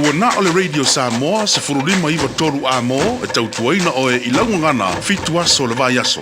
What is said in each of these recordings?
Ua na o le Radio Samoa 15 9 3 Amo e tautuaina oe i lau gagana 7 aso o le vaiaso.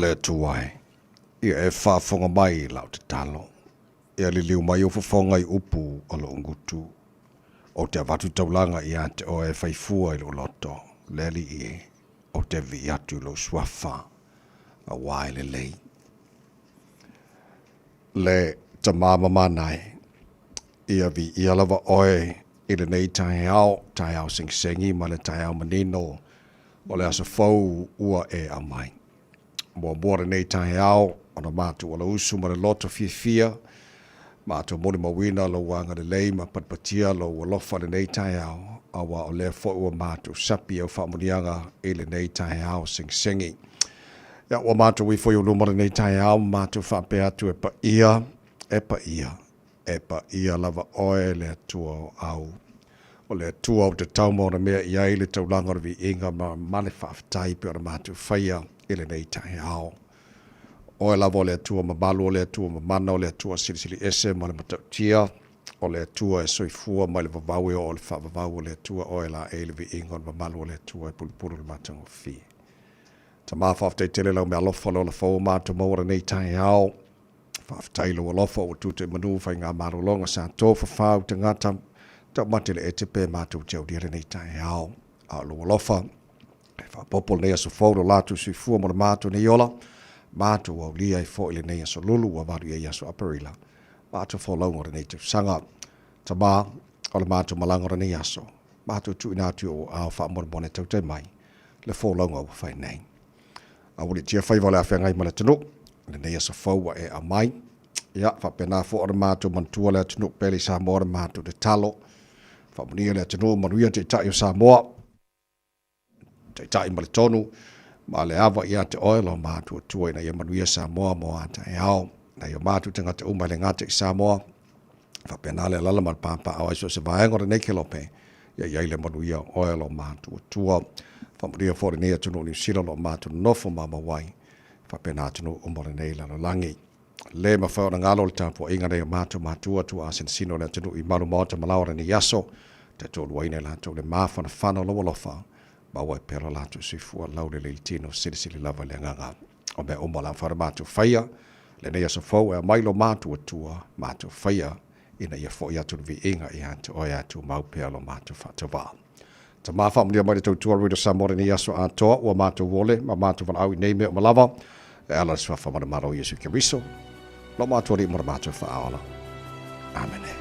Le Atua e, ia e faafofoga mai i lau tatalo. Ia liliu mai ou fofoga i upu o lou gutu. Ou te avatu taulaga ia te oe e faifua i lou loto, le Alii e, ou te vii atu i lou suafa, auā e lelei. Le Tama mamana e, ia viia lava oe i lenei taeao, taeao segisegi ma le taeao manino o le aso fou ua e aumai. Muamua lenei taeao ona matou alausu ma le loto fiafia, matou molimauina lou agalelei ma patipatia lou alofa lenei taeao, aua o lea foi ua matou sapi au faamuniaga i lenei taeao segisegi. Ia, ua matou ifo i ou luma lenei taeao ma matou faapea atu e paia, e paia, e paia lava oe le Atua o au. O le Atua ou te tau ma ona mea i ai le taulaga o le viiga ma, ma le faafetai pei ona matou faia i lenei taeao. Oe lava o le Atua mamalu, o le Atua mamana, o le Atua silisili ese ma le matautia, o le Atua e soifua mai le vavau e oo i le faavavau, o le Atua oe laei le viiga o le mamalu o le Atua e pulupulu le matagofie. Tama, faafetai tele lau meaalofa le ola fou o matou maua lenei taeao. Faafetai i lou alofa ua tuta i manu faigamalologa sa tofafau tagata taumate le ete pe matou te aulia lenei taeao. A o lou alofa e faapopo lenei aso fou lo latou soifua mo le matou nei ola, matou aulia ai foi lenei aso lulu ua valu i ai aso Aperila, matou folauga o lenei tausaga. Tama, o le matou malaga o lenei aso, matou tuuina atu i ou aao faamolemole tautai mai le folauga ua fai nei. Aualiitia faiva o le a feagai ma le atunuu i lenei aso fou ua e aumai. Ia, faapena foi ona matou manatua le atunuu pele i Samoa le matou tatalo. Faamanuia le atunuu, manuia Taitai o Samoa, Taitai ma le tonu, ma le ava ia te oe lo matou Atua ina ia manuia Samoa mo a taeao. Nai o matou tagata uma e le gata i Samoa, faapena le alala ma le pāpāao ai so o se vaega o lenei kelope, ia i ai le manuia o oe lo matou Atua. Faamanuia foi lenei atunuu o Niu Sila o lo o matou nonofo mamau ai, faapena atunuu uma o lenei lalolagi. Le mafai ona galo le tapuaiga nei o matou matua tuaasinasina o le atunuu i malu maota ma laoa lenei aso, taitoaluaina i latou le mafanafana o lou alofa, maua ai pea lo latou soifua laulelei i le tino silisili lava i le agaga. O mea uma o le a mafai ona matou faia, lenei aso fou e aumai lo matou Atua, matou faia, ina ia foi atu le viiga ia te oe a tumau pea lo matou faatauvaa. Tama faamanuia mai le tautua Radio Samoa lenei aso atoa ua matou ole ma matou valaau i nei mea uma lava e ala i le suafa ma le Malo o Iesu Keriso, lo matou Alii ma lo matou Faaola. Amene.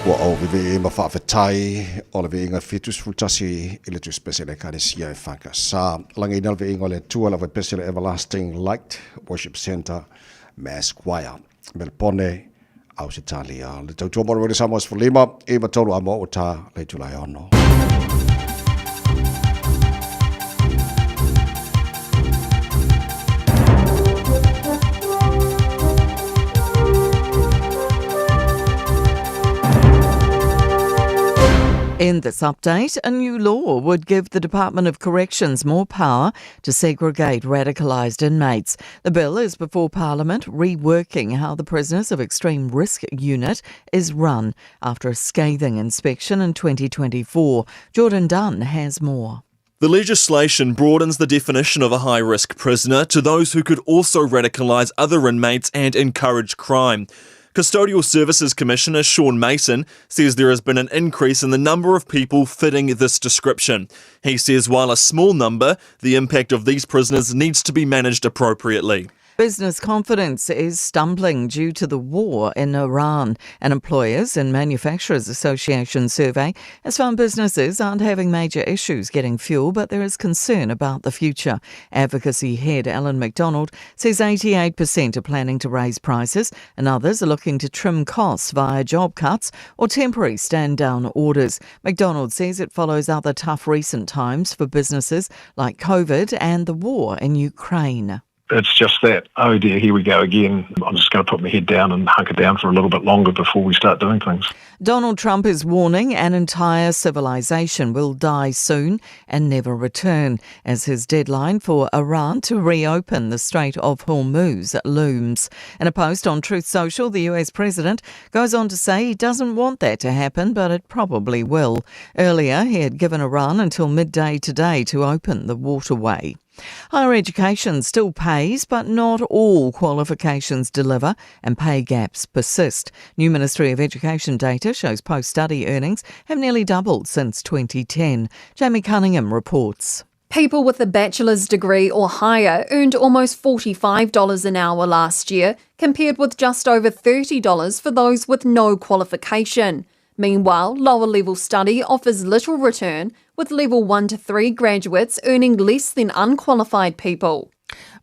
Ua ou vivii ma faafetai o le viiga 71 i le Tusipese le Ekalesia e FAKSA. Lagiina le viiga o le Atua le Vaipese le Everlasting Light Worship Centre Mass Choir, Melpone, Ausetalia. Le tautua mo le Radio Samoa 15 93 a mo ua tā le itula e ono. In this update, a new law would give the Department of Corrections more power to segregate radicalised inmates. The bill is before Parliament, reworking how the Prisoners of Extreme Risk Unit is run after a scathing inspection in 2024. Jordan Dunn has more. The legislation broadens the definition of a high risk prisoner to those who could also radicalise other inmates and encourage crime. Custodial Services Commissioner Sean Mason says there has been an increase in the number of people fitting this description. He says while a small number, the impact of these prisoners needs to be managed appropriately. Business confidence is stumbling due to the war in Iran. An Employers and Manufacturers Association survey has found businesses aren't having major issues getting fuel, but there is concern about the future. Advocacy head Alan McDonald says 88% are planning to raise prices and others are looking to trim costs via job cuts or temporary stand down orders. McDonald says it follows other tough recent times for businesses like COVID and the war in Ukraine it's just that, oh dear, here we go again. I'm just going to put my head down and hunker down for a little bit longer before we start doing things. Donald Trump is warning an entire civilization will die soon and never return as his deadline for Iran to reopen the Strait of Hormuz looms. In a post on Truth Social, the US president goes on to say he doesn't want that to happen, but it probably will. Earlier, he had given Iran until midday today to open the waterway. Higher education still pays, but not all qualifications deliver and pay gaps persist. New Ministry of Education data shows post study earnings have nearly doubled since 2010. Jamie Cunningham reports. People with a bachelor's degree or higher earned almost $45 an hour last year, compared with just over $30 for those with no qualification. Meanwhile, lower level study offers little return, with level 1 to 3 graduates earning less than unqualified people.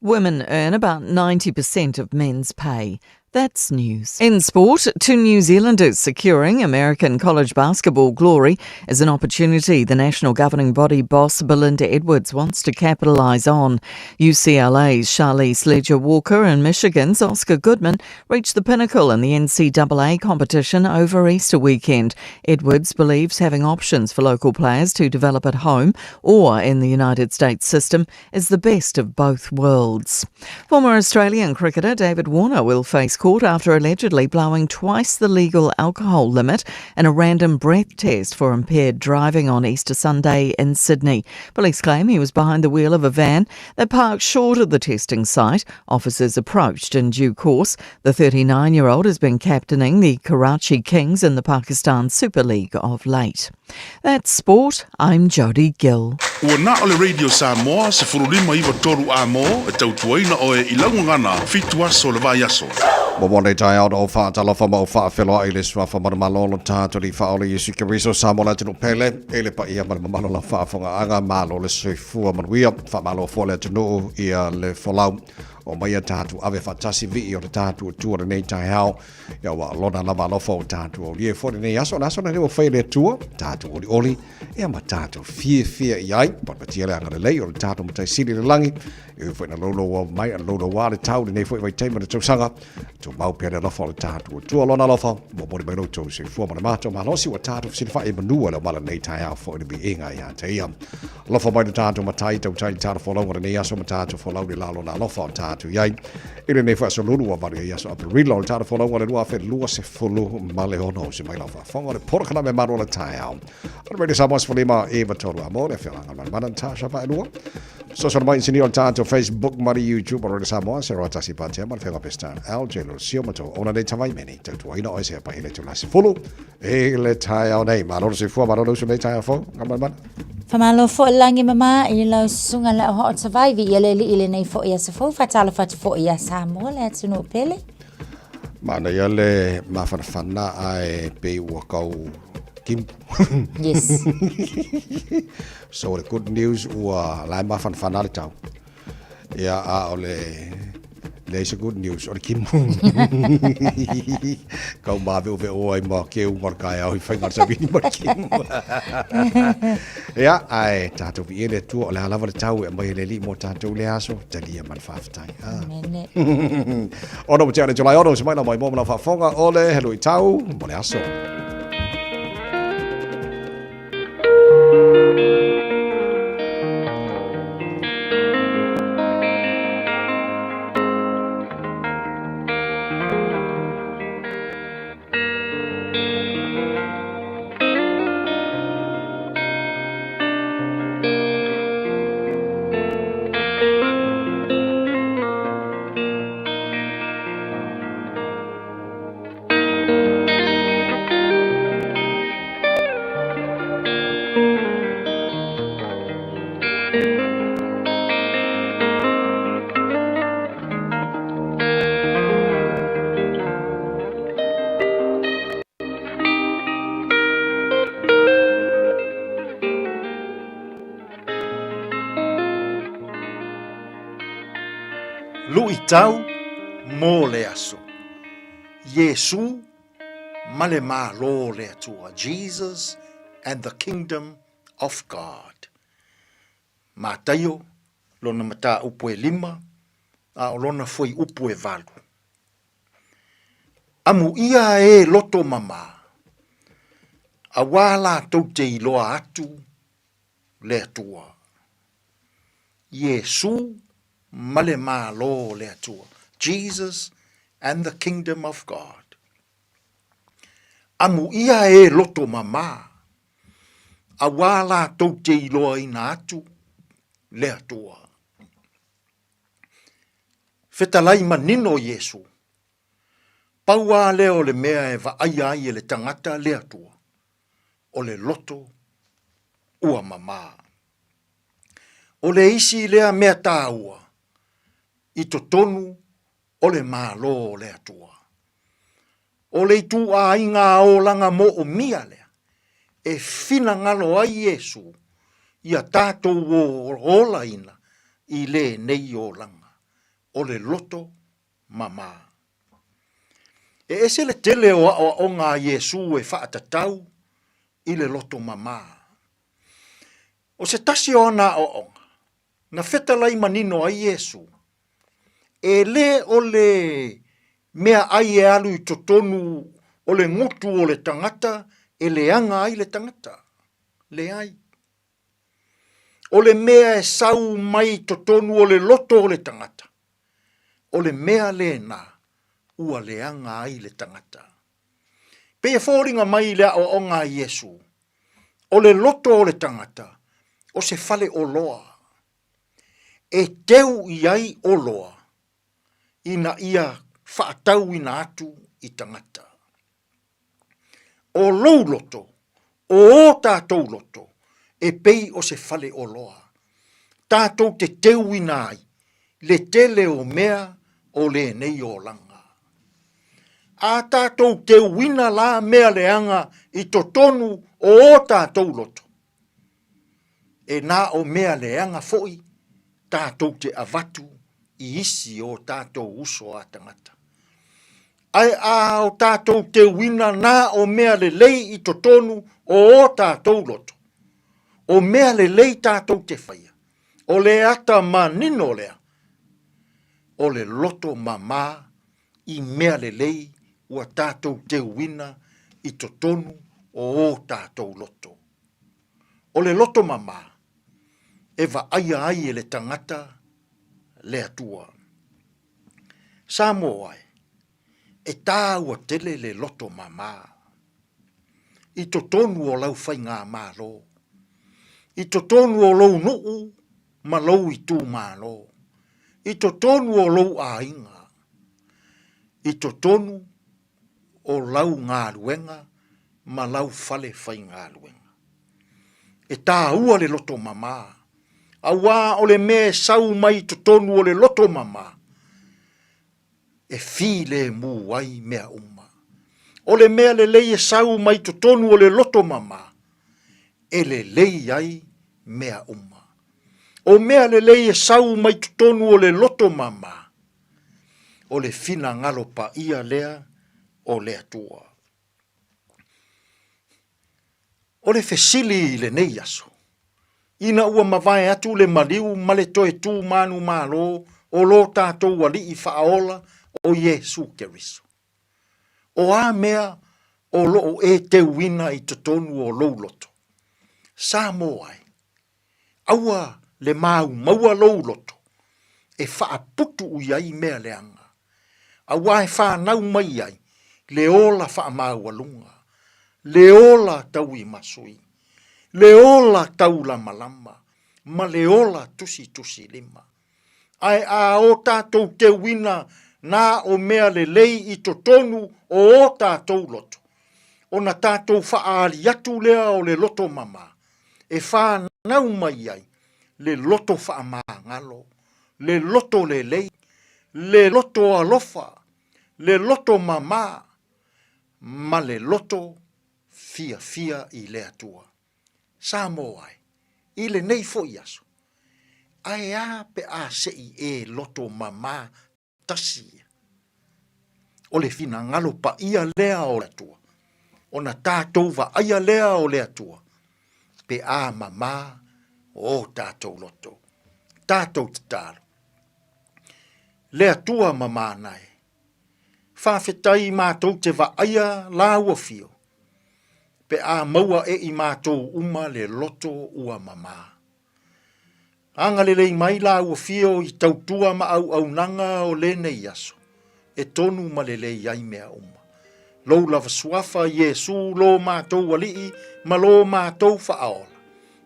Women earn about 90% of men's pay. That's news. In sport, two New Zealanders securing American college basketball glory is an opportunity the national governing body boss Belinda Edwards wants to capitalise on. UCLA's Charlisse Leger-Walker and Michigan's Oscar Goodman reached the pinnacle in the NCAA competition over Easter weekend. Edwards believes having options for local players to develop at home or in the United States system is the best of both worlds. Former Australian cricketer David Warner will face court after allegedly blowing twice the legal alcohol limit in a random breath test for impaired driving on Easter Sunday in Sydney. Police claim he was behind the wheel of a van that parked short of the testing site. Officers approached in due course. The 39 year old has been captaining the Karachi Kings in the Pakistan Super League of late. That's sport. I'm Jodie Gill. Ua na o le Radio Samoa 1593 a mo e tautuaina oe i lau gagana fitu aso o le vaiaso. Mo mo nei taeao na o whaatalofa ma o whaafeloa i le suafa manumalo tātou i whaole Iesu Keriso Samoa le atunuu pele e le paia ma le mamalu o lau faafogaaga malo le soifua manuia faamalo foa le atunuu ia le folau o mai ia tātou ave faatasi vii o le tātou Atua lenei taeao ia ua lona lava alofa o tātou aulia e foa lenei aso le aso lenei ua fai e le Atua tātou olioli ia ma tātou fiafia i ai papatia le agalelei o le tātou Matai Sili i le lagi e ui foi na louloua mai a louloua le tau lenei foi vaitaimi o le tausaga tumau pea le alofa o le tātou Atua lona alofa momoli mai lo outou soifua ma le matou malosi ua tātou fesilafai i manua le omala lenei taeao foi le viiga ia te ia. Alofa mai le tātou matai tautai i le tātou folauga lenei aso ma tātou folau le la lona alofa o tātou i ai. I lenei foi aso lulu ua valu ai aso Aperila o le tātou folauga le 2026 se mai lau faafofoga o le polokalame malu o le taeao. O le Radio Samoa 15 e 3 a mo le afioga Manamana Natasha Vaelua. Social mai sini o le tātou Facebook ma le YouTube o Radio Samoa se roa tasi patea ma le whenga Pestan LJ lo sio ma tau ona nei tawai meni tau tuaina o se pa hele tula se fulu e le taeao nei malo le soifua malo le uso nei taeao fou ngā manamana. Faamalo foi le lagi mama i lau susuga le au hoʻotavai, viia le Alii i lenei foi aso fou, faatalofa atu foi ia Samoa le atunuu pele. Manaia le mafanafana ae pei ua kau kimu. Yes. So the good news ua la e mafanafana le tau. Ia a o le leai se good news o le kimu. Kau maveoveo ai ma ke uga o le taeao i faiga o le savili ma le kimu. Ia ae tatou viia le Atua o le a lava le tau e aumai e le Alii mo tatou lea aso, talia ma le faafetai. Amene. Ono ua tea le July ono, se mai la mai mo ma lau faafofoga o le he luitau mo le aso. Luitau mo le aso. Iesū ma le Malo o le Atua, Jesus and the Kingdom of God. Mataio, lona mataupu e lima, a o lona fuaiupu e valu. Amuia e loto mamā, auā latou te iloa atu le Atua. Iesū ma le Malo o le Atua, Jesus and the Kingdom of God. Amuia e loto mamā, auā latou te iloaina atu le Atua. Fetalai manino Iesu, pau a lea o le mea e vaaia ai e le tagata le Atua, o le loto ua mamā. O le isi lea mea tāua i totonu o le Malo o le Atua. O le ituaiga olaga moomia lea e finagalo ai Iesu ia tatou olaina i lenei olaga, o le loto mama. E ese le tele o aoaoga a Iesu e faatatau i le loto mama. O se tasi o ana aoaoga, na fetalai manino ai Iesu, e le o le meaai e alu i totonu o le gutu o le tagata e leaga ai le tagata. Leai. O le mea e sau mai i totonu o le loto o le tagata, o le mea lena ua leaga ai le tagata. Pei e foliga mai i le aoaoga a Iesu, o le loto o le tagata, o se fale oloa, e teu i ai oloa ina ia faatauina atu i tagata. O lou loto, o ō tātou loto, e pei o se fale oloa, tātou te teuina ai le tele o mea o lenei olaga. A tātou teuina la mea leaga i totonu o ō tātou loto, e na o mea leaga foʻi tātou te avatu i isi o tātou uso a tagata. Ae a o tātou teuina nā o mea lelei i totonu o ō tātou loto, o mea lelei tātou te whaia, o le ata manino lea, o le loto mamā i mea lelei ua tātou teuina i totonu o ō tātou loto. O le loto mamā, e vaaia ai e le tangata le Atua. Samoa e, e tāua tele le loto mamā. I totonu o lau faigamalo, i totonu o lou nuu ma lou itumalo, i totonu o lou aiga, i totonu o lau galuega ma lau fale faigaluega. E tāua le loto mamā, auā o le mea e sau mai i totonu o le loto mamā, e filemu ai mea uma. O le mea lelei e sau mai totonu o le loto mama, e lelei ai mea uma. O mea lelei e sau mai totonu o le loto mama, o le finagalo paia lea o le Atua. O le fesili i lenei aso, ina ua mavae atu le maliu ma le toe tu manumalo o lo tatou Alii Faaola o Iesu Keriso, o a mea o lo o e teuina i totonu o lou loto? Samoa e, aua le maumaua lou loto e faaputu i ai mea leaga, aua e fanau mai ai le ola faamaualuga, le ola tauimasui, le ola taulamalama, ma le ola tusitusilima. Ae a o tatou teuina na o mea lelei i totonu o o tatou loto, ona tatou faaali atu lea o le loto mama, e fanau mai ai le loto faamagalo, le loto lelei, le loto alofa, le loto mama, ma le loto fiafia i le Atua. Samoa e, i lenei foi aso, ae a pe a se i e loto mama tasi ia? O le finagalo paia lea o le Atua, ona tatou vaaia lea o le Atua, pe a mama o tatou loto. Tatou tatalo. Le Atua mamana e, faafetai matou te vaaia lāua fio, pe a maua e i matou uma le loto ua mama. Agalelei mai lāua fio i tautua ma auaunaga o lenei aso, e tonu ma lelei ai mea uma. Lou lava suafa Iesu lo matou Alii ma lo matou Faaola,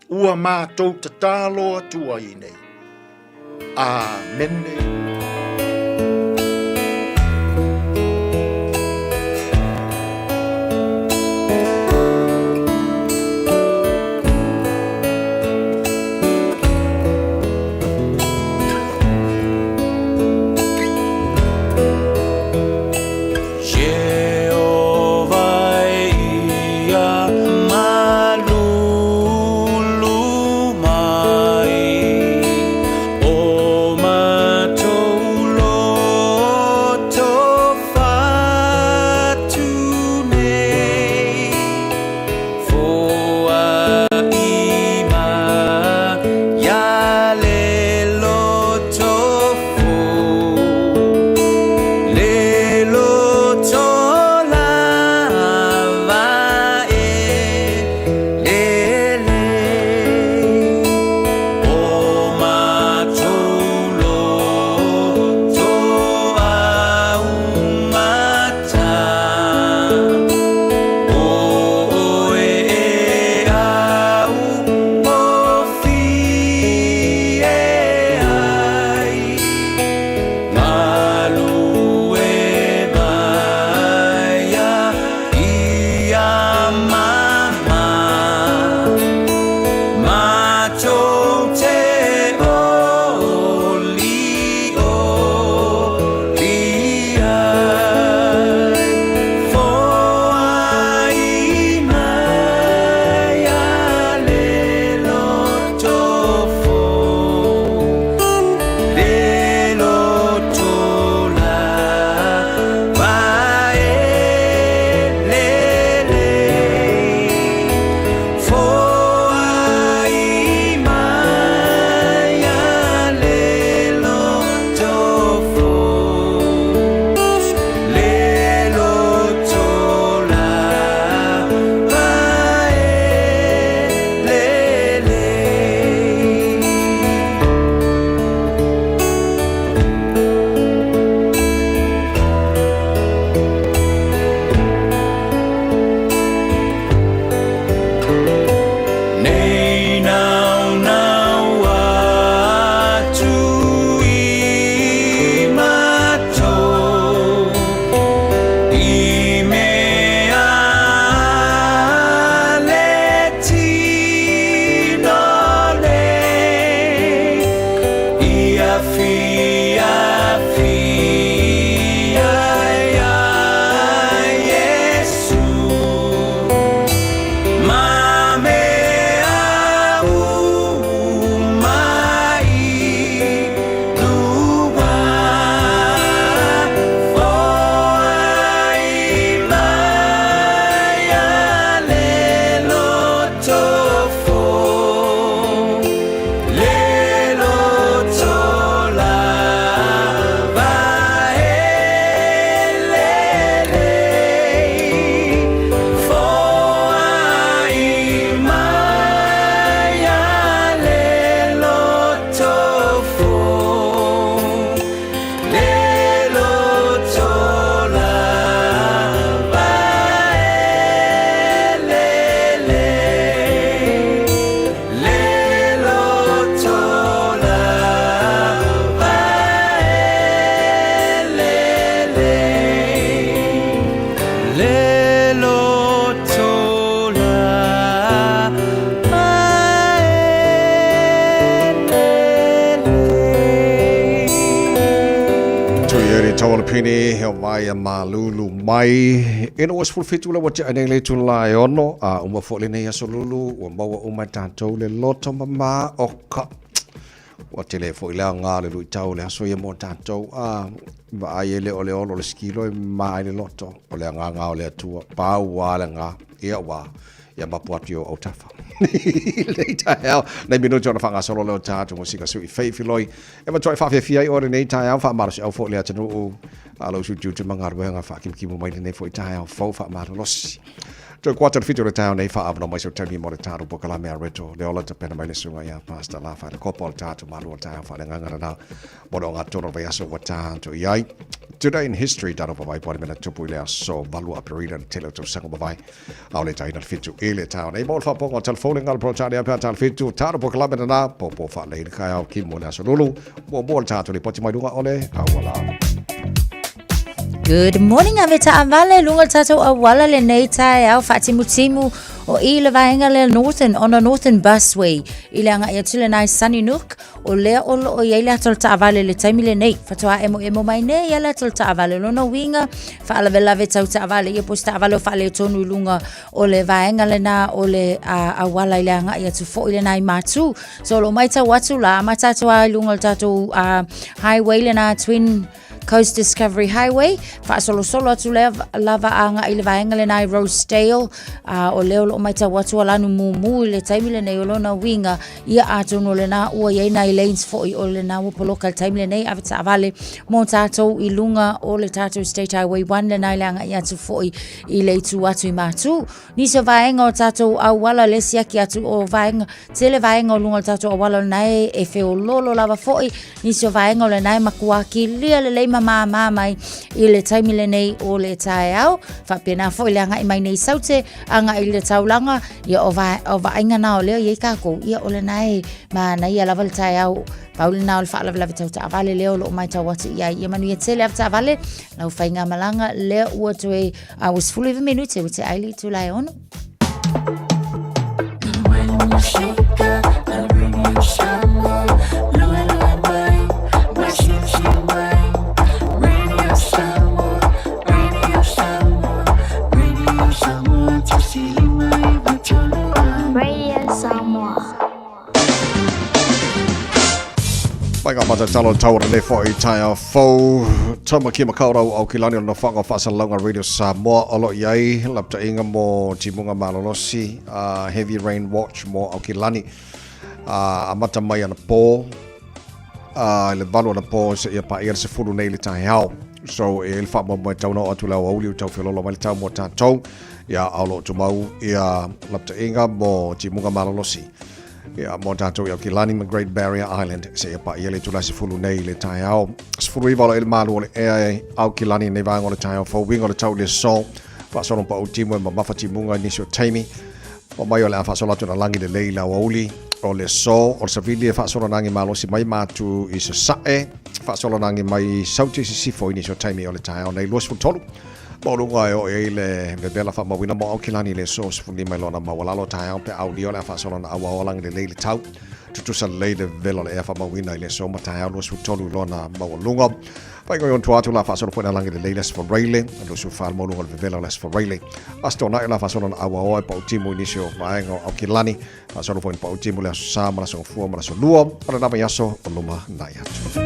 ua matou tatalo atu ai nei. Amene. Pini, he o mai a malulu mai. Ina ua 17 le ua tea nei le itula e ono, a uma foi lenei aso lulu, ua maua uma e tatou le loto mamā o ka. Ua tele foi le aoga o le luitau o le aso ia mo tatou, a vaai e le o le olo o le sikilo e mamā ai le loto, o le agaga o le Atua, pau lava le aga, ia ua ia mapu atu i ou autafa. Lenei taeao, nei minute ona faagasolo lea o tatou musika sui feifiloi. E matuai faafiafia ai oe lenei taeao, faamalosiau foi le atunuu a lou sui tiute ma galuega faakimukimua mai lenei foi taeao fou faamalolosi. Toe kuata le 7 o le taeao nei faaavanoa mai sau taimi mo le tatou polokalame a Reto le ola tapena mai le susuga ia Pastor La Faalekopa o le tatou malu o le taeao faaleagaga lena mo le ogatotonu o le vaiaso ua tatou i ai. Today in history, tatou vavae po o le mea na tupu i le aso 8 Aperila le tele o tausaga ua mavae. A o le taina le 7 i le taeao nei mo le faapoga o telefone ngalo pro tali a pea tali 7 tatou polokalame lena popo faalelei le taeao ki mo le aso lulu muamua le tatou lipoti mai luga o le auala. Good morning, ave taavale luga le tatou auala lenei taeao faatimutimu o i le vaega lea Northern on a Northern Busway i le agai atu lenai Sunnynook o lea o loo i ai le ata o le taavale le taimi lenei faatoa emoemo mai nei ia le ata o le taavale lona uiga faalavelave tau taavale ia po o se taavale o faaletonu i luga o le vaega lena o le auala i le agai atu foi lena i Matu. So o lo o matau atu la, amata atu lava i luga o le tatou highway lena Twin Coast Discovery Highway, faasolosolo atu lea lava agai i le vaega lena i Rosedale, o lea o lo o matau atu a lanu mumu i le taimi lenei o lona uiga, ia atonu o lena ua i ai nai lanes foi o lena ua poloka i le taimi lenei ave taavale mo tatou i luga o le tatou State Highway 1 lena i le agai atu foi i le itu atu i Matu. Nisi o vaega o tatou auala le siaki atu o vaega, tele vaega o luga o le tatou auala o lena e, e feololo lava foi. Nisi o vaega o lena e matua kilia lelei ma māmā mai i le taimi lenei o le taeao. Faapena foi le agai mai nei Saute, agai i le taulaga, ia o, va, o vaaiga na o lea i ai kākou, ia o lena e manaia lava le taeao. Pau lena o le faalavelave tau taavale lea o loo matau atu i ai. Ia manuia tele ave taavale, lau faigamalaga lea ua toe a ua 19 minute ua te ai le itula e ono. Radio Samoa. Mai ngā matatalo tau o lenei foi taeao fou. Tāmaki Makaurau au ki lani o nofoaga o Faasalalauga Radio Samoa o lo o i ai lapataiga mo timuga malolosi uh, Heavy Rain Watch mo Aukilani uh, amata mai anapō uh, i le 8 anapō seia paia le 10 nei le taeao. So e le faamoemoe tau na oo atu le aoauli o tau feololo mai le tau mo tātou ia a o lo o tumau ia lapataiga mo timuga malolosi. Ia, mo tātou i Aukilani ma Great Barrier Island, seia paia le itula 10 nei i le taeao. 19 o lo o i le malu o le ea e Aukilani nei vaega o le taeao fou uiga o le tau i le aso. Faasolo pau timu e mamafa timuga i nisi o taimi. O mai o le a faasolo atu na lagi lelei i le aoauli o le aso. O le savili e faasolo na agi malosi mai Matu i Sasae. Faasolo na agi mai Sauti i Sisifo i nisi o taimi o le taeao nei 23. Maualuga e oo i ai le vevela faamauina mo Aukilani i le aso 15 i lona maualalo taeao pe aulia o le a faasolo na auao lagi lelei le tau. Tutusa lelei le vevela o le ea faamauina i le aso ma taeao 23 i lona maualuga. Faaigo i ona tua atu la faasolo foi na lagi lelei le Aso Faraile, 24 le maualuga o le vevela o le Aso Faraile. Aso Toonai o le a faasolo na auaoa e pautimu i nisi o vaega o Aukilani. Faasolo foi na pautimu le Aso Sa ma le Aso Gafua ma le Aso Lua o lena vaiaso o luma nai atu.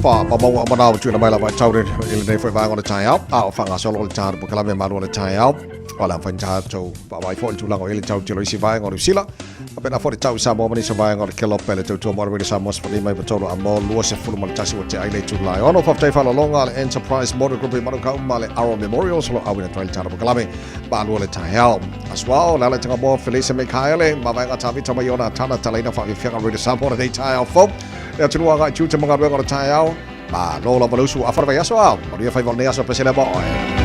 Faamauga o manao tuuina mai lava e taure i lenei foi vaega o le taeao. A o faagasolo le tatou polokalame malu o le taeao. O le a mafai ona tatou vaavaai foi i le tulaga o i ai le tau tele o isi vaega o Niu Sila. Faapena foi le tau i Samoa ma nisi o vaega o le kelope le tautua mo le Radio Samoa 15 i 3 a mo 21 ua tea ai le itula e ono. Faafetai faalologa a le Enterprise Motor Group i Manukau ma le Aro Memorials o lo o auina atu ai le tatou polokalame malu o le taeao. Asuao, le ala i Tagamoa, Felice Mikaele, ma vaega Tavita mai ona tana talaina faafiafiaga Radio Samoa lenei taeao fou. Le atunuu agai tiute ma galuega o le taeao. Malo lava le usu afa le vaiaso a. Manuia faiva o lenei aso pesele mo oe.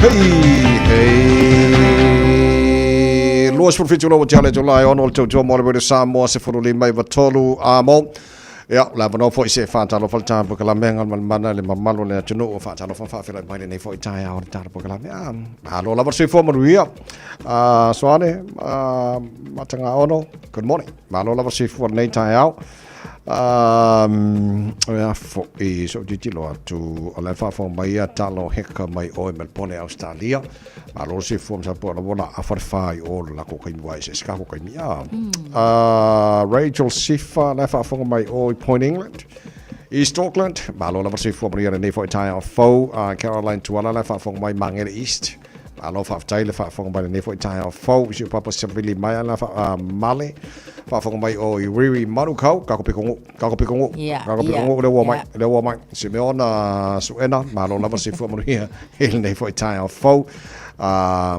Hei, hei. 27 ua tea le itula e 6 o le tautua mo le Radio Samoa 15 i 3 amo. Ia, o le avanoa foi se whātalofa le tāpu kalamea ngal mana le mamalu le atunuu o whātalofa whaawhilai mai lenei foi taeao le tāpu kalamea. Ah, malo lava le soifua manuia. Ah, Soane, ah, Matagaono, good morning. Malo lava le soifua lenei taeao. Um, o foi so tilotilo atu o le faafofoga mai ia talo heka mai oe Melbourne Australia. Malo le soifua ma sapo la bona a whare i o la ko kaimi wai se ska ko kaimi a. Rachel Sifa la faafofoga mai oe Point England. East Auckland, malo lava le soifua manuia lenei foi taeao fou. Caroline Tuala la faafofoga mai Mangere East. Malo faafetai le faafofoga mai lenei foi taeao fou i si ou papa Savili mai ana male faafofoga mai o i Riri Manukau kako pikongu kako pikongu kako pikongu le ua mai le ua mai Simeona Suena malo lava soifua manuia i lenei foi taeao fou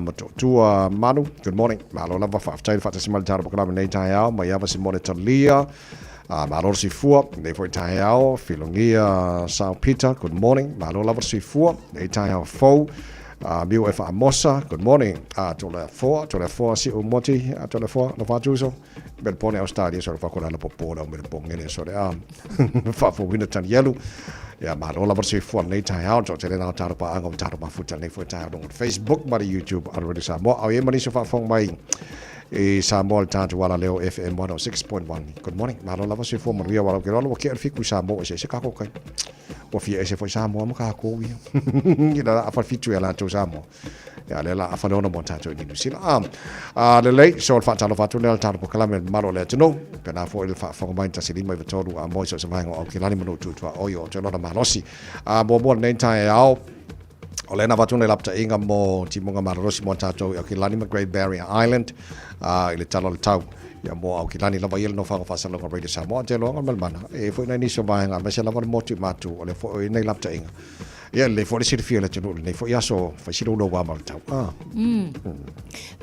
Motootua Manu good morning malo lava faafetai le faatasi mai le taeao pakalama lenei taeao mai ava Simone Talia malo le soifua lenei foi taeao Filogia Sao Peter good morning malo lava le soifua lenei taeao fou Miu e Faamosa, good morning. Toleafoa, Toleafoa Siu Moti, Toleafoa, no Fatuso, Melbourne, Australia, so le fakola la popo la Melbourne le so le a. Faafouina Tanielu. Ia malo lava le soifua lenei taeao, to tele na taro pa anga taro mafuta lenei foi taeao luga o le Facebook ma le YouTube a le Radio Samoa. Au e ma nisi o faafofoga mai i Samoa le tatou ala leo FM 106.1. Good morning. Malo lava soifua manuia wa lau ke loa ua kea le fiku i Samoa se se kako kai. Ua fia ese foi Samoa ma kākou ia. I la afa fitu ia latou Samoa. Ia le la afa le ono mo tātou i Niu Sila. Ah, ah, lelei, so le whaatalofa atu lea le tātou pokalame le malo le atunuu. Pena foi le whaafonga mai 1 5 3 a moi so se vaenga o Aukilani manu tutua o i o te lona malosi. Ah, mua lenei taeao, o lena avatu nei lapataiga mo timuga malolosi mo tātou i Aukilani ma Great Barrier Island i le tala o le tau. Ia mo Aukilani lava ia le nofoaga faasalalauga Radio Samoa te loaga ma le mana. E foi nai nisi o vaega aemaise lava le motu i Matu o lea foi o nei lapataiga. Ia lelei foi le silafia e le atunuu i lenei foi aso fai sila uloua ma le tau. Ah.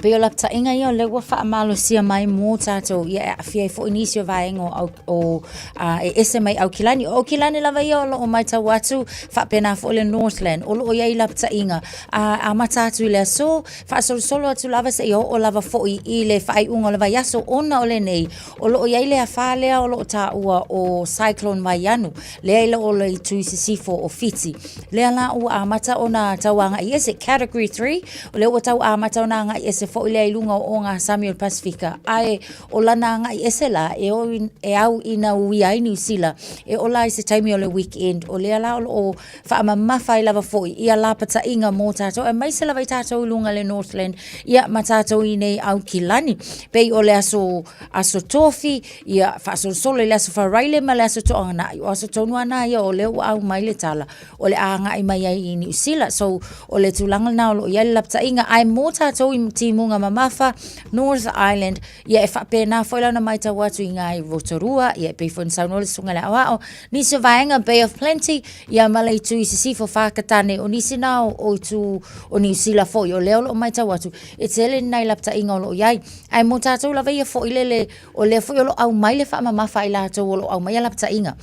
Pei o lapataiga ia o lea ua faamalosia mai mo tātou ia e aafia ai foi nisi o vaega o, o a, e ese mai Aukilani. O Aukilani lava ia o lo o matau atu, faapena foi le Northland, o lo o i ai lapataiga. A amata atu i le aso, faasolosolo atu lava seia oo lava foi i le faaiuga o le vaiaso ona o lenei, o lo o i ai le afa lea o lo o taua o Cyclone Vaianu, lea i lo le itu i sisifo o Fiti. Lea la ua amata ona tau agai ese, Category 3, o lea ua tau amata ona agai ese foi lea i luga o ngā sami o le Pasifika. Ae o lana agai ese la, e, o, e au ina uia ai Niu Sila, e ola ai se taimi o le weekend, o lea la o lo o faamamafa ai lava foi ia lapataiga mo tātou, aemaise lava i tātou i luga le Northland, ia ma tātou i nei Aukilani. Pei o le aso, aso Tofi, ia faasolosolo i le aso Faraile ma le aso Toanai. O aso tonu ana ia o lea ua au mai le tala, o le a agai mai ai i Niu Sila. So, o le tulaga lena o lo o i ai le lapataiga, ae mo tātou i timuga mamafa, North Island, Ia e faapena foi la ona matau atu i ngā i Rotorua, ia e pei foi ona saunoa le susuga i le aoao, nisi o vaega Bay of Plenty, ia ma le itu i sisifo Whakatane, o nisi na o, o itu o Niu Sila foi, o lea o lo o matau atu, e tele ni nai lapataiga o lo o i ai. Ae mo tātou lava ia foi lele, o lea foi o lo o aumai le faamamafa a i latou o lo o aumaia lapataiga.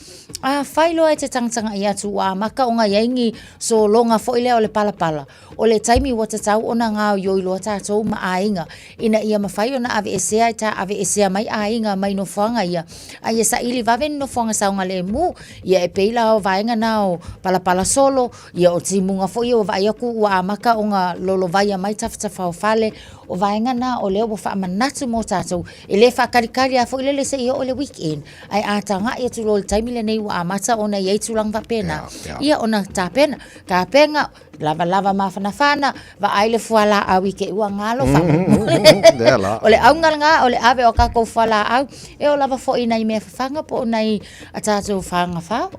Afai loa e te tagatagai atu ua amata ona i ai ni sologa foi lea o le palapala, O le taimi ua tatau ona gaoioi loa tātou ma aiga ina ia mafai ona aveesea e tā aveesea mai aiga mai nofoaga ia, a ia saili vave ni nofoaga saogalemu, ia e pei la o vaega na o palapala solo, ia o timuga foi ia ua vaai atu ua amata ona lolovaia mai tafatafa o fale, o vaega na o lea ua faamanatu mo tātou, e le faataritari lava foi lele seia oo i le weekend, ae a tagai atu loa i le taimi lenei ua amata ona i ai tulaga faapena, ia ona tapena, tapena, Lavalava mafanafana, vaai le fualaau i te ua galo faamolemole. O le auga lena o le ave o tatou fualaau e oo lava foi i nai mea fafaga po o nai a tatou faga fao.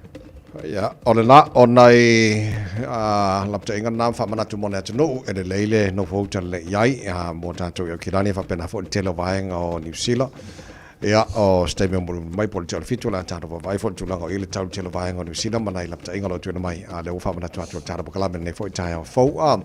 Ia, o lena, o nai lapataiga na ma faamanatu mo le atunuu, e lelei le nofo uta lelei i ai mo tatou i Aukilani faapena foi le tele o vaega o Niu Sila. Ia, o se taimi o mulimuli mai po o le tea o le 7 o le a tatou vaavaai foi i le tulaga o i ai le tau i le tele o vaega o Niu Sila ma nai lapataiga o lo o tuuina mai. A lea ua faamanatu atu e le tatou polokalame lenei foi taeao fou. A,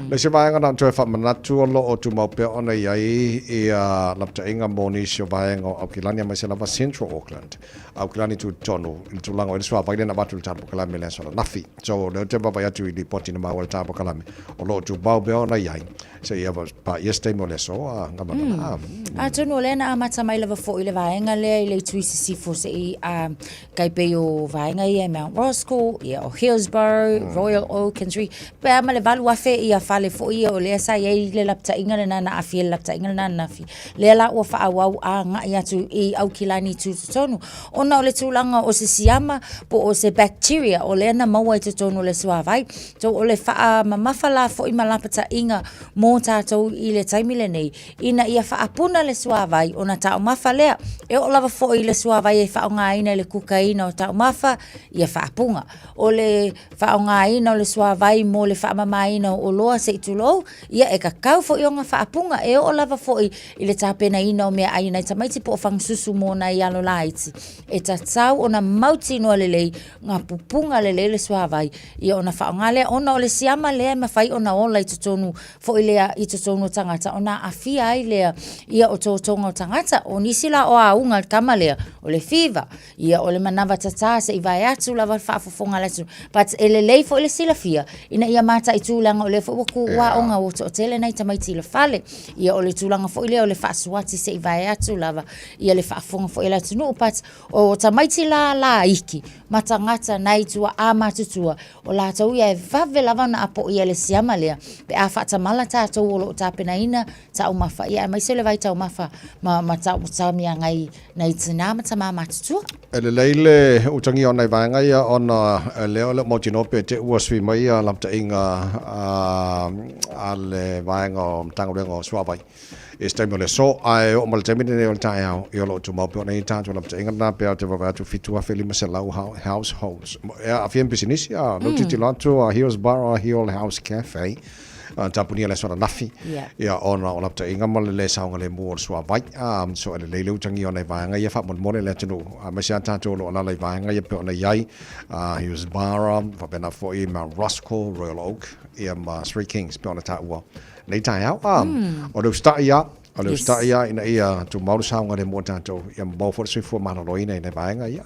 le isi vaega na ona toe faamanatu o lo o tumau pea ona i ai ia lapataiga mo nisi o vaega o Aukilani aemaise lava Central Auckland. Aukilani tutotonu i le tulaga o i ai le suavai lea na avatu i le tatou polokalame i le aso ananafi. So, o lea ou te vaavaai atu i lipoti na maua i le tatou polokalame, o lo o tumau pea ona i ai seia paia se taimi o le aso a Gavana. Atonu o lea na amata mai lava foi le vaega lea i le itu i sisifo se i a tai pei o vaega ia i Mount Roskill, ia o Hillsborough, Royal Oak and Three, pe a ma le 8,000 ia fale foi ia o lea sa i ai le lapataiga lena na aafia i le lapataiga lena ananafi. Lea la ua faaauau agai atu i Aukilani tutotonu ona o le tulaga o se siama po o se bacteria o lea na maua i totonu o le suavai. So o le faamamafa la foi ma lapataiga mo tatou i le taimi lenei ina ia faapuna le suavai ona taumafa lea. E oo lava foi i le suavai e faaaogaina i le kukaina o taumafa, ia faapuga. O le faaaogaina o le suavai mo le faamamaina o oloa se i tulou, ia e tatau foi ona faapuga. E oo lava foi i le tapenaina o meaai a nai tamaiti po o fagasusu mo nai alo laiti, e tatau ona mautinoa lelei ona pupuga lelei le suavai, ia ona faaaoga lea. Ona o le siama lea e mafai ona ola i totonu foi lea i totonu o tagata ona aafia ai lea ia otootoga o tagata. O nisi la o auga a le tama lea, o le fever, ia o le manava tata se i vae atu lava le faafofoga a le atunuu. But e lelei foi le silafia ina ia mataitu leaga o lea foi ua tuua aoga ua toatele nai tamaiti i le fale. Ia o le tulaga foi lea o le faasuati se i vae atu lava ia le faafofoga foi a le atunuu. But o tamaiti la laiti ma tagata nai tuaa matutua, o latou ia e vave lava ona apoia e le siama lea pe a faatamala tatou o lo o tapenaina taumafa, ia aemaise o le vaitaumafa ma, ma tamiaga nai tinā ma tamā matutua. E lelei le utagia o nai vaega ia ona lea o le mautinoa pe te ua sui mai ia lapataiga a le vaega o Matagaluega o Suavai i se taimi o le aso. Ae oo mai le taimi lenei o le taeao, ia o lo o tumau pea ona i ai tatou lapataiga lena pe a te vaavaai atu 7,500 households. E aafia ma pisinisi, a no tilotilo atu a Hillsborough Hill House Cafe, tapunia le aso ananafi, ia ona o lapataiga ma le le saogalemu o le suavai. So e lelei le utagia o nai vaega ia faamolemole le atunuu, aemaise a tatou o lo o alaala i vaega ia pei ona i ai Hillsborough, faapena foi Mount Roskill, Royal Oak, ia ma Three Kings pei ona taua nei taeao. O le usitai ia, o le usitai ia ina ia tumau le saogalemu o tatou, ia maua foi le soifua maloloina i nai vaega ia.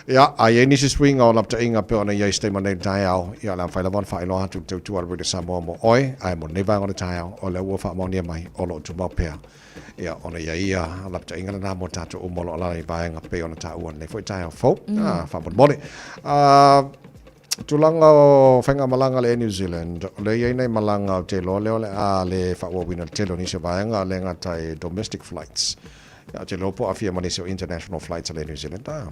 Ia, a i ai nisi suiga o lapataiga pei ona i ai i se taimi o lenei taeao, ia o le a mafai lava ona faailoa atu i le tautua a le Radio Samoa mo oe, ae mo lenei vaega o le taeao, o lea ua faamaonia mai o lo o tumau pea. Ia, ona i ai ia lapataiga lena mo tatou uma o lo o alaala i vaega pei ona taua i lenei foi taeao fou. Faamolemole. Tulaga o faigamalaga a le Air New Zealand, o lea e i ai nai malaga ou te iloa lea o le a le faaauauina i le tele o nisi o vaega, le gata i domestic flights. Ia, ou te iloa po o aafia ma nisi o international flights a le Air New Zealand. Ah.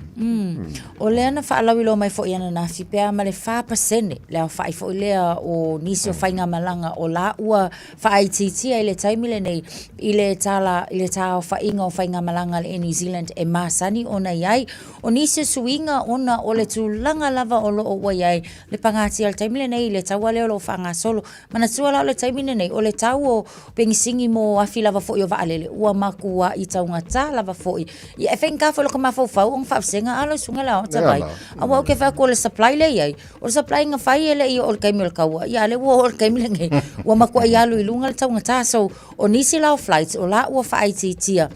O lea na faalauiloa mai foi ananafi pe a ma le 4% le aofai foi lea o nisi o faigamalaga o la ua faaitiitia i le taimi lenei i le tala i le taaofaiga o faigamalaga a le Air New Zealand e masani ona i ai. O nisi o suiga ona o le tulaga lava o lo o ua i ai le pagatia i le taimi lenei i le taua lea o lo o faagasolo. Manatua la o le taimi lenei, o le tau o penisini mo afi lava foi o vaalele, ua matuai taugata lava foi. Ia e faigata foi i lota mafaufau ona faavasega a lau susuga i le Aoao Fetalai. Aua ou te fai atu o le supply lea e i ai, o le supply na fai e le i oo i le taimi o le taua, ia a o lea ua oo i le taimi lenei, ua matuai alu i luga le taugata. So, o nisi la o flights, o la ua faaitiitia.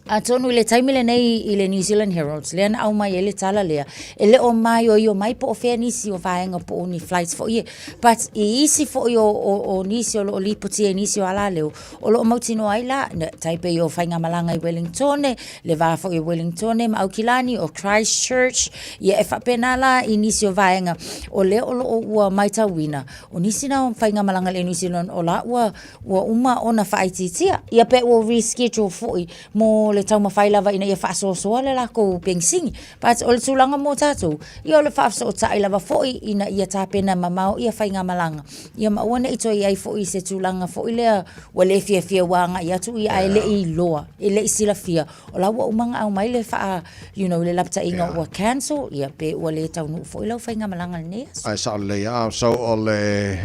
Atonu i le taimi lenei i le New Zealand Herald, lea na aumai ai le tala lea, e le o maioio mai po o fea nisi o vaega po o ni flights foi ia. But i isi foi o, o, o nisi o lo o lipotia i nisi o alaleo, o lo o mautinoa ai la, tai pei o faigamalaga i Wellingtone, le va foi o Wellingtone ma Aukilani, o Christchurch, ia e faapena la i nisi o vaega, o lea o lo o ua maitauina, o nisi na o faigamalaga i le New Zealand o la ua Ua uma ona faaitiitia, ia pe ua reschedule foi mo le taumafai lava ina ia faasoasoa le latou penisini. But o le tulaga mo tatou, ia o le faafesootai lava foi ina ia tapena mamao ia faigamalaga, ia ma aua ne i toe i ai foi se tulaga foi lea ua le fiafia ua agai atu ia ae le i iloa, e le i silafia O la ua uma ona aumai le faa, you know, le lapataiga yeah. ua cancel, ia pe ua le taunuu foi lau faigamalaga i lenei aso. Ae sao lelei lava. So o le,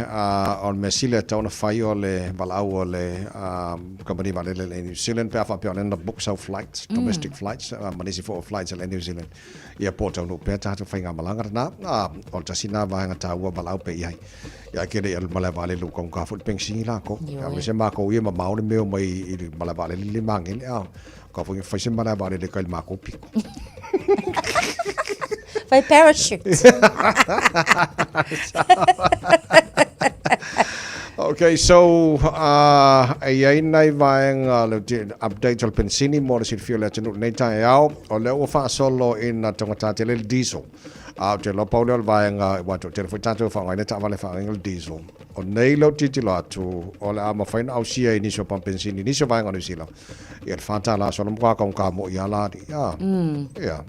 o le mea sili e tatau ona fai o le valaau o le kamupani vaalele i New Zealand pe a faapea o lea na book sau. flights, domestic flights, ma nisi foi o flights a le Air New Zealand. Ia po o taunuu pea tatou faigamalaga lena. O le tasi lena vaega taua valaau pea i ai. Ia ae ke le i alu i le malae vaalele ua taugata foi le penisini lakou. Aemaise makou ia e mamao le mea omai i le malae vaalele le magele a. Ka foi fai se malae vaalele kai le makou piko. Fai parachute. Okay, so uh, e iai nai vaega le update o le penisini mo le silafia o le atunuu lenei taeao, o lea ua faasolo ina taugata tele le diesel. A ou te iloa pau lea o le vaega ua toatele foi tatou e faaaogaina taavale e faaaogaina le diesel. O nei lou tilotilo atu, o le a mafai ona ausia i nisi o pamu penisini i nisi o vaega o Niu Sila, ia le $4 solo matua taugata moi lava la alii. A, ia.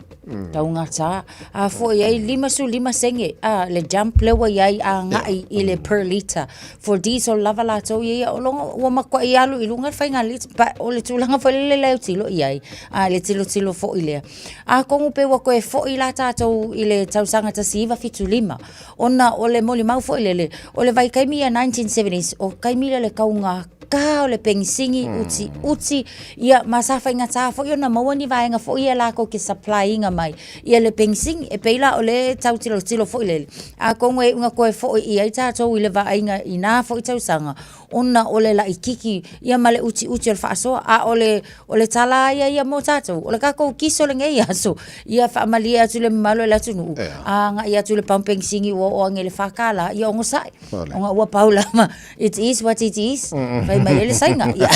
Taugata. A foi ai 55 sene a le jump lea ua i ai agai i le per litre. For diesel lava latou ia ia o loga ua matuai alu i luga le faiga litre but o le tulaga foi lele le autilo i ai a le tilotilo foi lea. Atonu pe ua toe foi la tatou i le tausaga 1975 ona o le molimau foi lele o le vaitaimi ia 1970s o taimi lea o le taugata o le penisini utiuti ia ma sa faigata foi ona maua ni vaega foi ia latou te supply ina mai ia le penisini. E pei la o lea e tau tilotilo foi lele atonu e iu ina toe foi i ai tatou i le vaaiga i na foi tausaga ona o le laititi ia ma le utiuti o le faasoa. A o le, o le tala lava ia ia mo tatou, o le tatou kiso lenei aso, ia faamalie atu i le mamalu o le atunuu, a agai atu i le pamu penisini ua oo ane i le $4, ia onosai, ona ua pau lava, it is what it is, fai mai ai le Saina. Ia.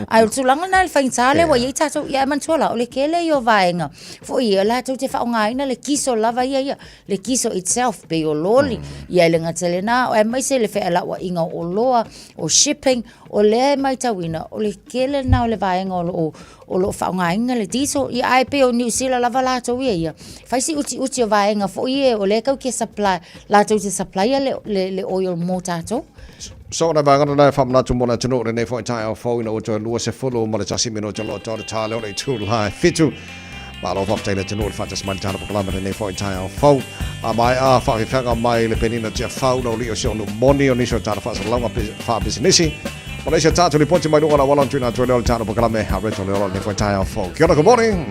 Ae o le tulaga lena i le faigata lea ua i ai tatou, ia ae manatua la, o le tele ia o vaega foi ia latou te faaaogaina le kiso lava ia ia, le kiso itself pei o loli, ia e le gata i lena, aemaise le fealauaiga o oloa, o shipping, o lea e matauina, o le tele lena o le vaega o lo o, o lo o faaaogaina le diesel, ia ae pei o Niu Sila lava latou ia ia, fai si utiuti o vaega foi ia o lea e tau te supply, latou te supplya le, le, le oil mo tatou. So, o nai vaega lena e faamanatu mo le atunuu i lenei foi taeao fou ina ua toe 21 minute o lo o toa le tā lea o le itula e 7. Malo faafetai i le atunuu i le faatasi mai i le tatou polokalame i lenei foi taeao fou. A maea faafefeaga mai le Penina Tiafau, lau alii o si ou nuu moni o nisi o tatou faasalalauga faapisinisi. Ma le isi a tatou lipoti mai luga o le auala ona tuuina atu ai lea o le tatou polokalame a Rachel Leola i lenei foi taeao fou. Kia ora, good morning!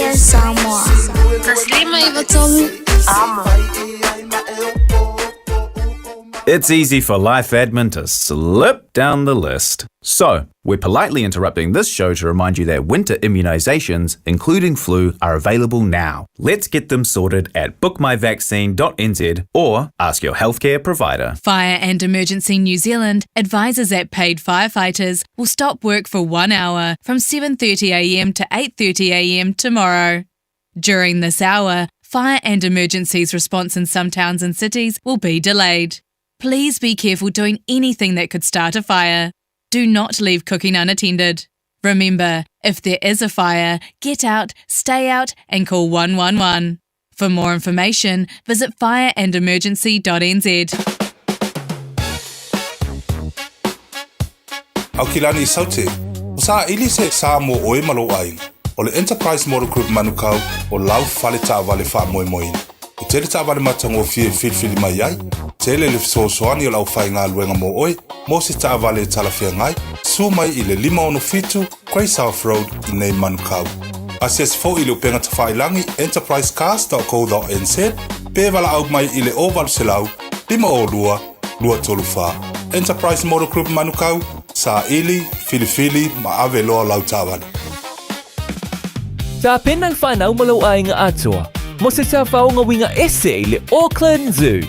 Radio Samoa. It's easy for life admin to slip down the list. So, we're politely interrupting this show to remind you that winter immunisations, including flu, are available now. Let's get them sorted at bookmyvaccine.nz or ask your healthcare provider. Fire and Emergency New Zealand advises that paid firefighters will stop work for one hour from 7:30am to 8:30am tomorrow. During this hour, fire and emergencies response in some towns and cities will be delayed. Please be careful doing anything that could start a fire. Do not leave cooking unattended. Remember, if there is a fire, get out, stay out, and call 111. For more information, visit fireandemergency.nz. Aukilani i Saute, ua saili se sa mo oe ma lou aiga. O le Enterprise Motor Group Manukau o lau fale taavale faamoemoeina. E tele taavale matagofie e filifili mai ai, tele le fesoasoani o le aufaigaluega mo oe mo se taavale e talafeagai, susu mai i le 567 Grey South Road i nei Manukau. Asiasi foi i le upega tafailagi enterprisecars.co.nz pe valaau mai i le 0800 502 234. Enterprise Motor Group Manukau, saili, filifili ma ave loa lau taavale. Tapena i whanau ma lou aiga atoa mo se tafaoga uiga ese i le Auckland Zoo.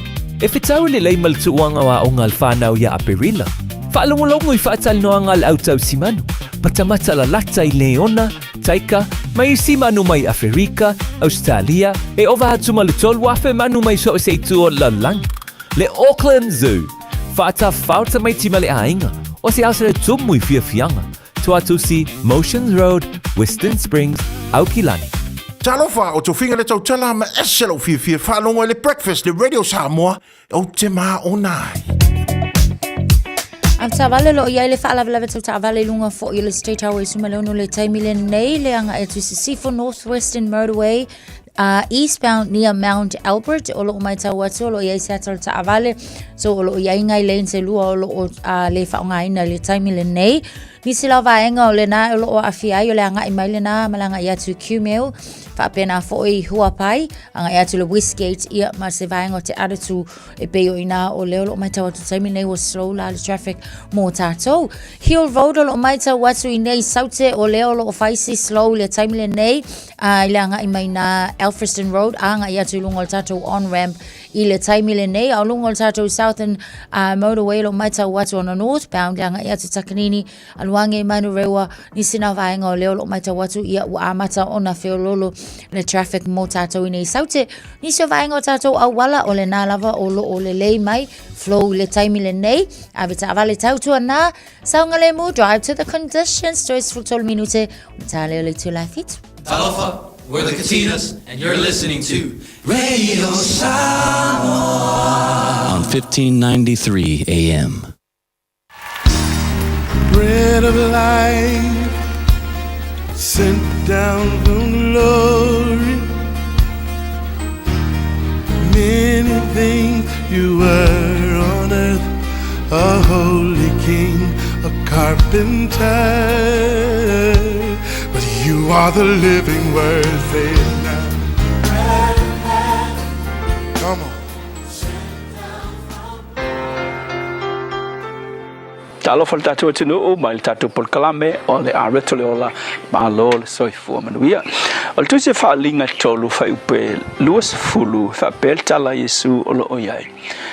E fetau lelei ma le tuuaga o aoga a le whanau ia Aperila. Faalogologo i faatalanoaga a le au tausimanu, matamata lalata i leona, taika, ma isi manu mai Aferika, Ausetalia, e ova atu ma le 3,000 manu mai so o se itu o le lalolagi. Le Auckland Zoo, faatafao tamaiti ma le aiga, o se aso le tumu i fiafiaga, Tuatusi, Motions Road, Western Springs, Aukilani. Talofa, o Tofiga le tautala ma ese lou fiafia faalogo i le Breakfast le Radio Samoa, ou te māona ai. Avetaavale o lo o i ai le faalavelave tau taavale i luga foi o le State Highway 16 le taimi lenei le agai atu i Sisifo North Western Motorway uh, eastbound near Mount Albert o lo o matau atu o lo o i ai se ata o le taavale so o lo o i ai ngai lanes e lua o lo o uh, le faaaogaina i le taimi lenei nisi la vaega o lena o lo o aafia ai o le agai mai lena ma le agai atu i Qmail faapena foi i Huapai agai atu i le Westgate ia ma se vaega o te Aratu e pei o ina o lea o lo o matau atu taimi nei ua slow la le traffic mō tātou. Hill Road o lo o matau atu i nei Saute o lea o lo o whai si slow le taimi lenei a i le agai mai nā Alfriston Road a agai atu i lunga o le tātou on-ramp i le taimi lenei a o lunga o le tātou Southern uh, Motorway o lo o matau atu ona northbound le agai atu Takanini Aluange i Manurewa nisi nā vaega o lea o lo o matau atu ia ua amata ona feololo le traffic mō tātou i nei Saute nisi o vaega o tātou auala o lenā lava o lo o lelei mai flow i le taimi lenei ave taavale tautua nā Saogalemu drive to the conditions toe 13 minute o tā leo le itula e whitu. Talofa, we're the Katinas, and you're listening to Radio Samoa on 1593 AM. Bread of life sent down from glory. Many things you were on earth, a holy king, a carpenter. But you are the living word, say it now. Come on. Talofa le tatou atunuu mai le tatou polokalame o le Areto le Ola, malo le soifua manuia. O le tusi faaaliga tolu fuaiupe 20 faapea le tala a Iesu o lo o i ai.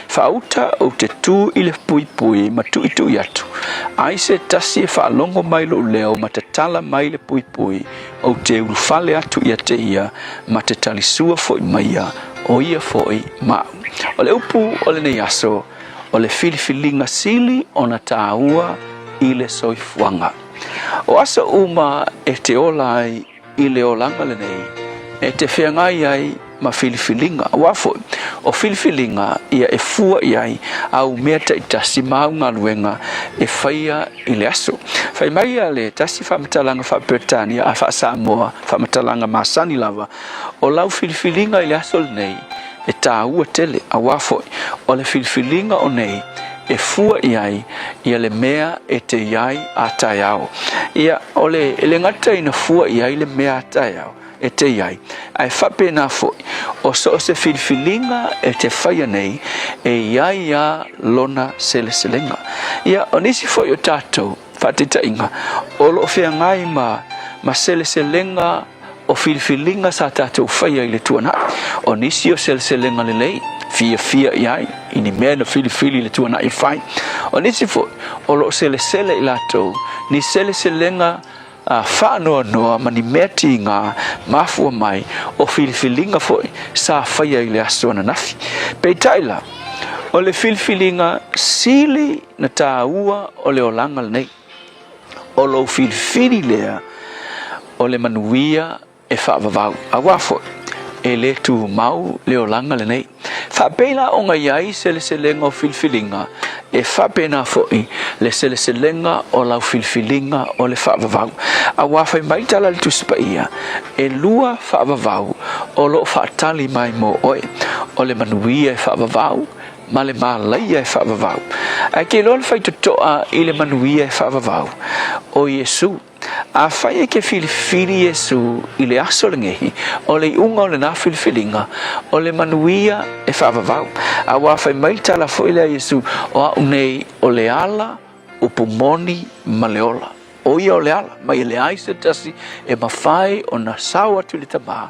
Faauta ou te tu i le puipui ma tuitui atu, ai se tasi e faalogo mai lou leo ma tatala mai le puipui, ou te ulufale atu ia te ia ma te talisua foi ma ia, o ia foi ma au. O le upu o lenei aso, o le filifiliga sili ona tāua i le soifuaga. O aso uma e te ola ai i le olaga lenei, e te feagai ai ma filifiliga. Aua foi, o filifiliga ia e fua i ai āu mea taitasi ma āu galuega e faia i le aso. Fai mai ia le tasi faamatalaga faa-Peretania a faa-Samoa, faamatalaga masani lava, o lau filifiliga i le aso lenei, e tāua tele, aua foi, o le filifiliga o nei e fua i ai ia le mea e te i ai a taeao. Ia, o le, e le gata ina fua i ai le mea a taeao, e te i ai. Ae faapena foi, o so o se filifiliga e te faia nei, e i ai lava lona seleselega. Ia, o nisi foi o tatou, faataitaiga, o lo o feagai ma, ma seleselega o filifiliga sa tatou faia i le tuanai. O nisi o seleselega lelei, fiafia i ai, i ni mea na filifili i le tuanai e fai. O nisi foi, o lo o selesele i latou, ni seleselega a faanoanoa ma ni mea tigā mafua mai o filifiliga foi sa faia i le aso ananafi. Peitai la, o le filifiliga sili na tāua o le olaga lenei, o lou filifili lea o le manuia e faavavau, auā foi e lē tumau le olaga lenei. Faapei la ona i ai seleselega o filifiliga, e faapena foi le seleselega o lau filifiliga o le faavavau. Auā fai mai tala a le Tusi Paia, E lua faavavau o lo o faatali mai mo oe, o le manuia e faavavau ma le malaia e faavavau. Ae ke iloa le faitotoa i le manuia e faavavau, o Iesū. Afai e ke filifili Iesū i le aso lenei, o le iuga o lena filifiliga, o le manuia e faavavau. Auā fai mai le tala foi lea a Iesū, O a'u nei o le ala, upu moni ma le ola. O ia o le ala, mai e leai se tasi e mafai ona sao atu i le Tamā,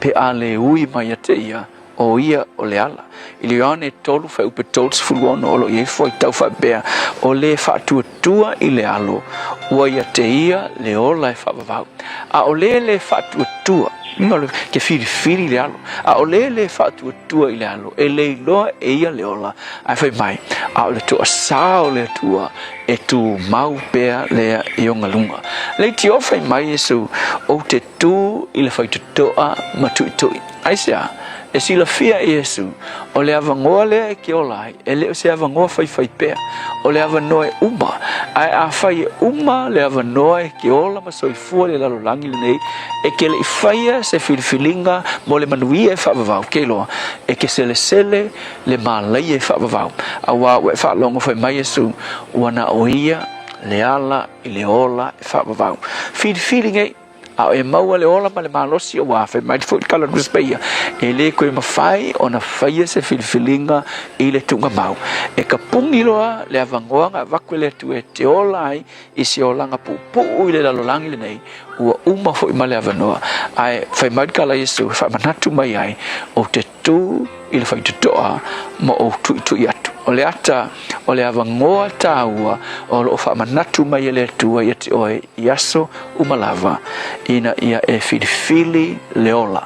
pe a le ui mai ia te ia, o ia o le ala. I le Ioane 3 fuaiupu 36 o lo o i ai fuaitau faapea, O le faatuatua i le Alo, ua ia te ia le ola e faavavau. A o le lē faatuatua, uiga o le ke filifili le Alo, a o le lē faatuatua i le Alo, e le iloa e ia le ola, ae fai mai, a o le toasā o le Atua e tumau pea lea i ona luga. Leitio fai mai Iesu, Ou te tū i le faitotoa ma tuitui. Aisea? E silafia e Iesu, o le avanoa lea e ke ola ai, e le o se avanoa faifai pea, o le avanoa e uma. Ae afai e uma le avanoa e ke ola ma soifua i le lalolagi lenei, e ke le i faia se filifiliga mo le manuia e faavavau, ke iloa, e ke selesele le malaia e faavavau. Auā ua e faalogo fai mai Iesu, ua na o ia le ala i le ola e faavavau. Filifili nei, a o e maua le ola ma le malosi auā fai mai foi le tala a le Tusi Paia, e le toe mafai ona faia se filifiliga i le tuugamau. E tapuni loa le avanoa na avatu e le Atua e te ola ai i se olaga puupuu i le lalolagi lenei, ua uma foi ma le avanoa. Ae fai mai le tala a Iesu e faamanatu mai ai, Ou te tū i le faitotoa ma ou tuitui atu. O le ata o le avanoa tāua o lo o faamanatu mai e le Atua ia te oe i aso uma lava, ina ia e filifili le ola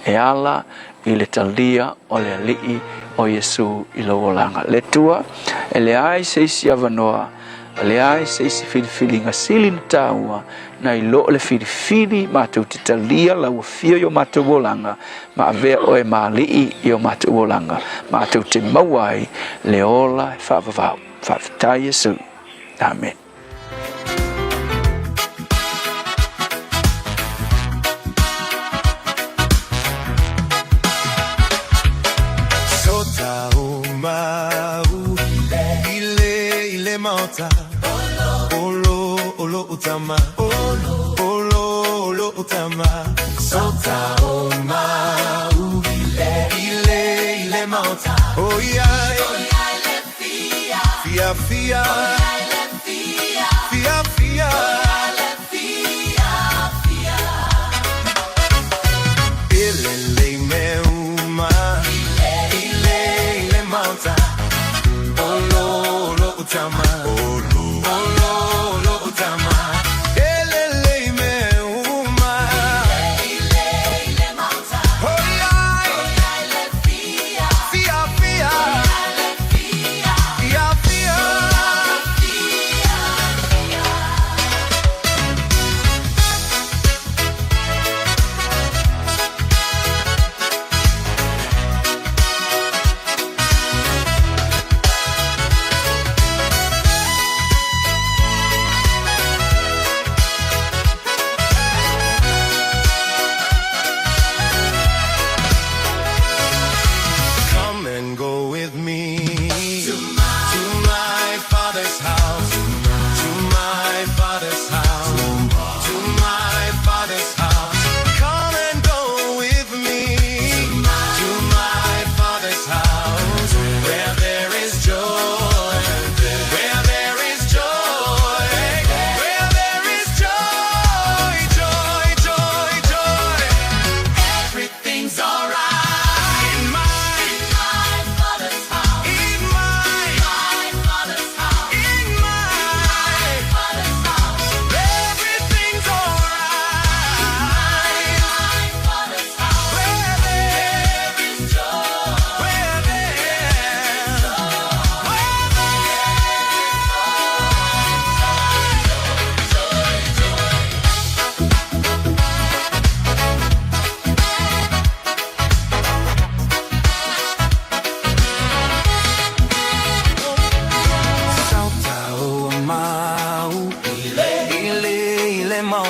e ala i le talia o le Alii o Iesu i lou olaga. Le Atua, e leai se isi avanoa, e leai se isi filifiliga sili na tāua, nai lo le filifili matou te talia lau afio i o matou olaga, ma avea oe ma Alii i o matou olaga, matou te maua ai le ola e faavavau. Faafetai Iesu. Amen.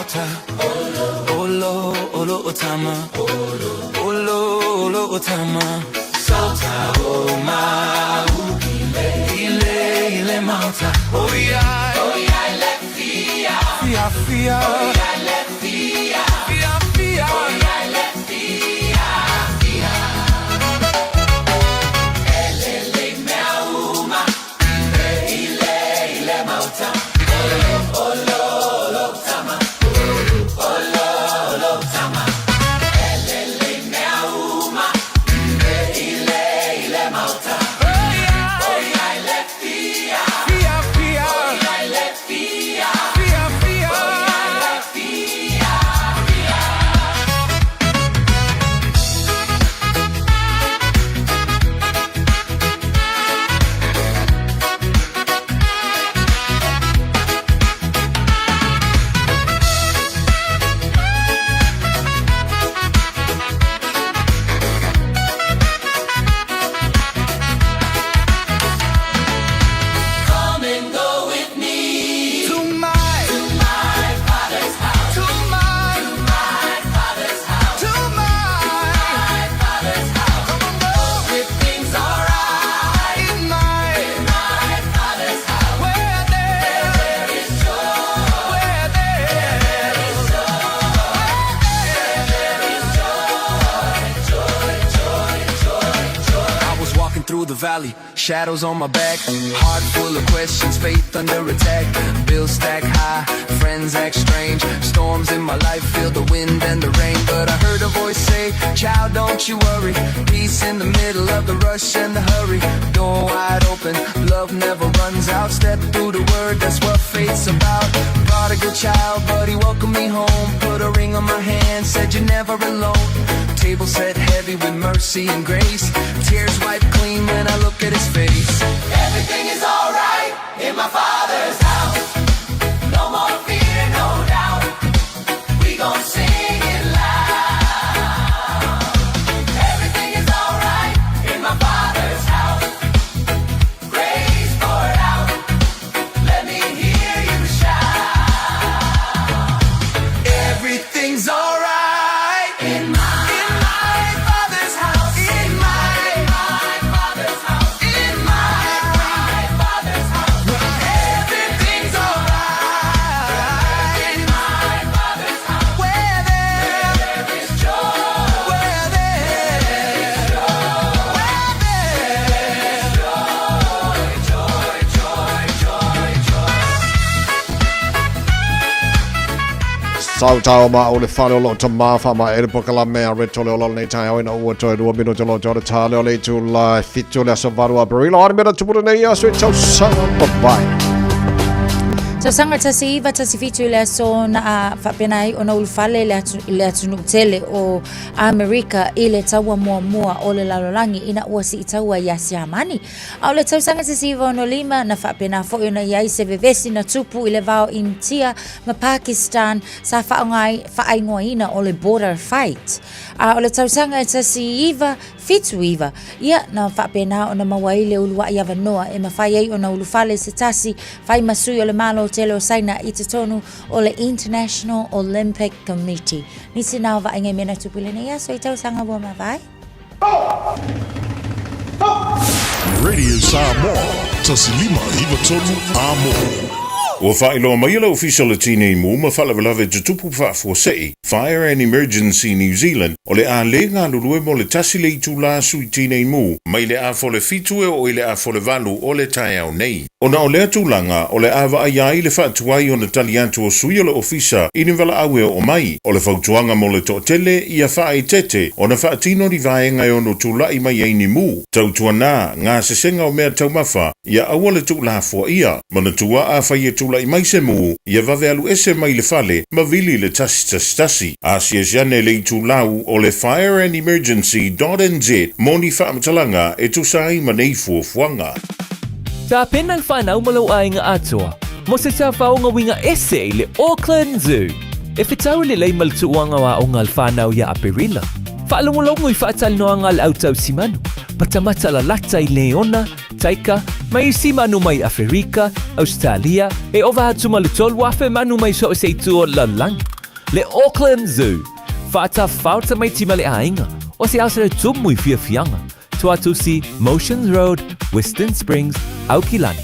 mauta. Olo, olo o tama. Olo, olo o tama. Sauta o mau. Ile, ile mauta. Oh yeah. Oh yeah, le fia. Fia, fia. Oh yeah, le fia. Fia, fia. Oh yeah, le fia. Fia. Elele mea uma. Ile, ile mauta. Olo, olo, olo tama. Olo, olo tama. Elele mea uma. Ile, ile mauta. Oh yeah, le fia. Fia, fia. Oh yeah, le fia. Fia, fia. Oh yeah, le fia. Fia. Come and go with me to my to my father's house. To my to my father's house. To my to my father's house. Come on, go. Everything's alright in my in my father's house. Where there, there is joy. Where there, is joy. Where there is joy. Joy, joy, joy, joy. I was walking through the valley, shadows on my back, heart full of questions, faith under attack. Bills stack high, friends act strange, storms in my life feel the wind and the rain. But I heard a voice say, Child, don't you worry. Peace in the middle of the rush and the hurry. Door wide open, love never runs out. Step through the word, that's what faith's about. Prodigal child, but he welcomed me home. Put a ring on my hand, said you're never alone. Table set heavy with mercy and grace. Tears wiped clean when I look at his face. Everything is alright in my father's house. No more fear, no doubt. We gon' sing it loud. Everything is alright in my father's house. Grace poured out. Let me hear you shout. Everything's alright in my in my father's house. In my my father's house. In my my father's house. Everything's alright in my father's house. Where there, there is joy. Where there is joy. Where there is joy. Joy, joy, joy, joy. Sautao ma o le fale o loo tamā faamaea le polokalame a Retro le Ola o lenei taeao ina ua toe 2 minute o loo toe ta lea o le itula e 7 o le aso 8 o Aperila. O a ni mea na tupu lenei aso e tausaga papae. Tausaga 1917 i le aso na faapena ai ona ulufale le, atu, le atunuu tele o Amerika i le taua muamua o le lalolagi ina ua siitaua iā Siamani. A o le tausaga 1965 na faapena foi ona i ai se vevesi na tupu i le va o Initia ma Pakistan sa faaaoga faaigoaina o le Border Fight. A o le tausaga e 1979, ia, na faapena ona maua ai le uluai avanoa e mafai ai ona ulufale se tasi fai ma sui o le Malo tele o Saina i totonu o le International Olympic Committee. Nisi na o vaaiga i mea na tupu i lenei aso i tausaga ua mavae. Radio Samoa, 1593 Amo. Ua faailoa mai e le Ofisa o le Tinei Mu ma Faalavelave Tutupu Faafuasei, Fire and Emergency New Zealand, o le a le galulue mo le tasi le itulā sui tinei mu mai le afa o le fitu e oo i le afa o le valu o le taeao nei. Ona o lea tulaga, o le a vaaia ai le faatuai ona tali atu o sui o le Ofisa i ni valaau e oo mai. O le fautuaga mo le toatele, ia faaeteete ona faatino ni vaega e ono tula'i mai ai ni mu. Tautuanā, gasesega o mea taumafa, ia aua le tuulafoaia. Manatua, afai e tula'i mai se mu, ia vave alu ese mai le fale ma vili le 111. Asiasi ane i le itulau o le fireandemergency.nz mo ni faamatalaga e tusa ai ma nei fuafuaga. Tapena le whanau ma lou aiga atoa mo se tafaoga uiga ese i le Auckland Zoo. E fetau lelei ma le tuuaga o aoga a le whanau iā Aperila. Faalogologo i faatalanoaga a le au tausimanu, matamata lalata i leona, taika, ma isi manu mai Aferika, Ausetalia, e ova atu ma le 3,000 manu mai so o se itu o le lalolagi. Le Auckland Zoo, Faatafao tamaiti ma le aiga, o se aso le tumu i fiafiaga, Tuatusi, Motions Road, Western Springs, Aukilani.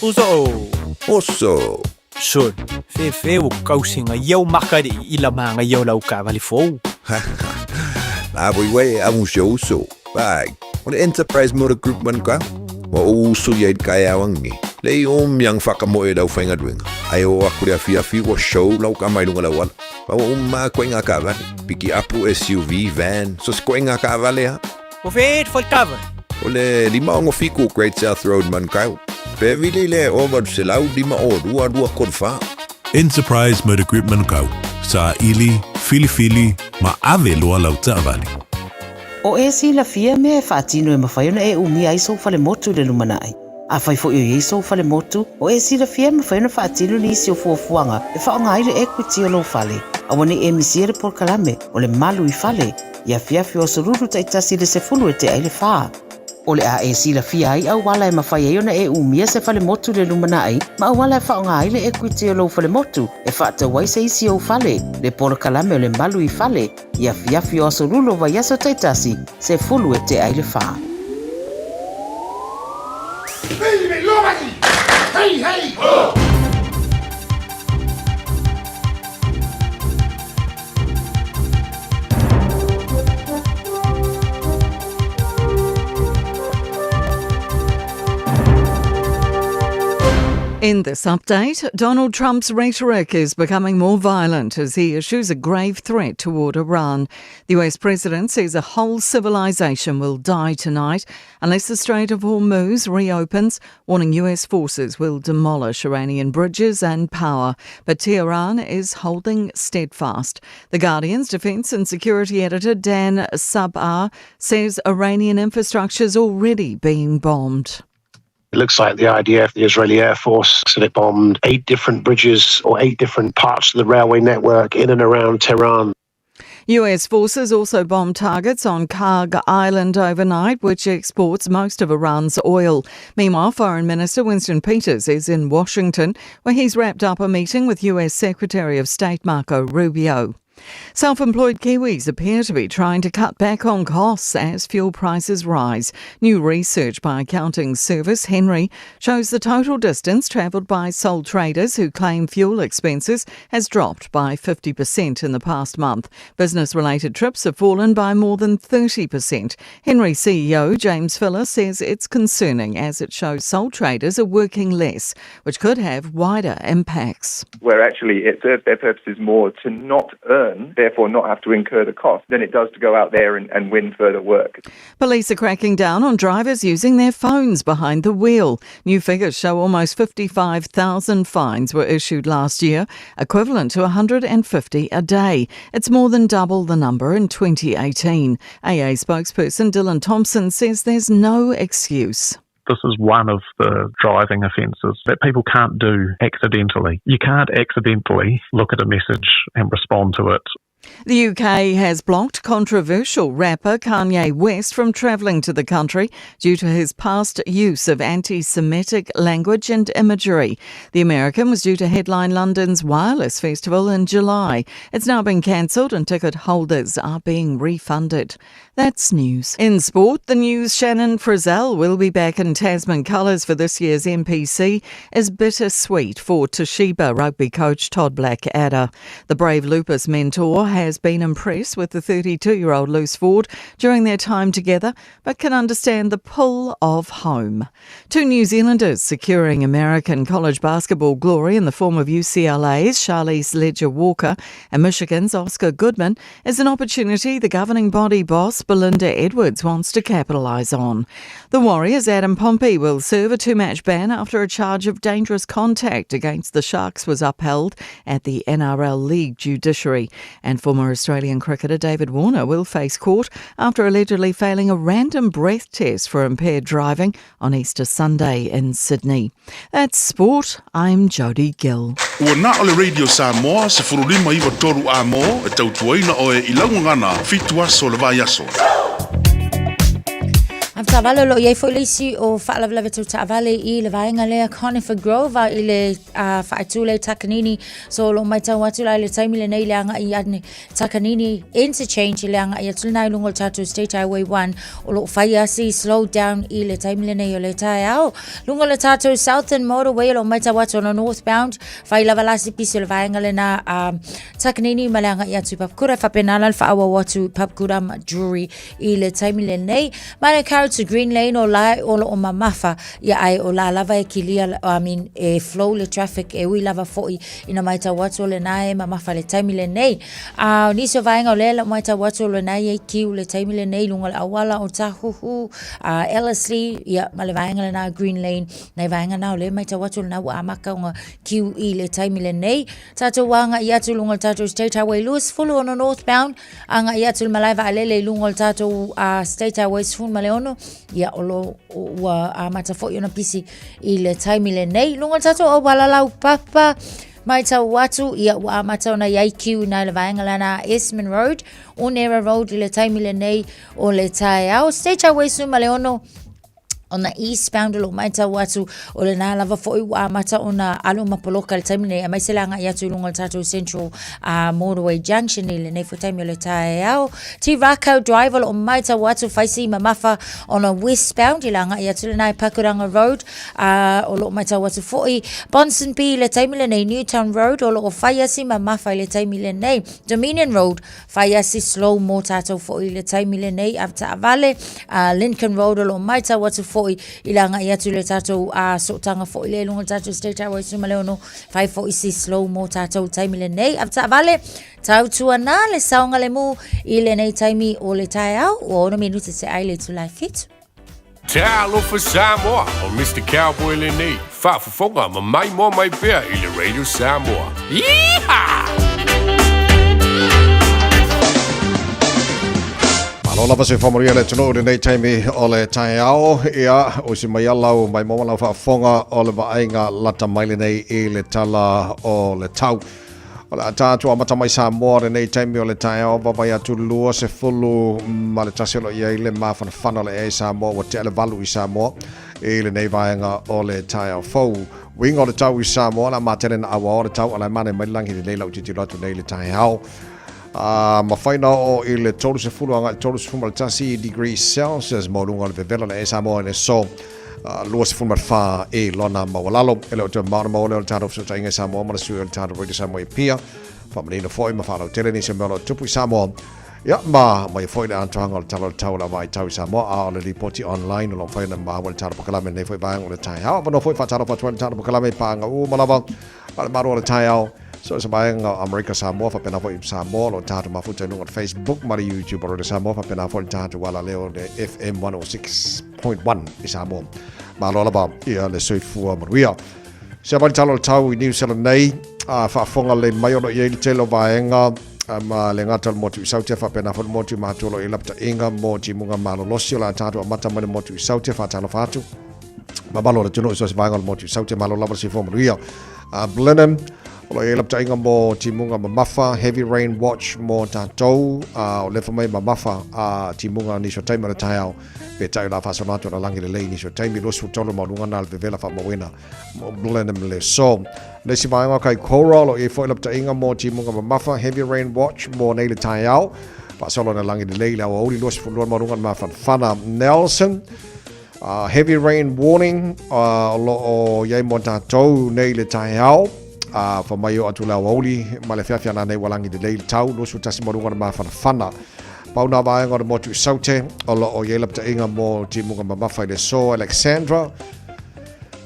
Uso. Oso. Sol, fefe o kausinga iau makari i la manga iau lau kavali fou. La voi wei a un uso. Vai. O le Enterprise Motor Group man ka. Wa o uso ia i kai awangi. Le i o miang whakamoe lau whainga duenga. Ai o aku le awhi awhi wa show lau ka mai lunga lau ala. Pa wa umma koe ngā kavale. Piki apu SUV, van, so se koe ngā kavale ha. O whēt whai kava. O le 5 o Great South Road man kau. Pe vili le o valu se lau 5 o 2 2 3 4. Enterprise Motor Group Manukau. Sa ili, filifili, ma ave loa lau taavale. O e silafia mea e faatino e mafai ona e umia ai sou falemotu i le lumanai. Afai foi o i ai sou falemotu, o e silafia e mafai ona faatino nisi o fuafuaga e faaaoga ai le equity o lou fale. Aua ne i e misia le polokalame o le Malu i Fale, i afiafi o aso Lulu taitasi i le 3:50. O le a e silafia ai auala e mafai ai ona e umia se falemotu i le lumanai ma auala e faaaoga ai le equity o lou falemotu e faatau ai se isi ou fale, le polokalame o le Malu i Fale, i afiafi o aso Lulu o vaiaso taitasi, 3:45. Hey, hey! Oh! In this update, Donald Trump's rhetoric is becoming more violent as he issues a grave threat toward Iran. The US president says a whole civilization will die tonight unless the Strait of Hormuz reopens, warning US forces will demolish Iranian bridges and power. But Tehran is holding steadfast. The Guardian's defense and security editor Dan Sabbagh says Iranian infrastructure is already being bombed. It looks like the IDF, the Israeli Air Force, said it bombed 8 different bridges or 8 different parts of the railway network in and around Tehran. US forces also bombed targets on Kharg Island overnight, which exports most of Iran's oil. Meanwhile, Foreign Minister Winston Peters is in Washington, where he's wrapped up a meeting with US Secretary of State Marco Rubio. Self-employed Kiwis appear to be trying to cut back on costs as fuel prices rise. New research by accounting service Hnry shows the total distance travelled by sole traders who claim fuel expenses has dropped by 50% in the past month. Business-related trips have fallen by more than 30%. Hnry CEO James Fuller says it's concerning as it shows sole traders are working less, which could have wider impacts. Where actually it serves their purposes more to not earn, therefore not have to incur the cost, than it does to go out there and win further work. Police are cracking down on drivers using their phones behind the wheel. New figures show almost 55,000 fines were issued last year, equivalent to 150 a day. It's more than double the number in 2018. AA spokesperson Dylan Thompson says there's no excuse. This is one of the driving offences that people can't do accidentally. You can't accidentally look at a message and respond to it. The UK has blocked controversial rapper Kanye West from travelling to the country due to his past use of anti-Semitic language and imagery. The American was due to headline London's Wireless Festival in July. It's now been cancelled and ticket holders are being refunded. That's news. In sport, the news Shannon Frizzell will be back in Tasman colours for this year's NPC is bittersweet for Toshiba rugby coach Todd Blackadder. The Brave Lupus mentor has been impressed with the 32-year-old loose forward during their time together, but can understand the pull of home. Two New Zealanders securing American college basketball glory in the form of UCLA's Charlisse Leger-Walker and Michigan's Oscar Goodman is an opportunity the governing body boss Belinda Edwards wants to capitalise on. The Warriors' Adam Pompey will serve a 2-match ban after a charge of dangerous contact against the Sharks was upheld at the NRL League judiciary. And former Australian cricketer David Warner will face court after allegedly failing a random breath test for impaired driving on Easter Sunday in Sydney. That's sport. I'm Jodie Gill. Ua na o le Radio Samoa 15 93 a mō e tautuaina oe i lau gagana 7 aso o le vaiaso. Avetaavale o lo o i ai foi le isi o faalavelave tau taavale i le vaega lea Conifer Grove a i le faaitu lea i Takanini. So o lo o matau atu la i le taimi lenei le agai ane Takanini Interchange i le agai atu lena i luga o le tatou State Highway 1 o lo o fai lava si slow down i le taimi lenei o le taeao. Luga o le tatou Southern Motorway o lo o matau atu ona northbound fai lava la si pisi o le vaega lena Takanini ma le agai atu i Papakura faapena la le faaauau atu i Papakura ma Drury i le taimi lenei. Manukau to Green Lane o la o lo o mamafa ia ae o la lava e kilia, I mean, e flow le traffic e ui lava foi ina maitau atu o lena e mamafa le taimi lenei. A o nisi o vaega o lea lau maitau atu o lena e i ai kiu le taimi lenei i luga o le auala o Tahuhu, Ellerslie, ia ma le vaega lena Green Lane, nai vaega na o lea e maitau atu o lena ua amata ona kiu i le taimi lenei. Tatou agai atu i luga o le tatou State Highway 26 northbound, Agai atu i le malae vaalele i luga o le tatou State Highway 16, ia o lo ua amata foi ona pisi i le taimi lenei. I luga o le tatou auala laupapa, maitau atu, ia ua amata ona i ai kiu i nai le vaega lana Esmond Road, Onera Road i le taimi lenei o le taeao. State Highway 16, ona eastbound o lo o matau atu o lena lava foi ua amata ona alu ma poloka i le taimi nei aemaise le agai atu i luga o le tatou Central Motorway Junction i lenei foi taimi o le taeao. Ti Rakau Drive o lo o matau atu fai si mamafa ona westbound i le agai atu lena i Pakuranga Road o lo o matau atu foi Ponsonby i le taimi lenei Newtown Road o lo o fai asi mamafa i le taimi lenei Dominion Road Fai a si slow mō tātou foi i le taimi lenei a taavale Lincoln Road o lo o maitau atu foi i le agai atu i le tātou sootaga foi le lunga o le tātou State Highway 16 fai foi si slow mō tātou taimi lenei a taavale tautua nā le saogalemu i lenei taimi o le taeao ua 6 minute te ai le itula e 7. Talofa Samoa, o Mr. Cowboy lenei, faafofoga ma maimoa mai pea i le Radio Samoa. Yeehaw! Malo lava se whamaria le atunuu lenei taimi o le taeao. Ia, o si mai alau mai maua lau faafofoga o le vaaiga lata mai lenei i le tala o le tau. O le a tatou amata mai Samoa lenei taimi o le taeao vaavaai atu 21 o lo o i ai le mafanafana o le ea i Samoa ua tea le 8 i Samoa i lenei vaega o le taeao fou. Uiga o le tau i Samoa o le a matele na auao le tau a la e manaia mai le lagi lenei lau tilotilo atu nei i le taeao. A mafai na oo i le 30 agai 31 degrees Celsius maualuga o le vevela o le ea i Samoa i le aso 24 i lona maualalo. E le o toe mamao ona maua lea o le tatou fesootaiga i Samoa ma le sui o le tatou Radio Samoa i Apia. Faamanino foi ma faalautele nisi o mea o lo o tupu i Samoa. Ia, ma mai foi le atoaga o le tala o le tau o le vaitau i Samoa, a o le lipoti online o lo o mafai ona maua i le tatou polokalame i lenei foi vaega o le taeao. Avanoa foi faatalofa atu ai i le tatou polokalame i paaga uma lava a le Malo o le taeao. So se vaega o Amerika Samoa faapena foi Samoa o lo o tatou mafuta i luga o le Facebook ma le YouTube o Radio Samoa faapena foi le tatou alaleo le FM 106.1 i Samoa. Malo lava ia le soifua manuia. Se avali talo le tau i New Zealand nei, a faafofoga lelei mai o lo o i ai le tele o vaega ma le gata o le motu i Sautia faapena foi le motu i Matua o lo o i ai lapataiga mo timuga malolosi o le a tatou amata mai le motu i Sautia faatalofa atu. Mamalu o le atunuu i so o se vaega o le motu i Sautia malo lava le soifua manuia. Blenheim, o lo o i ai lapataiga mo timuga mamafa, heavy rain watch mo tatou, o lefa mai mamafa a timuga nisi o taimi o le taeao, peitai o le a faasolo atu ona lagi lelei nisi o taimi, 23 maualuga na le vevela faamauina mo Blenheim le aso. Le isi vaega o Kaikoura, o lo o i ai foi lapataiga mo timuga mamafa, heavy rain watch mo nei le taeao, faasolo ona lagi lelei i le aoauli 22 maualuga le mafanafana. Nelson, Heavy rain warning o lo o i ai mo tatou nei le taeao. Fa mai o atu le aoauli ma le afiafi ana nei ua lagi lelei le tau, 21 ma luga o le mafanafana. Pau nā vaega o le motu i Saute o lo o i ai lapataiga mo timuga mamafa i le aso Alexandra.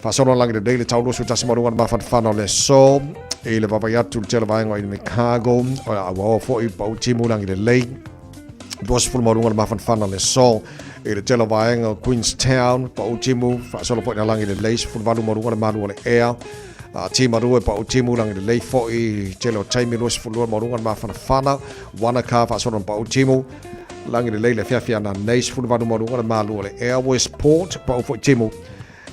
Faasolo lagi lelei le tau 21 ma luga o le mafanafana o le aso i le vaavaai atu i le tele o vaega o Invercargill o le auaoa foi pau timu lagi lelei. 20 ma luga o le mafanafana o le aso i le tele o vaega o Queenstown, pau timu, faasolo foi na lagi lelei, 18 ma luga o le malu o le ea. Timarua e pau timu lagi lelei foi tele o taimi 22 ma luga o le mafanafana, Wanaka faasolo na pau timu, lagi lelei le afiafi ana nei, 18 ma luga o le malu o le ea, Westport pau foi timu.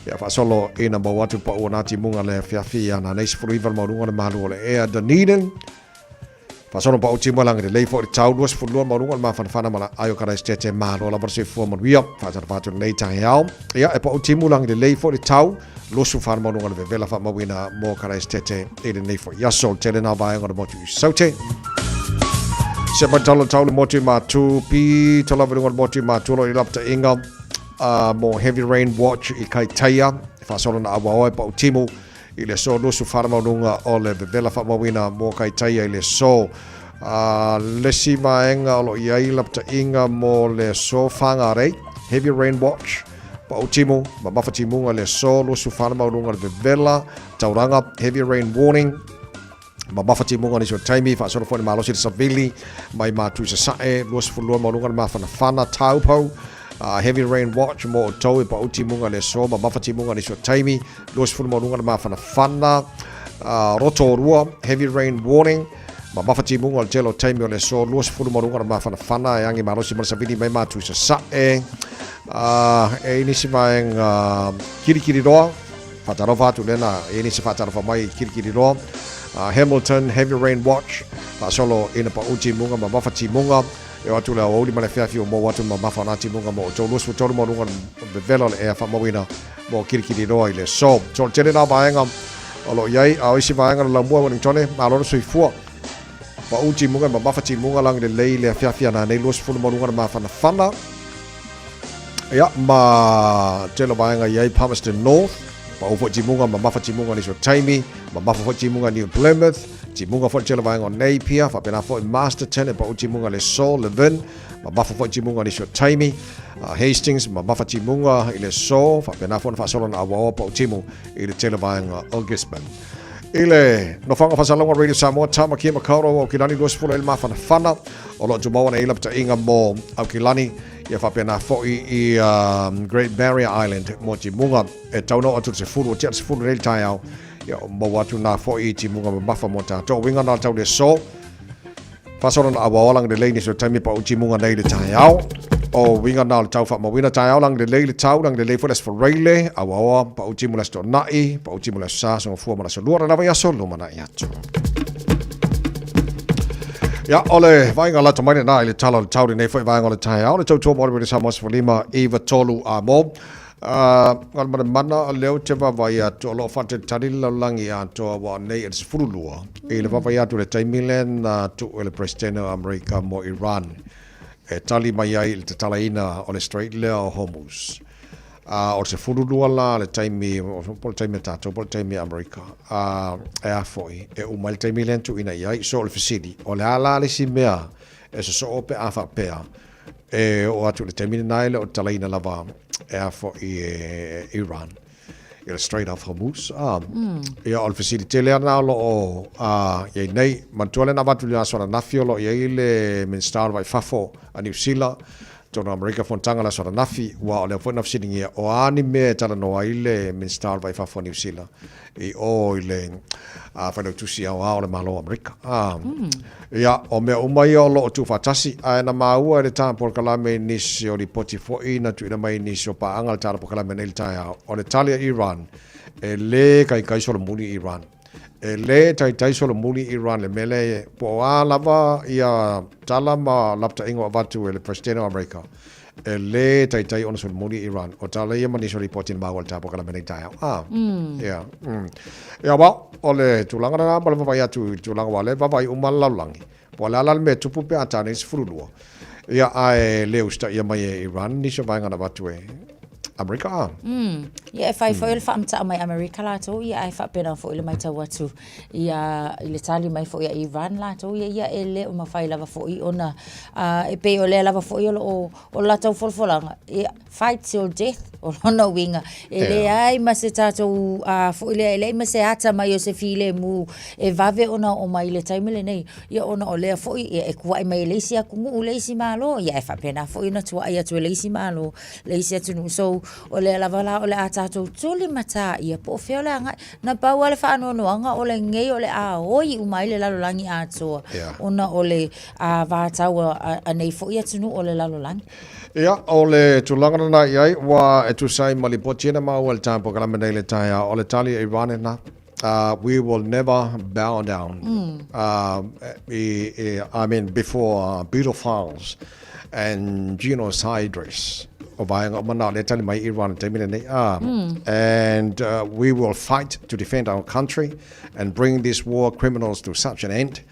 Ia faasolo ina maua atu pau o nā timuga le afiafi ana nei, 19 ma luga o le malu o le ea, Dunedin. Faasolo pa'u timu e lagi lelei fo'i le tau 22 maualuga o le mafanafana ma la'ai o Karaisitete malo lava le soifua manuia. Faatalofa atu i lenei taeao. Ia, e pa'u timu lagi lelei fo'i le tau 24 maualuga o le vevela faamauina mo Karaisitete i lenei fo'i aso. O le tele na vaega o le motu i Saute. Se mai talo tau le motu i Matu, pito lava i luga o le motu i Matu o lo o i lapataiga mo Heavy Rain Watch i Kaitaia. E faasolo na auaoa e pa'u timu I le aso 24 maualuga o le vevela faamauina mo Kaitaia i le aso a le isi vaega o lo o i ai lapataiga mo le aso Whangarei, Heavy Rain Watch, Pau Timu, mamafa timuga i le aso 24 maualuga o le vevela tauranga, Heavy Rain Warning, mamafa timuga nisi o taimi, faasolo foi le malosi le savili mai Matu i Sasae, 22 maualuga le mafanafana, Taupo, Heavy Rain Watch mo outou e pau timuga le aso, mamafa timuga nisi o taimi, 20 maualuga le mafanafana, Rotorua, Heavy Rain Warning, mamafa timuga o le tele o taimi o le aso, 20 maualuga le mafanafana, e agi malosi ma le savili mai Matu i Sasae, e i nisi vaega Kirikiriroa, Faatalofa atu lena i nisi faatalofa mai i Kirikiriroa, Hamilton, Heavy Rain Watch, faasolo ina pau timuga ma mafa timuga, e o atu le aoauli ma le afiafi o mou atu ma mafa o nā timuga mo outou 23 maualuga vevela o le ea faamauina mo Kirikiriroa i le aso. So o le tele nā vaega o lo o i ai, a o isi vaega le laumua Wellingtone, malo le soifua. Pau timuga ma mafa timuga lagi lelei le afiafi ana nei 20 maualuga le mafanafana. Ia, ma tele o vaega i ai Palmerston North, pau foi timuga ma mafa timuga nisi o taimi, ma mafa foi timuga New Plymouth, timuga foi le tele o vaega o Napier, faapena foi Masterton e pau timuga le aso, Levin, ma mafa foi timuga nisi o taimi, Hastings, ma mafa timuga i le aso, faapena foi ona faasolo na auaoa pau timu i le tele o vaega o Gisborne. I le nofoaga faasalalauga Radio Samoa, Tāmaki Makaurau, Aukilani 20 i le mafanafana, o lo o tumau ana i lapataiga mo Aukilani, ia faapena foi i Great Barrier Island mo timuga e tau na oo atu le 10 o tia le 10 nei le taeao, ia o maua atu nā foi i timuga mamafa mo tātou. Uiga na tau le aso, faasolo na auaoa lagi lelei nisi o taimi pa o timuga nei le taeao. O uiga na o le tau faamauina taeao lagi lelei le tau, lagi lelei foi le aso Faraile, auaoa pa o timu le aso Toonai, pa o timu le aso Sa, aso Gafua ma le aso Lua, lena vaiaso lumanai atu. Ia, o le vaaiga lata mai lena i le tala o le tau lenei foi vaega o le taeao, le tautua mo le Radio Samoa 15 9 3 a mo. Ngā mana mana o leo te vaavaai atu o lo o faatalitali le lalolagi atoa ua nei e le 12 i le vaavaai atu i le taimi lea na tuu e le Peresetene o Amerika mo Iran e tali mai ai i le tatalaina o le Strait lea o Hormuz. A o le 12 la le taimi, po o le taimi a tatou po o le taimi a Amerika, a e a foi, e uma ai le taimi lea na tuuina i ai. So o le fesili, o le a la le isi mea e sosoo pe a faapea e oo atu i le taimi lena e le o tatalaina lava e a foi e Iran i le Strait of Hormuz. A, ia o le fesili tele lava lena o lo o i ai nei. Manatua lea na avatu i le aso ananafi o lo o i ai le Minisita o le Vai i Fafo a Niu Sila, Tonu Amerika Fonotaga le aso ananafi, ua o lea foi na fesiligia o a ni mea e talanoa ai le Minisita o le Vai i Fafo a Niu Sila i o i le Failautusi Aoao o le Malo o Amerika. Ia, o mea uma ia o lo o tuufaatasi, ae na maua e le tā polokalame i nisi o lipoti foi na tuuina mai i nisi o paaga le tala polokalame nei i le taeao, o le tali a Iran, e lē taitai solomuli Iran. E lē taitai solomuli Iran le mea lea, po o a lava ia tala ma lapataiga ua avatu e le Peresetene o Amerika, E lē taitai ona solomuli Iran. O tala ia ma nisi o lipoti na maua i le tā polokalame nei taeao. Ah. Ia. Ia, well, o le tulaga lena ma le vaavaai atu i le tulaga aua o lea e vaavaai uma le lalolagi. Po o le a la le mea e tupu pe a tā nei 12. Ia, ae le usitaia mai e Iran nisi o vaega na avatu e Amerika, ah. Ia, e fai foi o le faamatau mai Amerika latou, ia, ae faapena foi le matau atu ia i le tali mai foi a Iran latou ia, ia e le o mafai lava foi ona e pei o lea lava foi o lo o o le latou folafolaga, ia, fight till death, o lona uiga, e leai ma se tatou foi lea, e leai ma se ata mai o se filemu e vave ona oo mai i le taimi lenei, ia ona o lea foi ia, e kuaʻi mai e le isi atunuu le isi Malo, ia e faapena foi ona tuaʻi atu e le isi Malo le isi atunuu. So, o lea lava la o le a tatou tuli matā ia po o fea o le agai. Na pau lava le faanoanoaga o lenei o le a oi uma ai le lalolagi atoa ona o le vatau a nei foi atunuu o le lalolagi. Ia, o le tulaga lena i ai, ua e tusa ai ma lipoti na maua i le tae polokalame nei i le taeao, o le tali a Iran lena. We will never bow down. I mean, before pedophiles and genociders. O vaega uma na o lea tali mai Iran i le taimi lenei. And we will fight to defend our country and bring these war criminals to such an end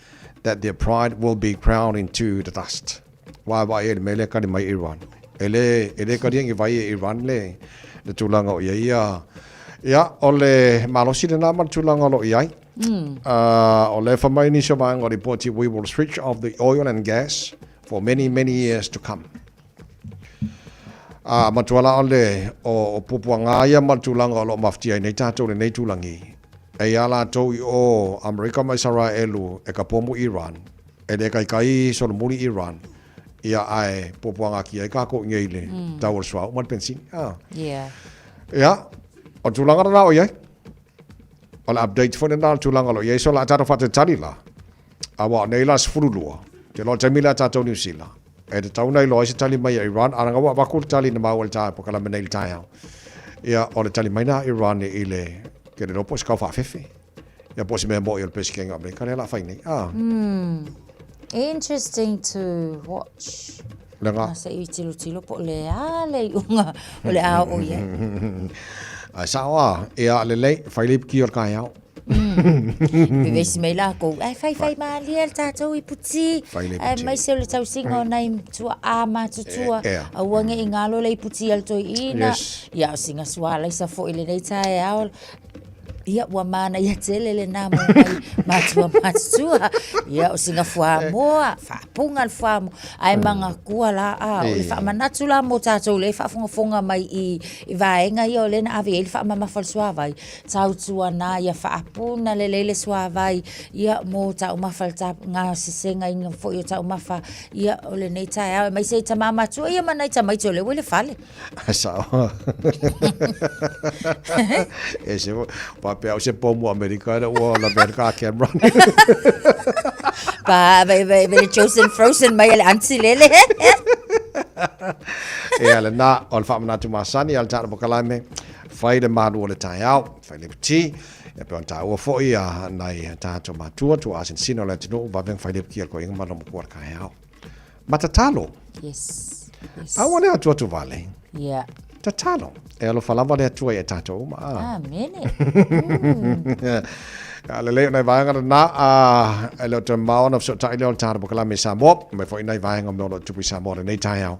that their pride will be ground into the dust. Vaevae ai le mea lea kali mai Iran. E le, e le kalia ni vai e Iran le, le tulaga o i ai ia. Ia, o le malosi lena ma le tulaga o lo o i ai. O lea e fai mai nisi o vaega o lipoti, we will switch off the oil and gas for many, many years to come. A matua la o le, o, o puapuaga ia ma le tulaga o lo o mafatia ai nei tatou i lenei tulagi. E iā latou i o Amerika ma Isaraelu e ka pomu Iran, e le kaikai solomuli Iran, ia ae puapuaga aki ai kākou i nei le tau o le suauu ma le penisini. A. Yeah. Ia, o le tulaga lena o i ai. O le update foi lena o le tulaga o lo o i ai. So o le a tatou faatalitali la, aua o nei la 12, te loa le taimi lea a tatou Niu Sila, e tatau ona iloa ai se tali mai a Iran, a leaga ua avatu le tali na maua i le tae pokalame nei i le taeao. Ia, o le tali mai lena a Iran i le, ke le iloa po o se kau faafefe, ia po o se mea moni o le Peresetene o Amerika lea o le a fai nei. A. Interesting to watch. Leaga. A se i tilotilo po o le a le iuga o le a oo i ai. Ae sao a, ia lelei, fai le ipuki o le kaeao. Vevesi mai lākou, ai fai fai mālie le tātou iputi, Fai le ai iputi. mai se o le tausiga o nai tua'a matutua, E, ea. aua ne i galo le iputi a le toeaina. Yes. Ia o sina sualaisa foi i lenei taeao. Ia, ua manaia tele lenā mo nai matua matutua. Ia, o sina fuamoa, faapuga le fuamoa. Ae manatua la, a, o le faamanatu la mo tātou lea e faafogafoga mai i, i vaega ia o lea na ave i ai le faamamafa o le suavai. Tautuana ia faapuna lelei le suavai, ia, mo taumafa le ta, gasesegaina foi o taumafa, ia, o lenei taeao. Aemaise i tamā matua ia ma nai tamaiti o lea ua i le fale. Sao. E se faapea o se pomu Amerika ina ua lavea le ka Cameron. Pa, vai, vai, vai, chosen frozen mai le auntie lele. Ia lena, o le faamanatu masani a le tatou pokalame, fai le malu o le taeao, fai le puti, ia pe ona taua foi a nai tatou matua, tuaa sinosino o le atunuu, vave ona fai le puti a le koiga ma loma kua le taeao. Ma tatalo. Yes. Yes. Aua le atu atu vale. Yeah. Tatalo. E alofa lava le Atua ia tatou uma. Ah. Amene. A lelei o nai vaega lena, a e le o toe mamao ona fesootai lea o le tatou pokalame i Samoa, mai foi nai vaega o mea o lo o tupu i Samoa i lenei taeao.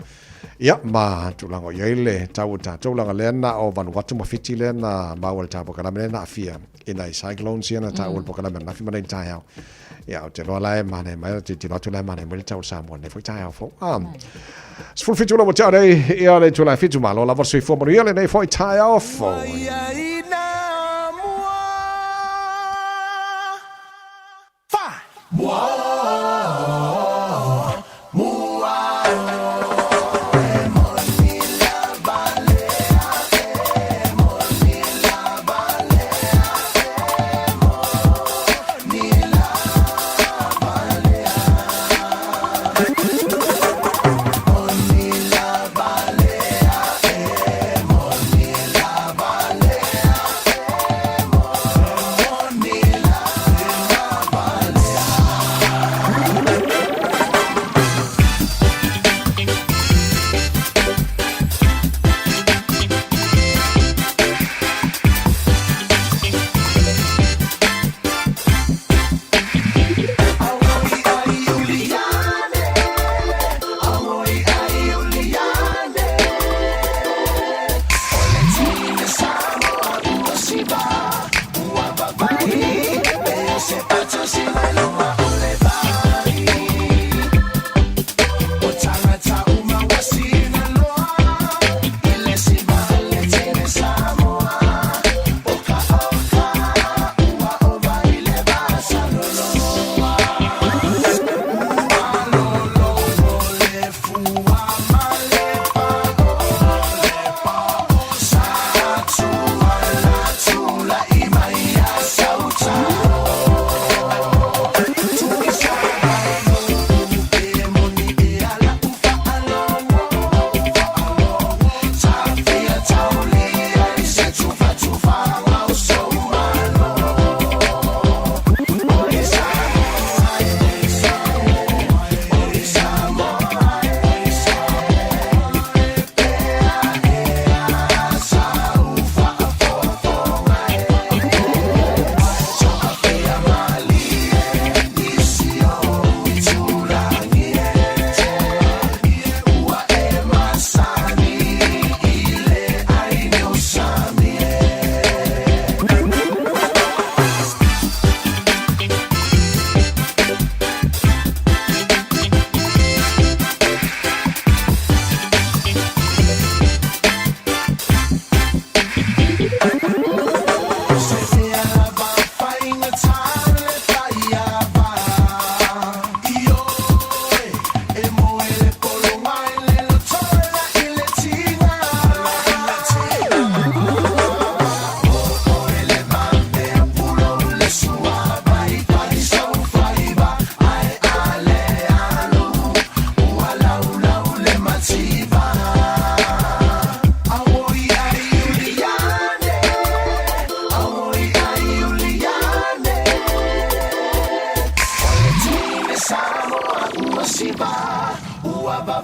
Ia, ma tulaga o i ai le tau o tatou, leaga lea na o Vanuatu ma Fiti lea na maua i le tatou pokalame lea na aafia i nai cyclones ia na taua i le pokalame ananafi ma nei taeao. Ia, ou te iloa la e manaia mai, ou te tilotilo atu la e manaia mai le tau o Samoa i lenei foi taeao fou. Ah, 17 ula ua tea nei, ia le itula e 7, malo lava le soifua manuia lenei foi taeao fou.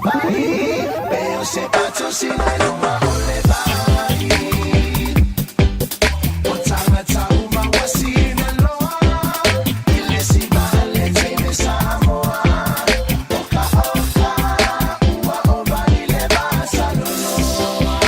vai Pe o se pato sina i luma o le vai O tangata uma wasina loa Ile si vale teme Samoa Oka oka ua o vali le vasaloloa.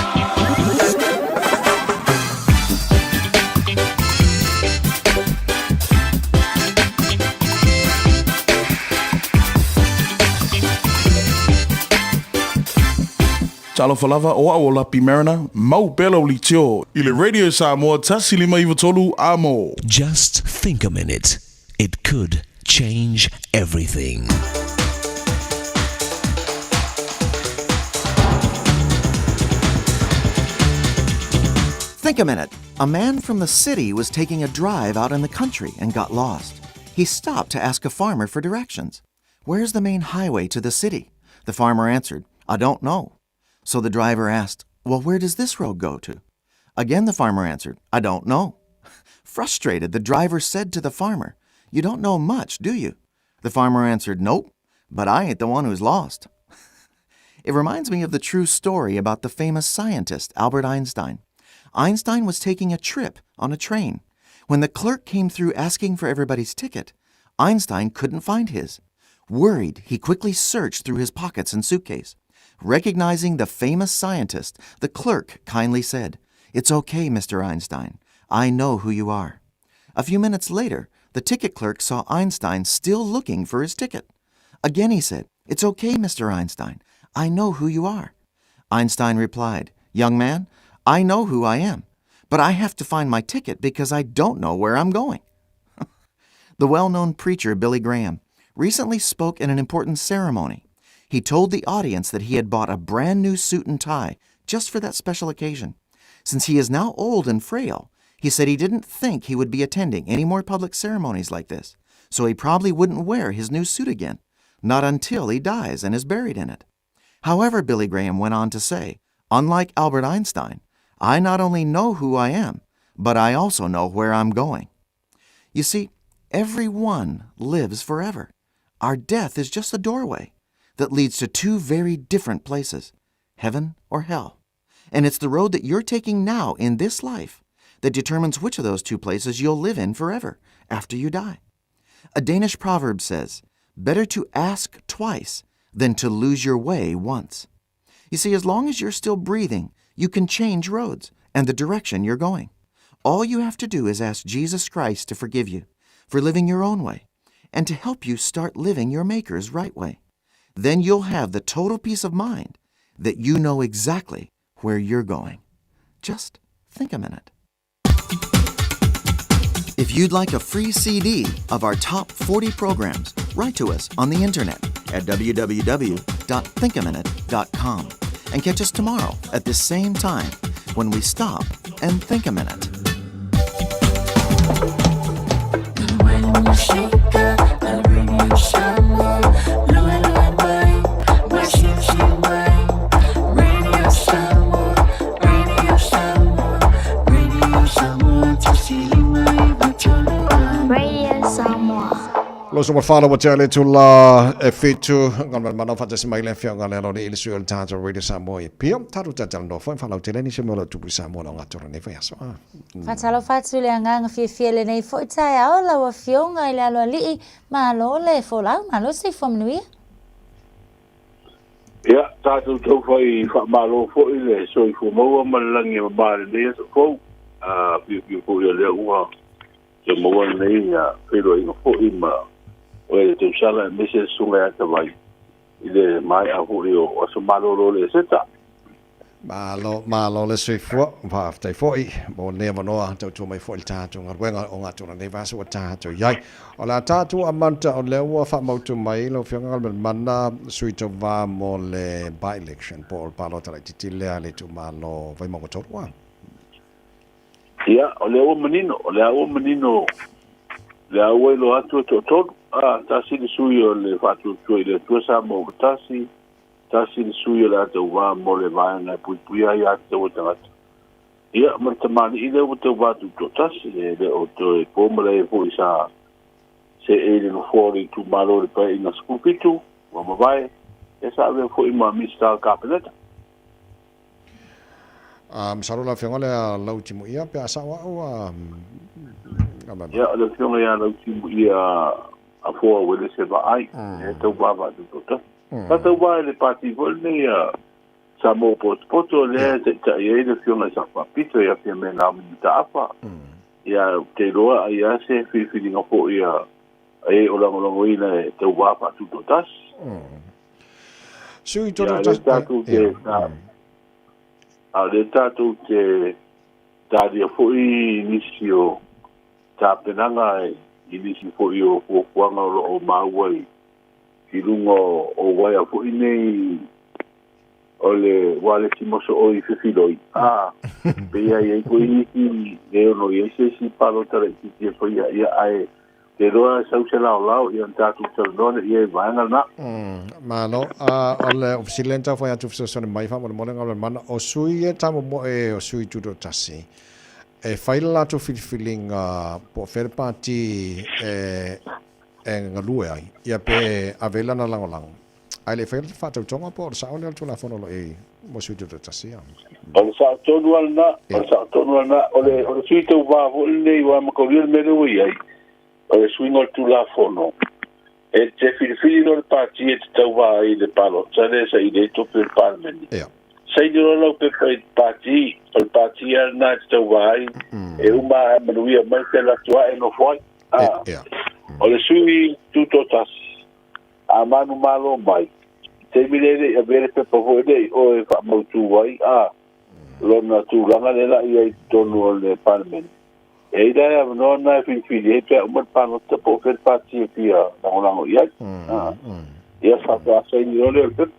Talofa lava o au o Lapi Mariner, mau pea lau litio i le Radio Samoa 1593 amo. Just think a minute. It could change everything. Think a minute. A man from the city was taking a drive out in the country and got lost. He stopped to ask a farmer for directions. Where's the main highway to the city? The farmer answered, I don't know. So the driver asked, Well, where does this road go to? Again, the farmer answered, I don't know. Frustrated, the driver said to the farmer, You don't know much, do you? The farmer answered, Nope, but I ain't the one who's lost. It reminds me of the true story about the famous scientist Albert Einstein. Einstein was taking a trip on a train. When the clerk came through asking for everybody's ticket, Einstein couldn't find his. Worried, he quickly searched through his pockets and suitcase. Recognizing the famous scientist, the clerk kindly said, It's okay, Mr. Einstein. I know who you are. A few minutes later, the ticket clerk saw Einstein still looking for his ticket. Again he said, It's okay, Mr. Einstein. I know who you are. Einstein replied, Young man, I know who I am, but I have to find my ticket because I don't know where I'm going. The well known preacher Billy Graham recently spoke in an important ceremony. He told the audience that he had bought a brand new suit and tie just for that special occasion. Since he is now old and frail, he said he didn't think he would be attending any more public ceremonies like this, so he probably wouldn't wear his new suit again, not until he dies and is buried in it. However, Billy Graham went on to say, unlike Albert Einstein, I not only know who I am, but I also know where I'm going. You see, everyone lives forever. Our death is just a doorway that leads to two very different places, heaven or hell. And it's the road that you're taking now in this life that determines which of those two places you'll live in forever after you die. A Danish proverb says, Better to ask twice than to lose your way once. You see, as long as you're still breathing, you can change roads and the direction you're going. All you have to do is ask Jesus Christ to forgive you for living your own way and to help you start living your Maker's right way. Then you'll have the total peace of mind that you know exactly where you're going. Just think a minute. If you'd like a free CD of our top 40 programs, write to us on the internet at www.thinkaminute.com and catch us tomorrow at this same time when we stop and think a minute. When you shake up, radio Samoa, lue lue mai, ma si mai. Radio Samoa, Radio Samoa, Radio Samoa, 1593 Radio Samoa. Lo so mafala wa tele tu la e fitu ngal mana fa tasi mai le fia ngal lo ni ile suel tato Radio Samoa e pia tato tata no fo fa tele ni se mo tu Samoa lo ngato ne fa so. Faatalofa atu le agaga fiafia lenei foʻi taeao lau afioga i le aloalii malo le folau malo soifua manuia. Ia, tatou taufai faamālō foʻi le soifua maua ma le lagi e mamā lenei aso fou. A fiafia foʻi o lea ua se maua lenei ia feiloaiga foʻi ma o e le tausala e mese suga ia tavai i le maeʻa foʻi o aso malōlō le eseta. Malo, malo le soifua, faafetai foʻi mo lenei avanoa tautua mai foʻi le tatou galuega o gatona nei vasa ua tatou iai. O le a tatou amata o lea ua faamautu mai lau afioga galumalemana sui tauvā mo le by-election po o le palota laititi lea le itumālo Vaimauga tolu a. Ia, o lea ua manino, o lea ua manino, le a ua iloa atu e toatolu, a tasi le sui o le faatuatua i le Atua Samoa ua tasi, tasi le sui o le atauvā mo le vaega e puipuia ai a tatau o tagata. Ia, ma le tamalii lea ua tauvā tutoatasi, e le o toe pō ma le foʻi sa se e le nofoa o le itumālo o le paeaiga 17, ua mavae, Ia sa avea foi ma Minisita o le Kapeneta. A masalo lau Afioga lea Lautimuia pe a sao au a. Ia, o le Afioga ia Lautimuia Afoa Uelese Vaai, e tauva faatutoatasi. Sa tauva i le Pati foi lenei a Samoa Potopoto lea e taitai ai le Afioga i Sao Faapito ia Fiame Naomi Mataafa. Ia, ou te iloa ai lava se filifiliga foi a e o lagolagoina e tauva faatutoatasi. Sui Ia, lea tatou te a o lea tatou te talia foi nisi o tapenaga i nisi foi o fuafuaga o lo o maua i luga o uaea foi nei o le ualesi mosooi fefiloi, a pei e i ai foi nisi e ono i ai se isi palota laitiiti e faia, ia, ae te iloa e sau se laolao, ia ona tatou talanoa lea i ai i le vaega lena. Malo. A o le fesili lea na taufai atu fesoasoani mai faamolemole Galuemalemana, o sui ia e tamomoe o sui tutoatasi, e fai le latou filifiliga po o fea le pati e galue ai, ia pe ave ai lana lagolago. Ae le i faia le faatautoga po o le sao lea o le Tulafono o lo o i ai mo sui tutoatasi. O le sao tonu lava lena, o le sao tonu lava lena. O le, o le sui tauva foi lenei aua e mataulia le mea lea ua i ai, o le suiga o le Tulafono, e te filifili loa le pati e te tauva ai i le palota lea e saili ai tofi o le Palemene. Saini loa lau pepa i le pati, o le pati lava lena e te tauva ai, e uma ae manuia mai te alu atu ae nofo ai. O le sui tutoatasi, A manumalo mai, i taimi lea e le i avea le pepa foi lea i o e faamautu ai a lona tulaga lea la i ai i totonu o le Palemene, e i ai la e avanoa lena e filifili ai pe a uma le palota po o fea le pati e fia lagolago i ai. Ia faatoa saini loa lea o le pepa.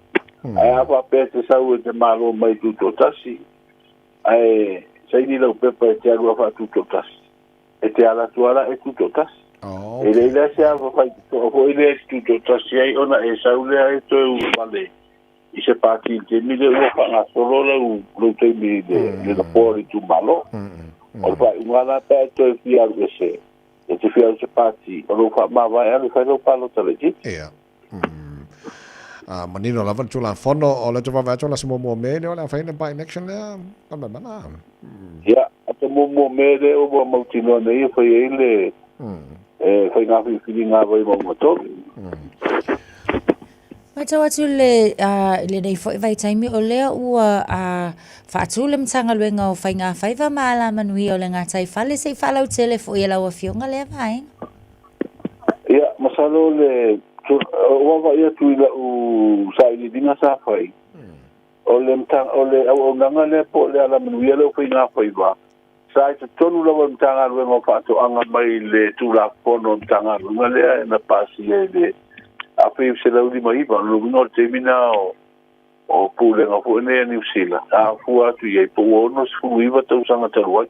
Ae a faapea e te sau e te malo mai i Tutoatasi, ae saini lau pepa e te alu a faatutoatasi, e te ala atu lava la e tutoatasi. E leai la se ava faitotoa foi lea e te tutoatasi ai ona e sau lea e toe ulufale i se pati i le taimi lea ua faagasolo lau, lou taimi i le, le nofoa o le itumalo. O le faaiuga la pe a e toe fia alu ese, e te fia alu i se pati, o lou faamavae alu e fai lau palota laitiiti. Ia. A manino lava le Tulafono, o le tou vaavaai atu o le aso muamua o Me lea o le a fai ai le by-election lea, Galuemalemana. Ia, aso muamua o Me lea ua mautinoa nei e fai ai le faiga filifiliga a Vaimauga 3. Matau atu le, i lenei foi vaitaimi o lea ua faatu le Matagaluega o Faiga Faiva ma Alamanuia o le Gataifale se i faalautele foi e lau Afioga lea vaega. Ia, masalo le ua vaai atu i lau sailiiliga sa fai, o le o le auaunaga lea po o le alamanuia lea o faiga faiva, sa i totonu lava o le Matagaluega o Faatoaga mai le Tulafono a le Matagaluega lea na pasia i le 1959. O lona uiga o le taimi lena o Pulega foi nei a Niu Sila, a fua atu i ai, po ua 69 tausaga talu ai.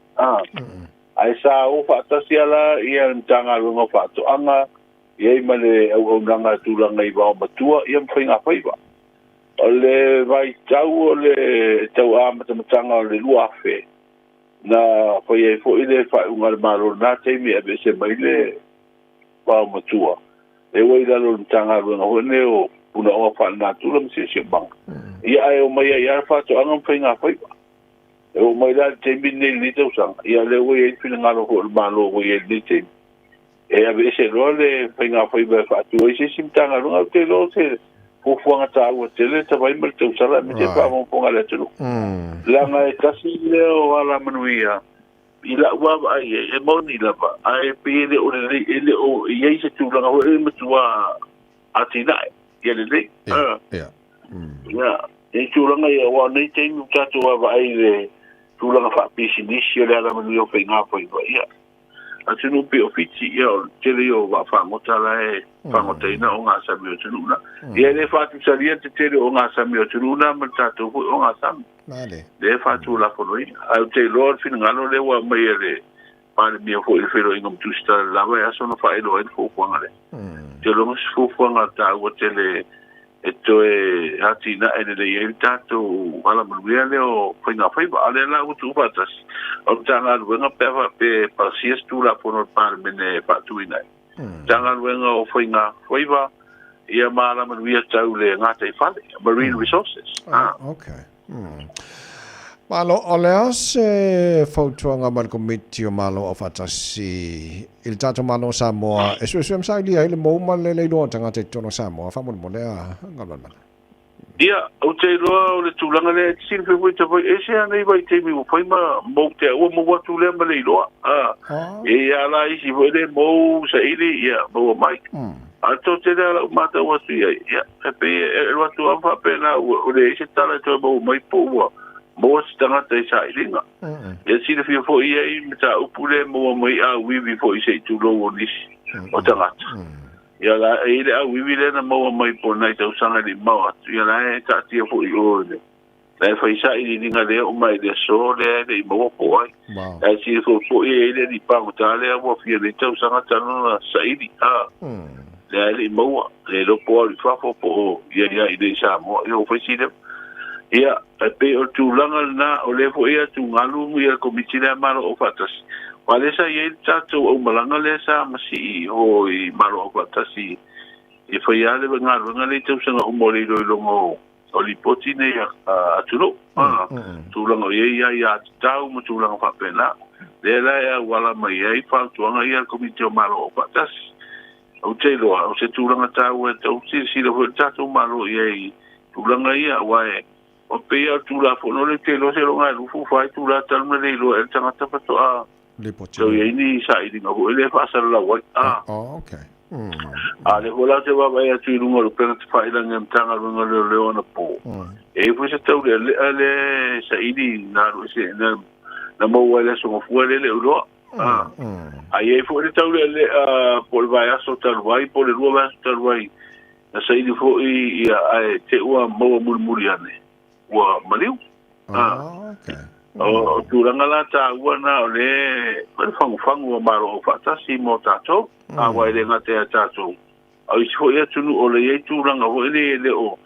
Ae sa o faatasi lava la ia le Matagaluega o Faatoaga i ai ma le auaunaga tulaga i vaomatua ia ma faigafaiva. O le vaitau o le tau amatamataga o le 2000, na fai ai foi le faaiuga a le Malo i lena taimi e aveese mai le vaomatua, lea ua i lalo o le Matagaluega foi lenei o Punaoa Faalenatura ma Siosiomaga. Ia ae omai ai lava faatoaga ma faigafaiva. E oo mai la i le taimi lenei i lenei tausaga, ia lea ua i ai le finagalo foi o le Malo ua i ai i lenei taimi, e aveese loa le faigafaiva e faatu ai se isi Matagaluega. Ou te iloa o se fuafuaga taua tele le tavai ma le tausala aemaise le faafogafoga a le atunuu. Leaga e tasi lea o alamanuia i lau vaavaai i ai, e moni lava, ae pei e le o lelei, e le o i ai se tulaga foi lea e matua atinae ia lelei. Ia, i tulaga ia, aua o nei taimi ua tatou vaavaai i le tulaga faapisinisi o le alamanuia o faigafaiva, ia, atunuu pei o Fiti, ia, o le tele ia o vaafagota la e fagotaina ogasami o atunuu na. Ia, e le faatusalia le tetele o ogasami o atunuu na ma le tatou foi ogasami. Lea e faatulafonoina. Ae ou te iloa o le finagalo lea ua aumai e le Palemia foi i le feiloaiga ma Tusitala lava e aso ona faailoa ai le fuafuaga lea. Ou te iloa o se fuafuaga taua tele e toe atinae lelei ai le tatou alamanuia lea o faigafaiva. A o lea la ua tuufaatasi, o le Matagaluega pe a faapea e pasia se Tulafono a le Palemene e faatuina ai. Matagaluega o Faigafaiva, Ia ma alamanuia tau le gataifale, marine resources. Ah, okay. Malo, o le a se fautuaga mai le Komiti o Malo Aufaatasi i le tatou Malo o Samoa e suesue ma sailia ai le mou ma le leiloa o tagata i totonu o Samoa? Faamolemole a Galumalemana. Ia, ou te iloa o le tulaga lea e te silafia foi te fai ese a nei vaitaimi ua fai ma mou te ua mou atu lea ma le iloa. A, e ia la isi foi le mou saili, ia, maua mai. A to tele a lau matau atu i ai, ia, e pei e alu atu lava faapena ua leai se tala e toe maua mai po ua maua se tagata i sailiga. Ia silafia foi i ai mataupu lea e maua mai auivi foi se i tulou o nisi o tagata. Ia la e i le auivi lea na maua mai po o nai tausaga e le i mao atu, ia la e taatia foi i o i le la e fai sailiiliga lea oo mai i le aso lea e le i maua po o ai. Ae silafia foi e i ai le alii pagota lea ua fia nei tausaga talu ona saili, a, lea e le i maua, le iloa po o alu i fafo po o ia ia i nei i Samoa, ia ua fai sili. Ia, e pei o le tulaga lena, o lea foi e atugalu ia le Komiti lea a Malo Aufaatasi, aua lea sa i ai le tatou aumalaga lea sa masii i o i Malo Aufaatasi e fai lava le galuega lea i tausaga uma o le iloiloga o lipoti nei a atunuu, tulaga o i ai aiatatau ma tulaga faapena. Lea la e auala mai ai fautuaga ia a le Komiti o Malo Aufaatasi. Ou te iloa, o se tulaga taua e tau silasila foi le tatou Malo i ai i tulaga ia, aua e o pei lava o le Tulafono lea ou te iloa seiloga e 24 itula talu ona le iloa e le tagata faatoa tau i ai ni sailiga foi lea e faasalalau ai. A, a lea foi la ou te vaavaai atu i luga o le upega tafailagi a le Matagaluega o Leoleo anapo, e i ai foi se taulealea lea e saili na alu ese na maua ai le Aso Gafua lea e le o iloa. A, a i ai foi le taulealea po o le vaiaso talu ai po o le 2 vaiaso talu ai na saili foi ia ae te ua maua mulimuli ane ua maliu. A, o tulaga la taua na o le o le fagufagu o Malo Aufaatasi mo tatou, aua e le gata ia tatou, a o isi foi atunuu o le i ai tulaga foi nei e le o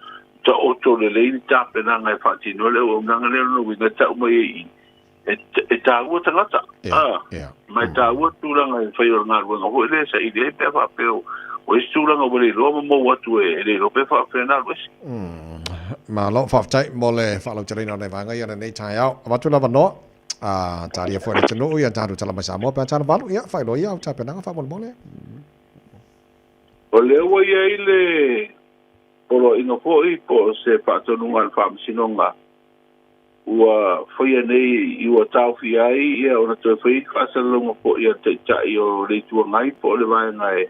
taoto lelei ni tapenaga e faatino ai le auaunaga lea. O lona uiga e tau mai ai i i, e taua tagata, a, ma e taua tulaga e fai o le galuega foi lea e saili ai pe a faapea o isi tulaga ua le iloa ma maua atu e le iloa pe faapea na alu ese. Malo, faafetai mo le faalauteleina o nai vaega ia lenei taeao. Avatu le avanoa, a talia foi e le atunuu ia tatou tala mai Samoa pe a tala valu, ia faailoa ia au tapenaga faamolemole. O lea ua i ai le poloaiga foi po o se faatonuga a le Faamasinoga ua faia nei i ua taofia ai ia ona toe fai ai faasalalauga foi a le Taitai o le Itu Agai po o le vaega e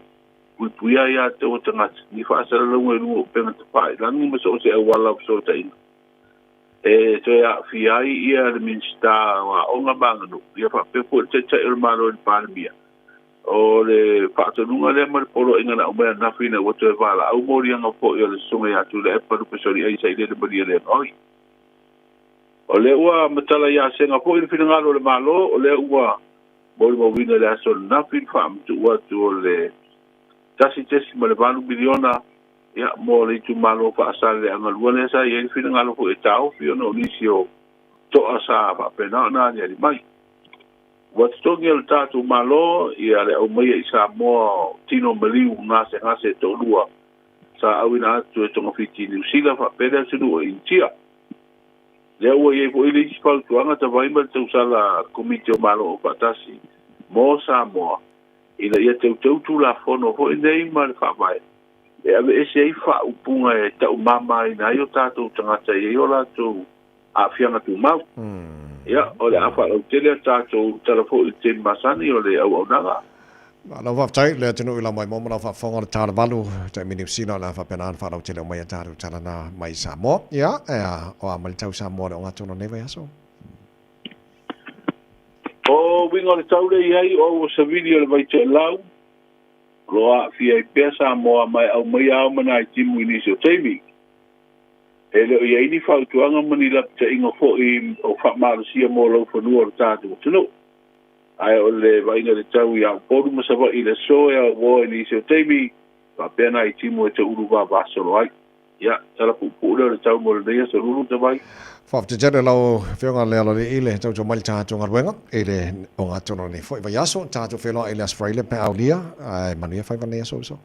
puipuia ai ia te oe tagata ni faasalalauga i luga o upega tafailagi ma so o se auala o fesootaiga e toe aafia ai ia le Minisita o Aoga ma Aganuu ia faapea foi le Taitai o le Malo i le Palemia. O le faatonuga lea ma le poloaiga na aumai ananafi ina ua toe valaau moliaga foi o le Susuga ia Tuilaepa Lupesoliai Sailele Malielegaoi. O lea ua matala ia Sega foi le finagalo o le Malo, o lea ua molimauina i le aso ananafi le faamatuu atu o le $1.8 miliona ia, mo le itumalo faa-Saleleaga 2 lea sa i ai le finagalo foi e taofi ona o nisi o toa sa faapena ona aliali mai. Ua totogi e le tatou Malo ia le aumaia i Samoa o tino maliu gasegase e toalua sa auina atu e togafiti i Niu Sila faapea le atunuu o Initia. Lea ua i ai foi le isi fautuaga tavai ma le tausala a le Komiti o Malo Aufaatasi mo Samoa ina ia teuteu Tulafono foi nei ma le Faavae e aveese ai faaupuga e taumamaina ai o tatou tagata e i ai o latou aafiaga tumau. Ia, o le a faalautele a tatou tala foi i le taimi masani o le auaunaga. Malo faafetai le atunuu i lau maimoa ma lau faafofoga o le tala valu taimi Niu Sila o le a faapena ona faalautele uma ia tatou tala na mai Samoa. Ia, ea, o a mai le tau Samoa o le ogatotonu o lenei vaiaso? O uiga o le tau lea i ai o aua savili o le Vaitoelau, o lo o aafia ai pea Samoa ma e aumaia ao ma nai timu i nisi o taimi. E le o i ai ni fautuaga ma ni lapataiga foi o faamalosia mo laufanua o le tatou atunuu. Ae o le vaaiga i le tau i Upolu ma Savaii i le aso e auoa i nisi o taimi, faapea nai timu e taulu vavasolo ai. Ia, tala puupuu lea o le tau mo lenei aso lulu tavai. Faafetai tele lau Afioga le Aloalii i le tautua mai le tatou galuega i le ogatotonu o lenei foi vaiaso. Tatou feiloai i le Aso Faraile pe aulia, ae manuia faiva lenei aso uso.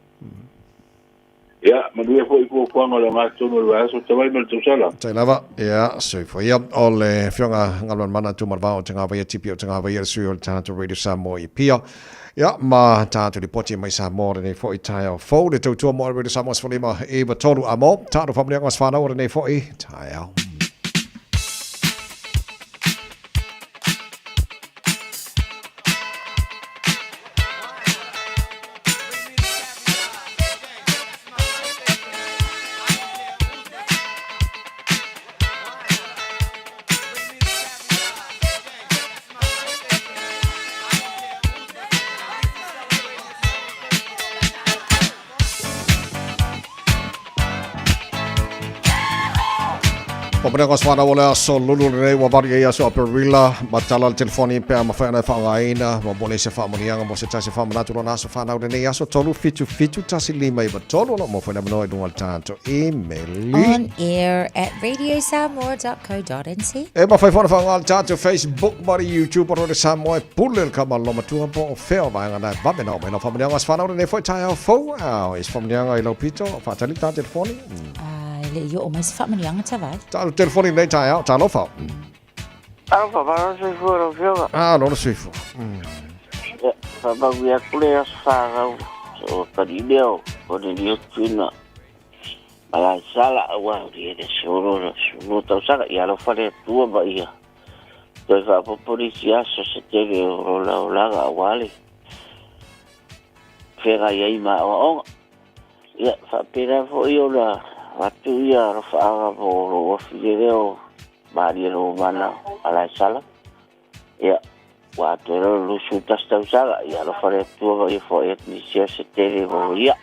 Ia, manuia foi fuafuaga o le ogatotonu o le vaiaso talu ai ma le tausala. Tai lava, ia, soifua ia. O le Afioga Galumalemana Tuumalevao o Tagavaia, TP o Tagavaia, le sui o le tatou Radio Samoa i Apia. Ia, ma tatou lipoti mai Samoa lenei foi taeao fou, le tautua mo Radio Samoa 15 93 a mo, tatou faamanuiaga o se whanau o lenei foi taeao. Papanega o se whanau o le aso lulu lenei ua valu i ai aso Aperila ma tala le telefoni pe a mafai ona e faaaogaina ma mo le se faamanuiaga mo se tasi faamanatu lona aso fanau lenei aso 3 7 7 1 5 9 3 o lo o maua foi le avanoa i luga o le tatou imeli. On air at radiosamoa.co.nz. E mafai foi ona faaaoga le tatou Facebook ma le YouTube o Radio Samoa e pule le kama lomatua po o fea o vaega na e vave na oo mai lau faamanuiaga o se fanau lenei foi taeao fou. A o se faamanuiaga i lau pito faatali le ta telefoni. Ai, le i oo mai se faamanuiaga Tavai. Talu telefoni lenei taeao, talofa. Talofa, malo le soifua lau Afioga. Ah, lona soifua. Ia, faamanuia atu le aso fanau o Kalilea o Konelio Tuina Malaesala aua o le solo na sulu tausaga. Ia alofa le Atua ma ia toe faaopoopo nisi aso se tele o lona olaga aua le feagai ai ma aoaoga. Ia, faapena foi ona avatu ia alofaaga mo lou afine lea o Maria Romana Alaesala. Ia, ua atoa ai lona 21 tausaga. Ia alofa le Atua ma ia foai atu nisi aso se tele mo ia.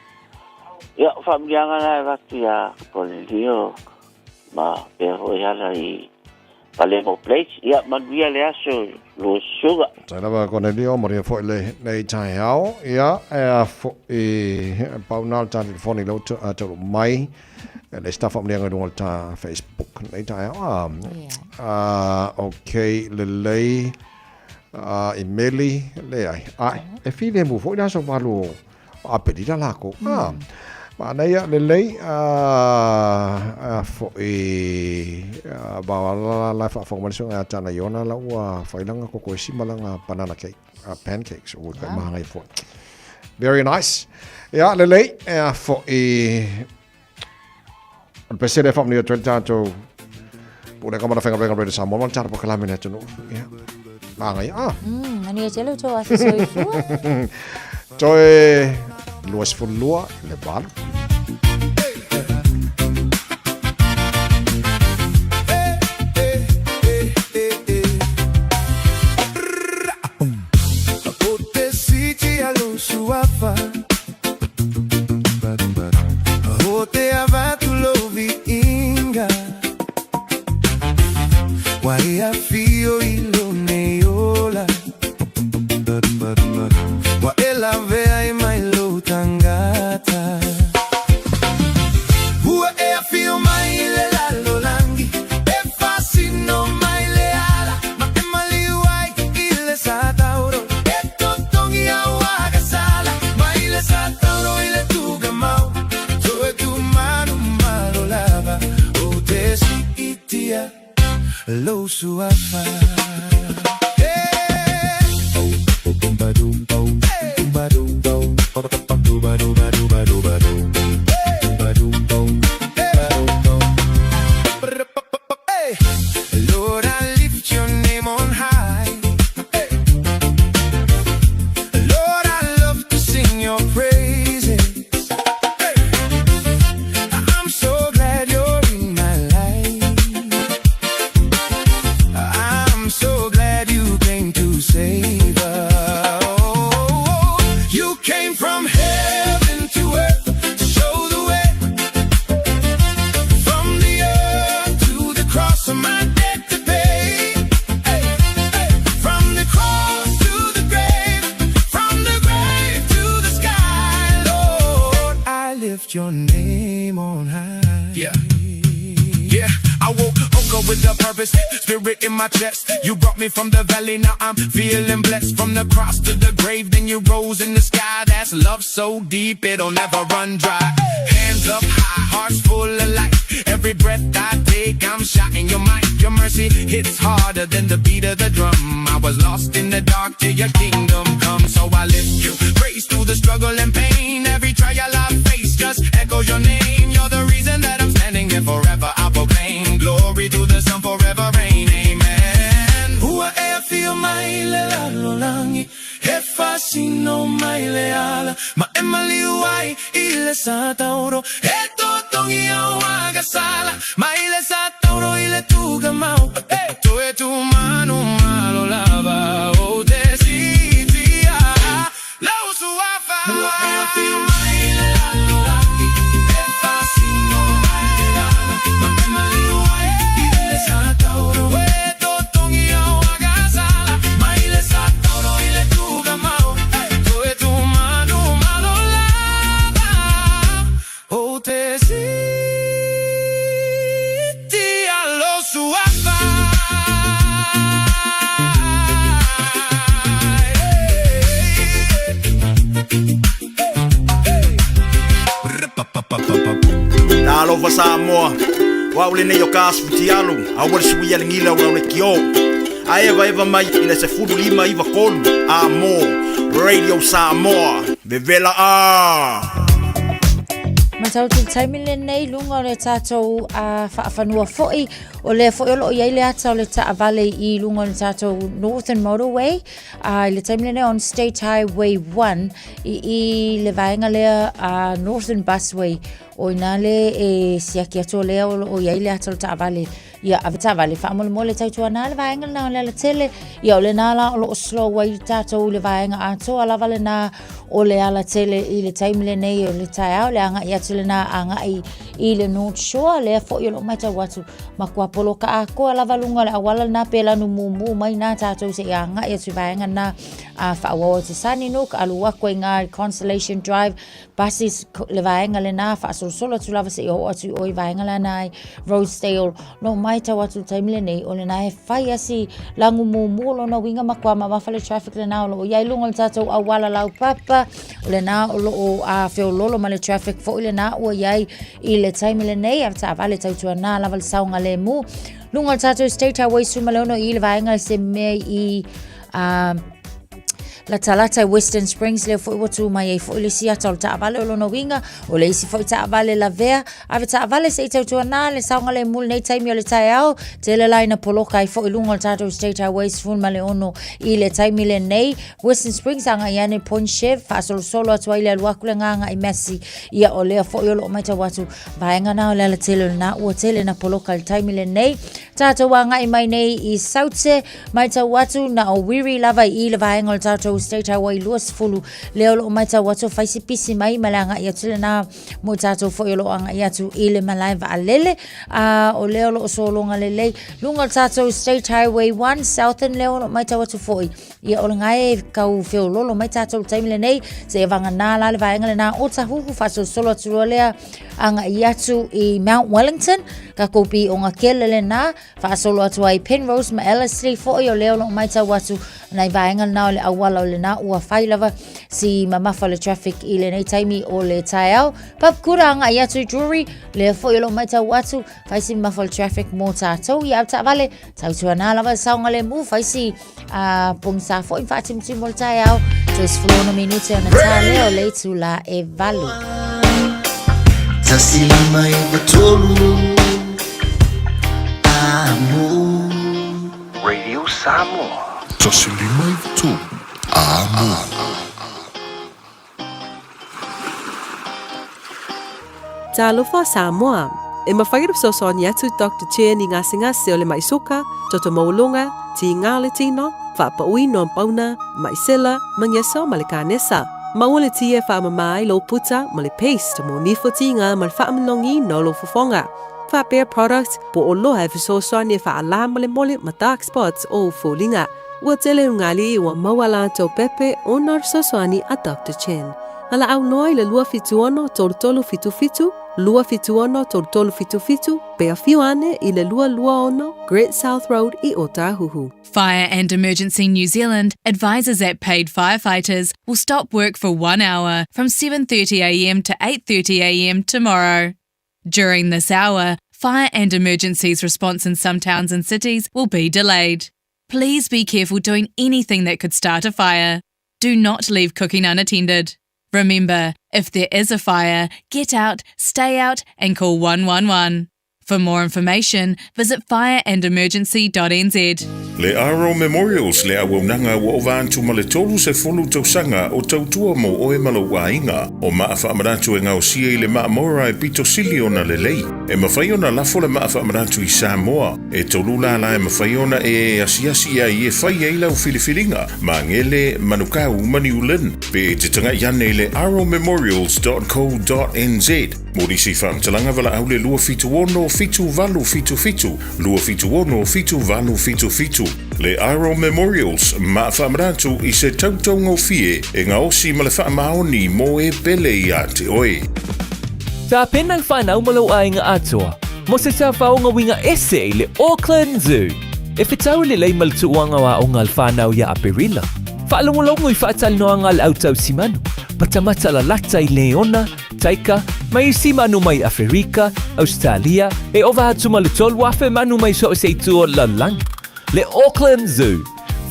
Ia, o faamanuiaga na e avatu ia Konelio ma pea foi ana i Palermo Place. Ia, manuia le aso lua susuga. Tai lava Konelio, manuia foi lenei taeao. Ia, e a foi pau na le ta telefoni lau taulu mai. Le isi ta faamanuiaga i luga o le ta Facebook lenei taeao. Ah, ok, lelei. Imeli, leai. Ai, e filemu foi le aso 8 o Aperila lākou. Ah, manaia lelei, a foi la la faafofoga mai le susuga ia Tana Iona la ua fai lana koko esi ma lana banana cake, pancakes ua kai mahangai foi. Very nice. Ia lelei, e a foi o le pesele e faamanuia atu ai le tatou Pulega ma le faigaluega Radio Samoa ma le tatou polokalame i le atunuu. Ia. Maangai. Ah. Manuia tele o tō aso soifua. Toe 22 le 8. it in my chest. You brought me from the valley, now I'm feeling blessed. From the cross to the grave, then you rose in the sky. That's love so deep, it'll never run dry. Hands up high, hearts full of life. Every breath I take, I'm shouting your might. Your mercy hits harder than the beat of the drum. I was lost in the dark till your kingdom come. So I lift you, praise through the struggle and pain. Every trial I face just echoes your name. You're the reason that I'm standing here forever. I proclaim glory to the Son forever reign. Amen. Ua e afio mai le lalolagi E faasino mai le ala Ma e maliu ai i le satauro E totogi au agasala Mai le satauro i le tugamau E toe tumanu malo lava O te siitia Lau suafa Ua e afio mai le lalolagi E faasino mai le ala Ma e maliu ai i le satauro E totogi au agasala Mai le satauro i le tugamau E toe tumanu malo lava O te siitia lou suafa. Talofa Samoa, o au lenei o ka asu fitialu, aua le suia le gila o lau lekiō. A evaeva mai i le 15 93 a mo Radio Samoa, vevela a! Matau atu i le taimi lenei luga o le tatou faafanua foi o lea foi o loo i ai le ata o le taavale i luga o le tatou Northern Motorway i le taimi lenei on State Highway 1 i le vaega lea Northern Busway o ina le e siaki atu o lea o loo i ai le ata o le taavale Ia, ave taavale, faamolemole tautuana le vaega lena o le alatele. Ia, o lena la o loo slow ai tatou i le vaega atoa lava lena o le alatele i le taimi lenei o le taeao, le agai atu lena agai i le North Shore, lea foi o loo matau atu matua poloka atoa lava luga o le auala lena pe lanu mumu mai na tatou se i agai atu i vaega lena a faaauau atu Sunnynook, alu atu ai ngā Constellation Drive, buses le vaega lena faasolosolo atu lava seia oo atu i o i vaega lana ai Rosedale no matau atu le taimi lenei o lena e fai asi lagu mumu o lona uiga matua mamafa le traffic lena o loo iai luga o le tatou auala laupapa o lena o loo a feololo ma le traffic foi lena ua iai i le taimi lenei a taavale tautuana lava le saogalemu luga o le tatou State Highway 16 i le vaega se mea i latalata i Western Springs lea foi ua tu mai ai foi le isi ata o le taavale o lona uiga o le isi foi taavale lavea ave taavale se i tautuana le saogalemu lenei taimi o le taeao tele la ina poloka ai foi luga o le tatou State Highway 16 i le taimi lenei Western Springs agai ane Point Chev faasolosolo atu ai le alu atu le gaga i Massey ia o lea foi o loo matau atu vaega na o le alatele o lena ua tele na poloka i le taimi lenei tatou agai mai nei i Saute Matau atu na o Wiri lava i le vaega o le tatou State Highway 20 lea o loo matau atu fai si pisi mai ma le agai atu lena mo tatou foi o loo agai atu i le malae vaalele a o lea o loo sologa lelei luga o le tatou State Highway 1 Southern lea o loo matau atu foi ia o lena e kau feololo mai tatou taimi lenei seia vagana la le vaega lena o Tahuhu faasolosolo atu loa lea agai atu i Mount Wellington tatou pioga kele lena Faasolo atu ai Penrose ma Ellerslie foi o lea o loo matau atu nai vaega lena o le auala o lena ua fai lava si mamafa o le traffic i lenei taimi o le taeao. Papakura agai atu i Drury, lea foi o loo matau atu fai si mamafa o le traffic mo tatou ia taavale tautuana lava le saogalemu fai si pogisa foi ma faatimutimu o le taeao toe 16 minute ona ta lea o le itula e 8. 1 5 9 3 Amo. Radio Samoa. 1 5 9 3 Amo. Talofa Samoa. E mafai ona fesoasoani atu Doctor Chen i gasegase o le mai suka, toto maualuga, tiga o le tino, faapauina o pauna, mai sela, mageso ma le kanesa. Maua le ti e faamama ai lou puta ma le paste mo nifo tiga ma le faamalogiina o lou fofoga. Faapea product po o oloa e fesoasoani e faalamolemole ma dark spots o ou foliga. Ua tele ugali ua maua latou pepe ona o le fesoasoani a Doctor Chen. Valaau loa i le 276 3377, 276 3377, pe afio ane i le 226 Great South Road i Ōtāhuhu. Fire and Emergency New Zealand advises that paid firefighters will stop work for one hour from 7:30am to 8:30am tomorrow. During this hour, fire and emergencies response in some towns and cities will be delayed. Please be careful doing anything that could start a fire. Do not leave cooking unattended. Remember, if there is a fire, get out, stay out, and call 111. For more information, visit fireandemergency.nz. Le Aro Memorials le auaunaga ua ova atu ma le 30 tausaga o tautua mo oe ma lou aiga. O maa faamanatu e gaosia i le maa Mora e pito sili ona lelei. E mafai ona lafo le maa faamanatu i Samoa. E tolu lala e mafai ona e asiasi ai e fai ai lau filifiliga, Magele, Manukau ma New Lynn. Pe e te tagai ane i le aromemorials.co.nz mo nisi faamatalaga valaau le 276 7877, 276 7877. Le Aro Memorials, maa faamanatu i se tautaugofie e gaosi ma le faamaoni mo e pele ia te oe. Tapena le whanau ma lou aiga atoa mo se tafaoga uiga ese i le Auckland Zoo. E fetau lelei ma le tuuaga o aoga a le whanau ia Aperila. Faalogologo i faatalanoaga a le au tausimanu, matamata lalata i leona, taika, ma isi manu mai Aferika, Ausetalia, e ova atu ma le 3,000 manu mai so o se itu o le lalolagi. Le Auckland Zoo,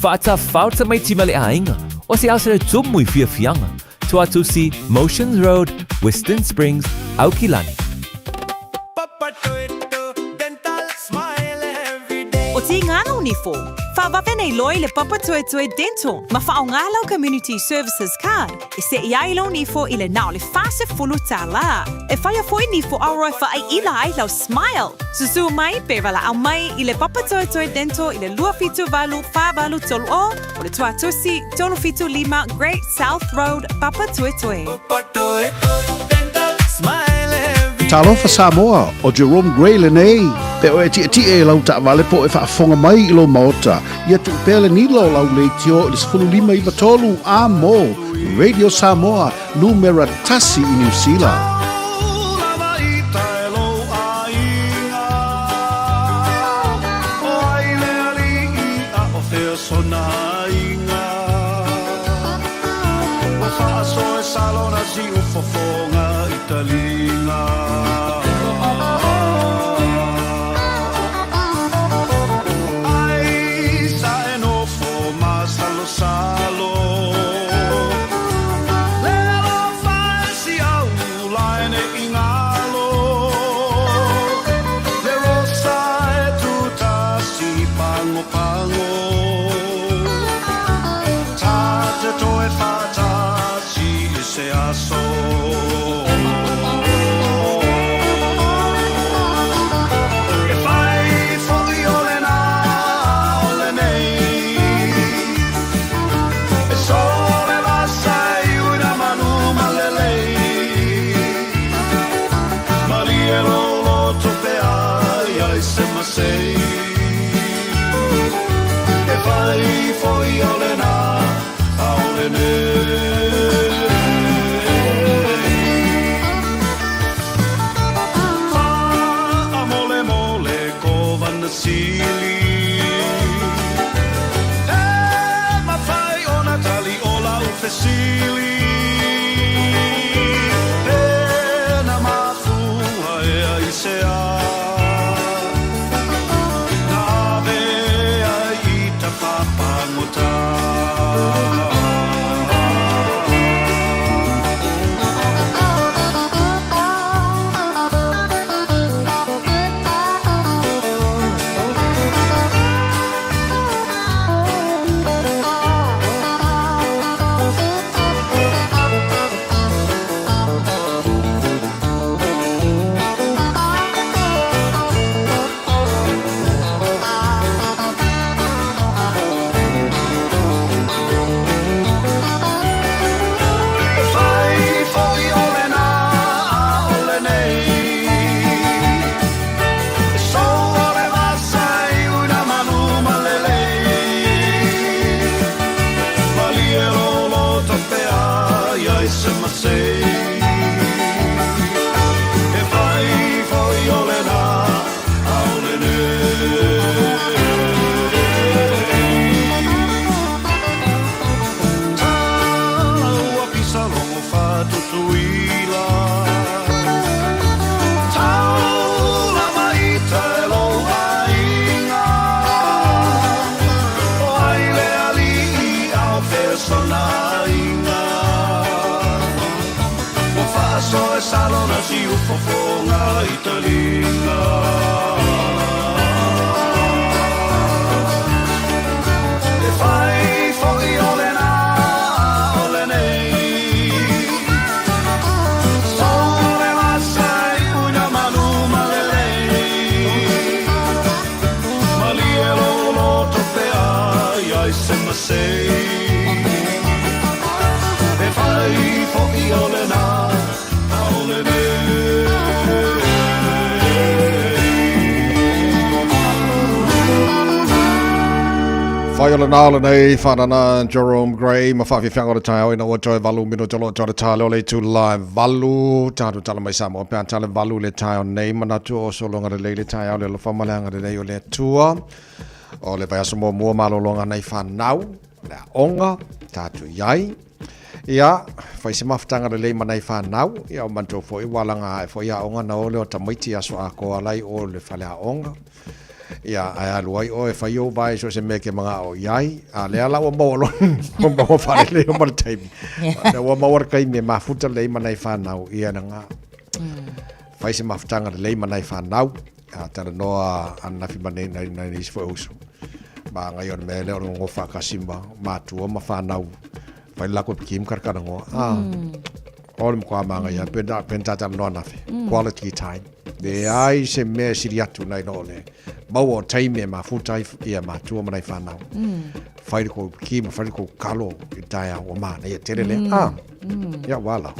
faatafao tamaiti ma le aiga, o se aso e tumu i fiafiaga, Tuatusi, Motions Road, Western Springs, Aukilani. O Tīngana o Nifo, whawawe nei loa i le Papatoetoe Dental ma whaonga lau Community Services Card e se'i ai lou nifo i le na o le 40 tālā. E whaia foi nifo aroa e whaaiila ai lau smile. Susū mai pe walaau mai i le Papatoetoe Dental i le 278 4830 o le Tuatusi 375 Great South Road, Papatoetoe. Talofa Samoa, ʻo Jerome Gray lenei. Pe oe e tiʻetiʻe i lau taʻawale po o e faafofoga mai i lou maota, ia tuu pea le nila o lau leitio i le 15 93 a mo Radio Samoa, numera tasi i Niu Sila. se masei. E fai foi o lena, a o lenei. Tala ua pisa logo whatutuila. Taula maita e lou aiga. O ai le ali'i a o fesonaaiga. Ua faasoa e salona siufofoga i taliga. E fai fo'i o lena o lenei. Sole vasa i uina malu ma lelei. Malie lou loto pe ai ai se masei. E fai fo'i o lena a o lenei. Fai o lena o lenei whanana Jerome Gray ma whawhiwhianga o le taeao ina ua toe valu minuta loa toe le tale o le itula e valu tātou tala mai Samoa pe a tale valu le taeao nei manatu o sologa lelei le taeao le alofa ma le agalelei o le Atua o le vaiaso muamua malologa nei whanau le aoga tātou i ai Ia, fai se mafutaga lelei ma nai whanau, ia o manatua foi ua alaga ae foi aoga na o lea o tamaiti i aso atoa lai o le fale aoga. Ia, ae alu ai oe e fai ou vae i so o se mea e ke manaʻo i ai, a lea la ua maua loa, ua maua faalelei ma le taimi. Lea ua maua le taimi e mafuta lelei ma nai whanau, ia na Fai se mafutaga lelei ma nai whanau, a talanoa ananafi ma nei nai nai nisi foi o uso. Ma ngai o le mea lea o le gogofa faatasi ma matua ma whanau. Fai le lako piki ma karakaragoa. Ah, o le matua māngai a pena, pena tā talanoa ananafi. Quality time. Leai se mea e sili atu nai lo o le maua o taimi e mafuta ai ia matua ma nai whanau. Fai le kou piki ma fai le kou kalo i le taeao o mānaia tele lea. Ah, ia wala.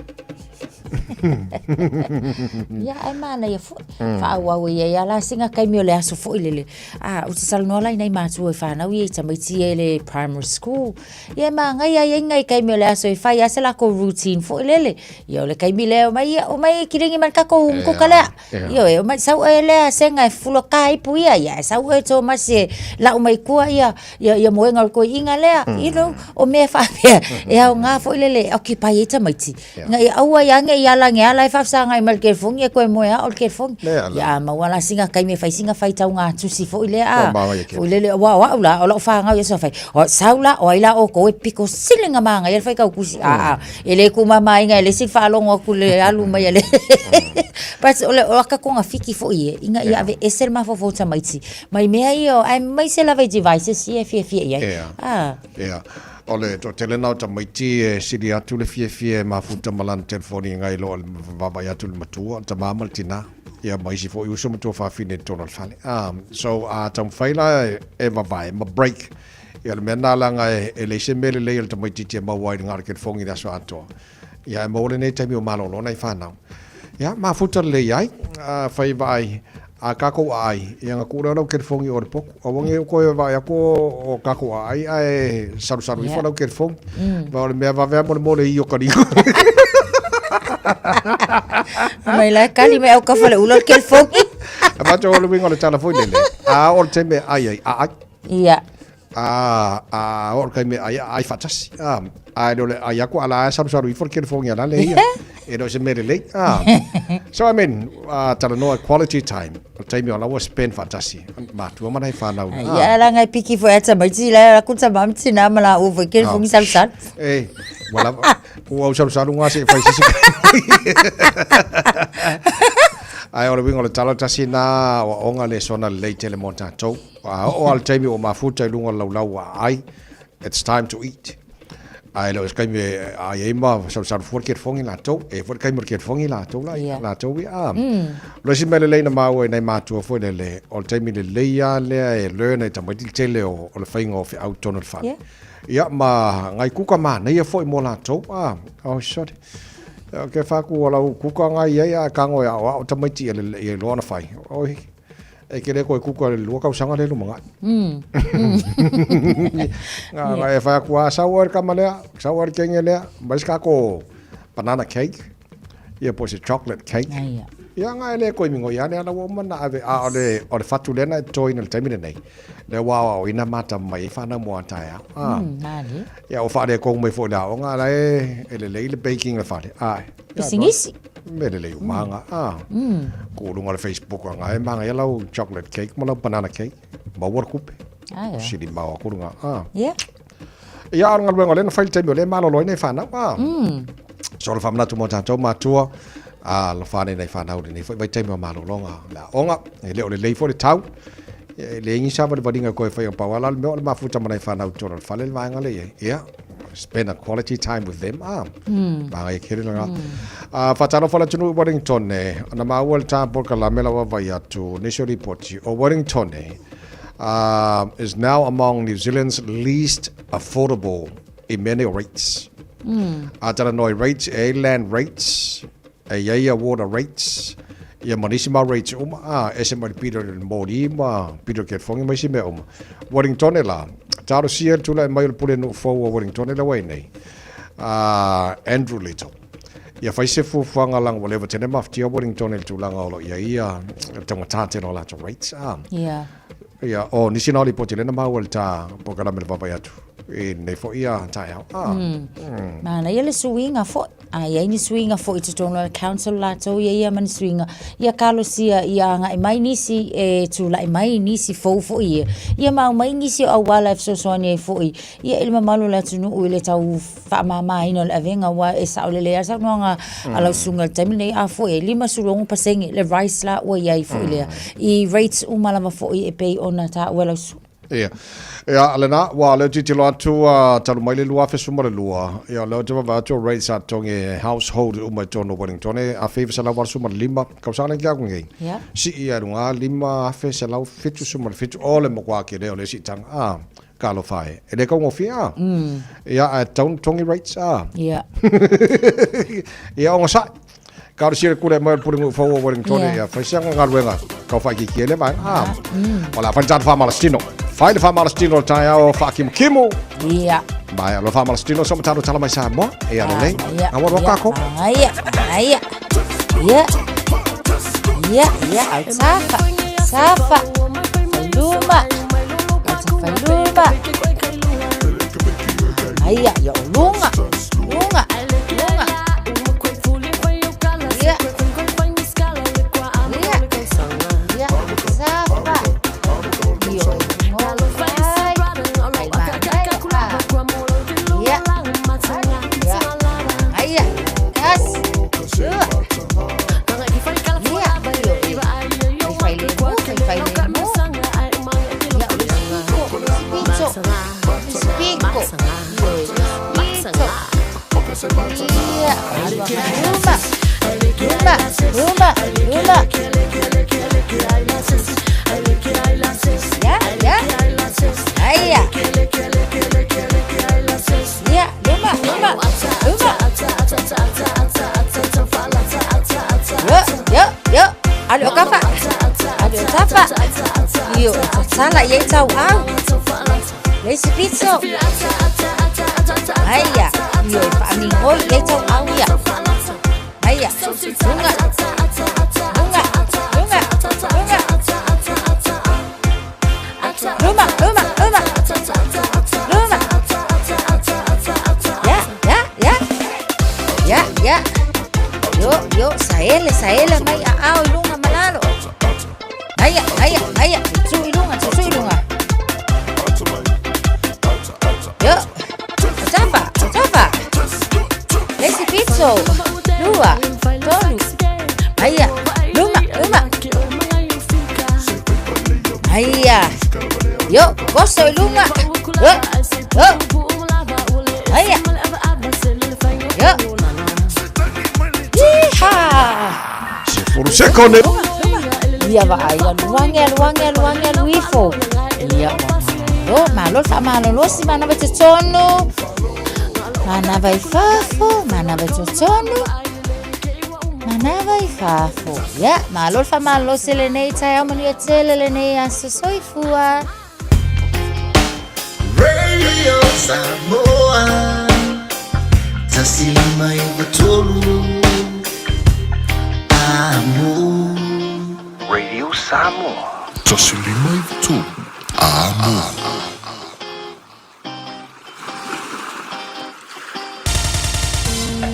Ia, ae manaia foi. Faaauau ai ai la singa taimi o le aso foi lele. A, ou te talanoa la i nai matua i whanau ia i tamaiti ia i le primary school. Ia e māngai ai ai ngai taimi o le aso e fai a se lako routine foi lele. Ia o le taimi lea, omai ia, omai e kiringi mai le takou mukuka lea. Ia e omai sau oe lea senga e fulo ka ipu ia, ia e sau oe Tomasi e lau mai kua ia, ia, ia moenga o le koiiga lea, you know, o mea faapea, e aoga foi lele e occupy ai tamaiti. Ina ia aua ia age i ala ge ala e faafesagai mai le telefoni e toe moe ao le telefoni. Ia a maua la sina taimi e fai sina faitauga tusi foi lea a. Foi lele, aua o au la, o lau fanau ia sa fai, o sau la, o ai la outou e pito sili ona manaia le faitau tusi. A, e le tuumamaina e le isi le faalogo atu i le alu mai a le But o le o aka togafiti foi e, ina ia aveese le mafaufau o tamaiti mai mea ia aemaise lava i devices ia e fiafia i ai. A. Ia. O le toatele lena o tamaiti e sili atu le fiafia e mafuta ma lana telefoni ngai loa le vaavaai atu i le matua, le tama ma le tina, ia ma isi foi uso ma tuafafine i totonu o le fale. So a taumafai la e vavae ma break, ia o le mea lena leaga e leai se mea lelei a le tamaitiiti e maua ai i le galo telefoni i le aso atoa. Ia e maua lenei taimi o malolo nai whanau. Ia, mafuta lelei ai, whai vaai, a kākou aai, ia nga kuu lea o lau kelefongi o le poku. Aua nge o koe vaai aku o kākou aai, ae salusalu ifo lau kelefongi. Va o le mea vave a mo le mo le i o ka lima. Mai la kali me au ka fale ula le kelefongi. A matou o le winga o le tala foi lele. A o le taimi e ai ai, a ai. Ia. A, a o le taimi e ai, a ai faatasi. A, a e le o le ai aku a la e salusalu ifo le kelefongi a la le ia. E le o se mea lelei. A. So I mean, a talanoa quality time. O le taimi o la ua spend faatasi. Matua ma nai whanau. A. Ia la ngai piki foi a tamaiti la aku tama ma tina ma la u foi kelefongi salusalu. E, ua lava, ua au salusalu ngā se e whai sisi. Ae o le winga o le tala tasi nā o aoga le sona lelei tele mo tātou. A oo lava le taimi ua mafuta i luga o le laulau ua aai, it's time to eat. Ae le o se taimi e aai ai ma salusalu fua le kelefogi latou, e foi le taimi o le kelefogi latou la, latou ia. A. O le isi mea lelei na maua i nai matua foi lele, o le taimi lelei lava lea e learn ai tamaiti le tele o le faiga o feau i totonu o le fale. Ia, ma ngai kuka manaia foi mo latou. A, oh sorry. Ke whāku o lau kuka ngai ai a kago e aoao tamaiti ia iloa ona fai. Oi, E ke le koe kuka le lua tausaga le lumanai. Nga nga e whai aku a sau le kama lea, sau le kenge lea, mai se kako banana cake, ia po o se chocolate cake. Ia. Ia nga e le koe mingo ia le ala ua uma na ave a o le o le fatu lea na e totoina i le taimi lenei. Lea ua aoaoina mata mai ai whanau mo a taeao. Ah. Mali. Ia o whaare kong mai fo le aoga ala e e lelei le baking le fale. Ah. Pisingisi. Me lelei umanga. Ah. Ko lunga le Facebook anga e manga ia lau chocolate cake ma lau banana cake. Maua le kupe. Ah, ia. Sili mau aku lunga. Ah. Ia. Ia o le galuega o lea na fai le taimi o lea e malolo ai nai fanau. Ah. So le faamanatu mo tatou matua, a alofa ane nai fanau lenei foi vaitaimi o malologa le aoga. E le o lelei foi le tau. E leai ni savalivaliga e koe faia pau ala le mea o le mafuta ma nai fanau totonu o le fale le vaega lea i ai. Ia, spend a quality time with them. Ah, vaega ia kele lena. Ah, faatalofa le atunuu i Wellington e. Na maua le tā polokalame la vaavaai atu nisi o lipoti o Wellington e. Is now among New Zealand's least affordable i mea nei o rates. A talanoa i rates, e ai land rates, e i ai ia water rates, ia ma nisi mau rates uma, a, ese mai le pito i le moli ma pito i California ma isi mea uma. Wellington e la, talosia le tulai mai o le pulenuu fou o Wellington e lau ai nei, Andrew Little. Ia fai se fuafuaga leaga ua leva tele mafatia Wellington i le tulaga o lo o i ai ia le taugata tele o latou rates, a. Ia. Ia, o nisi na o lipoti lea na maua i le tā polokalame le vaavaai atu i lenei foi ia taeao. Ah. Manaia le suiga foi. A i ai ni suiga foi i totonu o le council latou ia ia ma ni suiga. Ia kalosia ia agai mai nisi e tulai mai nisi fou foi ia. Ia ma aumai nisi o auala e fesoasoani ai foi ia i le mamalu o le atunuu i le tau faamamaina o le avega aua e sao lelei lava le saunoaga a lau susuga i le taimi lenei, a foi e 56% le rise la ua i ai foi lea i rates uma lava foi e pei ona taua e lau susuga. Ia. Ia, lena, ua leo tilotilo atu talu mai le 2012, ia, leo te vaavaai atu o rates a totogi e household uma i totonu o Wellington e $1,985 tausaga lea ke aku nei. Ia. Sii ai luga $5,177, o le matua tele o le siitaga. Ah. Ka alofa e. E le kaugofie a. Ia, ae tatau ona totogi rates a. Ia. Ia, ogasai. Ka ora sia le kule mai o le pulenuu fou o Wellington, ia fai se galuega kau whaikiki e le vaega. A. O le a fai le tātou whāmalastino. Fai le whāmalastino o le taeao whaakimokimo. Ia. Mai alo whāmalastino so mataro tala mai Samoa. E alo nei. Ia. Awa roa kākou. Ia. Ia. Ia. Ia, ia, au tafa. Tafa. Failuma. Au failuma. Aia, ia o lunga. Lunga. Lunga. Ia. Ia. Ia, tafa. Ia o ai. Ai ma. Ia. Ia. Aia. As. Lua. Yo, yo, alu o kafa. Alu o tafa. Io, sala i ei tau au. Le isi pito. Aia, io e whaamingoi i ei tau au ia. Aia, lunga, lunga, lunga, lunga. Luma, luma, luma. Luma. Ya, ya, ya. Ya, ya. Yo, yo, saele, saele mai a ao i lunga malalo. Aia, aia, aia, tu i lunga, tu i lunga. Yo, tafa, tafa. Le isi pito. Lua, tolu. Aia, luma, luma. Aia. Yo, koso i lunga. Yo, yo. Aia. Yo. Yeehaw! Se fulu sekone. Ia vaai, alu age, alu age, alu age, alu ifo. Ia, ua malo, malo le faamalolosi manava i totonu. Manava i fafo, manava i totonu. Manava i fafo. Ia, malo le faamalolosi lenei taeao manuia tele lenei aso soifua. Radio Samoa. 1 5 9 3 Amo. Radio Samoa. 1 5 9 3 Amo.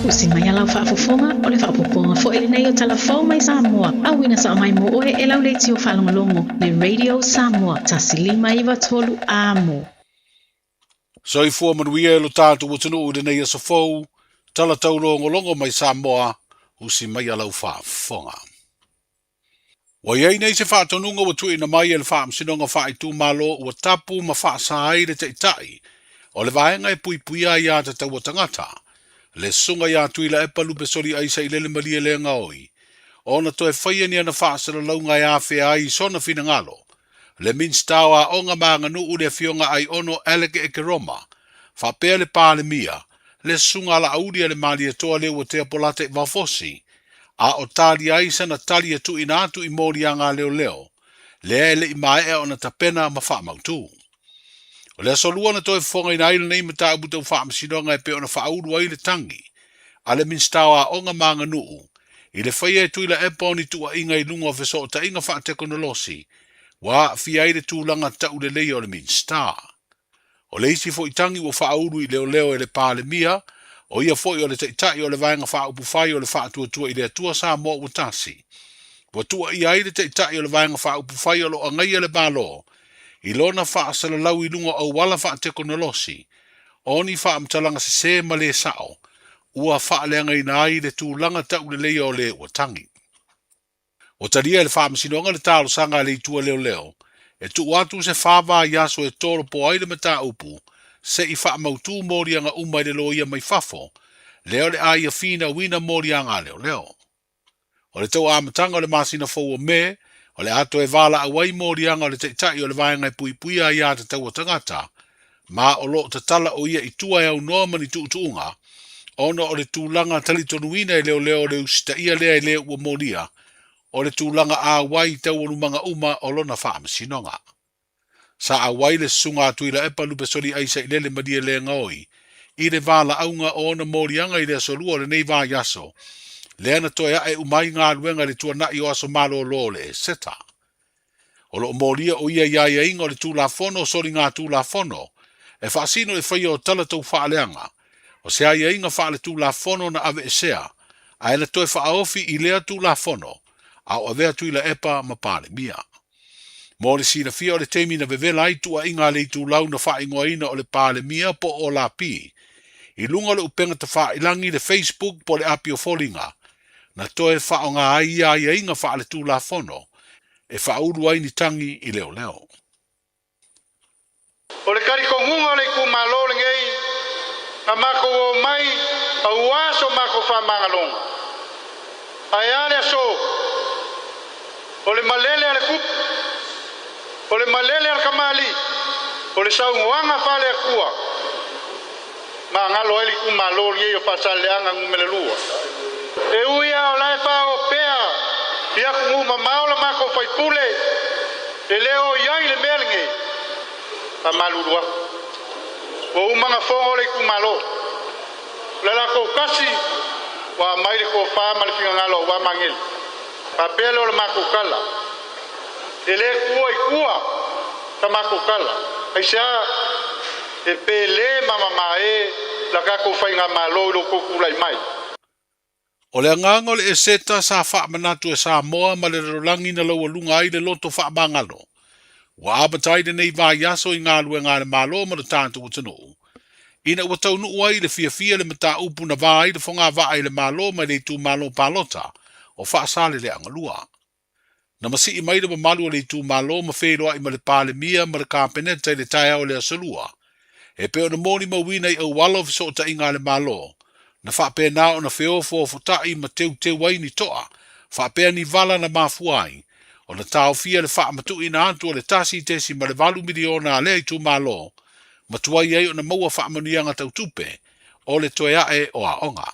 Usi mai a lau faafofoga o le faaopoopoga foi lenei o Tala Fou mai Samoa, auina sao mai mo oe e lau leitio faalogologo le Radio Samoa 1 5 9 3 Amo. Soifua manuia e lo tatou atunuu i lenei aso fou, tala taulogologo mai Samoa, usi mai a lau faafofoga. Ua i ai nei se faatonuga ua tuuina mai e le Faamasinoga Faaitumalo ua tapu ma faasa ai le Taitai o le Vaega e Puipuia Aiā Tatau a Tagata, le Susuga ia Tuilaepa Lupesoli Aisa i Lele Malielegaoi, ona toe faia ni ana faasalalauga e afea ai i sona finagalo le Minisita o Aoga ma Aganuu le Afioga Aiono Alec Ekeroma, faapea le Palemia, le Susuga Laauli a le Malietoa Leuatea Polata Vaofosi, a o talia ai sana tali e tuuina atu i moliaga a leoleo, lea e le i maea ona tapena ma faamautu. O le aso Lua na toe fofogaina ai lenei mataupu tau faamasinoga e pei ona faaulu ai le tagi a le Minisita o Aoga ma Aganuu i le faia e Tuilaepa o ni tuuaiga i luga o fesootaiga faatekonolosi ua aafia ai le tulaga tauleleia o le Minisita. O le isi foi tagi ua faaulu i leoleo e le Palemia, o ia foi o le Taitai o le Vaega Faaupufai o le Faatuatua i le Atua Samoa Ua Tasi, ua tuuaia ai le Taitai o le Vaega Faaupufai o lo o agaia le Malo i lona faasalalau i luga o auala faatekonolosi o ni faamatalaga sesē ma lē sa'o ua faaleagaina ai le tulaga tauleleia o le ua tagi. Ua talia e le Faamasinoga le talosaga a le Itu a Leoleo e tuu atu se 4 vaiaso e tolopo ai le mataupu se i faamautū moliaga uma i le loia mai fafo, lea o le a ia finauina moliaga a leoleo. O le tau amataga o le masina fou o Me, o le a toe valaau ai moliaga o le Taitai o le Vaega e Puipuia Aiā Tatau a Tagata, ma o lo o tatala o ia i tua e aunoa ma ni tuutuuga, ona o le tulaga talitonuina e leoleo o le usitaia lea e le ua molia o le tulaga auai i taualumaga uma o lona faamasinoga. Sa auai le Susuga a Tuilaepa Lupesoli Aisa i Lele Malielegaoi i le valaauga o ona moliaga i le aso Lua o lenei vaiaso, lea na toe ae uma ai galuega i le tuanai o aso malolo o le Eseta. O lo o molia o ia i aiaiga o le Tulafono o Soligatulafono e faasino i le faia o tala taufaaleaga, o se aiaiga faaletulafono na aveesea ae na toe faaofi i lea Tulafono a o avea Tuilaepa ma Palemia. Mo le silafia o le taimi na vevela ai tuuaiga a le itulau na faaigoaina o le Palemia po o Lapi i luga o le upega tafailagi le Facebook po o le api o foliga na toe faaaoga ai ia aiaiga faaletulafono e faaulu ai ni tagi i leoleo. O le talitonuga o le itumalo lenei, na matou omai aua so matou faamagaloga. Ae a le aso? O le malele a le tupu, o le malele a le tamalii, o le saunoaga faale-Atua, magalo ai le itumalo lenei o Faasaleleaga Nu.2. E ui lava o la e faaopea i atunuu mamao la matou faipule, e le o i ai le mea lenei, faamalulu atu. Ua uma ona fono le itumalo. O le latou tasi ua aumai le tofa ma le finagalo aua Magele. Faapea lea o le matou tala. E le tuua i tua sa matou tala. Aisea? E pele ma mamae la tatou faigamalo i lo outou tulai mai. O le agaga o le Eseta sa faamanatu e Samoa ma le lalolagi na laualuga ai le loto faamagalo ua amata ai lenei vaiaso i galuega a le Malo ma lo tatou atunuu, ina ua taunuu ai i le fiafia le mataupu na va ai le fogavaa i le Malo mai le itumalo palota o Faasaleleaga 2. Na masii mai le mamalu o le itumalo ma feiloai ma le Palemia ma le Kapeneta i le taeao o le aso Lua, e pei ona molimauina i auala o fesootaiga a le Malo, na faapena ona feofoofotai ma teuteu ai ni toa faapea ni vala na mafua ai ona taofia le faamatuuina atu o le $1.8 miliona a lea itumalo ma tuai ai ona maua faamanuiaga tau tupe o le toe ae o aoga.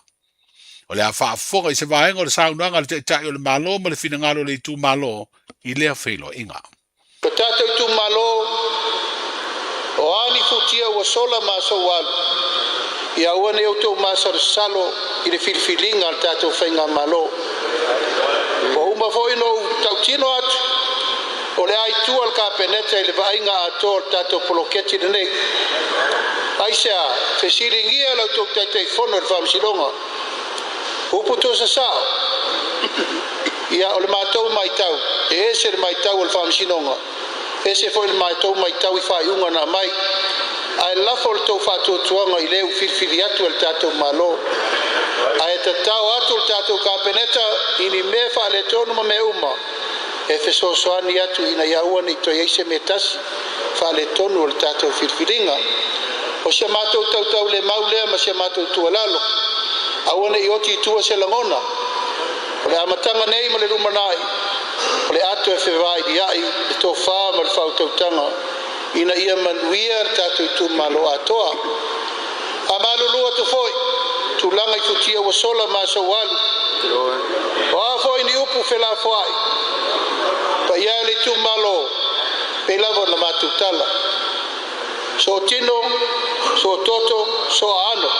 O le a faafofoga i se vaega o le saunoaga a le Taitai o le Malo ma le finagalo o le itumalo i lea feiloaiga. Ko tātou itumalo, o a ni futia ua sola ma aso ua alu, Ia aua nei outou masalosalo i le filifiliga a le tatou faigamalo. Ua uma foi ona ou tautino atu o le a i tua le Kapeneta i le vaaiga atoa o le tatou poloketi lenei. Aisea? Fesiligia la outou Taitaifono i le Faamasinoga. Upu tuusasao. Ia o le matou matau, e ese le matau a le Faamasinoga, ese foi le matou matau i faaiuga na aumai. Ae lafo le tou faatuatuaga i le ua filifili atu e le tatou Malo. Ae tatao atu le tatou Kapeneta i ni mea faaletonu ma mea uma e fesoasoani atu ina ia aua ne i toe i ai se mea tasi faaletonu o le tatou filifiliga. O si a matou tautaulemau lea ma si a matou tuualalo, aua ne i oti i tua se lagona. O le amataga nei ma le lumanai, o le ato e fevailiai le tofa ma le faautautaga ina ia manuia le tatou itumalo atoa. Faamalulu atu foi, tulaga i futia ua sola ma aso ua alu. O a foi ni upu felafoai, paia e o le itumalo, pei lava ona matou tala. Sootino, soototo, sooaano.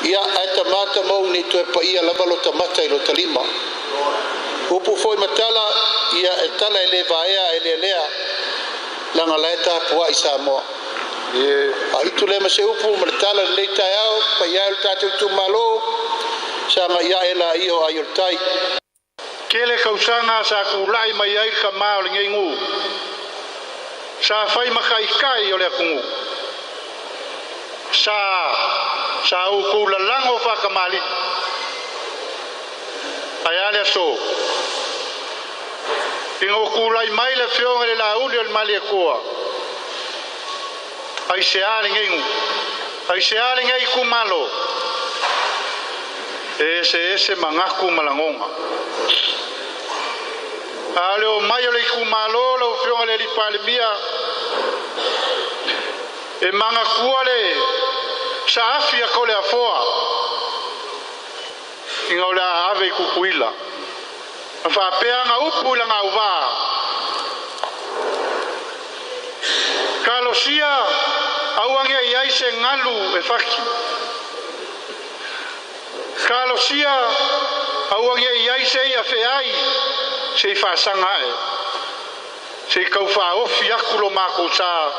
Ia, ae tama tamou ne i toe paia lava lota mata i lota lima. Upu foi ma tala, ia e tala e le vaea ae lealea, leaga la e tapuai Samoa. Faaitu lea ma se upu ma le tala i lenei taeao, paia e o le tatou itumalo, sagai ae laia o ai o le tai. Tele tausaga sa tulai mai ai le tama o lenei nuu, sa fai ma taitai o le atunuu. Sa, sa outou lalago faatamalii. Ae a le aso? Ina ua tulai mai le Afioga i le Laauli o le Malietoa, aisea lenei nuu? Aisea lenei itumalo? E eseese manatu ma lagona. A o le omai o le itumalo lau Afioga i le Alii Palemia, e manatua le saafi a Toleafoa ina o le a ave i Tutuila. Na faapea ana upu i lana auvaa, Talosia aua ne i ai se galu e fati. Talosia aua ne i ai se ia feai se i faasaga ae, se i tau faaofi atu lo matou sa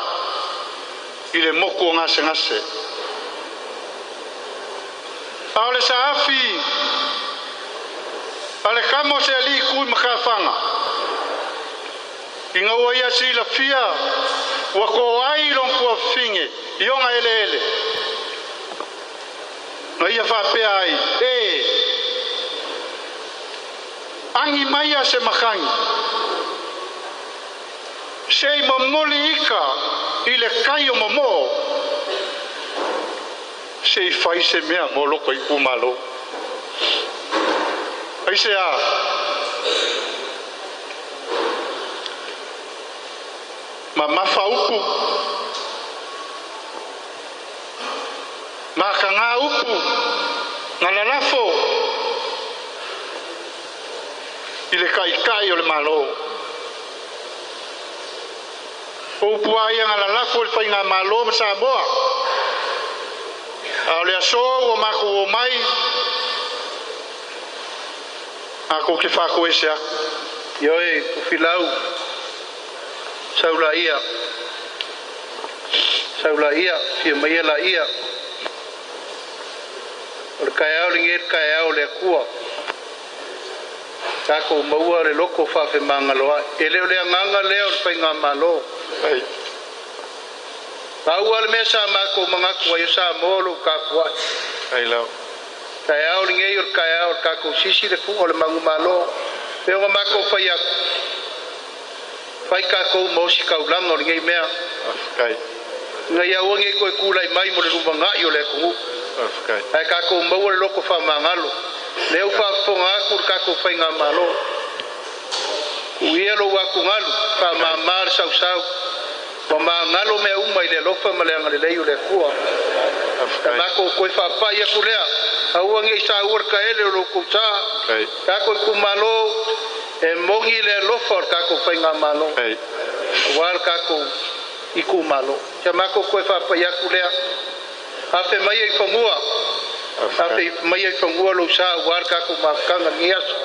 i le motu o gasegase. A o le saafi a le tama o se alii tu i matafaga, ina ua ia silafia ua to ai lona tuafafine i ona eleele, Na ia faapea ai, E! Agi maia se makani, se i momoli ika i le kai o momoo, se i fai se mea mo loko itumalo. Aisea? Mamafa upu. Makaga upu na lalafo i le Taitai o le Malo. O upu lava ia na lalafo i le Faigamalo ma Samoa. A o le aso ua matou omai, matou te faatoese atu. Ioe, Tofilau, sau laia, sau laia, fia maia laia. O le taeao lenei le taeao o le Atua. Tatou maua le loto faafemagaloai. E le o le agaga lea o le faigamalo. Pau lava le mea sa matou manatu ai o Samoa o lo o tapuai. Taeao lenei o le taeao o le tatou sisi le fuga o le manumalo. Pei ona matou fai atu, fai tatou ma ositaulaga o lenei mea. Ina ia aua nei toe tulai mai mo le lumanai o le atunuu. Ae tatou maua le loto faamagalo. Lea ua faafofoga atu le tatou faigamalo. Tuu ia lou atugalu, faamama le sausau. Ua magalo mea uma i le alofa ma le agalelei o le Atua. Na matou toe faapai atu lea, aua ne i saua le taele o lo outou sa. Tatou itumalo, e moni le alofa o le tatou faigamalo aua le tatou itumalo. Sia matou toe faapai atu lea. Afe mai ai fanua, afe mai ai fanua lou sa aua le tatou mafutaga i lenei aso.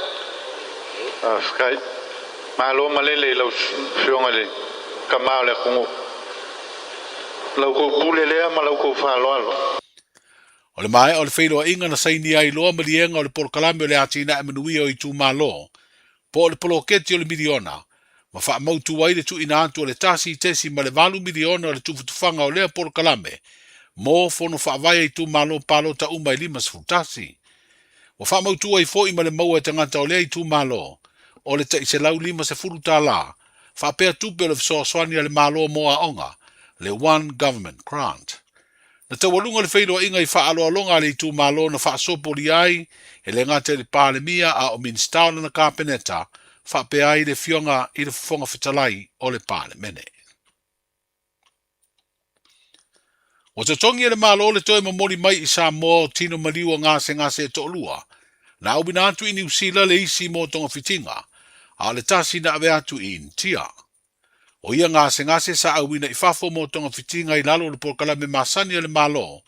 Faafetai. Malo malele i lau Afioga i le Tama o le atunuu. Lau tou pule lea ma lau tou faaaloalo. O le maea o le feiloaiga na sainia ai loa maliega o le polokalame o le atinae manuia o itumalo, po o le poloketi o le miliona, ma faamautu ai le tuuina atu o le $1.8 miliona o le tufatufaga o lea polokalame mo fono faavae a itumalo palota uma e 51. Ua faamautu ai foi ma le maua e tagata o lea itumalo o le tai $150 faapea tupe o le fesoasoani a le Malo mo aoga, le One Government Grant. Na taualuga le feiloaiga i faaaloaloga a le itumalo na faasopolia ai e le gata i le Palemia a o Minisita o lana Kapeneta faapea ai le Afioga i le Fofoga Fetalai o le Palemene. Ua totogi e le Malo le toe momoli mai i Samoa o tino maliu o gasegase e toalua na auina atu i Niu Sila le isi mo togafitiga, a o le tasi na ave atu i Initia. O ia gasegase sa auina i fafo mo togafitiga i lalo o le polokalame masani a le Malo,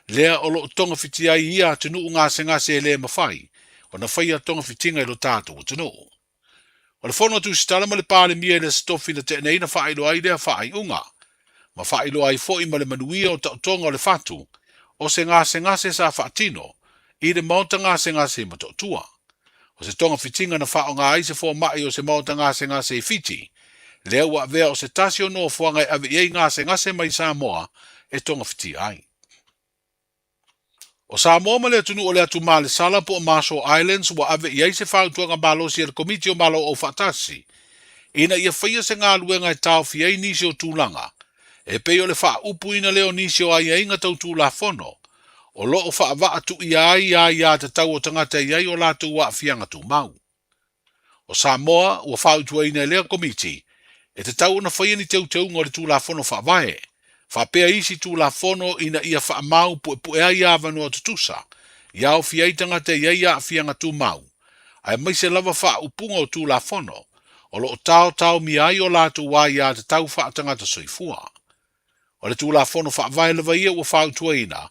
lea o lo o togafiti ai ia atunuu gasegase e le mafai ona faia togafitiga i lo tatou atunuu. O le fono a Tusitala ma le Palemia i le Aso Tofi na tea nei na faailoa ai lea faaiuga, ma faailoa ai foi ma le manuia o taotoga o le fatu o se gasegase sa faatino i le maota gasegase i Motootua. O se togafitiga na faaaoga ai se fomai o se maota gasegase i Fiti, lea ua avea o se tasi o nofoaga e ave i ai gasegase mai Samoa e togafitia ai. O Samoa ma le atunuu o le Atu Malesala po o Marshall Islands ua ave i ai se fautuaga malosi a le Komiti o Malo Aufaatasi ina ia faia se galuega e taofi ai nisi o tulaga e pei o le faaupuina lea o nisi o aiaiga tau Tulafono o lo o faavaatuia ai aiā tatau o tagata e i ai o latou aafiaga tumau. O Samoa ua fautuaina e lea Komiti e tatau ona faia ni teuteuga o le Tulafono Faavae faapea isi Tulafono ina ia faamau puepue ai avanoa tutusa i aofia ai tagata e i ai aafiaga tumau, aemaise lava faaupuga o Tulafono o lo o taotaomia ai o latou aiā tatau faatagata soifua. O le Tulafono Faavae lava ia ua fautuaina,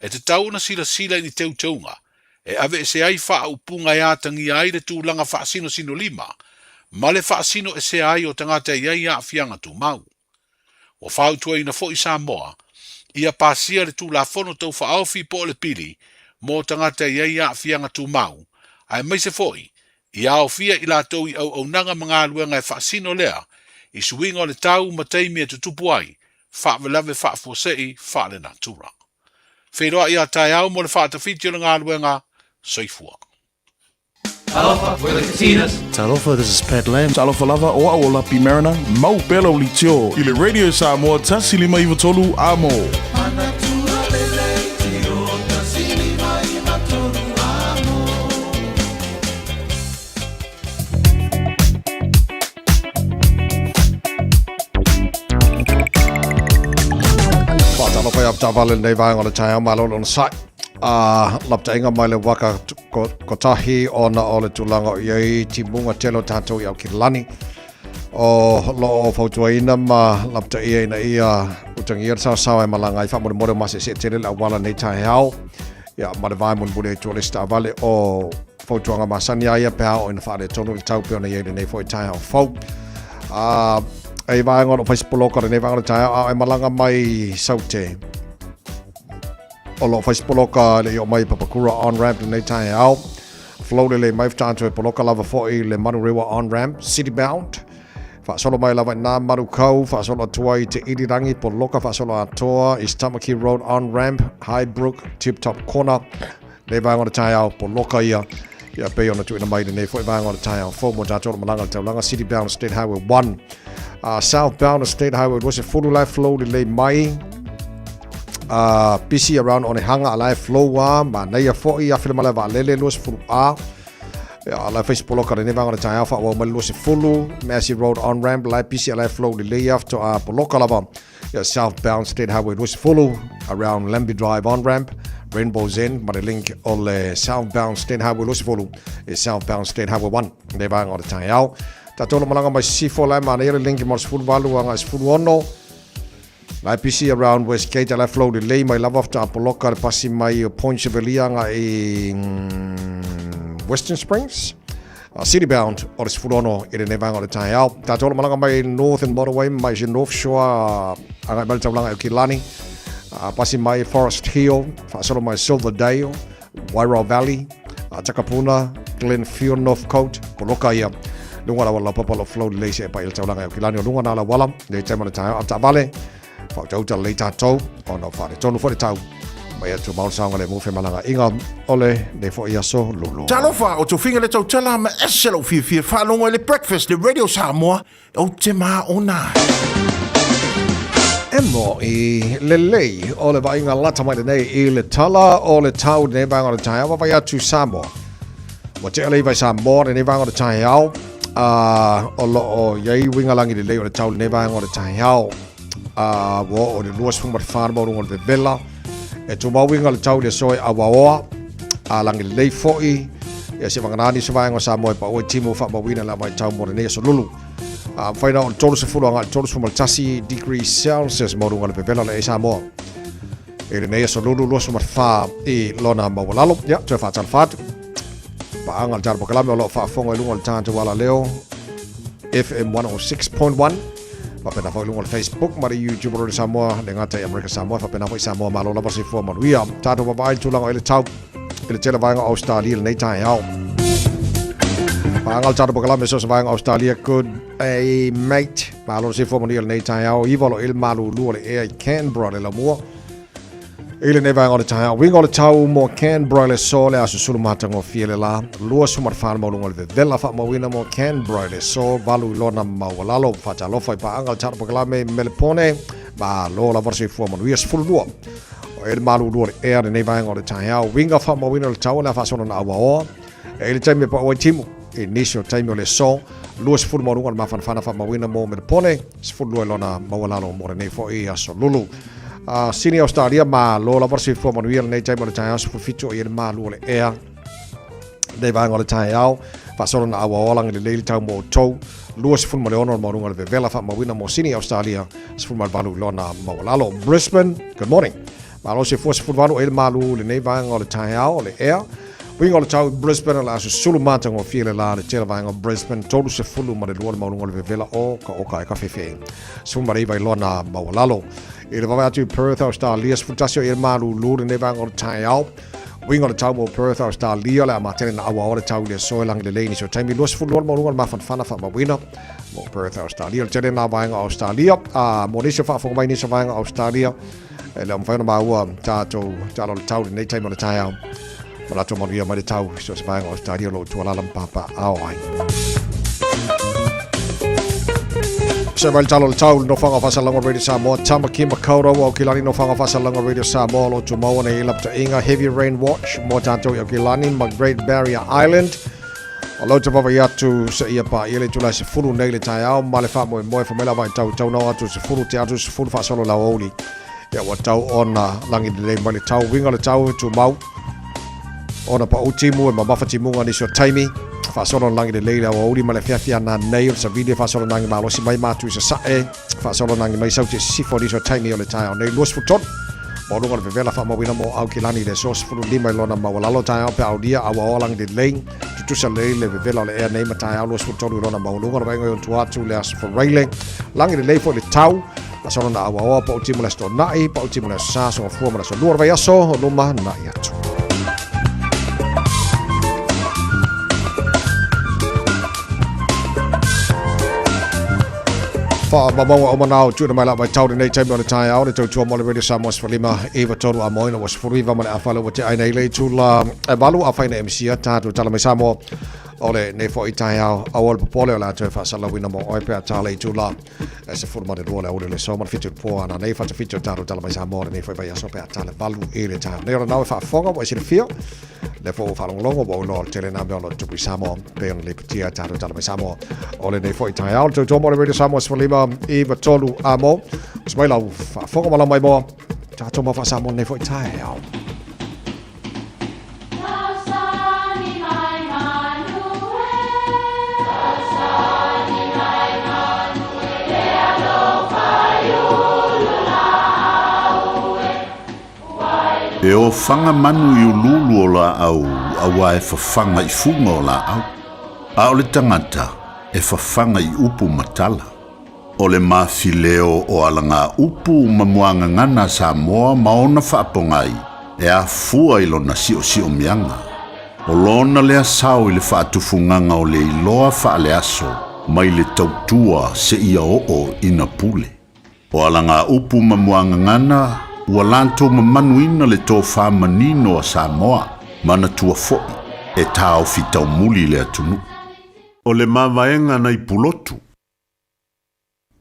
e tatau ona silasila i ni teuteuga e aveese ai faaupuga e atagia ai le tulaga faasinosinolima ma le faasinoesea ai o tagata e i ai aafiaga tumau. Ua fautuaina foi Samoa ia pasia le Tulafono Tau Faaofi po o le Pili mo tagata e i ai aafiaga tumau, aemaise foi ia aofia i latou i auaunaga ma galuega e faasino lea i suiga o le tau ma taimi e tutupu ai faalavelave faafuasei faalenatura. Feiloai a taeao mo le faatafiti o le galuega. Soifua. Talofa, we're the Katinas. Talofa, this is Pat Lam. Talofa lava, o au o Lapi Mariner, mau pea lau leitio i le Radio Samoa 153 Amo. Faatalofa ia taavale lenei vaega o le taeao malo le onosai. A laptaʻiga mai le waka kotahi ona o le tulaga o i ai timuga tele o tatou i Aukilani. O lo o fautuaina ma laptaʻia ina ia utagia le saosaoa e malaga ai faamolemole o maseʻeseʻe tele le auala nei taeao. Ia, ma le vae mulimuli ai tua le isi taavale o fautuaga masani a ia pe a oo ina faaletonu le tau pei ona i ai lenei foi taeao fou. A e vaega o lo o fai se poloka lenei vaega o le taeao a o e malaga mai Saute. O lo o fai se poloka le i oo mai i Papakura on ramp lenei taeao. Flow lelei mai faatoa toe poloka lava foi le Manurewa on ramp city bound. Faasolo mai lava i nā Manukau, faasolo atu ai i Te Irirangi, poloka faasolo atoa, East Tamaki Road on ramp, Highbrook, Tip Top Corner, nei vaega o le taeao, poloka ia, ia pei ona tuuina mai lenei foi vaega o le taeao fou mo tatou o malaga i le taulaga, City bound State Highway 1, Southbound State Highway 20 la e flow lelei mai, busy around Onehunga a la e flow a, manaia foi, afe le malae vaalele 20 A, Ia, la e fai se poloka lenei vaega o le taeao faaauau mai le 20, Massey Road on ramp, la e pisi a la e flow lelei ia faatoa poloka lava. Ia, southbound State Highway 20, around Lambie Drive on ramp, Rainbow's End ma le link o le southbound State Highway 20 e southbound State Highway 1 lenei vaega o le taeao. Tatou malaga mai Sisifo la e manaia le link mo le 18 agai 16. La e pisi around Westgate, la e flow lelei mai lava faatoa poloka le pasi mai o Point Chevalier agai i Western Springs. City bound o le 16 i lenei vaega o le taeao. Tatou o lo malaga mai Northern Motorway mai se North Shore agai mai le taulaga i Aukilani. Pasi mai Forest Hill, faasolo mai Silverdale, Wairau Valley, Takapuna, Glenfield, Northcote, poloka ia. Luga la wala papa lo flow lelei se e pai le taulaga i Aukilani o luga na la wala, le taima le taeao a taavale. Whautauta lelei tātou, ona o wharetonu fo le tau. Mai atu maul saonga le mufe malanga inga o le nei fo i aso lulu. Talofa, o Tofiga le tautala ma ese lou fiafia faalogo i le Breakfast le Radio Samoa, ou te maona ai. E mo'i lelei o le vaaiga lata mai lenei i le tala o le tau lenei vaega o le taeao vaavaai atu Samoa. Ua tea le iva i Samoa lenei vaega o le taeao, a o lo o i ai uiga lagi lelei o le tau lenei vaega o le taeao. A ua oo i le 24 le maualuga o le vevela. E tumau uiga le tau i le aso e auaoa, a lagi lelei foi, ia se vagana nisi o vaega o Samoa e pau ai timu faamauina le vaitau mo lenei aso lulu. A mafai na oo i le 30 agai i le 31 degrees Celsius maualuga o le vevela o le Samoa. I lenei aso lulu 24 i lona maualalo. Ia, toe faatalofa atu. Paaga le tala pakalame o lo o faafofoga i luga o le tatou alaleo FM 106.1. Faapena foi i luga o le Facebook ma le YouTube o Radio Samoa, le gata i Amerika Samoa, faapena foi Samoa malo lava soifua manuia. Tatou vaavaai i le tulaga o i le tau i le tele vaega o Australia lenei taeao. Paaga le tatou pakalame so se vaega o Australia, good a mate. Malo le soifua manuia lenei taeao, iva o lo o i le malulu o le ea i Canberra le lamua. I lenei vaega o le taeao, uiga o le tau mo Canberra i le aso le aso sulu matagofie le la, 24 le maualuga o le vevela faamauina mo Canberra i le aso, valu i lona maualalo. Faatalofa i paaga le tala pakalame i Melepone, malo lava le soifua manuia 12. O e le malulu o le ea lenei vaega o le taeao, uiga faamauina o le tau o le a faasolo na auaoa. E i le taimi e pau ai timu, i nisi o taimi o le aso, 20 maualuga o le mafanafana faamauina mo Melepone, 12 i lona maualalo mo lenei foi aso lulu. Sini Australia, malo lava le soifua manuia lenei taimi o le taeao, 17 o i le malu o le ea. Lenei vaega o le taeao, faasolo na auaoa lagi lelei le tau mo outou, 26 le maualuga o le vevela faamauina mo Sini Australia, 18 i lona maualalo. Brisbane, good morning. Malo soifua 18 o i le malu lenei vaega o le taeao o le ea. Uiga o le tau i Brisbane o le a susulu matagofie le la le tele vaega o Brisbane 32 ma le lua le maualuga o le vevela o ka oka e ka fefe. 19 i lona maualalo. I le vaavaai atu i Perth, Australia, 11 o i le malulu lenei vaega o le taeao. Uiga o le tau mo Perth, Australia, le a matele na aua o le tau i le aso e lagi lelei nisi o taimi 22 le maualuga o le mafanafana faamauina mo Perth, Australia. Le tele nā vaega o Australia, a mo nisi o faafofoga mai nisi o vaega o Australia, E le o mafai ona maua tatou tala o le tau lenei taimi o le taeao. Ma latou manuia mai le tau so se vaega o Australia o lo o tualala ma papaao ai. Se mai le tala o le tau, le nofoaga o Faasalauga Radio Samoa, Tamaki Makaurau, Aukilani, nofoaga o Faasalauga Radio Samoa, o lo o tumau nei i lapataiga Heavy Rain Watch mo tatou i Aukilani ma Great Barrier Island. O lau te vaavaai atu seia paia le itula e 10 nei le taeao ma le faamoemoe fai mai la vaitau tau nao atu 10 te atu 10 faasolo le aoauli. Ia ua tau ona lagi lelei mai le tau uiga o le tau e tumau ona pau timu e mamafa timuga nisi o taimi faasolo na lagi lelei le aoauli ma le afiafi ana nei o le savili e faasolo nagi malosi mai matu i sasae faasolo nagi mai sauti e sisifo nisi o taimi o le taeao nei 23 maualuga o le vevela faamauina mo Aukilani i le aso 15 i lona maualalo taeao pe aulia auaoa lagi lelei tutusa lelei le vevela o le ea nei ma taeao 23 i lona maualuga le vaaiga i ona tua atu le aso Faraile lagi lelei foi le tau faasolo na auaoa pau timu le aso Toonai pau timu le aso Sa aso Gafua ma le aso Lua o le vaiaso o luma na'i atu. Faamaumauga o manao tuuina mai lau vaitau lenei taimi o le taeao le tautua mo le Radio Samoa 15 iva tolu a moina ua 19 ma le afa le ua te aina i le itula e valu a whaina MC tātou tala mai Samoa o le nei foi taeao aua le popole o le a toe faasalauina mo oe pe a tā le itula e 12 le aoauli o le aso ma le 7 i le po ana nei fata 7 o tātou tala mai Samoa o lenei foi vaiaso pe a tā le 8 i le taeao nei o le nao e faafofoga ua e silafia lea foi ua faalogologo ua ou iloa o le tele nā mea o lo o tupu i Samoa pei ona lipotia tātou tala mai Samoa o lenei foi taeao le tautua mo le Radio Samoa 15 iva tolu a mo se mai lau faafofoga ma lau maimoa tātou mau faa-Samoa lenei foi taeao. ofaga manu i uluulu o laau auā e fafaga i fuga o laau. A o le tagata e fafaga i upu ma tala. O le mafileo o alagaupu ma muagagana a Samoa ma ona faapogai e afua i lona si'osi'omiaga. O lona lea sao i le faatufugaga o le iloa faaleaso mai le tautua seia oo ina pule. O alagaupu ma muagagana ua latou mamanuina le tofā manino a Samoa manatua fo'i e taofi taumuli le atunuu. O le mavaega nai Pulotu.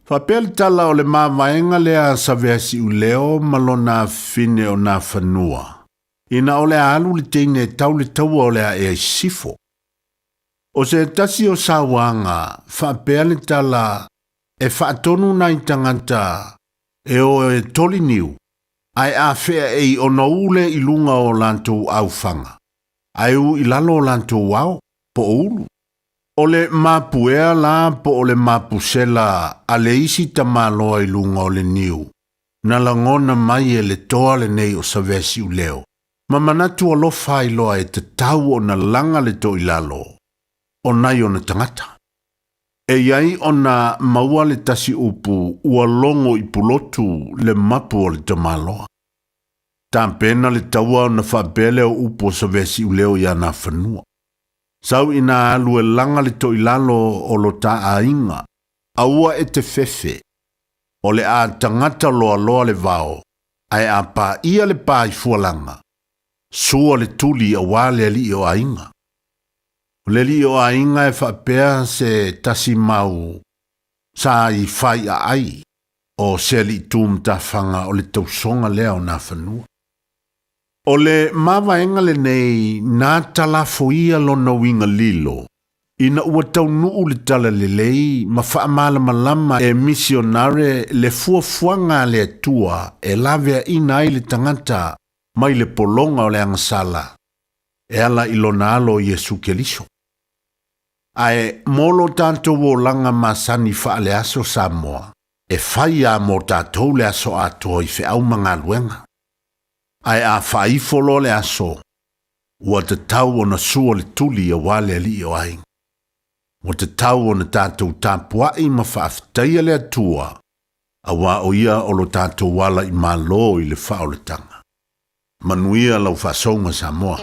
Faapea le tala o le mavaega lea a Saveasi'uleo ma lona afafine o Nafanua, ina o le a alu le teine e tau le taua o le a ea i sisifo. O se tasi o sauaga, faapea le tala, e faatonu nai tagata e o e toli niu, ae a feaei ona ule i luga o latou aufaga, ae u i lalo o latou ao, po o ulu. O le mapuea la po o le mapusela a le isi tamaloa i luga o le niu, na lagona mai e le toa lenei o Saveasi'uleo, ma manatu alofa ai loa e tatau ona laga le toilalo o nai ona tagata. E i ai ona maua le tasi upu ua logo i Pulotu le mapu o le tamaloa. Tapena le taua ona faapea lea o upu o Saveasi'uleo iā Nafanua. Sau ina alu e laga le toilalo o lo ta aiga, aua e te fefe, o le a tagata loaloa le vao, ae a paia le pa i fualaga, sua le tuli auā le alii o aiga. O le alii o aiga e faapea se tasi mau sa i fai aai o se alii tu matafaga o le tausoga lea o Nafanua. O le mavaega lenei na talafoia lona uiga lilo ina ua taunuu le talalelei ma faamalamalama e misionare le fuafuaga a le Atua e laveaina ai le tagata mai le pologa o le agasala e ala i lona Alo Iesu Keliso. Ae mo lo tatou olaga masani faaleaso Samoa, e fai lava mo tatou le aso atoa i feau ma galuega. Ae a faaifo loa le aso, ua tatau ona sua le tuli auā le alii o aiga. Ua tatau ona tatou tapua'i ma faafetaia le Atua, auā o Ia o lo tatou ala i Malo i le faaolataga. Manuia lau faasouga Samoa.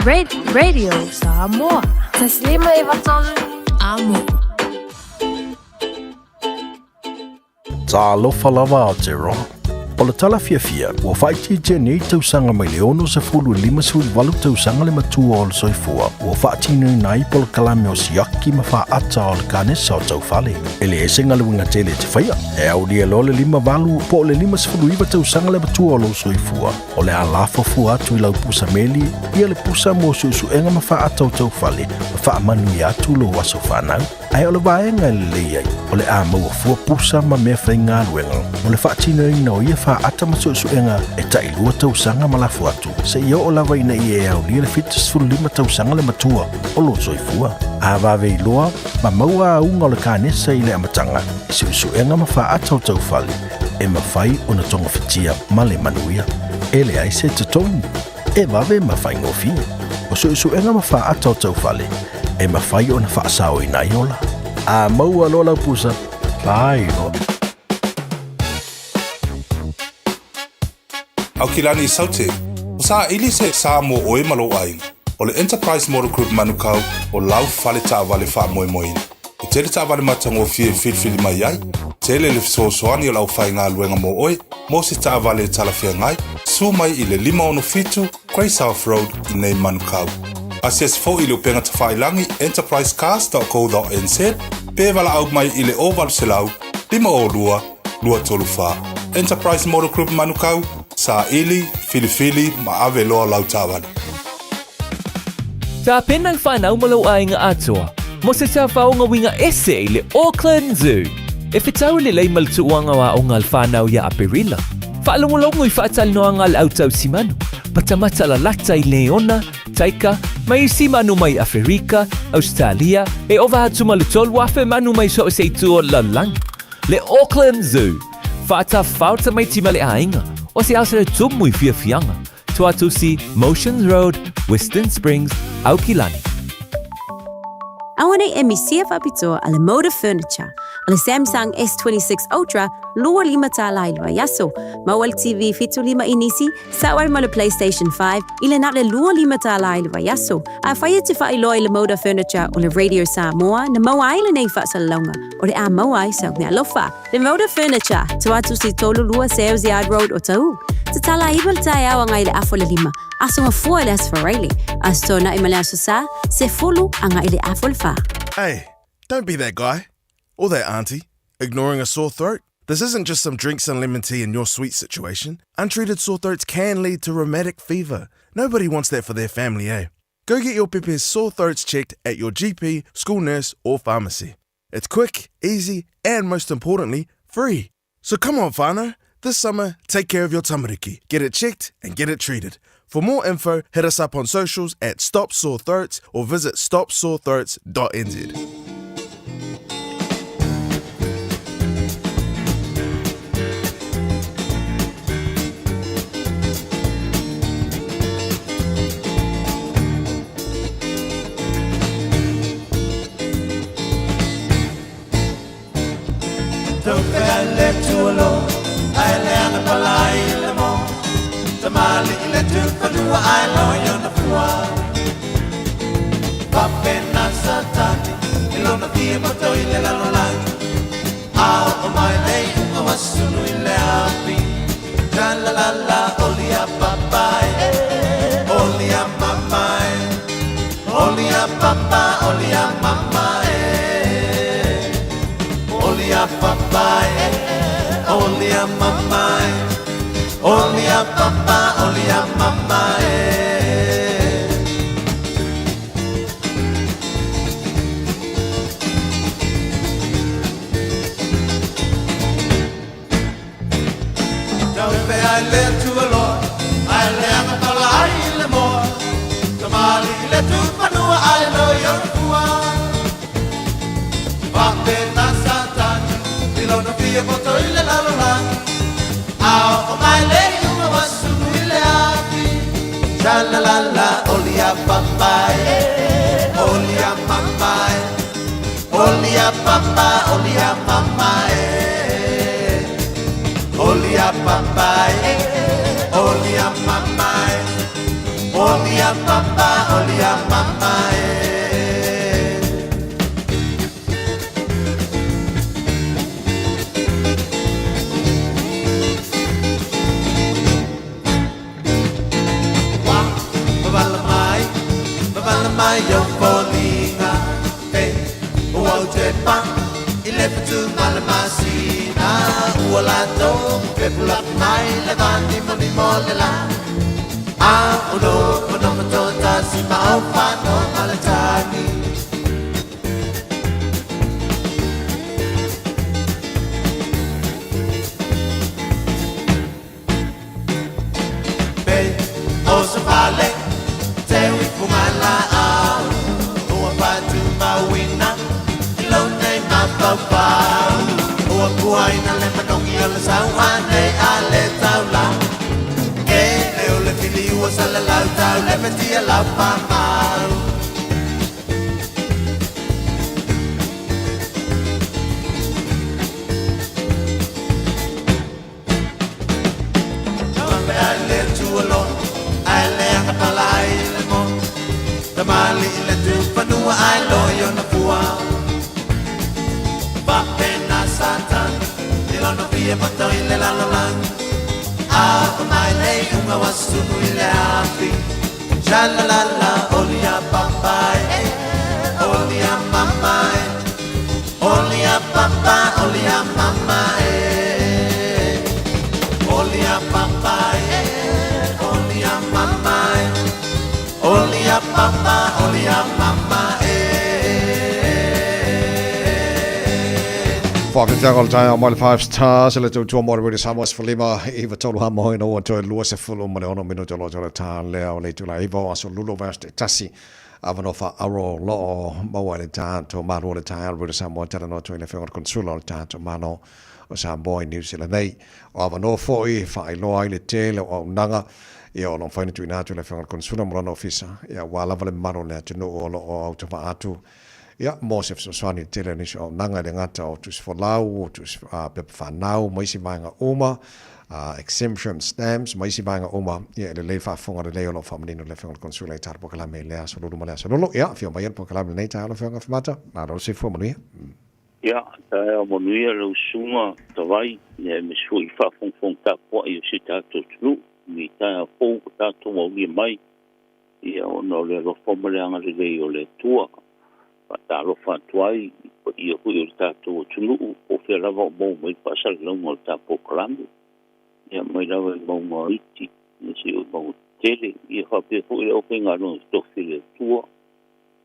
Radio Samoa. 153 Amo. Talofa lava Aotearoa. O le tala fiafia, ua faaitiitia nei tausaga mai le 60 i le 58 tausaga le matua o le soifua, ua faatinoina ai polokalame o siaki ma faaata o le kanesa o taufale. E leai se galuega tele e te faia, e aulia loa le 58 po o le 59 tausaga le matua o lou soifua, o le a lafo fua atu i lau pusa meli, ia le pusa mo suesuega ma faaata o taufale ma faamanuia atu lou aso fanau. Ae o le vaega e lelei ai, o le a maua fua pusa ma meafaigaluega mo le faatinoina o ia faata ma suesuega e tailua tausaga ma lafo atu, seia oo lava ina ia e aulia le 75 tausaga le matua o lou soifua. A vave iloa ma maua auga o le kanesa i le amataga i suesuega ma faata o taufale, e mafai ona togafitia ma le manuia. E leai se totogi, e vave ma faigofie. O suesuega ma faata o taufale, e mafai ona faasaoina ai ola. A maua loa lau pusa, fai loa. Aukilani i Saute, o saili se sa mo oe ma lou aiga. O le Enterprise Motor Group Manukau o lau fale taavale faamoemoeina. E tele taavale matagofie e filifili mai ai, tele le fesoasoani o le aufaigaluega mo oe mo se taavale e talafeagai, susu mai i le 567 Grey South Road i nei Manukau. Asiasi foi i le upega tafailagi enterprisecars.co.nz pe valaau mai i le 0800 502 234. Enterprise Motor Group Manukau, saili, filifili ma ave loa lau taavale. Tapena le fanau ma lou aiga atoa mo se tafaoga uiga ese i le Auckland Zoo. E fetau lelei ma le tuuaga o aoga a le fanau iā Aperila. Faalogologo i faatalanoaga a le au tausimanu, matamata lalata i leona, taika, ma isi manu mai Aferika, Ausetalia, e ova atu ma le 3,000 manu mai so o se itu o le lalolagi. Le Auckland Zoo, faatafao tamaiti ma le aiga, o se aso e tumu i fiafiaga, Tuatusi, Motions Road, Western Springs, Aukilani. Auanei e misia faapitoa a le Moda Furniture, o le Samsung S26 Ultra 25 tālā i le vaiaso, maua le TV 75 inisi, sao ai ma le PlayStation 5 i le na o le 25 tālā i le vaiaso. Afai e te faailoa i le Moda Furniture o le Radio Samoa na maua ai lenei faasalalauga, o le a maua ai sau meaalofa. Le Moda Furniture, Tuatusi 32 Sales Yard Road, Otahuhu. Tatala iva le taeao agai i le afa o le lima, aso mafua i le aso Faraile, aso Toonai ma le aso Sa, sefulu agai i le afa o le fa. Hey, don't be that guy. Or that auntie, ignoring a sore throat. This isn't just some drinks and lemon tea in your sweet situation. Untreated sore throats can lead to rheumatic fever. Nobody wants that for their family, eh? Go get your pepe's sore throats checked at your GP, school nurse, or pharmacy. It's quick, easy, and most importantly, free. So come on, whānau. This summer, take care of your tamariki. Get it checked and get it treated. For more info, hit us up on socials at Stop Sore Throats or visit stopsorethroats.nz. Taufeaga le tualo, ae leaga palai le mo. Tamalii le tufanua ae lawa i ona fua. Faapena Satani i lona fia poto i le lalolagi. A oo mai le iuga ua sulu i le afi. Tra la la la, oli a papa e, oli a mama e, oli a papa, oli a mama e. Oli a papa e, oli a mama e, oli a papa, oli a mama e. Taufeaga le tualoa, ae leaga palai le moa. Tamalii le tufanua ae lawa i ona fua. Faapena Satani i lona fia poto i le lalolagi. A oo mai le iuga ua sulu i le afi. Tra la la la, oli a papa e, oli a mama e, oli a papa, oli a mama e. Oli a papa e, oli a mama e, oli Oli a papa, oli a mama e. Wa, mavala mai, mavala mai o foliga. Te, ua o te pa, i le fatu mala masina. Ua lato, pe pula mai le vani moni mo le la. A o no, o no matota si ma o whano malatani. Pe, o sa fale, te uifunga la au. Ua patu mauina, i lau nei mafaufau. Ua puaina le manongi o le sauane a le taula. E le o le fili ua sala lau tau le metia lau pamau. Tamambe ai le tualo, ai le anga pala ai le mo. Tamali i le tupanua ai lo i ona pua. Vapena satan, i lono pia pato i le lalolang. A o mai le unga wasunu i le afi. Shalalala, oli a papa e, oli a mama e. Oli a papa, oli a mama e. Oli a papa e, oli a mama e. Oli a papa, oli a mama e. Whakawhiwhanga o le taeao mai le Five Stars, le tautua mo le Radio Samoa 15 i 3 ha moe na ua toe 26 ma le 6 minuti o lo toe le tā lea o le itula iva o aso lulo vaiaso taitasi. Avanoa faauro loo maua i le tatou Malo o le taeao le Radio Samoa talanoa atu ai le Afioga i le Konesula o le tatou Malo o Samoa i Niu Sila nei. O avanoa foi e faailoa ai le tele o auaunaga ia o lo o mafai ona tuuina atu e le Afioga i le Konesula ma lona ofisa ia aua lava le mamalu o le atunuu o lo o autavaa atu ia mo se fesoasoani i le tele o nisi o auaunaga e le gata o tusi folau, o tusi pepa fanau ma isi vaega uma, exemption stamps ma isi vaega uma, ia e lelei faafofoga lelei o lo o faamanino le Afioga i le Konesula i tatou polokalame i le aso Lulu ma le aso Lolo. Ia, afio mai le polokalame lenei taeao lau Afioga Afemata. Malo le soifua manuia. Ia, taeao manuia lau susuga Tavai, ia aemaise foi i faafogafoga tapuai o si o tatou atunuu i lenei taeao fou ua tatou aulia mai, ia ona o le alofa ma le agalelei o le Atua. Faatalofa atu ai i paia foi o le tatou atunuu po o fea lava o maua mai le faasalalauga o le tatou polokalame, ia mai lava i mauga iti ia seia oo i mauga tetele, ia faapea foi le aufaigaluega totofi a le Atua,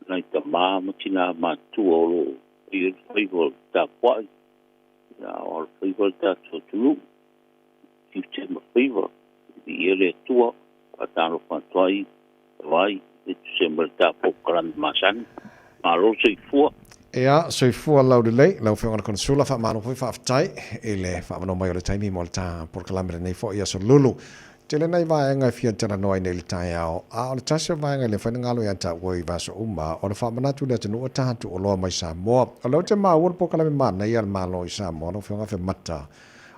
nai tama ma tinā matutua o lo o faia le faiva o le tapuai, ia a o alofaiva le tatou atunuu, tiute ma faiva, viia le Atua. Faatalofa atu ai, Tavai, e tusa ma le tatou polokalame masani. Malo le soifua. Ea, soifua laulelei, lau Afioga i le Konesula, faamalo foi faafetai i le faavanoa mai o le taimi mo le ta polokalame lenei foi aso Lulu. Tele nai vaega e fia talanoa ai nei i le taeao, a o le tasi o vaega e le mafai ona galo ia te au i vaiaso uma, o le faamanatu i le atunuu o tatou oloa mai Samoa. O lea ou te maua le polokalame manaia a le Malo i Samoa, lau Afioga Afemata,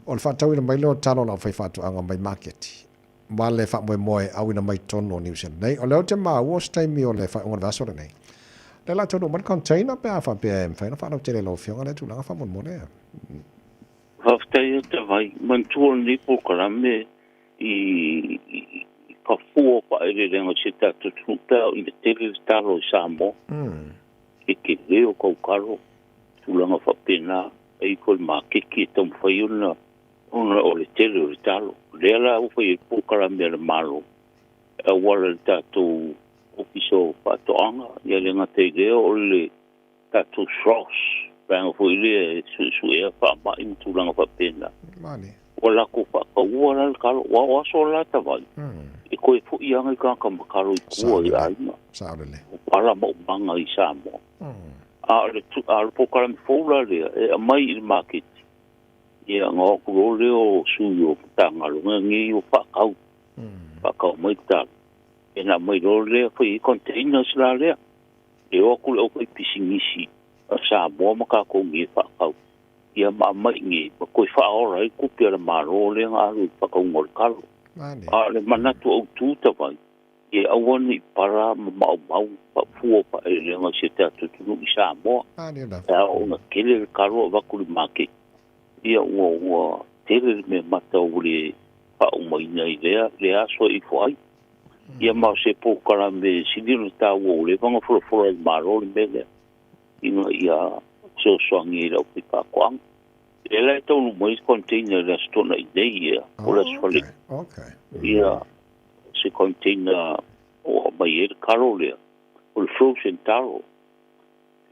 o le faatauina mai lea o talo a le aufaifaatoaga mai maketi. ma le faamoemoe e auina mai totonu o Niu Sila nei. O lea ou te maua o se taimi o le faaiuga o le vaiaso lenei, lea o le a taunuu mai le container pe a faapea e mafai ona faalautele e lau Afioga lea tulaga faamolemole. Faafetai e Tavai. Manatua lenei polokalame i ka fua o faaeleeleaga o si o tatou atunuu pe a oo ina tele le talo i Samoa. Ke tele o kaukalo, tulaga faapena, e i foi le maketi e taumafai ona Ona o le tele o le talo. O lea la ua fai ai le polokalame a le Malo e auala i le tatou Ofisa o Faatoaga, ia le gata i lea o le tatou SROS, vaega foi lea e suesuea faamai ma tulaga faapena. Ua latou faataua la le talo, aua o aso la Tavai, e toe foi lava nai tagata ma talo i tua i aiga, o pala ma umaga i Samoa. A o le polokalame fou la lea e aumai i le maketi, Ia, ona o atu loa lea o sui o Matagaluega nei o faatau, faatau mai le talo. Ia ona aumai loa lea fai ai containers la lea. E o atu le aufaipisinisi a Samoa ma tatou nei e faatau, ia ma aumai i inei ma toe faaola ai tupe a le Malo lea na alu i le faatauga o le talo. A o le manatu autu Tavai, Ia aua nei para ma maumau fua faaelelega i se tatou atunuu i Samoa. E ao ona tele le talo avatu i le maketi. Ia ua tele le mea mata ua le faaumaina i lea aso e ifo ai. Ia ma o se polokalame sili ona taua ua leva ona folafola e le Malo le mea lea ina ia fesoasoani i le aufaifaatoaga. Lea la e taunuu mai se container i le Aso Toonai nei ia, o le Aso Faraile. Ia se container o aumai ai le talo lea, o le frozen talo.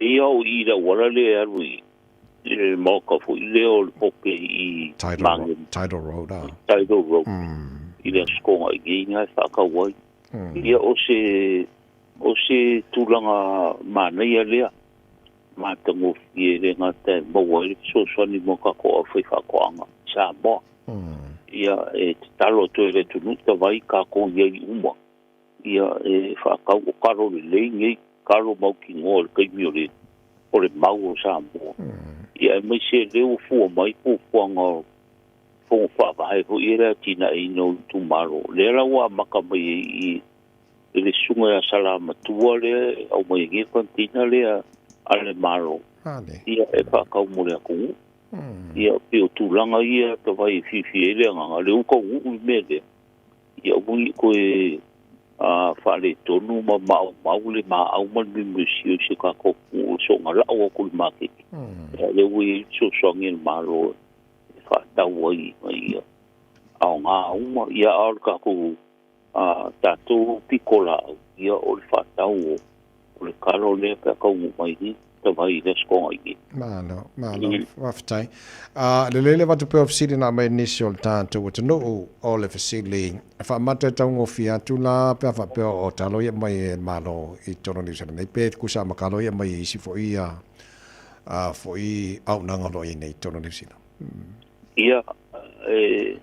Ia o i i le auala lea e alu i le maota foi lea o le poke i Magemu. Tidal Road, ah. Tidal Road. I le Aso Toonai nei na e faatau ai. Ia o se o se tulaga manaia lea matagofie e le gata e maua ai le fesoasoani mo tatou aufaifaatoaga i Samoa. Ia e tatalo atu ai i le atunuu tavai tatou i ai uma. Ia e faatau o talo lelei nei, talo mautinoa i le taimi o le o le mau o Samoa. Ia aemaise lea ua fua mai fuafuaga o fono faavae foi ia le atinaeina o itumalo. Lea la ua amata mai ai i i le susuga ia Salamatua lea e aumai ai nei le container lea a le Malo ia e faatau mo le atunuu. Ia pei o tulaga ia tavai e fiafia ai le agaga, lea ua taunuu le mea lea, ia aua ne i toe faaletonu ma maumau le maau ma le miumiosia o si o tatou atunuu i le soona lau atu i le maketi. Ia lea ua i ai le fesoasoani a le Malo e faatau ai ina ia aoga uma. Ia a o le tatou a tatou pitolaau, ia o le faatau o le talo lea pe a taunuu mai i tavai i le Aso Toonai nei. Malo, malo, faafetai. Lelei le avatu pea o fesili na aumai e nisi o le tatou atunuu, o le fesili, e faamata e taugofie atu la pe a faapea o talo ia e aumai e le Malo i totonu o Niu Sila nei, pe tusa ma talo ia e aumai e isi foi foi auaunaga o lo o i ai nei i totonu o Niu Sila? Ia, e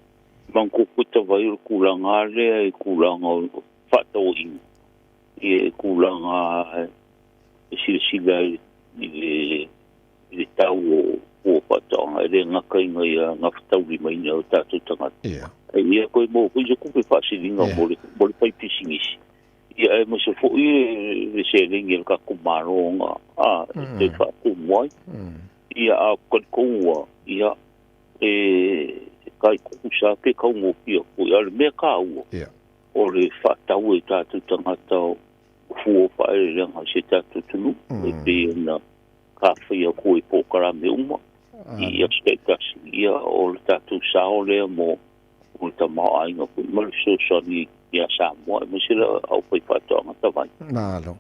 manatua foi tavai o le tulaga lea i tulaga o faatauaiga, ia i tulaga e silasila i le tau o fua faatoaga, e le gata ina ia gafataulimaina o tatou tagata, ae ia toe maua foi se tupe faasiliga mo le faipisinisi, ia aemaise foi le seleni a le tatou Malo ona e toe faatumu ai. Ia a talitonu lava, ia e tai tutusa pe taugofie foi, a o le mea taua, o le faatau e tatou tagata o fua o faaeleeleaga i si o tatou atunuu, e pei ona tafaia atu ai polokalame uma i aso taitasi, ia o le tatou sao lea mo le tamaoaiga foi ma le fesoasoani ia Samoa, aemaise le aufaifaatoaga tavai. Malo.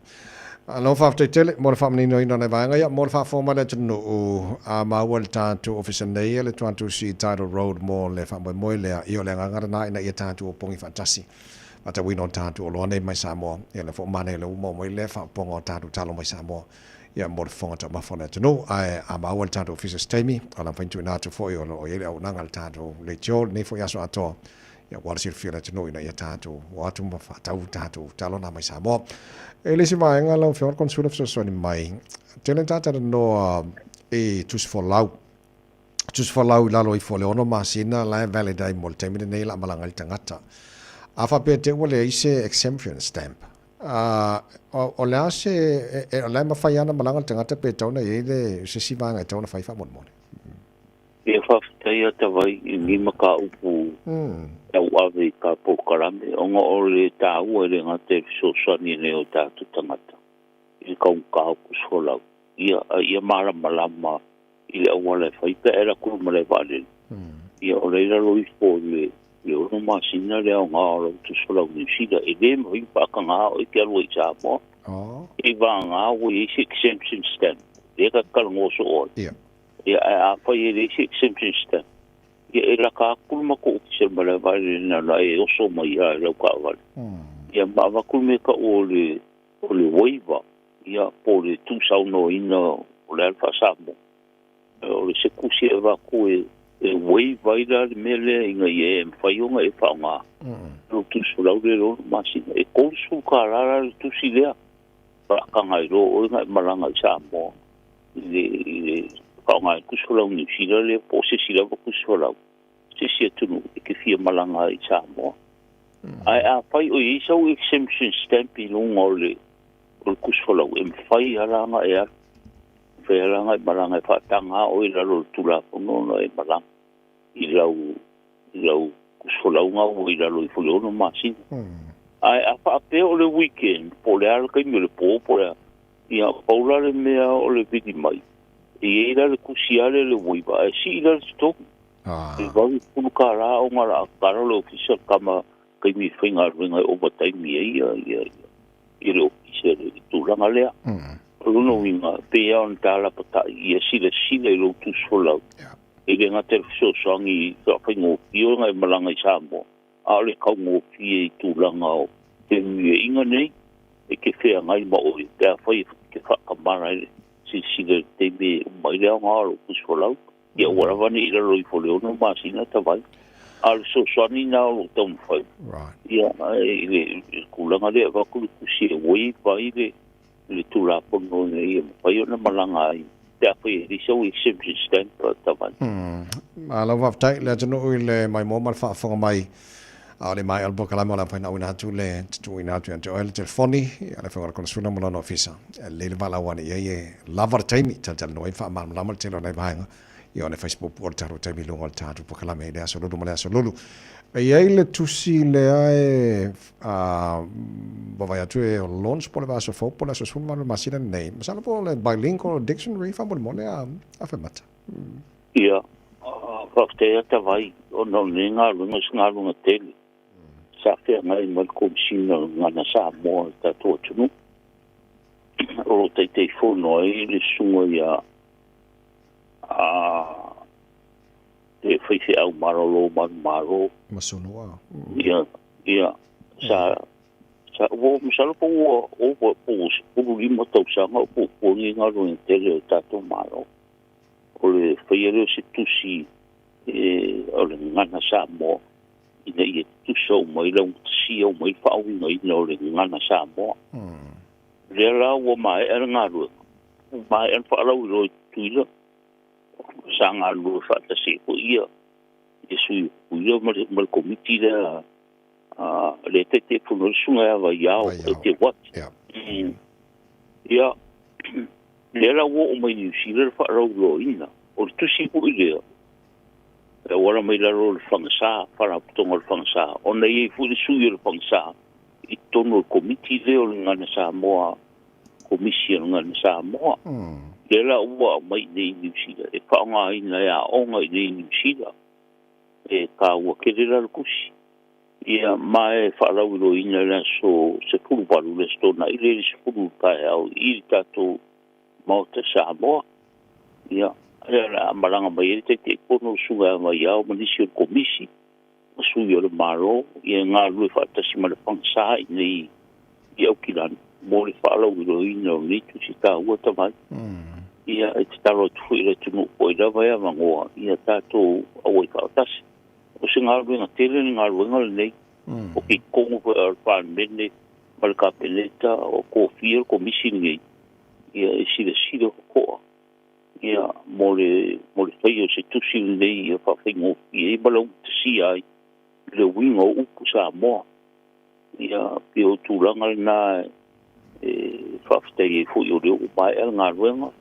Malo faafetai tele mo le faamaninoina o nai vaega ia mo le faafofoga mai le atunuu a maua le tatou ofisa nei le Tuatusi Tidal Road mo le faamoemoe lea. Ia o le agaga lena ina ia tatou opogi faatasi faatauina o tatou oloa nei mai Samoa. Ia lea foi ua manaia lea ua maua mai le faaopoopoga o tatou talo mai Samoa ia mo le fofoga taumafa o le atunuu. Ae a maua le tatou ofisa i se taimi, o le a mafai ona tuuina atu foi o lo o i ai le auaunaga a le tatou leitio lenei foi aso atoa Ia ua silafia le atunuu ina ia tatou o atu ma faatau tatou talo na mai Samoa. E le isi vaega lau Afioga i le Konesula fesoasoani mai, tele na talatalanoa i tusi folau. Tusi folau i lalo ifo o le 6 masina la e valid ai mo le taimi lenei la malaga ai le tagata. A faapea te ua leai se exemption stamp, o le a se, o la e mafai lava ona malaga le tagata pe tatau ona i ai le, se isi vaega e tatau ona fai faamolemole? Ia faafetai ata vai i ni mataupu tauave i ka polokalame ona o le taua e le gata i le fesoasoani nei o tatou tagata i le taugata o tusi folau, ia a ia malamalama i le auala e fai pe a e alu atu i le malae vaalele. Ia o la e i lalo ifo i le 6 masina le aoga o lau tusi folau Niu Sila e le mafai ona faataga oe e te alu ai i Samoa. I vagana ua i ai se exemption stamp lea ta te talanoa soo ai. Ia, ae afai e leai se exemption stamp, ia e laka atu le matou ofisa i le malae vaalele na ona e oso mai lava i lau taavale. Ia ma avatu le mea e tau o le, o le waiver, ia, po o le tuusaunoaina o le a le faa-Samoa. O le se tusi e avatu e, e waive ai la le mea lea ina ia e mafai ona e faaaoga lou tusi folau lea i le 6 masina. E $30 la le tusi lea faataga ai loa oe na e malaga i Samoa i le, i le faaaoga ai tusi folau Niu Sila lea po o se isi lava tusi folau se isi atunuu e te fia malaga ai i Samoa. Ae afai o i ai sau exemption stamp i luga o le o le tusi folau, e mafai lava la ona e alu. E mafai lava la ona e malaga e faataga lava oe i lalo o le Tulafono ona e malaga i lau i lau tusi folauga ua i lalo ifo i le 6 masina. Ae a faapea o le weekend po o le a le taimi o le po po o le a, ia pau la le mea o le vili mai, e i ai la le tusi lava lea le waiver ae sii la le totogi. E $80 ona o le a tatalo le ofisa tama taimi e faigaluega e ovataimi ai ia ia ia le ofisa i le tulaga lea. O lona uiga, e pei lava ona ta lapatai ia silasila i lou tusi folau, e le gata i le fesoasoani i faafaigofie ona e malaga i Samoa, a o le taugofie i tulaga o fenumiaiga nei e te feagai ma oe pe afai e te faatamala i le silasila i le taimi e uma ai le aoga o lou tusi folau. Ia ua lava nei i lalo ifo o le 6 masina tavai. A o le fesoasoani lena o lou taumafai. Ia, i le tulaga lea e avatu le tusi e waive ai le le Tulafono ina ia mafai ona malaga ai pe afai e leai sau exemption stamp tavai. Malo faafetai le atunuu i le maimoa ma le faafofoga mai. A o le maea o le polokalame o le a mafai ona auina atu le tuuina atu ia te oe le telefoni a le Afioga i le Konesula ma lona ofisa. E lelei le valaau ane i ai e lava le taimi talatalanoa ai ma faamalamalama le tele o nai vaega ia ona e fai se puupuu o le tatou taimi i luga o le tatou polokalame i le aso Lulu ma le aso Lulu. E i ai le tusi lea e vaavaai atu e launch po o le vaiaso fou po o le aso 18 o le masina lenei. Masalo po o le bilingual dictionary faamolemole a Afemata. Ia, faafetai ata vai ona o lenei galuega o se galuega tele sa feagai ma le Komesina o le Gagana Samoa o le tatou atunuu. O lo o Taitaifono ai le susuga ia a le faifeau malolo manumalo. Masunua. Ia, ia, sa sa ua masalo po ua ova po ua 15 tausaga o puapua lenei galuega tele o le tatou Malo. O le faia lea o se tusi e, o le Gagana Samoa ina ia tutusa uma ai, laugatasia uma ai le faauigaina o le Gagana Samoa. Lea la ua maea le galuega, ua maea le faalauiloa i Tutuila, sa galulue faatasi ai foi ia ia sui o Tutuila ma le, ma le komiti lea a le Taitaifono ai le Susuga ia Vaiao e te Wati. Ia, lea la ua oo mai Niu Sila le faalauiloaina. O le tusi foi lea, e auala mai lalo o le Fagasā, Faalapotopotoga o le Fagasā, ona e i ai foi le sui o le Fagasā i totonu o le Komiti lea o le Gagana Samoa, Komisi o le Gagana Samoa. Lea la ua aumai i inei i Niu Sila, e faaaogaina e aoga i inei i Niu Sila. E taua tele la le tusi. Ia, ma e faalauiloaina i le aso 18, le Aso Toonai lea i le 10 i le taeao i le tatou Maota i Samoa. Ia, lea o le a malaga mai ai le Taitaifono, le Susuga ia Vaiao ma nisi o le Komisi ma sui o le Malo, ia e galulue faatasi ma le Fagasā i inei i Aukilani mo le faalauiloaina o lenei tusi taua tavai. Ia, e tatalo atu foi i le atunuu po o ai lava e avanoa, ia tatou auai faatasi. O se galuega tele le galuega lenei. O ke totonu foi o le Palemene ma le Kapeneta o tofia le Komisi lenei ia e silasila totoa ia mo le mo le faia o se tusi lenei ia faafaigofie ai ma laugatasia ai le uiga o upu Samoa. Ia pei o tulaga lena e faafetai ai foi o lea ua maea le galuega,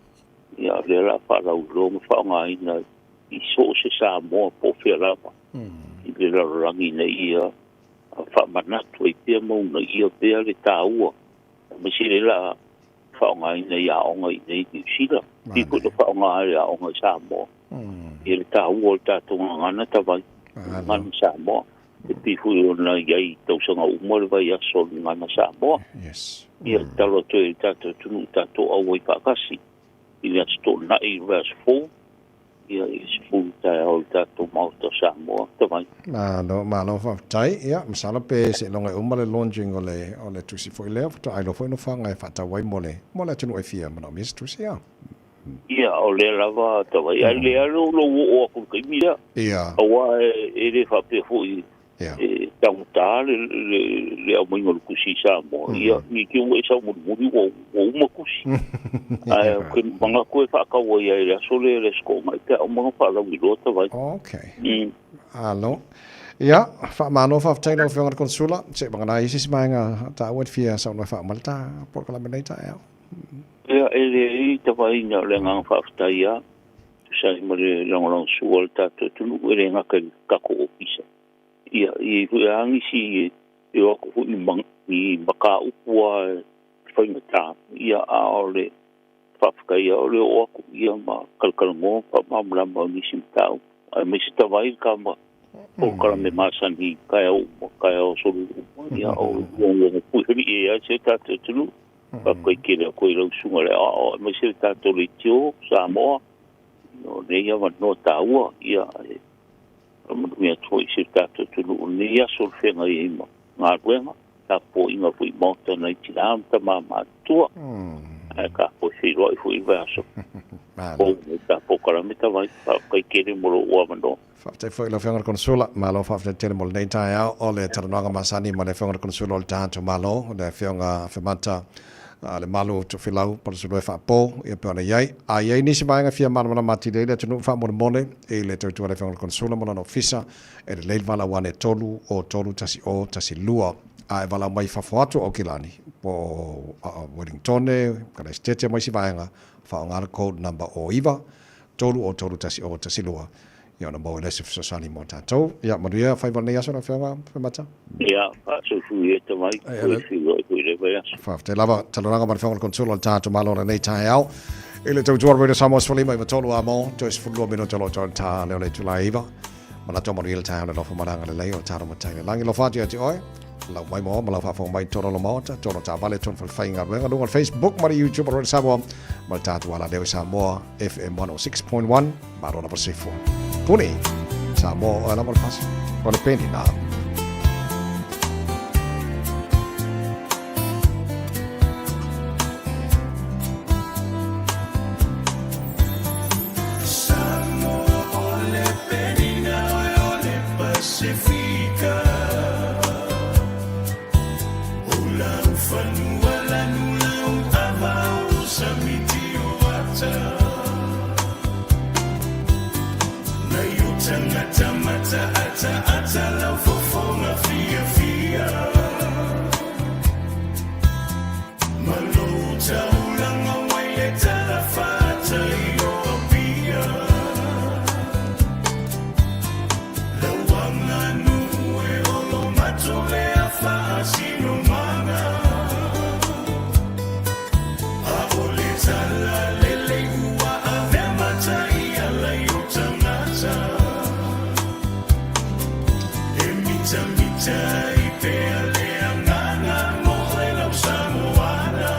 ia o lea o le a faalauiloa ma faaaogaina i so o se Samoa po o fea lava i le lalolagi ina ia faamanatu ai pea ma uunaia pea le taua, aemaise lea o le a faaaogaina i aoga i inei i Niu Sila, pei foi ona faaaoga i aoga i Samoa, ia le taua o le tatou gagana tavai, gagana Samoa. E pei foi ona i ai i tausaga uma le vaiaso o le Gagana Samoa. Ia tatalo atu ai i le tatou atunuu tatou auai faatasi i le Aso Toonai i le vaiaso fou, ia i le 10 taeao i le tatou Maota o Samoa. Tavai. Malo, malo faafetai. Ia, masalo pe seiloga e uma le launching o le, o le tusi foi lea, faatoa iloa foi nofoaga e faatau ai mo le, mo le atunuu e fia manaomia se tusi, a. Ia, o lea lava tavai. Ae lea lou oo atu i le taimi lea. Ia. Aua e le faapea foi e taugata le aumaiga o le tusi i Samoa. Ia, ne i te i ua e sau mulimuli ua uma tusi. Ae ou te manatu e faatau ai lava i le aso lea i le Aso Toonai pe a uma ona faalauiloa tavai. Okay. Alo. Ia, faamalo faafetai lau Afioga i le Konesula, seivagana ai se isi vaega taua e te fia saunoa e faauma ai le ta polokalame i lenei taeao. Ia, e leai tavaina o le agaga faafetai lava, tusa ai ma le lagolagosua a le tatou atunuu, e le gata i le tatou ofisa. Ia, e i ai foi lava nisi e o atu foi ni mataupu lava e faigata, ia, a o le faafetai lava o le oo atu ia ma talatalanoa ma faamalamalama o nisi mataupu, aemaise tavai le tama polokalame masani i taeao uma, taeao solulu uma, ia o uaga puialii ai si o tatou atunuu. Faafetai tele atu ai lau susuga i le aoao, aemaise le tatou leitio Samoa o lenei avanoa taua, ia e faamanuia atu foi i si o tatou atunuu i lenei aso o le feagai ai ma galuega, tapuaiga foi i maota nai tina ma tama matutua. Ae tapuai feiloai foi i le vaiaso fou i ta polokalame tavai. Faafetai tele mo lou avanoa. Faafetai foi i lau Afioga i le Konesula. Malo faafetai tele mo lenei taeao o le talanoaga masani ma le Afioga i le Konesula o le tatou Malo, le Afioga Afemata Lemalu Tofilau Palusulue Faapo, ia pei ona i ai. A i ai nisi vaega e fia malamalama atili ai le atunuu faamolemole i le tautua a le Afioga i le Konesula ma lona ofisa, e lelei le valaau ane 3 o 3 1 0 1 2. A e valaau mai i fafo atu o Aukilani, po o Wellingtone, Kalaisitete ma isi vaega, faaaoga le code number o 9 3 o 3 1 0 1 2. Ia ona maua ai lea se fesoasoani mo tatou. Ia manuia faiva o lenei aso lau Afioga Faimata. Ia, faasoifua ia tamai, toe feiloai foi i le vaiaso. Faafetai lava, talanoaga ma le Afioga i le Konesula o le tatou Malo i lenei taeao. I le tautua Radio Samoa 15 i 3 a mo, toe 12 minute o lo o toe ta leo le itula e 9. Manatu o manuia le taeao le alofa ma le agalelei o le talo matai le lagi. Alofa atu ia te oe. Lau mai mo ma lau faafofoga mai tonu o le Maota, tonu o taavale, tonu falefaigaluega, luga o le Facebook ma le YouTube o Radio Samoa ma le tatou alaleo i Samoa FM 106.1. Malo lava le soifua. Puni, Samoa o oe lava o le pasi, o le peni nā. Samoa o le penina oe o le Pasefika O lau fanua lanu lau ava o samiti o ata Nei o tangata mata ata ata lau fofoga fiafia Ma lou taulaga wai le tala faatai o Apia Lauanga nuu e olo mato lea faasinomaga A o le tala lelei ua avea matai ala i o tagata E mitamita ai pea le agaga mo oe lau Samoana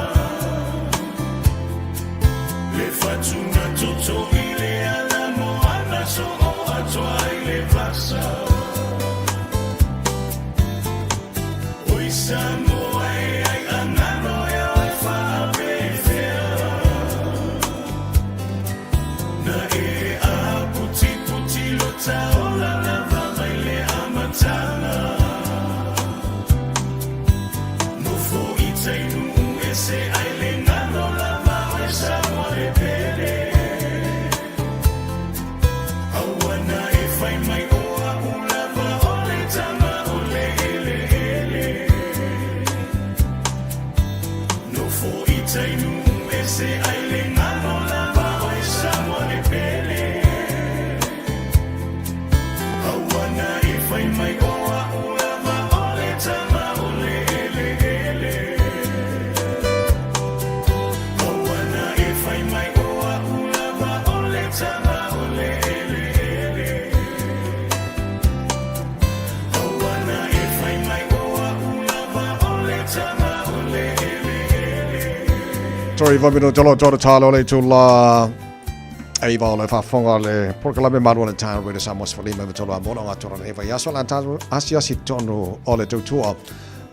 Le fatuna toto i le ala moana soo atoa i le vasa Oi Samoa e ai angano e oe faapefea Na e aputiputi lo taola lava mai le amataga Nofo i tai nuu ese ai le galo lava oe Samoa le pele Aua na e fai mai o a'u lava o le tama o le eleele Nofo i tai nuu ese ai le galo lava oe Samoa le pele Aua na e fai mai o a'u lava o le tama o le eleele Aua na e fai mai o a'u lava o le tama o le eleele Aua na e fai mai o a'u lava o le tama o le eleele Toi va mino tolo tolo talo le tula. E iva o le faafofoga le polokalame malu o le taeao Radio Samoa 15 me tolu a mola o ngā toro nei vaiaso la tatou asiasi tonu o le tautua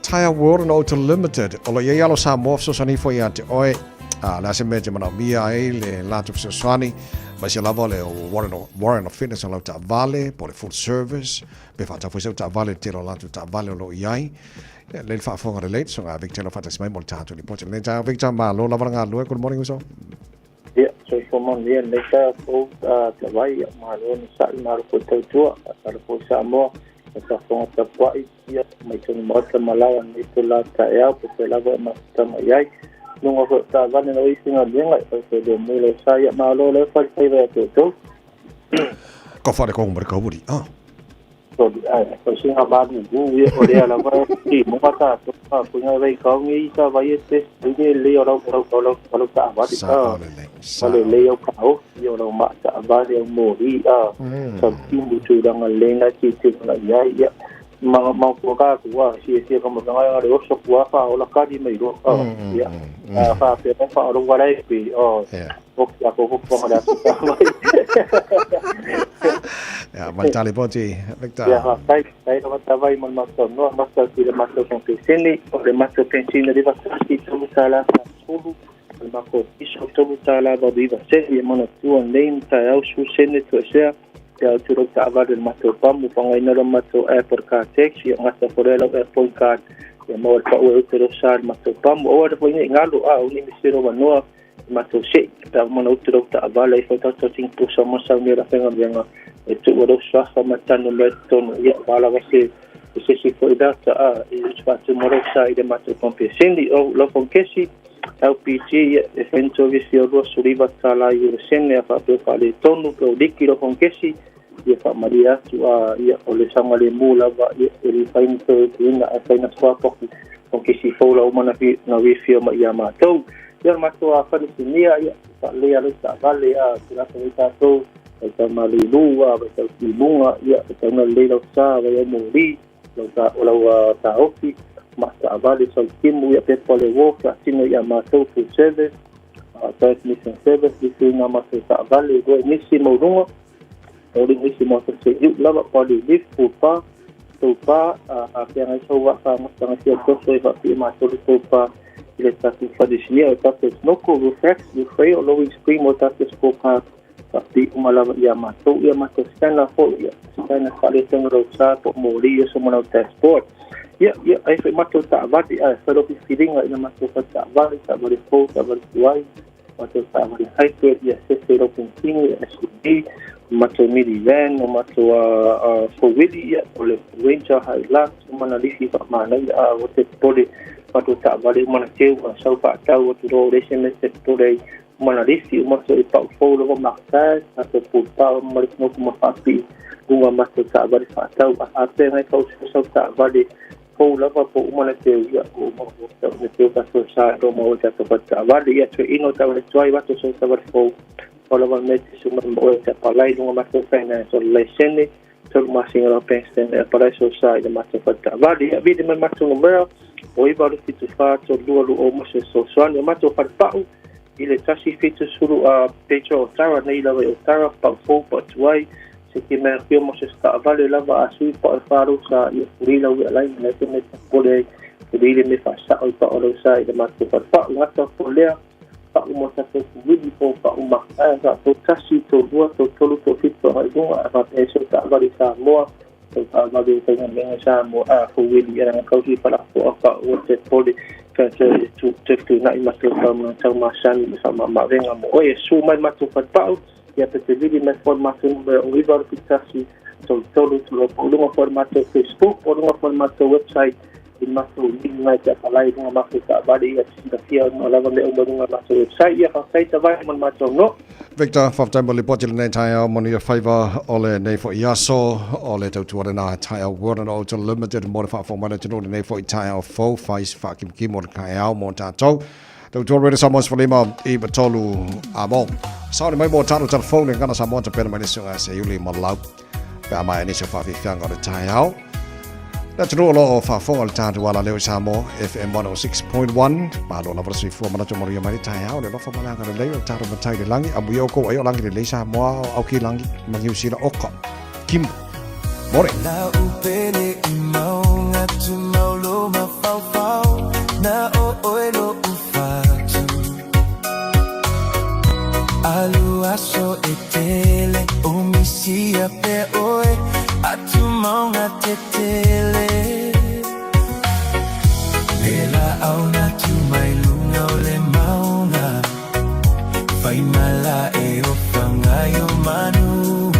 Tire World and Auto Limited o lo i ai alo Samoa fesoasoani ifo ia te oe a le a se mea te manaomia ai le latou fesoasoani aemaise lava le Warrant of Fitness o lau taavale po o le full service pe faatau foi sau taavale le tele o latou taavale o lo o i ai le faafofoga lelei soga Victor lo faatasi mai mo le tatou lipoti lenei taeao. Victor, malo lava le galulue. Good morning uso. Ia, soifua manuia lenei taeao fou, Tavai, ia malo onosai, malo foi tautua, faatalofa foi Samoa. E faafofoga tapua'i ia mai tonu maota malae ananei po la taeao po fea lava e mafuta mai ai. Luga foi o taavale na o isi galuega e faufelemu lau sa ia malo lea falefaiva ia te outou. Ka whare kongo ma le kauri, ah. Soli, ai, ko singa malulu ia o lea lava e timuga tatou fapuiga vai kaogi i sa vai e te le lelei o lau lau lau lau taavale Sa'o lelei, ma sa'o. lelei au kaofi o lau maa taavale au moli a sautimu tulaga lelei na tilotilo i ai ia ma ma ka ku a sia sia ka mavega le oso ku a faaola kali mai loa ia a faapea mai faaola ua lai pe o o kia ko ko le aso sa mai. Ia, mai tali poti, Victor. Ia, faafetai, faafetai lava tavai mo le matou avanoa, matou atu i le matou kompesene, o le matou pensine $91 40, o le matou piso $3.89, ia manatua nei ma taeao 10 sene toesea, pe a atu lau taavale i le matou pamu, faaaogaina lo matou app o le car tax, ia gata foi lea lau app point card, ia maua le pau e uta i lou sa i le matou pamu. Aua le foi nei galo, a o nei misi lou avanoa, i matou se'i, pe a uma ona utu lau taavale ai foi tatou tinipusa ma saunia la faigaluega, e tuu lau suafa ma tanu mea i totonu, ia ua lava se se isi foi data a e faatumu lau sa i le matou kompeseni o lau fonkesi LPG ia e fai service ia $29 i le sene a faapea faaletonu pe o liki lau fonkesi ia faamalie atu a ia o le saogalemu lava ia e le fai ni toe utuina ae fai na swap aku fonkesi fou la uma na refill mai ia matou. Ia o le matou a falesinia ia faaleleia lau taavale a tulata ai tatou vai tau malulu a vai tau timuga ia vai tau lelei lau sa vai au moli lau ta o lau taofi ma taavale sautimu ia pepa le wo faatino ia matou full service transmission service lisiina matou taavale lua nisi mauluga o le nisi mo se iu lava pa le lift pu pa tou pa a feagai sau vaafagataga sia toso e faapia matou le tou pa i le tatou falesinia o tatou snoko reflex refrail o low screen o tatou scorecard faapii uma lava ia matou ia matou scanner foi ia scanner faaletonu lau sa po o moli ia so ma lau dashboard ia ia ai foi matou taavale ae fai lau filifiliga ina matou faletaavale taavale fou taavale tuai matou taavale hybrid ia sese lau penisini SUV matou minivan o matou four-wheelie ia o le Ranger Hilux uma na lifi faamanaia a ua te popole matou taavale uma na teu a sau faatau atu loa o le isi mea te popole ai uma na lifi uma toe pau fou lava maktae tatou pulupao ma le tinoku ma faapii luga matou taavale faatau a faapea ngai sau taavale fou lava po uma na teu ia o uma na teu tatou sa e ma o tatou faletaavale ia toe ino taavale tuai wato sau taavale fou o lava me te suma ma oe te palai lunga matou finance o le laisene 3 masina lau bank statement e palai sau sa i le matou faletaavale ia vili mai matou numera o 987 432 o mo se fesoasoani o matou falepau i le 170 a Petro Otara nei lava i Otara pau fou pau tuai se te mea fia mo se taavale lava a sui pau e whālau sa i furi lau i alai na te me pole ai furi le me whaasao i pau lau sa i le matou falepau ngata po lea pau mo tatou kuwili po pau makae sa tau 1 tau 2 tau 3 tau 7 ai lunga a whapea so taavale Samoa tau taavale i faigaluega Samoa a kuwili e ranga kausi palafoa pau o te pole ka te tu te tu nai matou tau tau masani i whamamawenga mo oe su mai matou falepau ia pe te vili mai foi matou numera o 9 71 33 tolu po lunga foi matou Facebook po lunga foi matou website i matou link ngai te apalai lunga matou taavale ia silafia o lava me uma lunga matou website ia faafetai tavai mo le matou no. Victor, faafetai mo le lipoti i lenei taeao manuia faiva o lenei foi aso o le tautua lena taeao World and Auto Limited mo le faafofoga mai le atunuu lenei foi taeao fou fai se faakimokimo o le taeao mo tatou. Tautua Radio Samoa 15 93 amo. Sauni mai mo tātou telefone ngana Samoa te pena mai le suga se iuli ma lau. Pe a mai nisi o faafiafiaga o le taeao. Le atunuu o loo faafofoga le tatou ala leo i Samoa FM 106.1. Malo lava le soifua manatu manuia mai le taeao le alofa ma le agalelei o le tatou matai i le lagi. Amuia oukou ai o lagi lelei Samoa o au ki lagi ma Niu Sila oka. Kimbo. More. Na upele i maunga tu maulo mafaufau Na o oe lo ufatu Alu aso e tele o misia pe oe Atu maunga te tele Le la au na tu mai lunga o le maunga Whai mala e o whangai o manu.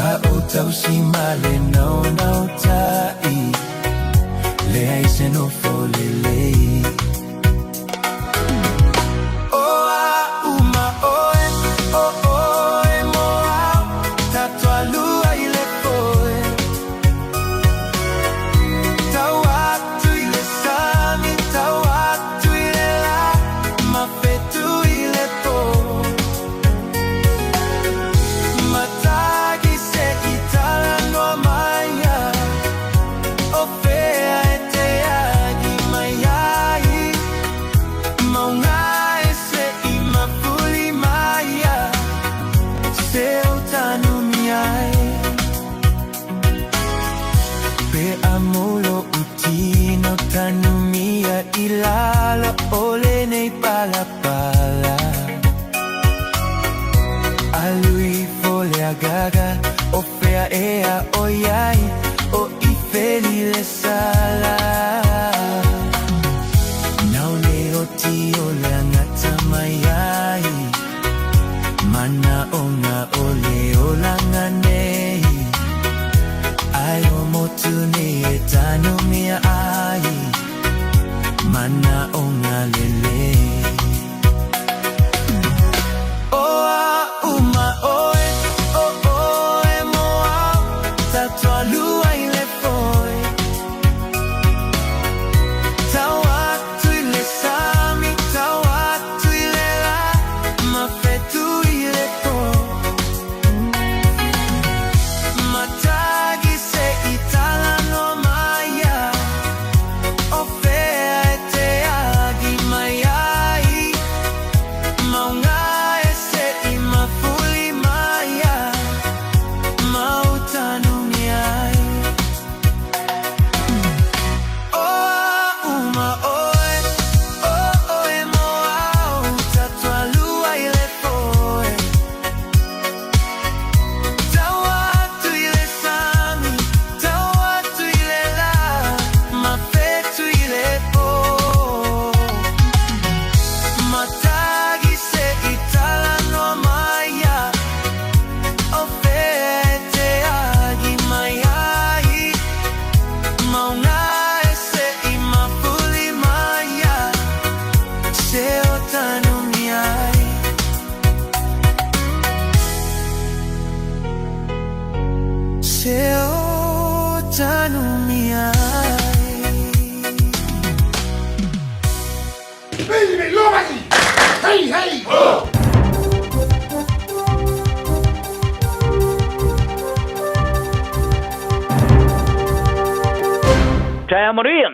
Sa o tausi ma le naonao ta'i, Leai se nofo lelei. O a'u ma oe, o oe mo au, Tatualua i le foe. Tau atu i le sami, tau atu i le la, Mafetu i le po. Matagi se i talanoa mai ai, O fea e te agi mai ai, Mauga e se i mafuli mai ai, Se o tanumia ai. Pe a molo utino tanumia i lalo o lenei palapala. Alui fo le agaga o fea ea o iai, O ifeli le sala. Nau le oti o le angata mai ai, Mana onga o le olanga nei. Ai o motu nei e tanumia ai, Mana onga lelei. O a'u ma oe, o oe mo au, Tatualua i le foe. Tau atu i le sami, tau atu i le la, Mafetu i le po. Matagi se i talanoa mai ai, O fea e te agi mai ai, Mauga e se i mafuli mai ai, Mautanumia ai. O a'u ma oe, o oe mo au, Tatualua i le foe. Tau atu i le sami, tau atu i le la, Mafetu i le po. Matagi se i talanoa mai ai, O fea e te agi mai ai, Mauga e se i mafuli mai ai, Se o tanumia ai. Se o tanumia ai. Hey, hey! Ho! Taeao manuia,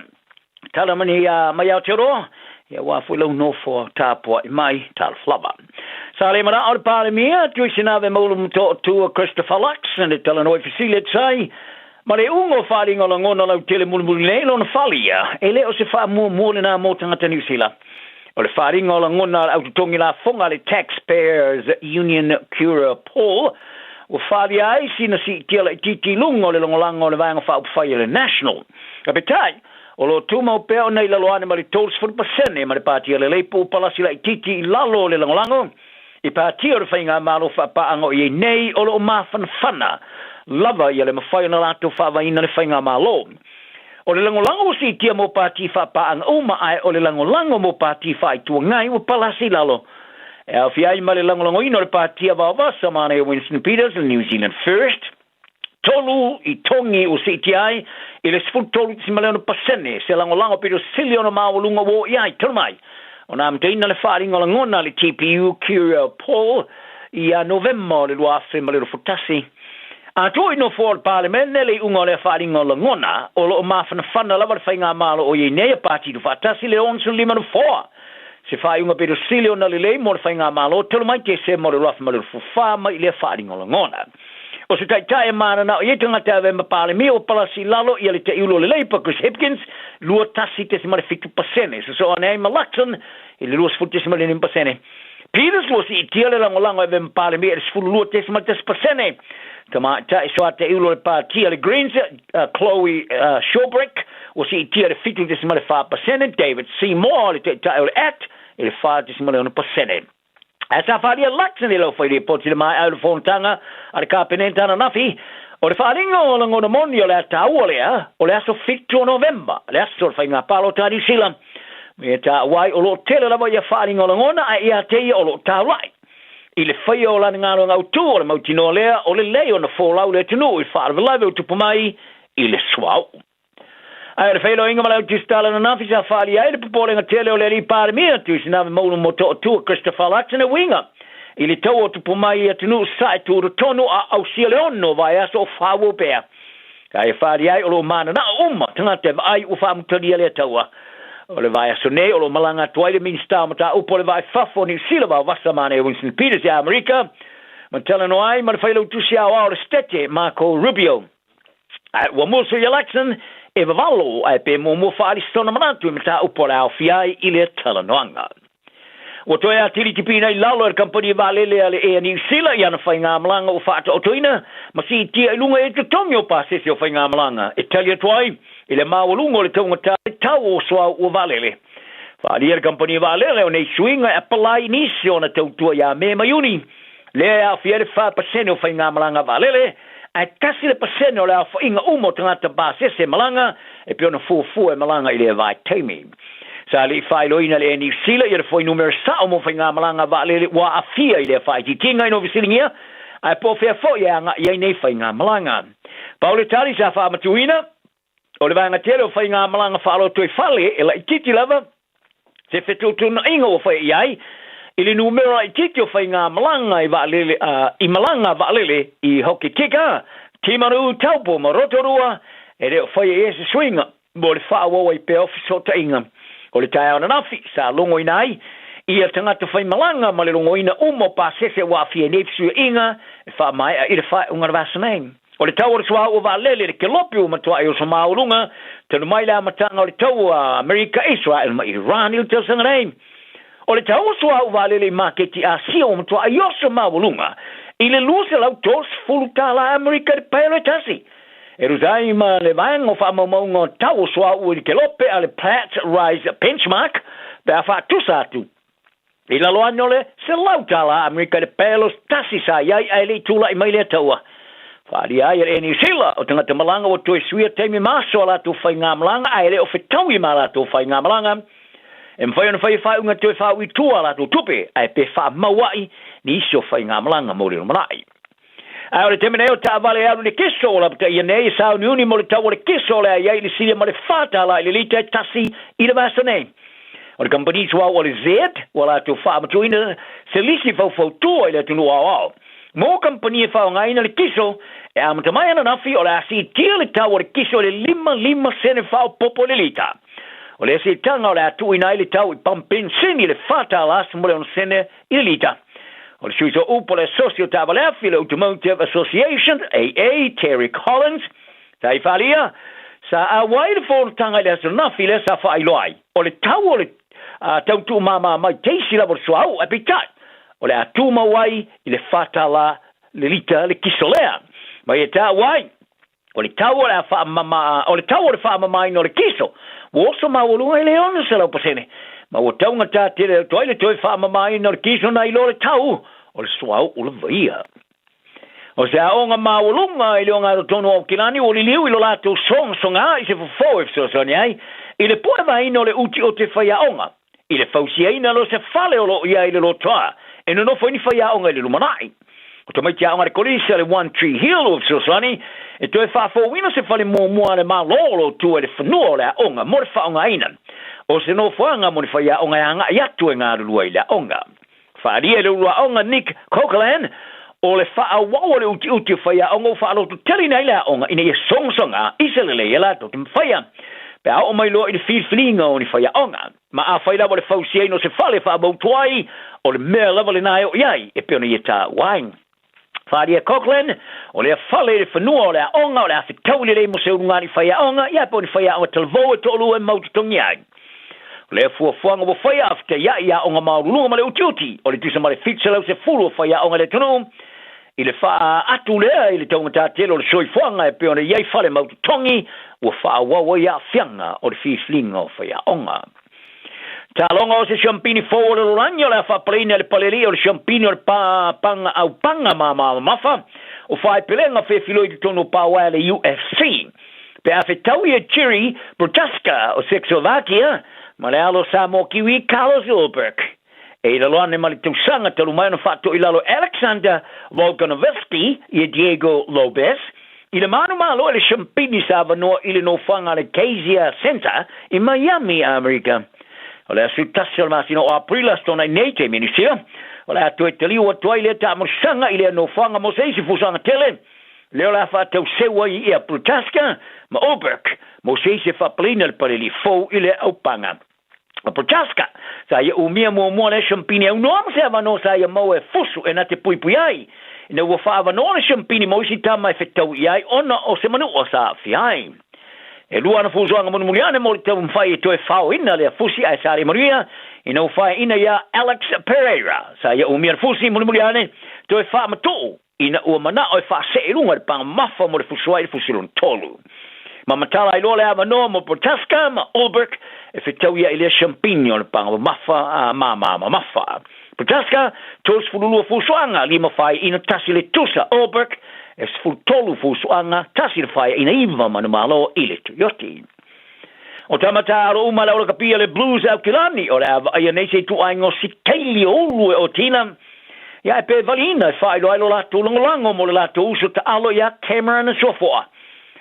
tala mani a mai Aotearoa, ia wā foi lau nofo tapua'i mai, talofa lava. Sa le mana'o le Palemia, Tuisinave Maulu Motootua Christopher Luxon e talanoa i fesili e tusa ai ma le uga o faaaliga o lagona lautele mulimuli nei lona fale ia, e le o se faamuamua lenā mo tagata Niu Sila. O le faaaliga o lagona a le autotogi lafoga a le Taxpayers Union Cura Paul, ua faalia ai sina siitia laitiiti i luga o le lagolago o le Vaega Faaupufai a le National. Peitai, o lo o tumau pea ona i lalo ane ma le 30% ma le Pāti a le Leipa ua palasi laitiiti i lalo o le lagolago i pāti o le Faigamalo Faapaaga o i ai nei o lo o mafanafana lava ia le mafai ona latou faavaeina le Faigamalo. O le lagolago ua siitia mo pāti faapaaga uma ae o le lagolago mo pāti faaituagai ua palasi i lalo. E aofia ai ma le lagolagoina o le pāti a Vaovasa manaia Winston Peters le New Zealand First, tolu i togi ua siitia ai i le 13.6% se lagolago pito sili ona maualuga ua oo i ai. Talu mai ona amataina le faaaliga o lagona a le TPU Curio Poll ia Novema o le 2021, Atoa i nofoa o le Palemene le iuga o lea faaaliga o lagona, o lo o mafanafana lava le Faigamalo o i ai nei a Pati Tuufaatasi le 65 nofoa. Se faaiuga pito sili ona lelei mo le Faigamalo talu mai Tesema o le 2024 mai i lea faaaliga o lagona. O se taitai e mananao i ai tagata e avea ma Palemia ua palasi i lalo ia le Taiulu o le Leipa Chris Hipkins, 21.7%, sosoo ane ai ma Luxon i le 20.5%. Peters ua siitia le lagolago e avea ma Palemia i le 12.1%. Tamaitai soataiulu o le Pāti a le Greens, Chloe Swarbrick, ua siitia i le 7.4%. David Seymour, le taitai o le act, i le 4.6%. Ae sa faaalia Luxon i lau fai lipoti i le maea o le fonotaga a le Kapeneta ananafi, o le faaaliga o lagona moni o le a taua lea o le aso 7 o Novema, le aso o le faiga palota a Niu Sila. Me taua ai o lo o tele lava ia faaaliga o lagona ae ia te ia o lo o taulai i le faia o lana galuega autu o le mautinoa lea o lelei ona folau le atunuu i faalavelave o tupu mai i le suauu. Ae o le feiloaiga ma le au-tusitala ananafi sa faaalia ai le popolega tele o le Alii Palemia Tuisinave Maulu Motootua Christopher Luxon e uiga i le taua o tupu mai i atunuu sae tutotonu a ausia le ono vaiaso o faaauau pea. Ae faaalia ai o lo o mananao uma tagata e vaai ua faamutalia lea taua. O le vaiaso nei o lo o malaga atu ai le Minisita o Mataupu o le Vaa i Fafo o Niu Sila Vaovasa Manaia Winston Peters i Amerika ma talanoa ai ma le Failautusi Aoao o le Setete Marco Rubio. Ae ua musu ia Luxon e vavalo ae pe muamua faaali sona manatu i mataupu o le aofia ai i lea talanoaga. Ua toe atili tipiina i lalo e le kamupani vaalele a le Air Niu Sila i ana faigamalaga ua faataotoina ma siitia i luga i totogi o pasese o faigamalaga e tali atu ai i le maualuga o le taugata o le tau o suauu o vaalele. Faaalia le kamupani vaalele o nei suiga e apalai i nisi o ana tautua ia Me ma Iuni, lea e aofia ai le 4% o faigamalaga vaalele, ae 1% o le aofaiga uma o tagata pasese e malaga e pei ona fuafua e malaga i lea vaitaimi. Sa le i faailoaina e le Air Niu Sila ia le fuainumera sao mo faigamalaga vaalele ua aafia i lea faaitiitiga ina ua fesiligia, ae po o fea foi e agai ai nei faigamalaga. Pau le tali sa faamatuina, o le vaega tele o faigamalaga faalotoifale e laitiiti lava se fetuutuunaiga ua faia i ai i le numera laitiiti o faigamalaga i vaalele i malaga vaalele i Hokitika, Timaru, Taupo ma Rotorua e le o faia i ai se suiga mo le faaauau ai pea o fesootaiga. O le taeao ananafi sa logoina ai ia tagata faimalaga ma le logoina uma o pasese ua aafia i nei fesuiaiga e faamaea i le faaiuga o le vaiaso nei. O le tau o le suauu o vaalele, le kelopi ua matuai oso maualuga talu mai le amataga o le taua a Amerika, Israel ma Iran i le tausaga nei. O le tau o suauu vaalele i maketi Asia ua matuai oso maualuga i le $230 Amerika i le paelo e tasi. E tusa ai ma le vaega o faamaumauga o tau o suauu i le kelope a le Platts Rise Benchmark pe a faatusa atu I lalo ane o le $100 Amerika i le paelo tasi sa i ai ae le i tulai mai lea taua. Faaalia ai e le Air New Zealand o tagata malaga ua toe suia taimi ma aso a latou faigamalaga ae le o fetaui ma latou faigamalaga. E mafai ona fai e faaiuga toe faaui i tua a latou tupe ae pe faamaua'i nisi o faigamalaga mo le lumanai. Ae o le taimi nei o taavale e alu i le keso ua lapataia nei e sauniuni mo le tau o le keso o le a i ai i le silia ma le $4 i le lita e tasi i le vaiaso nei. O le kamupani suauu o le Z ua latou faamatuuina se lisi faufautua i le atunuu aoao mo kamupani e faaaogaina le kiso e amata mai ananafi o le a siitia le tau o le kiso i le 55 sene faaopoopo i le lita. O lea siitaga o le a tuuina ai le tau i pamu penisini i le $4.16 i le lita. O le sui sooupu o le Asosi o Taavaleafi, le Automotive Association, AA, Terry Collins, sa i faaalia, sa auai le fonotaga i le aso ananafi lea sa faailoa ai, o le tau o le tau tuumāmā mai teisi lava o le suauu, ae peitai, o le a tumau ai i le $4 le lita le kiso lea. Ma ia taua ai, O le tau o le a faamama, o le tau o le faamamaina o le kiso, ua oso maualuga i le 600%, ma ua taugatā tele atu ai le toe faamamaina o le kiso nai lo le tau o le suauu lava ia. O se aoga maualuga i le ogatotonu o Aukilani ua liliu i lo latou sogasogā i se fofo e fesoasoani ai i le puevaina o le utiuti faiaoga i le fausiaina loa se fale o lo o i ai le lotoa e nonofo ai ni faiaoga i le lumanai. O tamaiti aoga a le Kolisi a le One Tree Hill ua fesoasoani e toe faafouina se fale muamua a le Malo o lo o tua i le fanua o le aoga mo le faaaogaina o se nofoaga mo ni faiaoga e agai atu e galulue i le aoga. Faaalia e le uluaoga Nick Coquelin o le faaauau o le utiuti o faiaoga ua faalototeleina ai le aoga ina ia sogasoga i se lelei e latou te mafaia pe a oo mai loa i le filifiliga o ni faiaoga. Ma afai lava o le fausiaina o se fale e faamautu ai, o le mea lava lena e oo i ai e pei ona ia taua ai. Faaalia Coquelin, o lea fale i le fanua o le aoga o le a fetaui lelei mo se ulugalii faiaoga, ia po o ni faiaoga talavou e toalua e mau totogi ai. O lea fuafuaga ua faia a fetaiai i aoga maualuluga ma le utiuti o le tusa ma le 710 o faiaoga i le atunuu i le faaatu lea i le taugatā tele o le soifuaga e pei ona i ai fale mau totogi ua faaauau ai aafiaga o le filifiliga o faiaoga. Taaloga o se siampini fou o le lalolagi o le a faapaleina e le palealii o le siampini o le paga aupaga ma mamafa o faepelega fefiloi i totonu o pauaea le UFC. Pe a fetaui e Jiri Prochazka o Czechoslovakia ma le alo Samoa Kiwi Carlos Ulberg. E i lalo ane ma le tausaga talu mai ona faatoilalo e Alexander Volkanovski ia Diego Lopes i le manumalo e le siampini sa avanoa i le nofoaga a le Kaseya Center i Miami, Amerika. O le aso 1 o le masina o Aperila aso Toonai nei taimi Niu Sila, o le a toe taliu atu ai lea taamolisaga i lea nofoaga mo se isi fusaga tele, lea o le a faatauseu ai ia Prochazka ma Ulberg mo se isi e faapaleina le paleli fou i le aupaga. O Prochazka, sa ia umia muamua lea siampini aunoa ma se avanoa sa ia maua e fusu e na te puipui ai, ina ua faaavanoa le siampini mo isi tama e fetau i ai ona o se manua sa aafia ai. E lua ana fusuaga mulimuli ane mo le taumafai e toe faoina lea fusi ae sa le manuia ina ua faeaina iā Alex Pereira. Sa ia umia le fusi mulimuli ane toe faamatuu ina ua manao e faasee i luga le paga mamafa mo le fusu ai i le fusi lona tolu. Ma matala ai loa le avanoa mo Prochazka ma Ulberg e fetau ia i lea siampini o le paga mamafa a māmā mamafa. Prochazka, 32 fusuaga, lima faeaina tasi le tusa. Ulberg, e 13 fusuaga, tasi le faeaina iva manumalo i le Tuioti. O tama tāalo uma le aulakapia le Blues e Aukilani, o le a vaaia nei se ituaiga o sikaili o ulu e otina, ia e pe valiina e faailoa ai lo latou lagolago mo le latou uso taalo iā Cameron Suafoa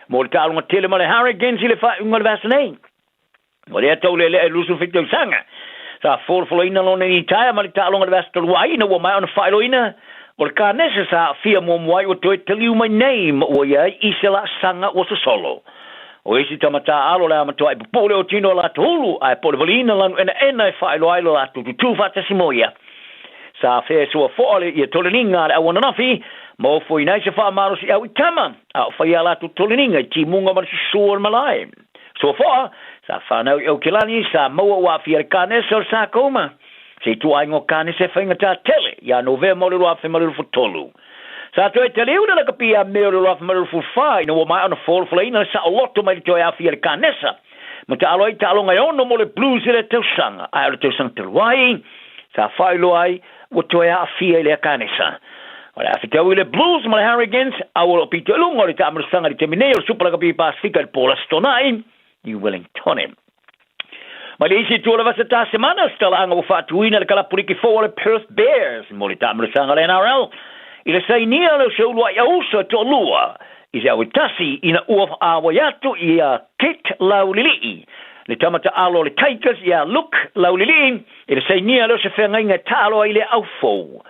mo le taaloga tele ma le Hurricanes i le faaiuga o le vaiaso nei. O lea taulelea i 27 tausaga, sa folafolaina lona litaea ma le taaloga i le vaiaso talu ai ina ua maea ona faailoaina o le kanesa sa aafia muamua ai ua toe taliu mai nei ma ua i ai i se laasaga ua sosolo. O isi tama taaalo le a matuai pupuu le otino o latou ulu ae po o le valiina lanu enaena e faailoa ai lo latou tutū faatasi mo ia. Sa afea e Suafoa le ia toleniga a le au ananafi ma ofoina ai se faamalosiau i tama a o fai a latou toleniga i timuga ma le susū o le malae. Suafoa, sa fanau i Aukilani, sa maua ua aafia i le kanesa o le sarcoma, se ituaiga o kanesa e faigata tele iā Novema o le 2023. Sa toe taliu le lakapi ia Me o le 2024 ina ua maea ona folafolaina le saoloto mai le toe aafia i le kanesa ma taalo ai taaloga e ono mo le Blues i lea tausaga, ae o le tausaga talu ai, sa faailoa ai ua toe aafia i lea kanesa. O le a fetaui le Blues ma le Hurricanes, a ua loo pito i luga o le taamalosaga i le taimi nei o le Super Lakapi Pasefika i le po o le Aso Toonai i Wellingtone. Mai le isi itu o le vasa Tasemana, se talaaga ua faatuina le kalapu liki fou a le Perth Bears mo le taamalosaga o le NRL i le sainia o le uluai auso e toalua i se awe tasi ina ua auai atu ia Kit Laulilii, le tama taalo o le Tigers ia Luke Laulilii i le sainia lea o se feagaiga e taalo ai le au fou.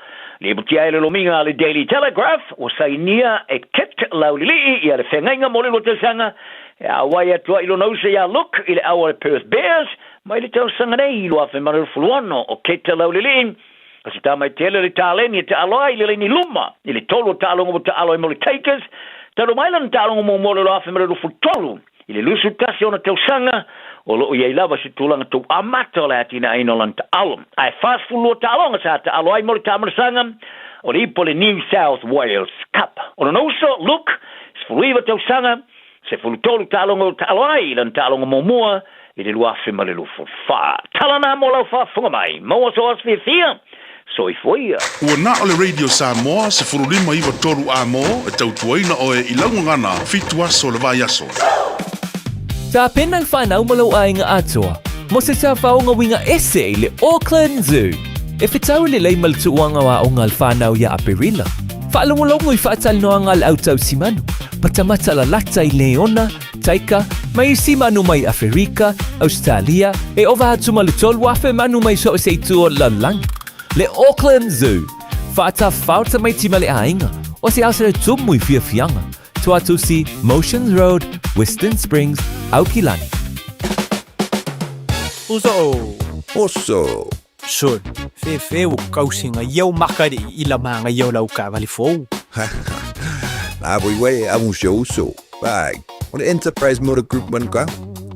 Lipotia ai le lomiga a le Daily Telegraph, ua sainia e Kit Laulilii ia le feagaiga mo le lua tausaga e auai atu ai i lona uso ia Luke i le au a le Perth Bears mai le tausaga nei i 2026. O Kit Laulilii, o se tama e tele le taleni e taalo ai i le laini luma i le tolu o taaloga ua taalo ai mo le Tigers, talu mai lana taaloga muamua o le 2023. I le 21 ona tausaga, o lo o i ai lava se tulaga tou amata o le atinaeina o lana taalo. Ae 42 taaloga sa taalo ai mo le taamalasaga o le ipu o le New South Wales Cup. O lona uso, Luke, 19 tausaga, 13 taaloga o taalo ai i lana taaloga muamua i le 2024. Tala na mo lau faafofoga mai. Maua sou aso fiafia. Soifua ia. Ua na o le Radio Samoa 15 93 A mo e tautuaina oe i lau gagana fitu aso o le vaiaso. Tapena le whanau ma lou aiga atoa mo se tafaoga uiga ese i le Auckland Zoo. E fetau lelei ma le tuuaga o aoga a le whanau ia Aperila. Faalogologo i faatalanoaga a le au tausimanu, matamata lalata i leona, taika, ma isi manu mai Aferika, Ausetalia, e ova atu ma le 3,000 manu mai so o se itu o le lalolagi. Le Auckland Zoo, faatafao tamaiti ma le aiga, o se aso e tumu i fiafiaga, Tuatusi, Motions Road, Western Springs, Aukilani. Uso. Oso. Sol, fefe ua kausiga ia o maka le i la magaia o lau taavale fou. Na voi wai a mu se uso. Pai, o le Enterprise Motor Group man ka.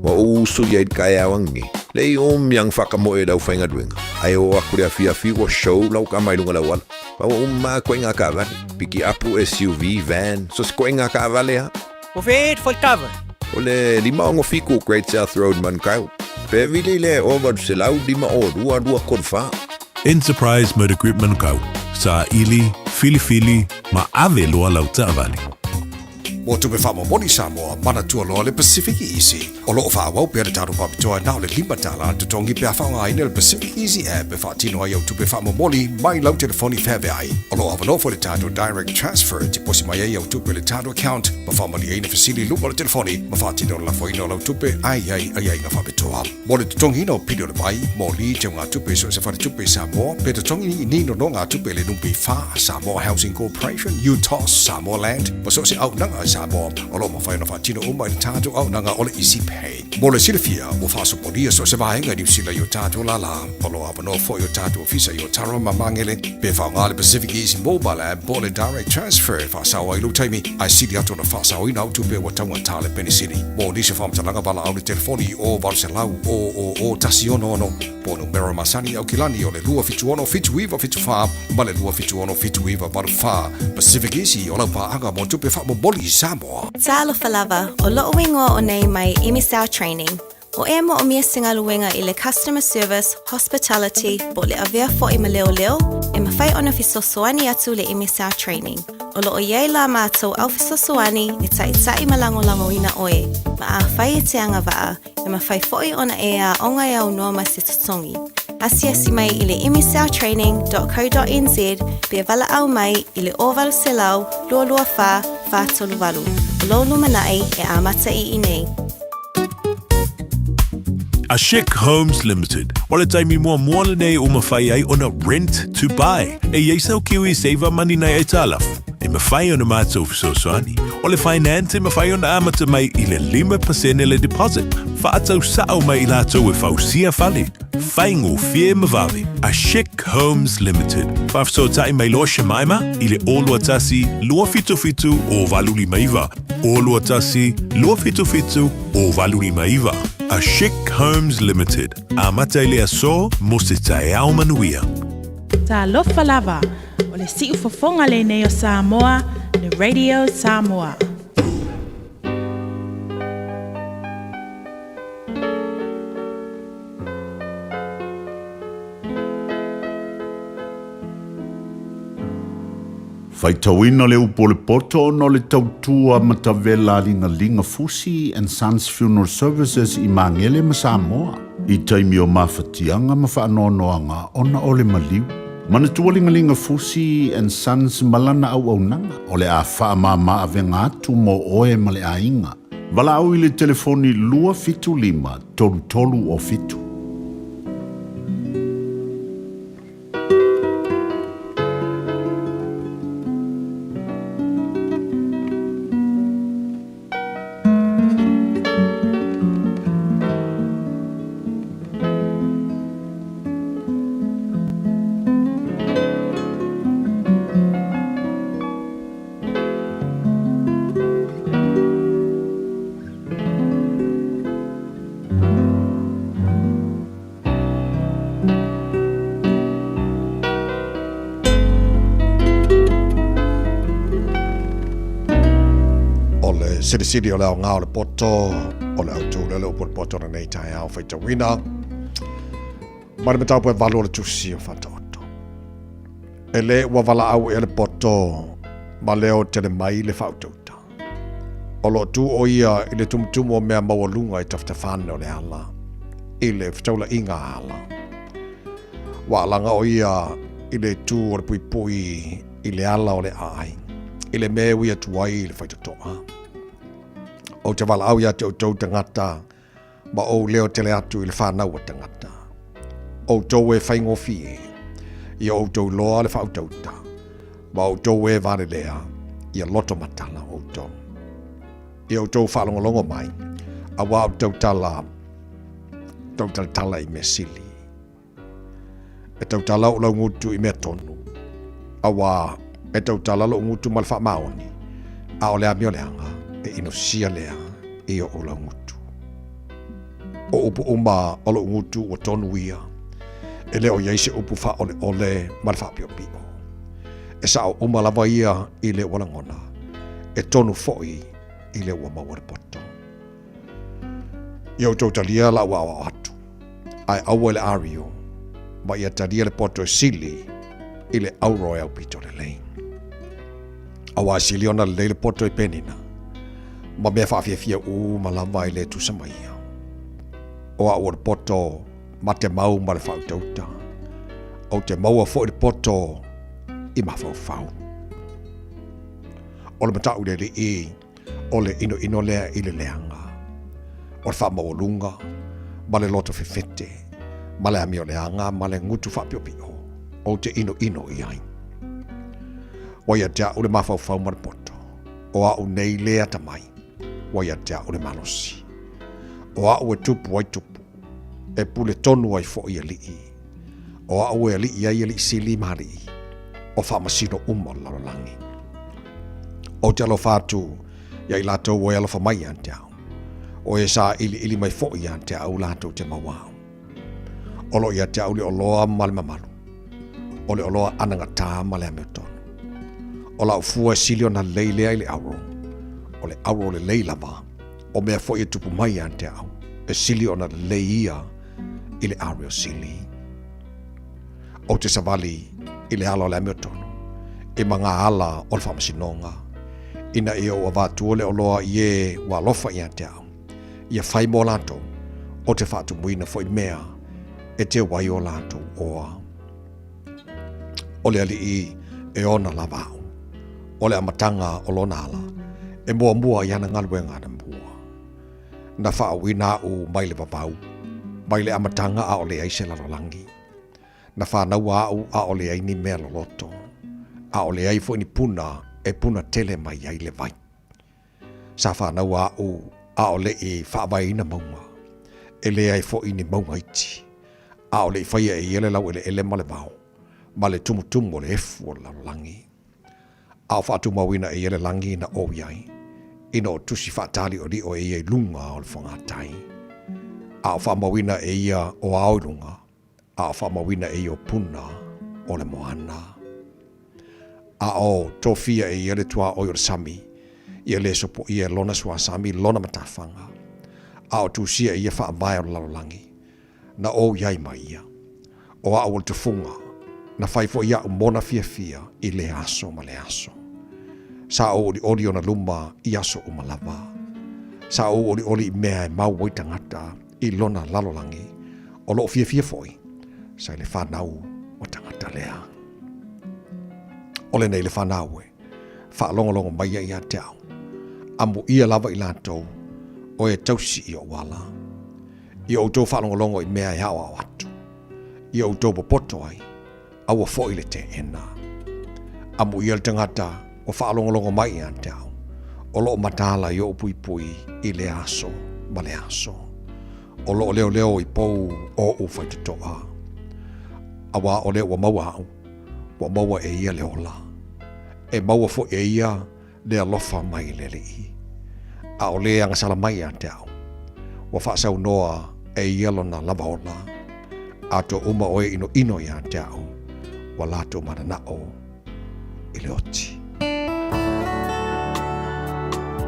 Ua ou uso ia i le kaeao angi. Le i o miang whakamoe lau whaingaluenga. Ai o aku le afiafi ua show lau ka mai lunga lau ala. Pa ua uma koe ngā kaavale. Piki apu, SUV, van, so se koe ngā kaavale ha. Ua feet fo le taavale. O le 567 Great South Road Manukau. Pe vili le 0800 502 234. Enterprise Motor Group Manukau, saili, filifili ma ave loa lau taavale. Mo tupe faamomoli Samoa, manatua loa le Pacific Easy. O loo faaauau pea le tatou faapitoa na o le $5 le totogi pe a faaaogaina le Pacific Easy app e faatino ai au tupe faamomoli mai lau telefoni feaveai. O loo avanoa foi le tatou Direct Transfer e tiposi mai ai au tupe i le tatou account ma faamalieina fesili i luga o le telefoni ma faatino le lafoina o lau tupe ae i ai aiaiga faapitoa. Mo le totogiina o pili o le vai, moli, teugatupe i so o se faletupe i Samoa, pe totogi ni nonogatupe i le NPF, Samoa Housing Corporation, UTOS, Samoa Land, ma so o se auaunaga a Samoa, o lo o mafai ona faatino uma i le tatou auaunaga o le Easy Pay. Mo le silafia, ua faasopolia so o se vaega i Niu Sila i o tatou lālā. O lo o avanoa foi o tatou ofisa i Otara ma Magele, pe faaaoga le Pacific Easy Mobile App po o le Direct Transfer e faasao ai lou taimi, ae sili atu ona faasaoina au tupe ua taugata le penisini. Mo nisi o faamatalaga valaau le telefoni i o 800 000 166 po o numera masani i Aukilani o le 276 7974 ma le 276 7984. Pacific Easy o lau paaga mo tupe faamomoli i Samoa. Talofa lava, o lo'u igoa o nei mai MSL Training. O ea mo'omia se galuega i le Customer Service, Hospitality, po o le avea fo'i ma leoleo, e mafai ona fesoasoani atu le MSL Training. O lo o i ai la mātou au fesoasoani e ta'ita'i ma lagolagoina oe, ma afai e te agavaa, e mafai fo'i ona e aoga e aunoa ma se totogi. Asiasi mai i le msltraining.co.nz pe valaau mai i le 0800 224 438. O lou lumanai e amata i inei. A Chic Homes Limited, o le taimi muamua lenei ua mafai ai ona rent to buy. E i ai sau Kiwi Saver Money nai aitalafu, e mafai ona matou fesoasoani. O le finance e mafai ona amata mai i le 5% le deposit, faatau sao mai i latou e fausia fale. Faigofie ma vave. A Chic Homes Limited. Faafesootai mai loa Shemaima i le 021 277 0859. 021 277 0859. A Chic Homes Limited. Amata i le aso mo se taeao manuia. Talofa lava, o le siufofoga lenei o Samoa, le Radio Samoa. Faitauina le upu o le poto ona o le tautua matavela a Ligalinga Fusi and Sons Funeral Services i Magele ma Samoa i taimi o mafatiaga ma faanoanoaga ona o le maliu. Manatua Ligalinga Fusi and Sons ma lana auaunaga o le a faamama avega atu mo oe ma le aiga. Valaau i le telefoni 275 3307. O le silisili o le aoga o le poto, o le autū lea le upu o le poto lenei taeao faitauina. Mai le mataupu e valu o le tusi o Faataoto. E le ua valaau ea le poto ma leo tele mai le faautauta. O lo o tu o ia i le tumutumu o mea maualuga i tafatafaane o le ala, i le fetaulaiga a ala. Ua alaga o ia i le itu o le puipui i le ala o le aai, i le mea e ui atu ai i le faitotoa. Ou te valaau ia te outou tagata ma ou leo tele atu i le fanau a tagata. Outou e faigofie, ia outou loa le faautauta, ma outou e valelea, ia loto matala outou. Ia outou faalogologo mai, auā ou te tautala, tautalatala i mea sili. E tautala ou laugutu i mea tonu, auā e tautala lo'u gutu ma le faamaoni, a o le amioleaga e inosia lea i o'u laugutu. O upu uma o lo'u gutu ua tonu ia, e le o i ai se upu faaoleole ma le faapiopio. E sa'o uma lava ia i le ua lagona, e tonu fo'i i le ua maua le poto. Ia outou talia la'u aoao atu. Ae aua i le Ario, ma ia talia le poto e sili i le auro e aupito lelei. Auā e sili ona lelei le poto i Penina, ma mea faafiafia uma lava e le tusa ma ia. O a'u o le poto mate mau ma le faautauta, ou te maua foi le poto i mafaufau. O le mata'u i le Alii, o le inoino lea i le leaga, o le faamaualuga, ma le loto fefete, ma le amio leaga, ma le gutu faapiopio, ou te inoino i ai. Ua ia te a'u le mafaufau ma le poto, o a'u nei le atamai, ua ia te a'u le malosi. O a'u e tupu ai tupu, e pule tonu ai fo'i alii, o a'u e alii ai alii sili ma alii, o faamasino uma o le lalolagi. Ou te alofa atu ia i latou ua e alofa mai ia te au, o e sailiili mai foi ia te au latou te maua au. O lo o ia te au le oloa ma le mamalu, o le oloa anagatā ma le amiotonu. O lau fua e sili ona lelei lea i le auro, o le auro lelei lava, o mea foi e tupu mai ia te au, e sili ona lelei ia i le ario sili. Ou te savali i le ala o le amiotonu, i ma ngā ala o le faamasinoga, ina ia ou avatua le oloa i ē ua alofa ia te au, ia whai mō lātou, o te faatumuina foi mea e teu ai o lātou oa. O le alii e ona lava a'u, o le amataga o lona ala, e muamua i ana galuega anamua. Na faauuina a'u mai le vavau, mai le amataga a o leai se lalolagi. Na fanaua a'u a o leai ni mea loloto, a o leai foi ni puna e puna tele mai ai le vai. Sa fanaua a'u a o le'i faavaeina mauga, e leai foi ni mauga iti, a o le'i faia e ia le laueleele ma le vao, ma le tumutumu o le efu o le lalolagi. A o faatumauina e ia le lagi na ou i ai, ina o tusi faataliʻoliʻo e ia i luga o le fogatai. A o faamauina e ia o ao i luga, a o faamauina e ia o puna o le moana. A o tofia e ia le tuaoi o le sami, ia le sopoia e lona suasami lona matafaga. A o tusia e ia faavae o le lalolagi, na ou i ai ma ia. O a'u o le tufuga, na fai foi iaʻu mona fiafia i lea aso ma lea aso. Sa ou olioli ona luma i aso uma lava. Sa ou olioli i mea e mau ai tagata i lona lalolagi, o lo'u fiafia foi, sa i le fanau o tagata lea. O lenei le fanau e faalogologo mai ai ia te au, amuia lava i latou o e tausi i o'u ala. I outou faalogologo i mea e aoao atu, i outou popoto ai, aua foi le teena. Amuia le tagata ua faalogologo mai ia te au, o loo mataala i o'u puipui i lea aso ma lea aso. O loo leoleo i pou o o'u faitotoa. Auā o lea ua maua a'u, ua maua e ia le ola. E maua foi e ia le alofa mai le Alii. A o le agasala mai ia te au, ua faasaunoa e ia lona lava ola, atoa uma o e inoino ia te au, ua latou mananao i le oti.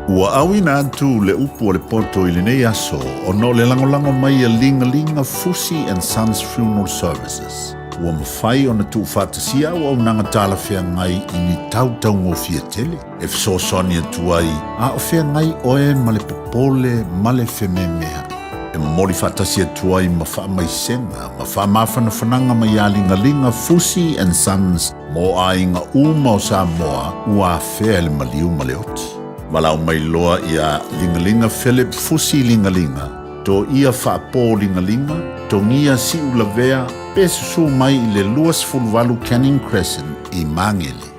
Ua auina atu le upu o le poto i lenei aso ona o le lagolago mai a Ligalinga Fusi and Sons Funeral Services. Ua mafai ona tuufaatasia auaunaga talafeagai i ni tau taugofie tele e fesoasoani atu ai a o feagai oe ma le popole ma le fememeaʻi. E momoli faatasi atu ai ma faamaisega ma faamafanafanaga mai iā Ligaliga Fusi and Sons mo aiga uma o Samoa ua afea e le maliu ma le oti. Valaau mai loa iā Ligaliga Philip Fusi Ligaliga, Toia Faapō Ligaliga, Togia Siulavea pe susū mai i le 28 Canning Crescent i Māngere.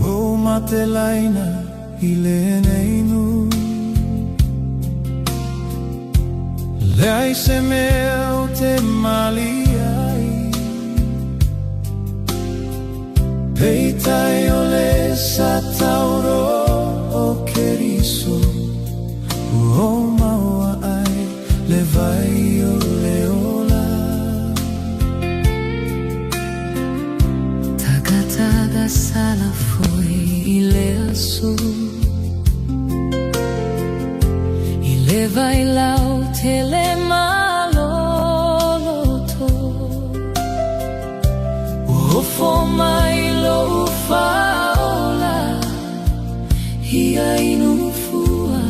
O Matelaina i lenei nuu Leai se mea o te malie ai. Peitai o le sa tauro o Keriso Ua ou maua ai le vai o le ola. Tagataga sala foi i le aso I le vailau tele maloloto. Ua ofo mai lou faaola Ia inu fua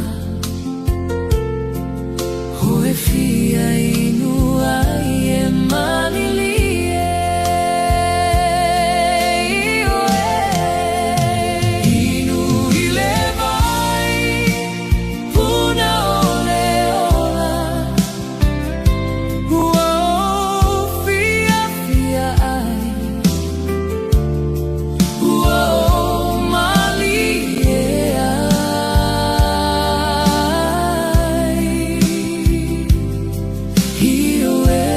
O e fia inu ai e malilie. Ioe. Inu i le vai puna o le ola Ua ou fiafia ai Ua ou malie ai. Ioe.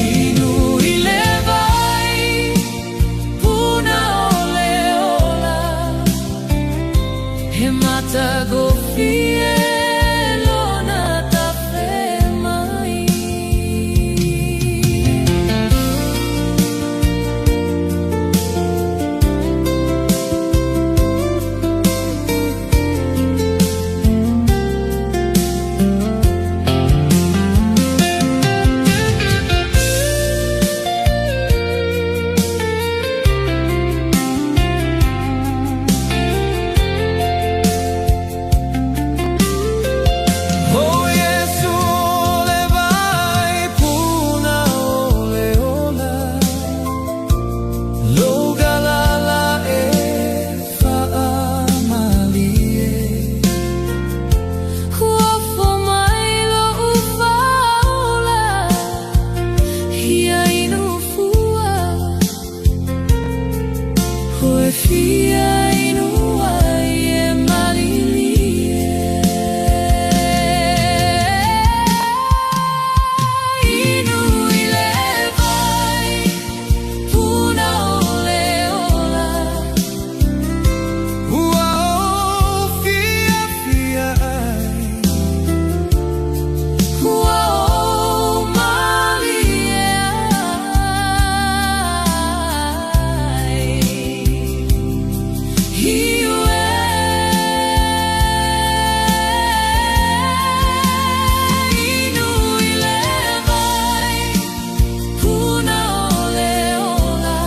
Inu i le vai puna o le ola He matagofie lona tafe mai. O Iesu o le vai puna o le ola Lou galala e faamalie Ua ofo mai lou faaola Ia inu fua O e fia inu ai e malilie. Inu i le vai puna o le ola Ua ou fiafia ai Ua ou malie ai. Ioe. Inu i le vai puna o le ola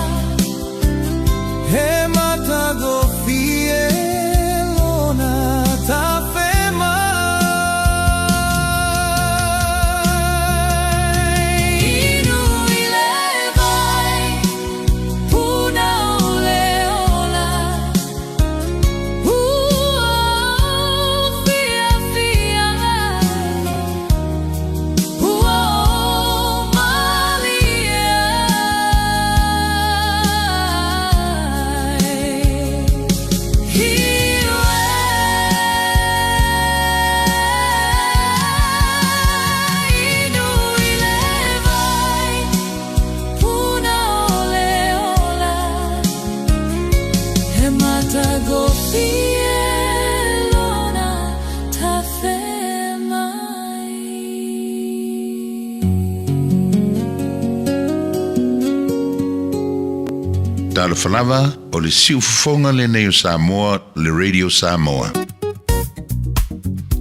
He matagofie lona tafe mai. Inu i le vai puna o le ola Ua ou fiafia ai Ua ou malie ai. Ioe. Inu i le vai puna o le ola He matagofie lona tafe mai. Talofa lava, o le siufofoga lenei o Samoa, le Radio Samoa.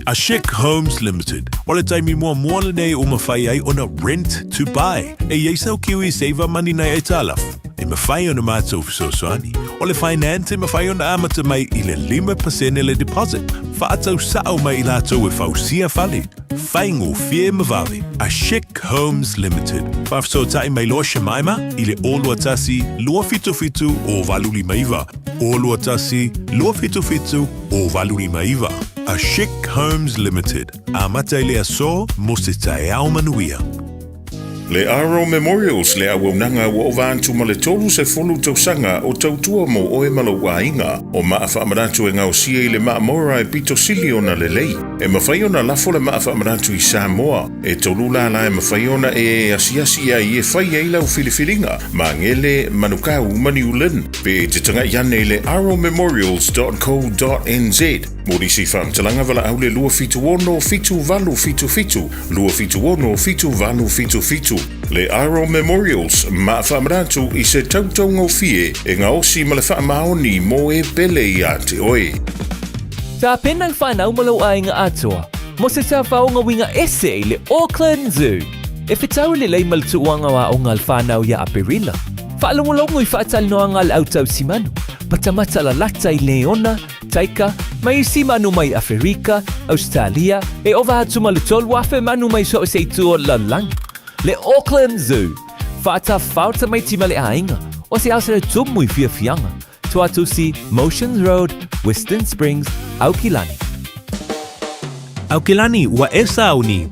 A Chic Homes Limited. O le taimi muamua lenei ua mafai ai ona rent to buy. E i ai sau kiwi saver money nai aitalafu. E mafai ona matou fesoasoani. O le finance e mafai ona amata mai i le 5% le deposit. Faatau sao mai i latou e fausia fale. Faigofie ma vave. A Chic Homes Limited. Faafesootai mai loa Shemaima i le 021 277 0859. 021 277 0859. A Chic Homes Limited. Amata i le aso mo se taeao manuia. Le Aro Memorials le auaunaga ua ova atu ma le 30 tausaga o tautua mo oe ma lou aiga. O maa faamanatu e gaosia i le maamora e pito sili ona lelei. E mafai ona lafo le maa faamanatu i Samoa. E tolu lala e mafai ona e asiasi ai e fai ai lau filifiliga, Magele, Manukau ma New Lynn. Pe e te tagai ane i le aromemorials.co.nz mo nisi faamatalaga valaau le 276 7877 276 7877. Le Aro Memorials, maa faamanatu i se tautaugofie e gaosi ma le faamaoni mo e pele ia te oe. Tapena le whanau ma lou aiga atoa mo se tafaoga uiga ese i le Auckland Zoo. E fetau lelei ma le tuuaga o aoga a le whanau ia Aperila. Faalogologo i faatalanoaga a le au tausimanu, matamata lalata i leona, taika, ma isi manu mai Aferika, Ausetalia, e ova atu ma le 3,000 manu mai so o se itu o le lalolagi. Le Auckland Zoo, faatafao tamaiti ma le aiga, o se ao se tumu i fiafiaga, Tuatusi, Motions Road, Western Springs, Aukilani. Aukilani, ua e sauni.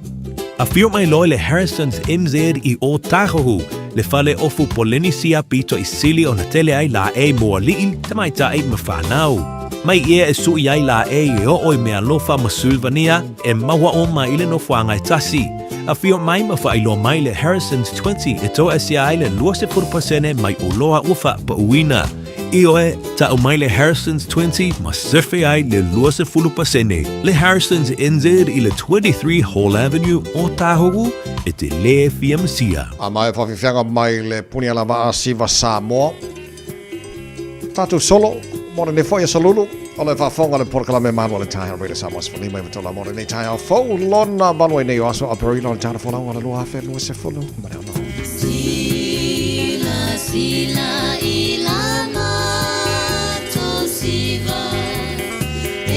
Afio mai loa le Harrison's NZ i Ōtāhuhu, le fale ofu Polenisia pito i sili ona tele ai laʻei mo aliʻi, tamaitai ma whānau. Mai ia e suʻi ai laʻei e oo i Mealofa ma Sulvania e maua uma i le nofoaga e tasi. Afio mai ma faailoa mai le Harrison's 20 e toaesia ai le 20% mai oloa ua faapauina. Ioe, ta'u mai le Harrison's 20 ma sefe ai le 20%. Le Harrison's NZ i le 23 Hall Avenue, Ōtāhuhu, e te lē fia masia. A mai whawhiwhianga mai le puni ala waa siva Samoa. Tātou solo, mo le nefo ia salulu, o le whaafonga le porokalame manu le taeao reira Samoa sefulu lima i vatola mo lenei taeao fou lona valu ai nei o aso Aperila o le taeao folau ala 2020 ma le ono. Sila sila i la matou siva E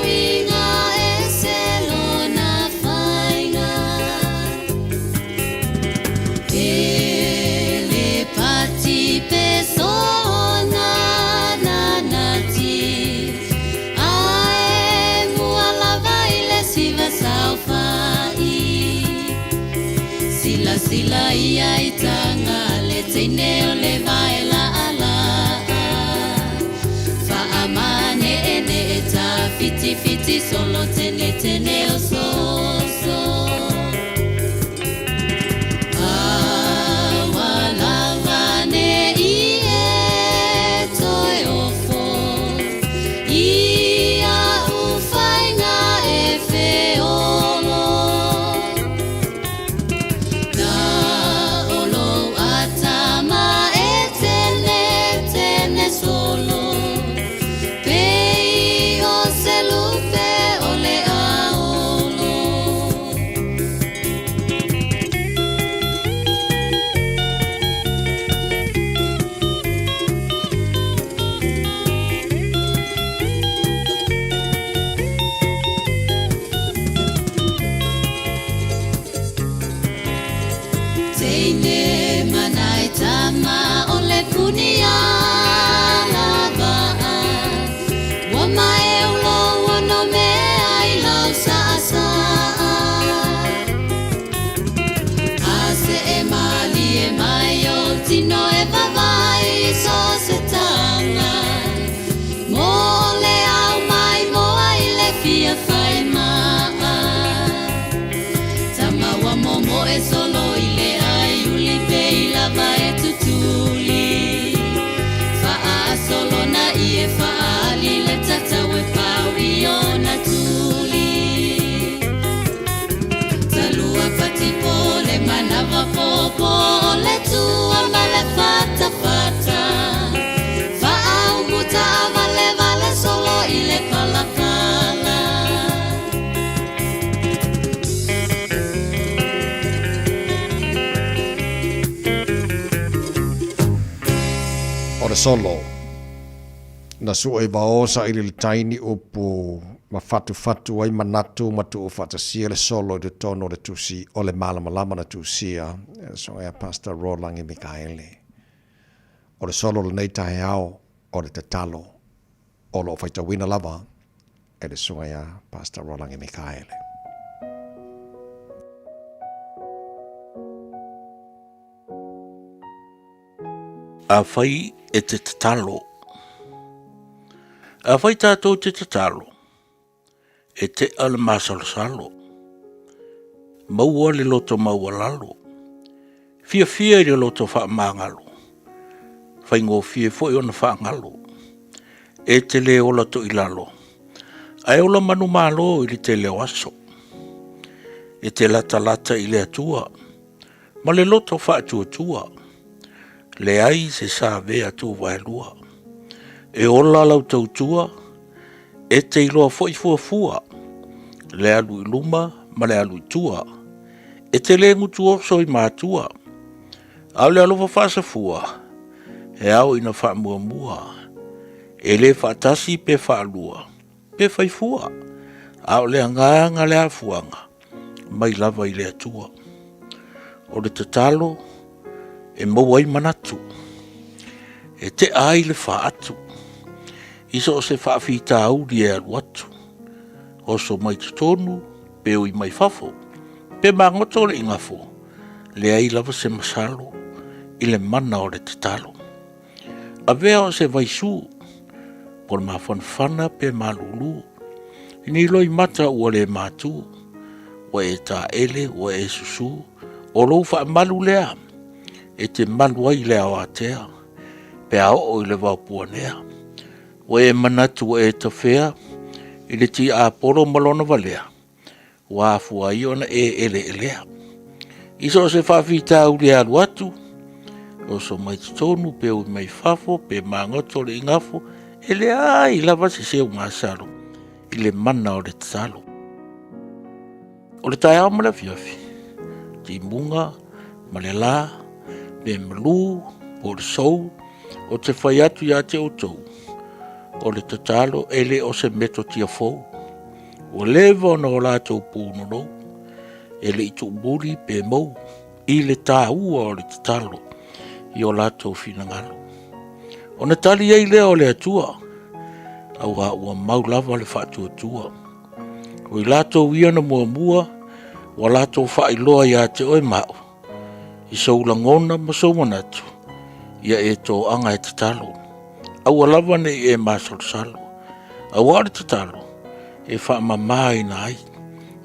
uiga ese lona faiga E le pati pe sona nanati Ae mua lava i le siva saofai Silasila ia i taga le teine o le vae laalaa Faamaneenee tafitifiti solo tenetene o soso Aua lava ne i e toe ofo I a'u faiga e feolo Na o lou atama e tenetene solo Pei o se lupe o le aolo. Teine manai tama o le puni ala vaa Ua maeu lou ono mea i lau saasaa A see malie mai ou tino e vavai so se taga Mo le au mai moa i le fia fai maa Tama ua momoe solo i le ai uli pe i lava e tutuli Faaasolo na ie faaali le tatau e pau i ona tuli Talua patipo le manava popo o le tua ma le fatafata Faaumuta taavalevale solo i le palapala. O le solo, na sue i vao saili le tai ni upu ma fatufatu ai manatu ma tuufaatasia le solo i totonu o le tusi o le Malamalama na tusia e le Susuga ia Pastor Rolangi Mikaele. O le solo o lenei taeao o le tatalo o lo o faitauina lava e le Susuga ia Pastor Rolangi Mikaele. Afai e te tatalo. Afai tātou te tatalo, e tea le masalosalo, maua le loto maualalo, fiafia i le loto faamagalo, faigofie foi ona faagalo, e te lē ola toilalo, ae ola manumalo i le tele o aso. E te latalata i le Atua, ma le loto faatuatua, leai se savea tuvaelua. E ola lau tautua, e te iloa foi fuafua, le alu i luma ma le alu i tua. E te lē gutu oso i matua, a o le alofa faasafua, e ao ina faamuamua, e lē faatasi pe faalua, pe faifua, a o le agaga le afuaga, mai lava i le Atua. O le tatalo e maua ai manatu, e tea ai le faatu, i so o se faafitauli e alu atu, oso mai totonu, pe ui mai fafo, pe magoto le igafo, leai lava se masalo i le mana o le tatalo. Avea o se vaisū, po o le mafanafana pe malūlū, ni loimata ua le matū, ua e taele, ua e susū, o lou faamalu lea, e te malu ai le aoatea, pe a oo i le vaopuanea. Ua e manatu ua e tafea i le tiapolo ma lona valea, ua afua ai ona e eleelea. I so o se faafitauli e alu atu, oso mai totonu pe ui mai fafo, pe magoto le igafo, e leai lava se seu masalo i le mana o le tatalo. O le taeao ma le afiafi, timuga ma le la, pe malū po o le sou, o te fai atu ia te outou, o le tatalo e le o se metotia fou. Ua leva ona o latou punonou, e le i tuumuli pe mou, i le tāua o le tatalo i o latou finagalo. Ona tali ai lea o le Atua, auā ua mau lava le faatuatua. O i latou ia na muamua, ua latou faailoa ia te oe ma au, i sou lagona ma sou manatu, ia e toaga e tatalo. Aua lava ne i e masalosalo. Auā o le tatalo, e faamamaina ai,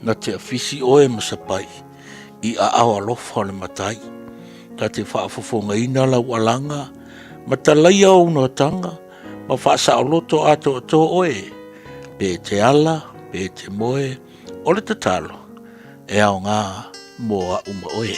na te afisi oe ma sapai, i aao alofa o le Matai. Ta te faafofogaina lau alaga, ma talaia ou noataga, ma faasaoloto atoatoa oe, pe e te ala, pe e te moe, o le tatalo, e aoga mo au ma oe.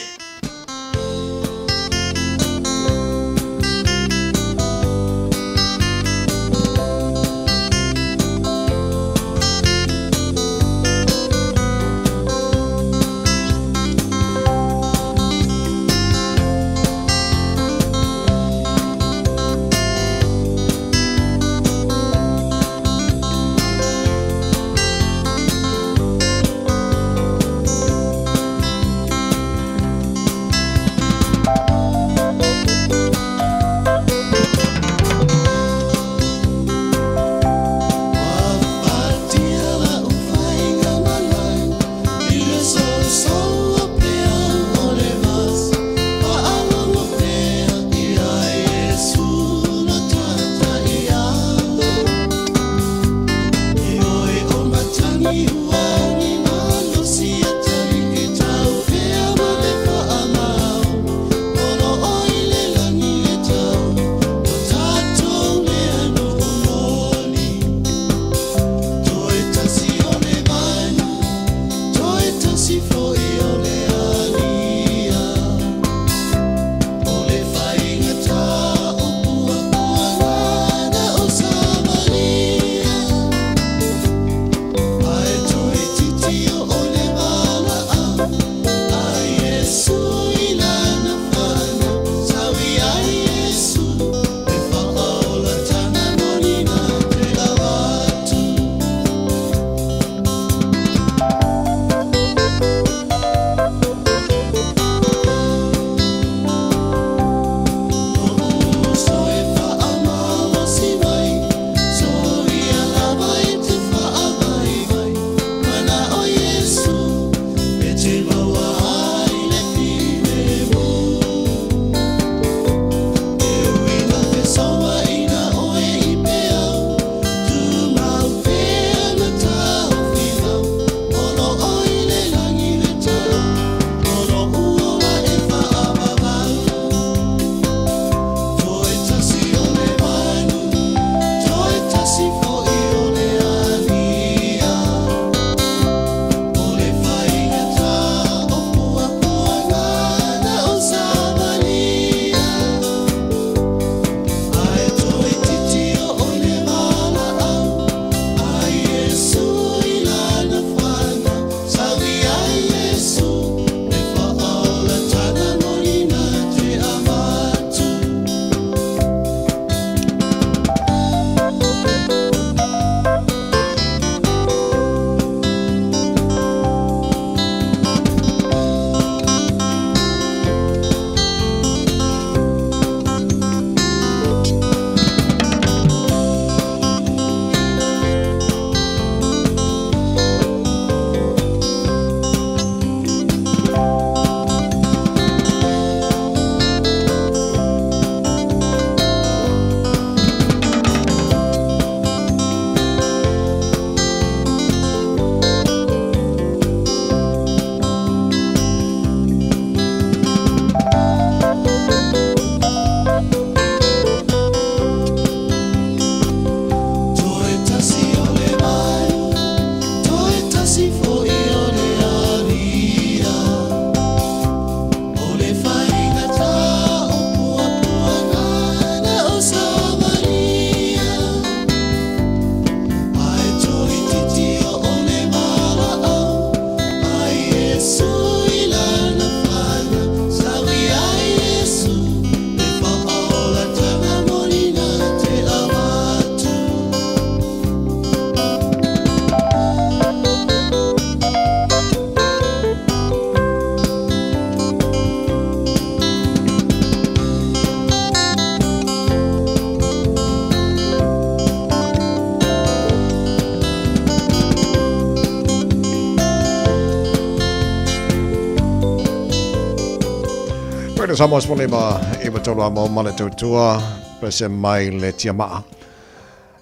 Radio Samoa 15 i tolu a mo ma le tautua pese mai le tiamaa.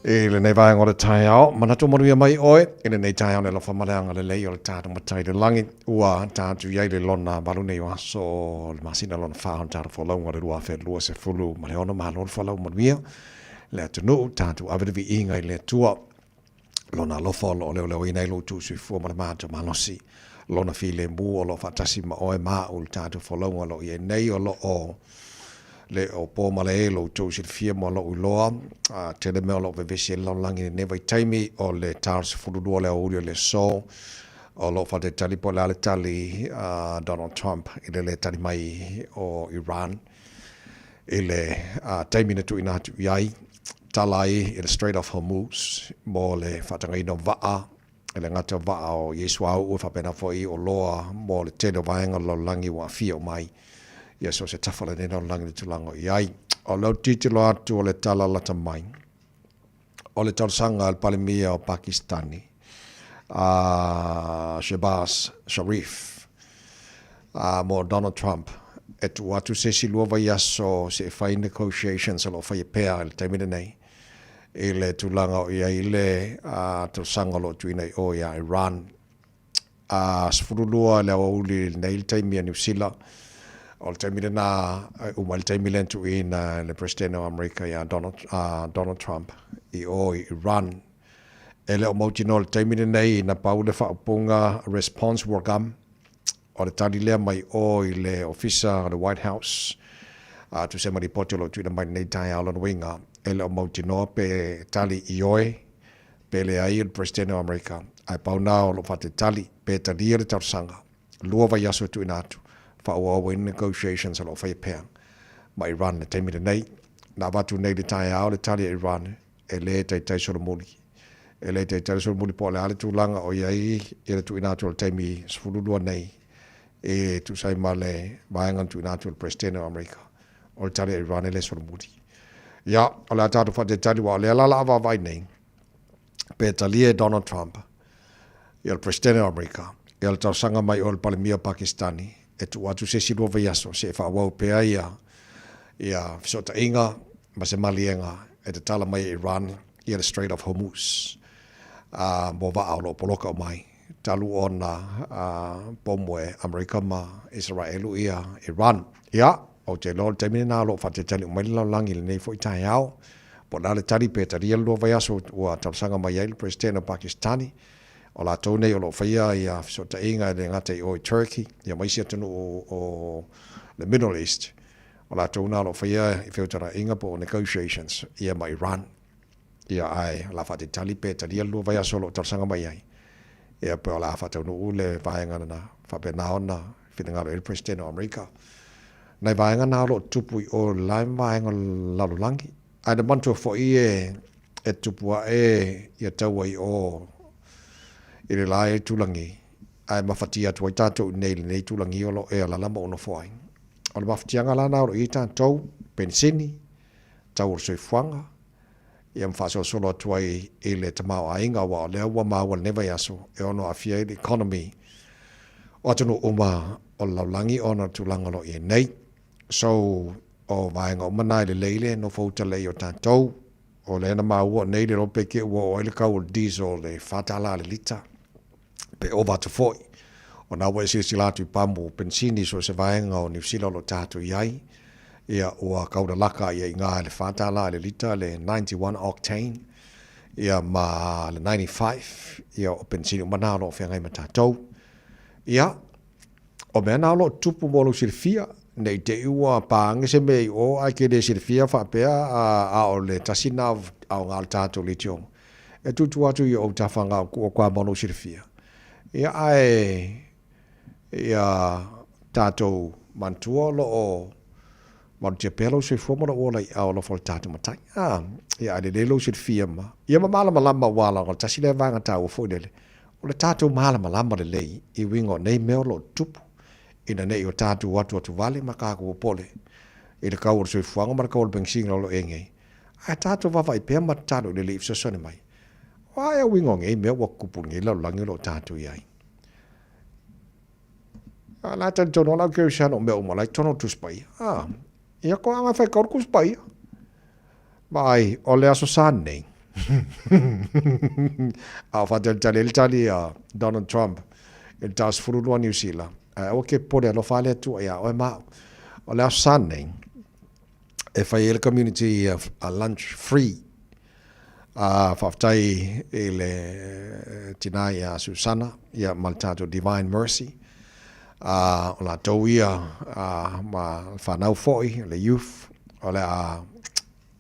I lenei vaega o le taeao, manatu manuia mai oe i lenei taeao le alofa ma le agalelei o le tatou Matai i le lagi ua tatou i ai le lona valu nei o aso o le masina lona fa o le tatou folauga o le 2026. Malo le folau manuia le atunuu, tatou ave le viiga i le Atua. Lona alofa o lo o leoleoina ai lou tuusoifua ma le matou malosi. Lona filemu o lo o faatasi ma oe ma au i le tatou folauga o lo o i ai nei, o lo o le o po ma le e lo outou silafia ma lou iloa, a tele mea o lo o vevesi ai le lalolagi i lenei vaitaimi, o le ta o le 12 o le aoauli o le aso, o lo o faatalitali po o le a le tali a Donald Trump i le lē tali mai o Iran i le taimi na tuuina atu i ai, tala ai i le Strait of Hormuz mo le faatagaina o vaa, e le gata o vaa o Iesu Auu e faapena foi o loa mo le tele o vaega o le lalolagi ua aafia uma ai ia so o se tafa o lenei lalolagi i le tulaga o i ai. O lou tilotilo atu o le tala lata mai, o le talosaga a le Palemia o Pakistani, a Shehbaz Sharif, mo Donald Trump e tuu atu se isi lua vaiaso se i fai negotiations o lo o faia pea i le taimi lenei i le tulaga o i ai le talosaga o lo o tuuina i o ia Iran. A 12 i le aoauli lenei le taimi a Niu Sila, o le taimi lena e uma ai le taimi lea na tuuina e le Peresetene o Amerika ia Donald Trump i o i Iran. E le o mautinoa i le taimi lenei na pau le faaupuga response workam, o le tali lea mai o i le ofisa o le White House, a tusa ma lipoti o lo o tuuina mai lenei taeao. Lona uiga, e le o mautinoa pe tali ioe pe leai le Peresetene o Amerika, ae pau na o lo o faatalitali pe talia le talosaga. Lua vaiaso e tuuina atu, faaauau ai negotiations o lo o faia pea ma Iran i le taimi lenei. Na avatu nei i le taeao le tali a Iran e lē taitai solomuli. E lē taitai solomuli po o le a le tulaga o i ai i le tuuina atu o le taimi 12 nei e tusa ai ma le vaega na tuuina atu e le Peresetene o Amerika. O le tali a Iran e lē solomuli. Ia, o le a tatou faataitali aua o lea la o le a vaavaai nei pe talia e Donald Trump ia le Peresetene o Amerika ia le talosaga mai o le Palemia o Pakistani e tuu atu se isi lua vaiaso se i faaauau pea ia ia fesootaiga ma se maliega e tatala mai e Iran ia le Strait of Hormuz a mo vaa o lo o poloka uma ai talu ona pomu e Amerika ma Isaraelu ia Iran. Ia, ou te iloa o le taimi lena o lo o faatalitali uma ai le lalolagi i lenei foi taeao. Po o le a le tali pe talia le lua vaiaso ua talosaga mai ai le Peresetene o Pakistani, o latou nei o lo o faia ia fesootaiga e le gata i o i Turkey ia ma isi atunuu o le Middle East, o latou na o lo o faia i feutagaiga po o negotiations ia ma Iran. Ia ae o le a faatalitali pe talia le lua vaiaso o lo o talosaga mai ai, ia pe o le a faataunuu le vaega lena faapena ona finagalo i ai le Peresetene o Amerika. Nai vaega na o lo o tupu i o i la vaega o le lalolagi. Ae na manatua foi e e tupu ae ia taua i o i le la itulagi, ae mafatia atu ai tatou i inei i lenei itulagi o lo o e alala ma ou nofo ai. O le mafatiaga la na o lo o i ai tatou, penisini, tau o le soifuaga, ia ma faasolosolo atu ai i le tamaoaiga aua o lea ua maua i lenei vaiaso e ono aafia ai le economy o atunuu uma o le lalolagi ona o le tulaga o lo o i ai nei. So, o vaega uma na e lelei le nofo uta lelei o tatou. O lea na maua nei le lope ke ua oo ai le kau o le diesel le $4 le lita pe ova atu foi. O na ua e silasila atu i pamu penisini so o se vaega o Niu Sila o lo o tatou i ai, ia ua kau lalaka ia i gā i le $4 le lita le 91 octane ia ma le 95 ia o penisini uma na o lo o feagai ma tatou. Ia, o mea na o lo o tupu mo lou silafia, ne i te i ua pāge se mea i o ae ke le silafia faapea a o le tasi na aoga o le tatou leitioga e tuutuu atu i ou tafa ga o kua kua mo lou silafia. Ia ae ia tatou manatua o lo o malutia pea lou soifua ma lou ola i aao alofa o le tatou Matai. A, ia ae lelei lou silafia ma ia ma malamalama aua leaga o le tasi lea vaega taua foi lele o le tatou malamalama lelei i uiga o nei mea o lo o tutupu ina ne i o tatou atuatuvale ma tatou popole i le kau o le soifuaga ma le kau o le penisini o lo o i ai nei, ae tatou vaavaai pea ma tatalo i le Alii e fesoasoani mai. O a ea uiga o nei mea ua tutupu i lenei lalolagi o lo o tatou i ai? A la talitonu lava lau kerisiano o mea uma la i totonu o le Tusi Paia. A, ia ko anga whai kauru Tusi Paia. Vaai, o le Aso Sa nei. A o whātalitali ai le tali a Donald Trump i le ta 12 Niu Sila. Ae aua ke popole alofa a le Atua iā oe ma au. O le Aso Sa nei, e fai ai le community a lunch free. A faafetai i le tinā iā Susana ia ma le tatou Divine Mercy. A o latou ia a ma le whanau foi, le youth, o le a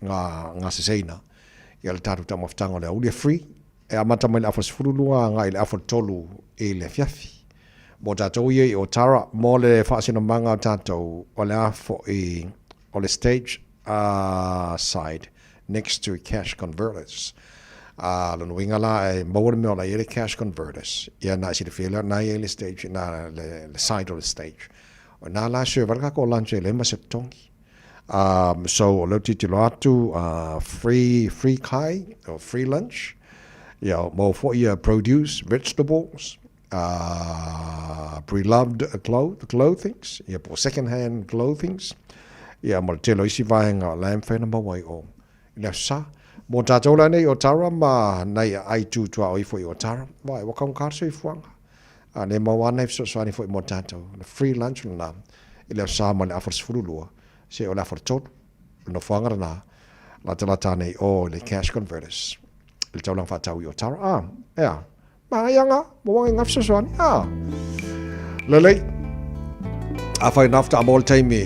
ngā, ngā seseina ia le tatou taumafataga o le aouli e free. E amata mai le afa 12 agai i le afa 3 i le afiafi. Mo tatou ia i Otara, mo le faasinomaga o tatou o le a foi o le stage a side next to cash converters. A lona uiga la e maua le mea o la i ai le cash converters, ia na e silafia lea na i ai le stage na le, le side o le stage. O na la serve ai le kakou lunch e leai ma se totogi. So o lea ou tilotilo atu free, free kai, or free lunch, ia maua foi ia produce, vegetables, pre-loved clothings, ia po o second hand clothings, ia ma le tele o isi vaega o la e mafai ona maua ai o i le Aso Sa. Mo tatou la nei o Tara ma nai aai tu tuaoi foi o Tara, wai, ua kaugata le soifuaga. A ne maua ana i fesoasoani foi mo tatou. Le free lunch lena i le Aso Sa mai le afa 12 seia o le afa 3. Le nofoaga lena latalata nei o le Cash Converters i le taulaga faatau i Otara. Ah, ea, Manaia ngā, mo wanga i ngā fesoasoani. Ah, lelei. A whai nafta a mo le taimi,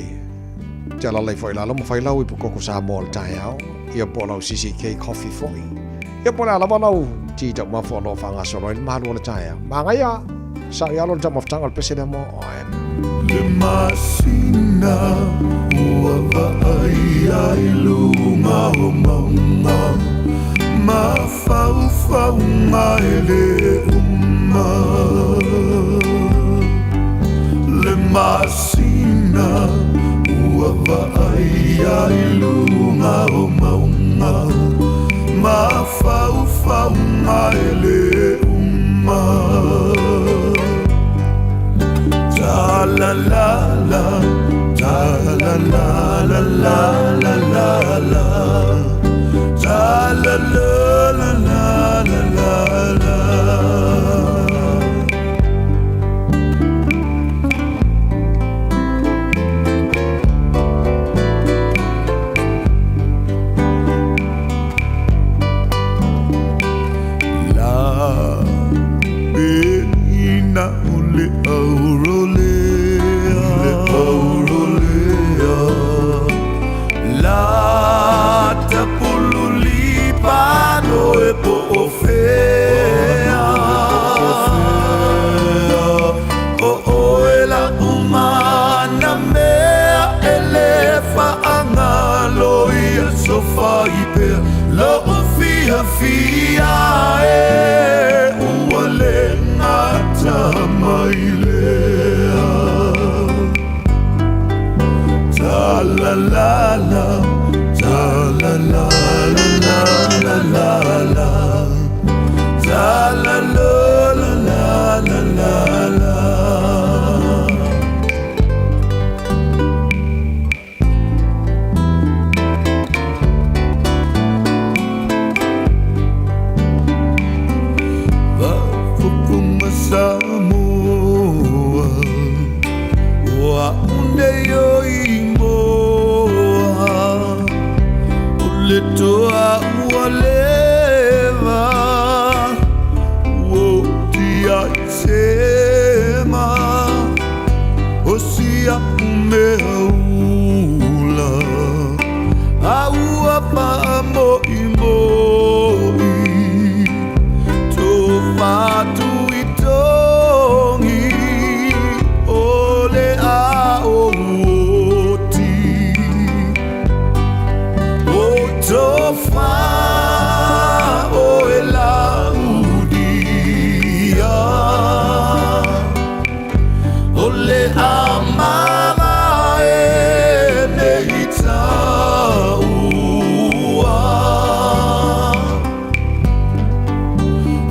te alalei foi lalo, ma whai lau i pukoko sa mo le taeao, ia po lau CCK coffee foi. Ia po le alava lau ti tau mafua lo whanga solo i le malu o le taeao. Manaia, sa i alo le tau mafutanga o le pese lea mo oe. Le masina ua vaai ai luga o mauga Mafaufauga e lē uma. Le masina ua vaai ai luga o mauga Mafaufauga e lē uma. Ta la la la, ta la la la la la la la, ta la la la la la la la. La Ina o le aurolea, le aurolea, La tapululi pano e po o fea. O oe la umana mea e le faagalo ia sofai pea Lo'u fiafia e ua le gata mai lea. Ta la la la, ta la la la la la la la, ta la la la la la la la. Faafofoga Samoa, o a'u nei o Imoa, o le toa ua leva, ua oti ai sema, o si a'u mea ula, a ua faamoʻimoʻi, to faatuitogi, o le ao oti. O tofa o e laudia. O le amama e nei taua.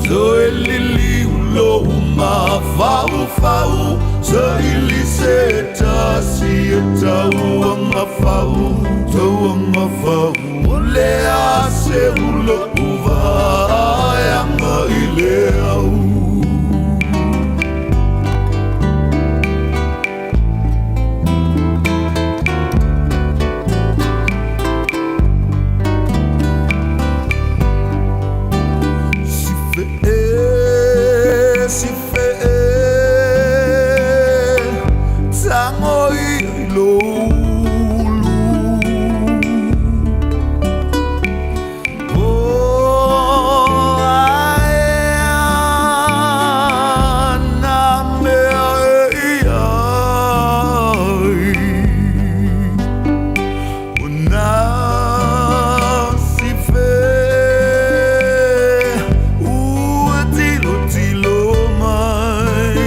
Toe liliu lou mafaufau. Saili se tasi e tauanga fau, tauanga fau. O le a se ulo uva anga i le au. Si fe e, si fe e, tango i lo ulu. Oh, ae ana mea e iai. O nā si fe, ua tilo tilo mai.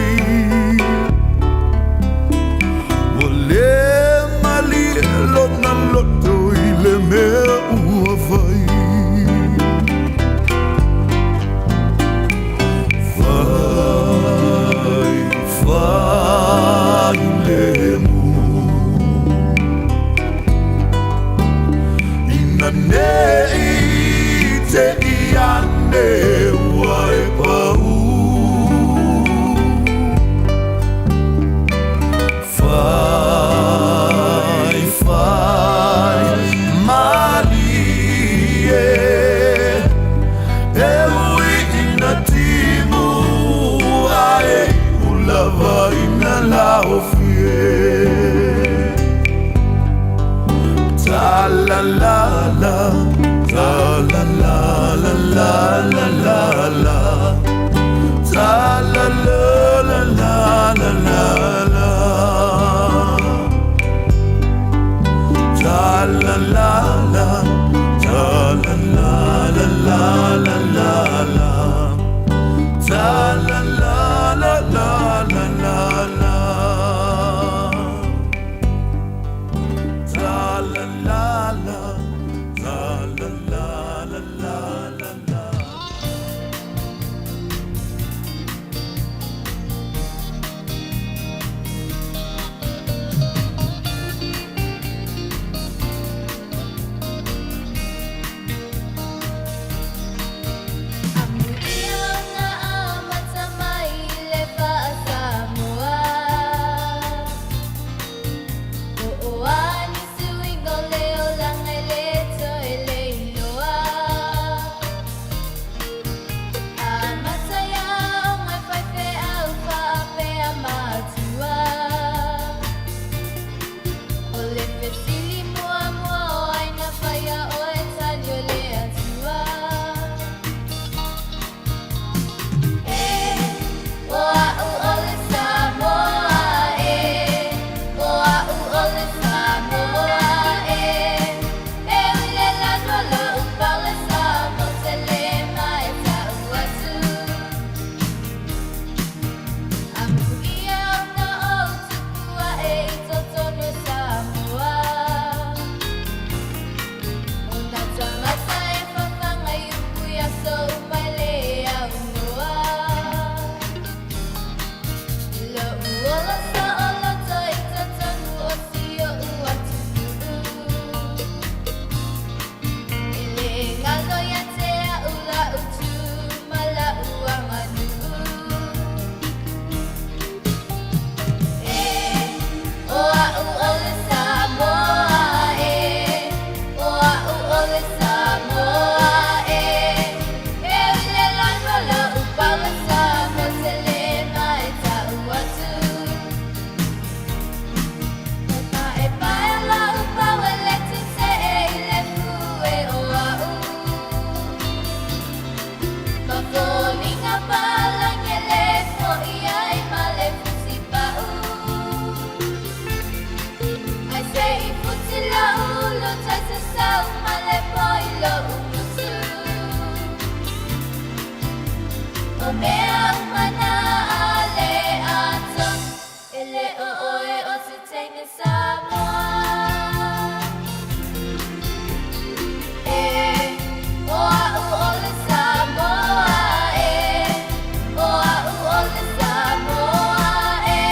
Ua le malie lona loto i le mea ua fai. Fai, fai le mu. Ina nei te iane ua e pau. Fai, fai, malie. E ui ina timu ae ulava ina laofie. Ta la la la, ta la la la la la la la. Ta la la la la la la la. Ta la la la, ta la la la la la la la. Ta la la la la la la la. Ta la la la, ta la la la la la la. Amuia ona amata mai le faasamoa. O oani suiga o le olaga e le toe le iloa. Amata ia o mai faifeau faapea matua. O le fesili muamua o ai na faia oe tali o le Atua. E, o a'u o le Samoa e, o a'u o le Samoa e. E ui le lanu o lo'u pau le Samoa tele ma e ta'u atu. Amuia ona ou tupu a'e i totonu o Samoa. O nā tagata e fafaga i upu i aso uma e le aunoa. Lo'u ola sa'oloto i totonu o si o'u atunuu. E le galo ia te a'u la'u tu ma la'u aganuu. E, o a'u o le Samoa e, o a'u o le Samoa e. E ui le lanu o lo'u pau le Samoa tele ma e ta'u atu. E paepae la'u pau e le tute'e i le pue o a'u. Ma foliga palangi e le fo'i ai ma le fusipa'u. Ai se i futi la'u ulu tai sasau ma le po i lo'u gutu. O mea uma na a le ato, e le o oe o se teine Samoa. E, o a'u o le Samoa e, o a'u o le Samoa e.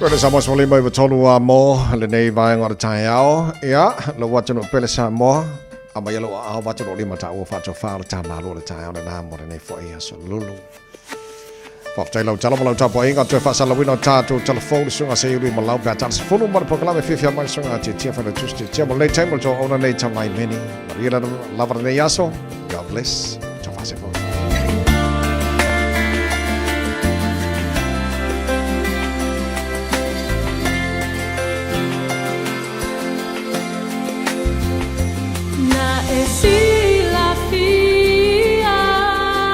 Pele Samoa sefulu lima iva tolu a mo lenei vaega o le taeao. Ia, lou atunuu pele Samoa, aumaia lou aao vaatu lou lima taua faatofā o le tā Malo o le taeao lenā mo lenei fo'i aso lulu. Faafetai lau tala ma lau tapuaiga toe faasalalauina o tatou talafou le susuga Seiuli Malau pe a tala sefulu ma le polokalame fiafia mai le susuga Tiatia Failautusi Tiatia mo lenei taimi o le toaona nei Tamai Meni. Manuia lava lenei aso. God bless. Tau Na e silafia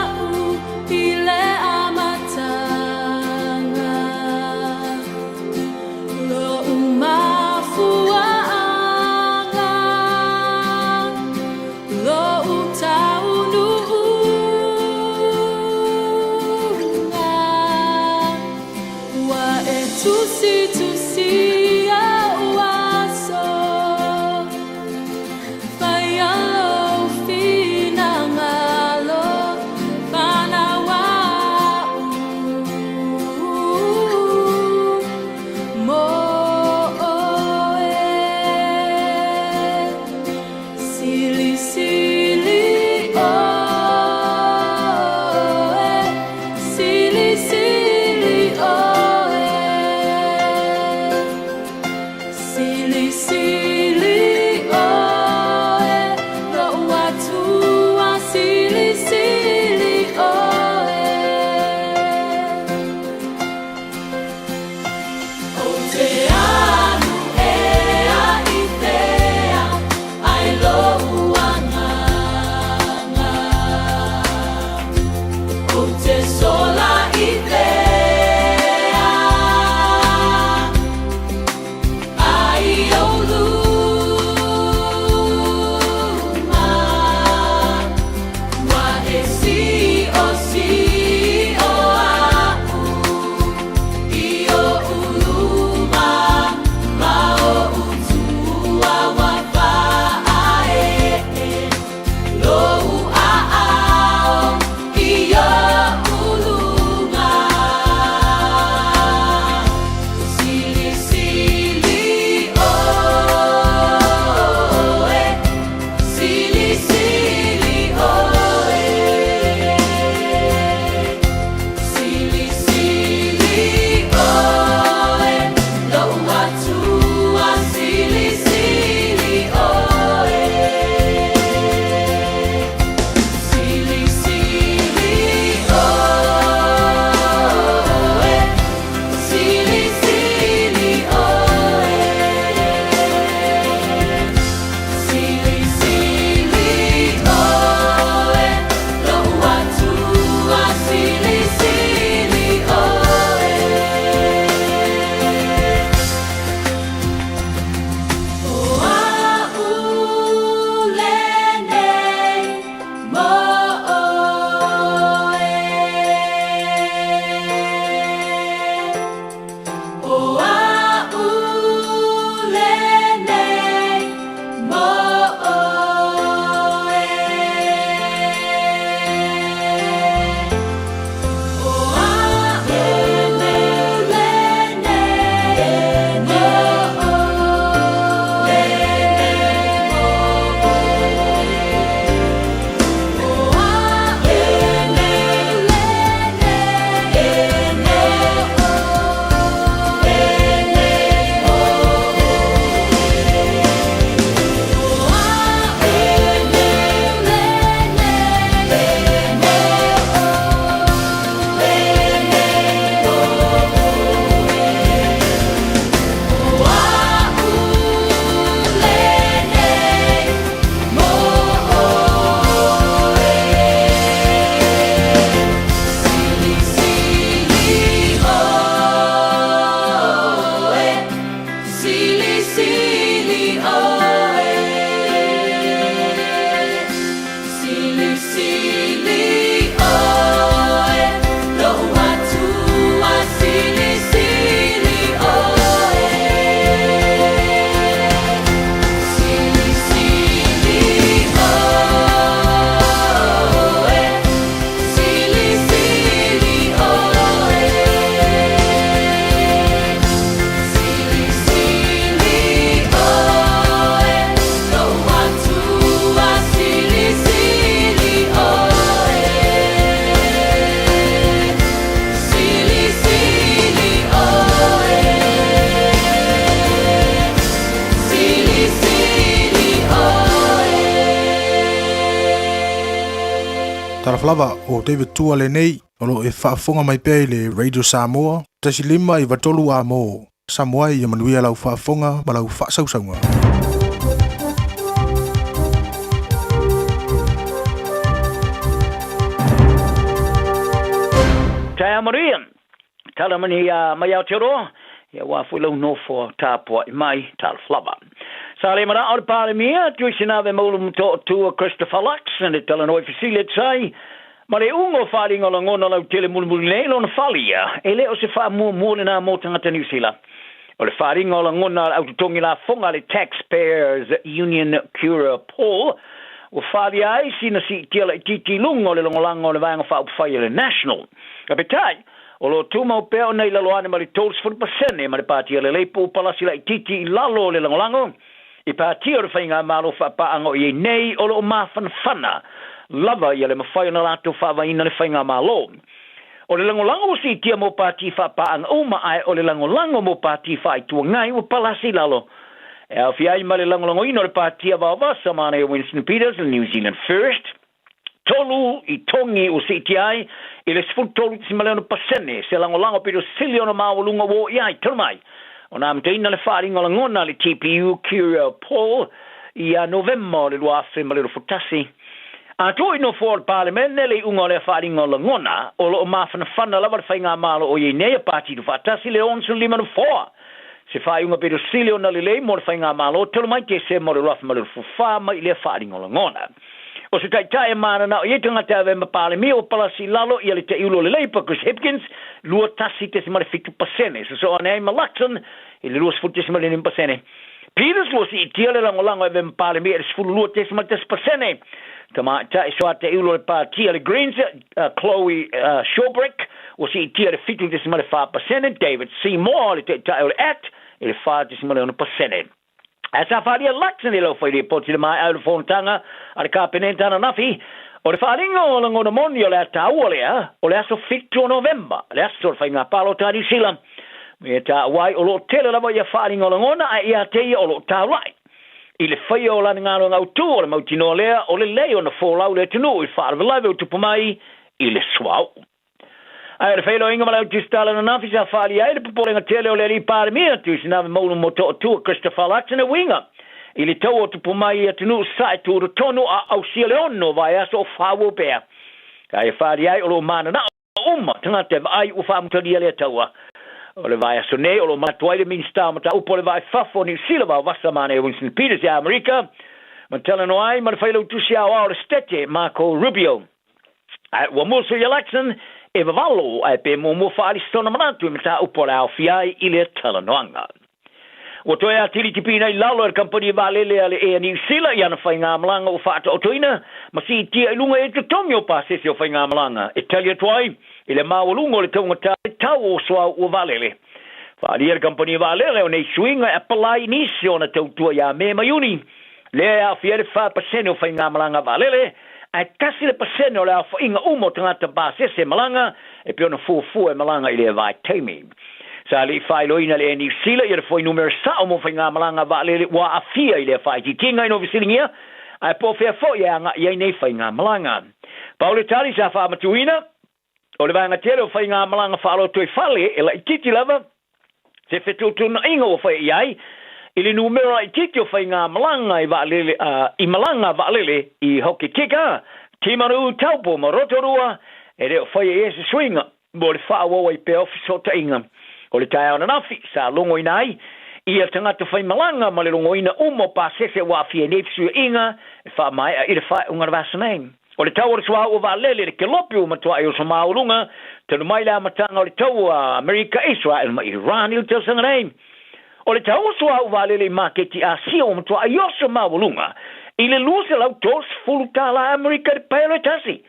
a'u i le amataga, Lo'u mafua'aga, lo'u taunu'uga, Ua e tusitusia o'u aso, Faia lou Talofa lava, o David Tua lenei, o lo o e faafofoga mai pea i le Radio Samoa, 1 5 93 A mo Samoa ia manuia lau faafofoga ma lau faasausauga. Taeao manuia, tala manuia mai Aotearoa, ia aua foi lau nofo tapuai mai, talofa lava. Sa le manao le Palemia, Tuisinave Maulu Motootua Christopher Luxon e talanoa i fesili e tusa ai ma le uga o faaaliga o lagona lautele mulimuli nei lona falia, e le o se faamuamua lenā mo tagata Niu Sila. O le faaaliga o lagona a le au totogi lafoga a le Taxpayers Union Cura Paul ua faaalia ai sina siitia laitiiti i luga o le lagolago a le Vaega Faaupufai a le National. Peitai, o lo o tumau pea ona i lalo ane ma le 30% ma le Pati a le Leipa ua palasi laitiiti i lalo o le lagolago i Pati o le Faigamalo Faapaaga o i ai nei o lo o mafanafana lava ia le mafai ona latou faavaeina le Faigamalo. O le lagolago ua siitia mo Pati faapaaga uma ae o le lagolago mo Pati faaituagai ua palasi i lalo. E aofia ai ma le lagolagoina o le Pati a Vaovasa ma Winston Peters le New Zealand First, tolu i togi ua siitia ai i le 13.6% se lagolago pito sili ona maualuga ua oo i ai talu mai ona amataina le faaaliga o lagona a le TPU Curia Paul ia Novema o le 2021. A tuu i nofoa o le Palemene le iuga o lea faaaliga o lagona, o lo o mafanafana lava le Faigamalo o i ai nei a Pati Tuufaatasi le 65 nofoa. Se faaiuga pito sili ona lelei mo le Faigamalo talu mai Tesema o le 2024 mai i lea faaaliga o lagona. O se taitai e mananao i ai tagata e avea ma Palemia ua palasi i lalo ia le taiulu o le Leipa Chris Hipkins 21.7%, sosoo ane ai ma Luxon i le 20.5%. Peters ua siitia le lagolago e avea ma Palemia i le 12.1%. Tamaitai soataiulu o le Pati a le Greens Chloe Swarbrick ua siitia le 7.4%, David Seymour le taitai o le ACT i le 4.6%. Ae sa faaalia Luxon e le aufai-lipoti i le maea o le fonotaga a le Kapeneta ananafi, o le faaaliga o lagona moni o le a taua lea o le aso 7 o Novema, le aso o le faiga palota a Niu Sila. Me taua ai o lo o tele lava ia faaaliga o lagona ae ia te ia o lo o taulai i le faia o lana galuega autu o le mautinoa lea o lelei ona folau le atunuu i faalavelave o tupu mai i le suauu. Ae o le feiloaiga ma le au tusitala ananafi sa faaalia ai le popolega tele o le alii Palemia Tuisinave Maulu Motootua Christopher Luxon e uiga i le taua o tupu mai i atunuu sasae tutotonu a ausia le 6 vaiaso o faaauau pea. Ae faaalia ai o lo o mananao uma tagata e vaai ua faamutalia lea taua. O le vaiaso nei o lo o manatu ai le Minisita o Mataupu o le Va i Fafo o Niu Sila Vaovasa Manaia Winston Peters ia Amerika ma talanoa ai ma le Failautusi Aoao o le Setete Marco Rubio. Ae ua musu ia Luxon e vavalo ae pe muamua faaali sona manatu i mataupu o le a aofia ai i lea talanoaga. Ua toe atili tipiina i lalo e le kamupani vaalele a le Air Niu Sila i ana faigamalaga ua faataotoina ma siitia i luga i totogi o pasese o faigamalaga e tali atu ai i le maualuga o le taugata o le tau o suauu o vaalele. Faaalia le kamupani vaalele o nei suiga e apalai i nisi o ona tautua ia Me ma Iuni, lea e aofia ai le 4% o faigamalaga vaalele, ae 1% o le aofaiga uma o tagata pasese malaga e pei ona fuafua e malaga i lea vaitaimi. Sa le i faailoaina le Air Niu Sila ia le fuainumera sao mo faigamalaga vaalele ua aafia i lea faaitiitiga ina ua fesiligia, ae po o fea foi e agai ai nei faigamalaga. Pau le tali sa faamatuina, o le vaega tele o faigamalaga faalotoifale e laitiiti lava se fetuutuunaiga ua faia i ai i le numera laitiiti o faigamalaga i vaalele i malaga vaalele i Hokitika, Timaru, Taupo ma Rotorua e le o faia i ai se suiga mo le faaauau ai pea o fesootaiga. O le taeao ananafi sa logoina ai ia tagata faimalaga ma le logoina uma o pasese ua aafia i nei fesuiaiga e faamaea i le faaiuga o le vaiaso nei. O le tau o le suauu o vaalele le kelope ua matuai oso maualuga talu mai le amataga o le taua a Amerika, Israel ma Iran i le tausaga nei. O le tau o suauu vaalele i maketi Asia ua matuai oso maualuga i le $230 Amerika i le paelo e tasi.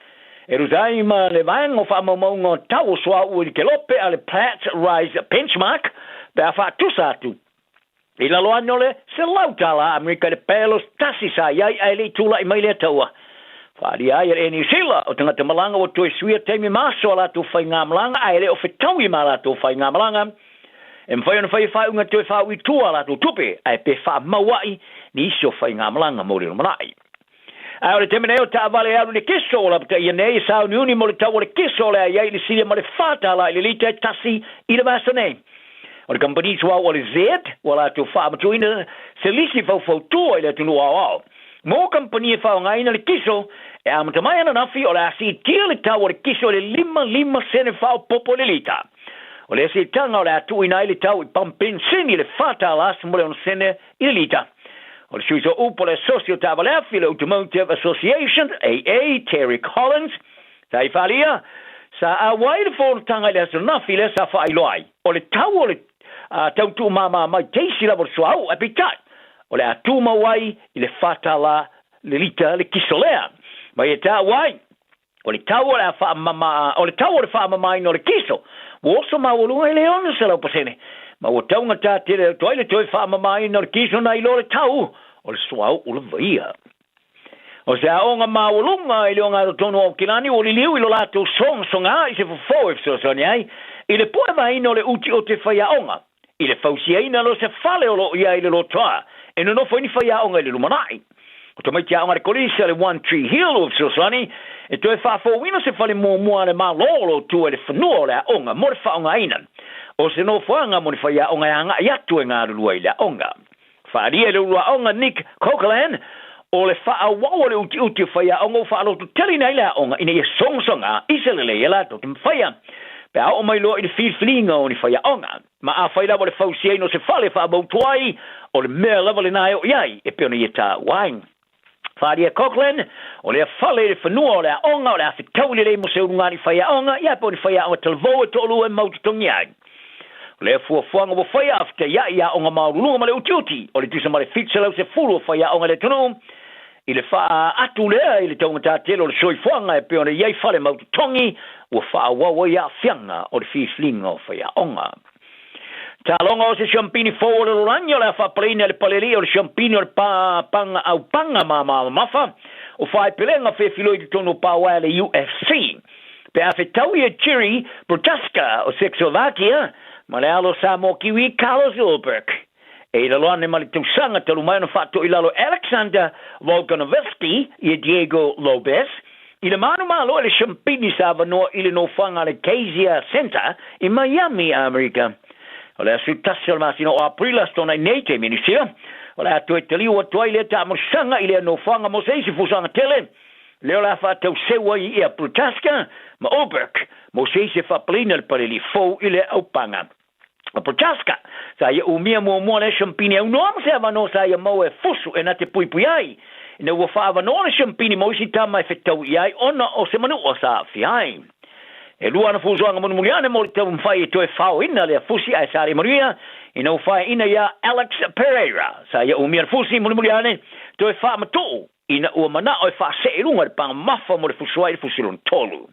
E tusa ai ma le vaega o faamaumauga o tau o suauu i le kelope a le Platts Rise Benchmark pe a faatusa atu i lalo ane o le $100 Amerika i le paelo tasi sa i ai ae le i tulai mai lea taua. Faaalia ai e le Air Niu Sila o tagata malaga ua toe suia taimi ma aso a latou faigamalaga ae le o fetaui ma latou faigamalaga. E mafai ona fai e faaiuga toe faaui i tua a latou tupe ae pe faamauai nisi o faigamalaga mo le lumanai. Ae o le taimi nei o taavale e alu i le kiso ua lapataia nei e sauniuni mo le tau o le kiso o le a i ai i le silia ma le $4 i le lita e tasi i le vaiaso nei. O le kamupani suauu a le Z ua latou faamatuuina se lisi faufautua i le atunuu aoao mo kamupani e faaaogaina le kiso e amata mai ananafi o le a siitia le tau o le kiso i le 55 sene faaopoopo i le lita. O lea siitaga o le a tuuina ai le tau i pamu penisini i le $4.60 i le lita. O le sui sooupu o le Asosi o Taavaleafi, le Automotive Association, AA, Terry Collins, sa i faaalia, sa auai le fonotaga i le aso ananafi lea sa faailoa ai, o le tau o le tau tuumāmā mai teisi lava o le suauu, ae peitai, o le a tumau ai i le $4 le lita le kiso lea. Ma ia taua ai, O le tau o le faamama, o le tau o le faamamaina o le kiso, ua oso maualuga i le 600%, ma ua taugatā tele atu ai le toe faamamaina o le kiso nai lo le tau o le suauu lava ia. O se aoga maualuga i le ogatotonu o Aukilani ua liliu i lo latou sogasoga i se fofo e fesoasoani ai i le puevaina o le utiuti faiaoga i le fausiaina loa se fale o lo o i ai i le lotoa e nonofo ai ni faiaoga i le lumanai. O tamaiti aoga a le Kolisi a le One Tree Hill ua fesoasoani e toe faafouina se fale muamua a le Malo o lo o tu ai le fanua o le aoga mo le faaaogaina o se nofoaga mo ni faiaoga e agai atu e galulue i le aoga. Faaalia e le uluaoga Nick Coquelin o le faaauau o le utiuti o faiaoga ua faalototeleina ai le aoga ina ia sogasoga i se lelei e latou te mafaia pe a oo mai loa i le filifiliga o ni faiaoga. Ma afai lava o le fausiaina o se fale e faamautu ai, o le mea lava lena e oo i ai e pei ona ia taua ai. Faaalia e Coquelin, o lea fale i le fanua o le aoga o le a fetaui lelei mo se ulugalii faiaoga, ia po o ni faiaoga talavou e toalua e mau totogi ai. O lea fuafuaga ua faia a fetaiai i aoga maualuluga ma le utiuti o le tusa ma le 710 o faiaoga i le atunuu, i le faaatu lea i le taugatā tele o le soifuaga e pei ona i ai fale mau totogi ua faaauau ai aafiaga o le filifiliga o faiaoga. Taloga o se siampini fou o le lalolagi o le a faapaleina e le Palealii o le siampini o le paga aupaga māmā mamafa o faepelega fefiloi i totonu o pauaea le UFC. Pe a fetaui e Jiri Prochazka o Czechoslovakia ma le alo Samoa Kiwi Carlos Ulberg. E i lalo ane ma le tausaga talu mai ona faatoilalo e Alexander Volkanovski ia Diego Lopes i le manumalo e le siampini sa avanoa i le nofoaga a le Kayseri Center i Miami, Amerika. O le aso 1 o le masina o Aperila aso Toonai nei taimi Niu Sila, o le a toe taliu atu ai lea taamolisaga i lea nofoaga mo se isi fusaga tele lea o le a faatauseu ai ia Prochazka ma Ulberg mo se isi e faapaleina le paleli fou i le aupaga. O Prochazka, sa ia umia muamua lea siampini aunoa ma se avanoa sa ia maua e fusu e na te puipui ai, ina ua faaavanoa le siampini mo isi tama e fetau i ai ona o se manua sa aafia ai. E lua ana fusoaga mulimuli ane mo le taumafai e toe faoina lea fusi ae sa le manuia ina ua faeaina iā Alex Pereira sa ia umia le fusi mulimuli ane toe faamatuu ina ua manao e faasee i luga le paga mamafa mo le fusu ai le fusi lona tolu.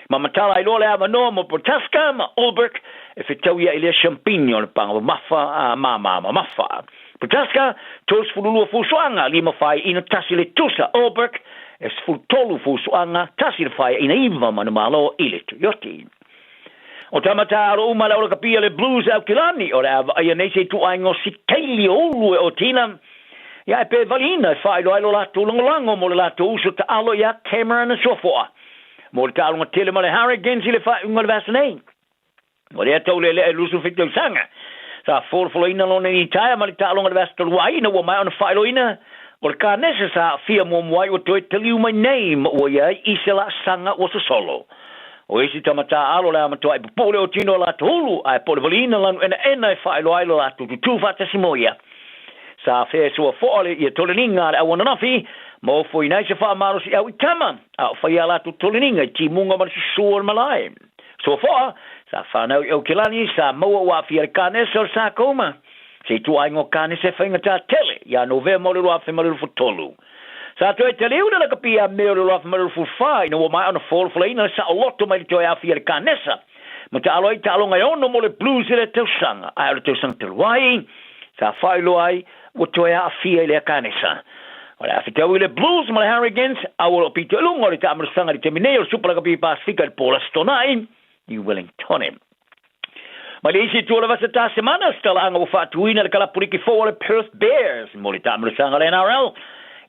Ma matala ai loa le avanoa mo Prochazka ma Ulberg e fetauia i lea siampini o le paga mamafa a māmā mamafa. Prochazka, 32 fusuaga, lima faeaina tasi le tusa. Ulberg, e 13 fusuaga, tasi le faeaina iva manumalo i le Tuioti. O tama tāalo uma le aulakapia le Blues e Aukilani, o le a vaaia nei se ituaiga o sikaili o ulu e Otina, ia e pe valiina e faailoa ai lo latou lagolago mo le latou uso taalo iā Cameron Suafoa mo le taaloga tele ma le Hurricanes i le faaiuga o le vaiaso nei. O lea taulealea e 27 tausaga sa folafolaina lona litaea ma le taaloga i le vaiaso talu ai ina ua maea ona faailoaina o le kanesa sa aafia muamua ai ua toe taliu mai nei ma ua i ai i se laasaga ua sosolo. O isi tama taaalo le a matuai pupuu le otino o latou ulu ae po o le valiina lanu enaena e faailoa ai lo latou tutū faatasi mo ia. Sa afea e Suafoa le ia toleniga a le au ananafi ma ofoina ai se faamalosiau i tama a o faia a latou toleniga i timuga ma le susū o le malae. Suafoa, sa fanau i Aukilani, sa maua ua aafia i le kanesa o le sarcoma, se ituaiga o kanesa e faigata tele, ia Novema o le 2023. Sa toe taliu le lakapi ia Me o le 2024 ina ua maea ona folafolaina le saoloto mai le toe aafia i le kanesa ma taalo ai taaloga e ono mo le Blues i lea tausaga, ae o le tausaga talu ai, sa faailoa ai ua toe aafia i lea kanesa. O le a fetaui le Blues ma le Hurricanes, a ua loo pito i luga o le taamalosaga i le taimi nei o le Supa Lakapi Pasefika i le po o le Aso Toonai i Wellingtone. Mai le isi itu o le vasa Tasemana, se talaaga ua faatuina le kalapu liki fou a le Perth Bears mo le taamalosaga a le NRL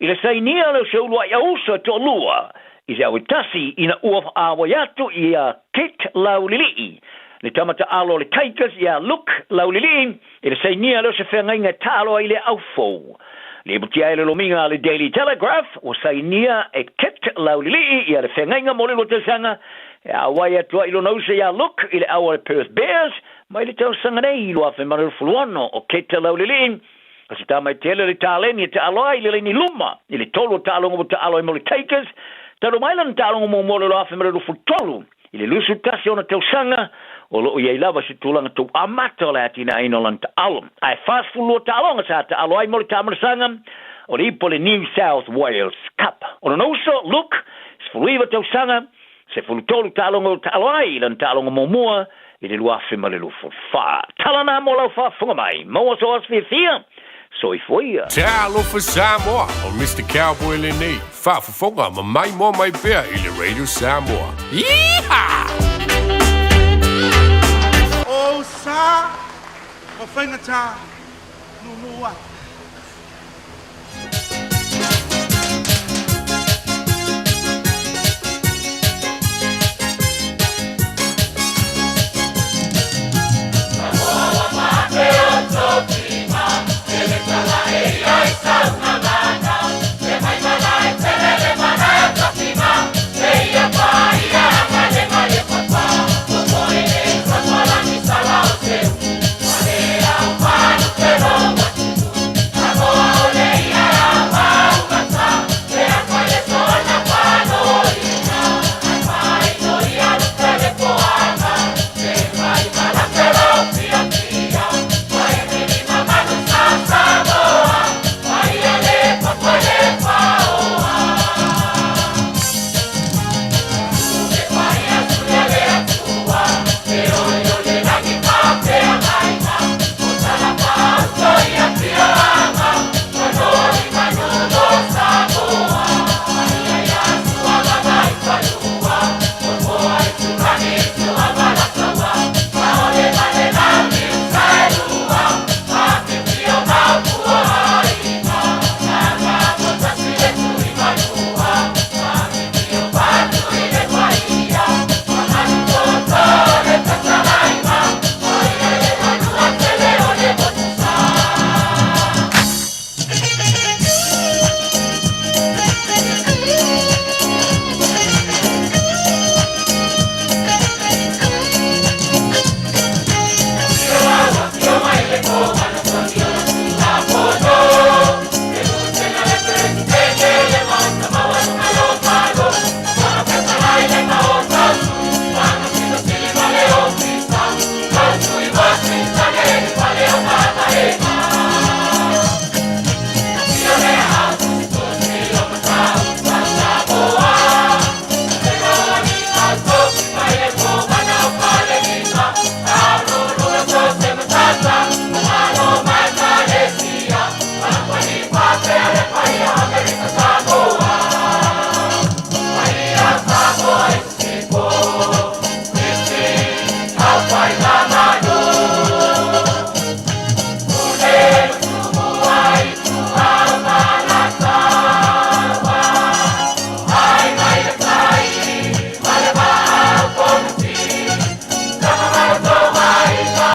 I le sainia lea o se uluai auso e toalua i se auitasi ina ua auai atu ia Kit Laulilii, le tama taalo a le Tigers ia Luke Laulilii i le sainia lea o se feagaiga e taalo ai i le au fou. Lipotia ai le lomiga a le Daily Telegraph ua sainia e Kit Laulilii ia le feagaiga mo le lua tausaga e auai atu ai i lona uso ia Luke i le au a le Perth Bears mai le tausaga nei 2016. O Kit Laulilii O se tama e tele le taleni e taalo ai i le laini luma i le tolu o taaloga ua taalo ai mo le Tigers, talu mai lana taaloga muamua o le 2023 i le 21 ona tausaga, o lo o i ai lava se tulaga tou amata o le atinaeina o lana taalo. Ae 42 taaloga sa taalo ai mo le taamanasaga o le ipu o le New South Wales Cup. O lona uso, Luke, 19 tausaga, 13 taaloga ua taalo ai i lana taaloga muamua i le 2024. Tala na mo lau faafofoga mai. Maua sou aso fiafia. Soifua ia. Talofa Samoa, o Mister Cowboy lenei, faafofoga ma maimoa mai pea i le Radio Samoa. Yeehaw! O sa ma faigata, nuunuu atu.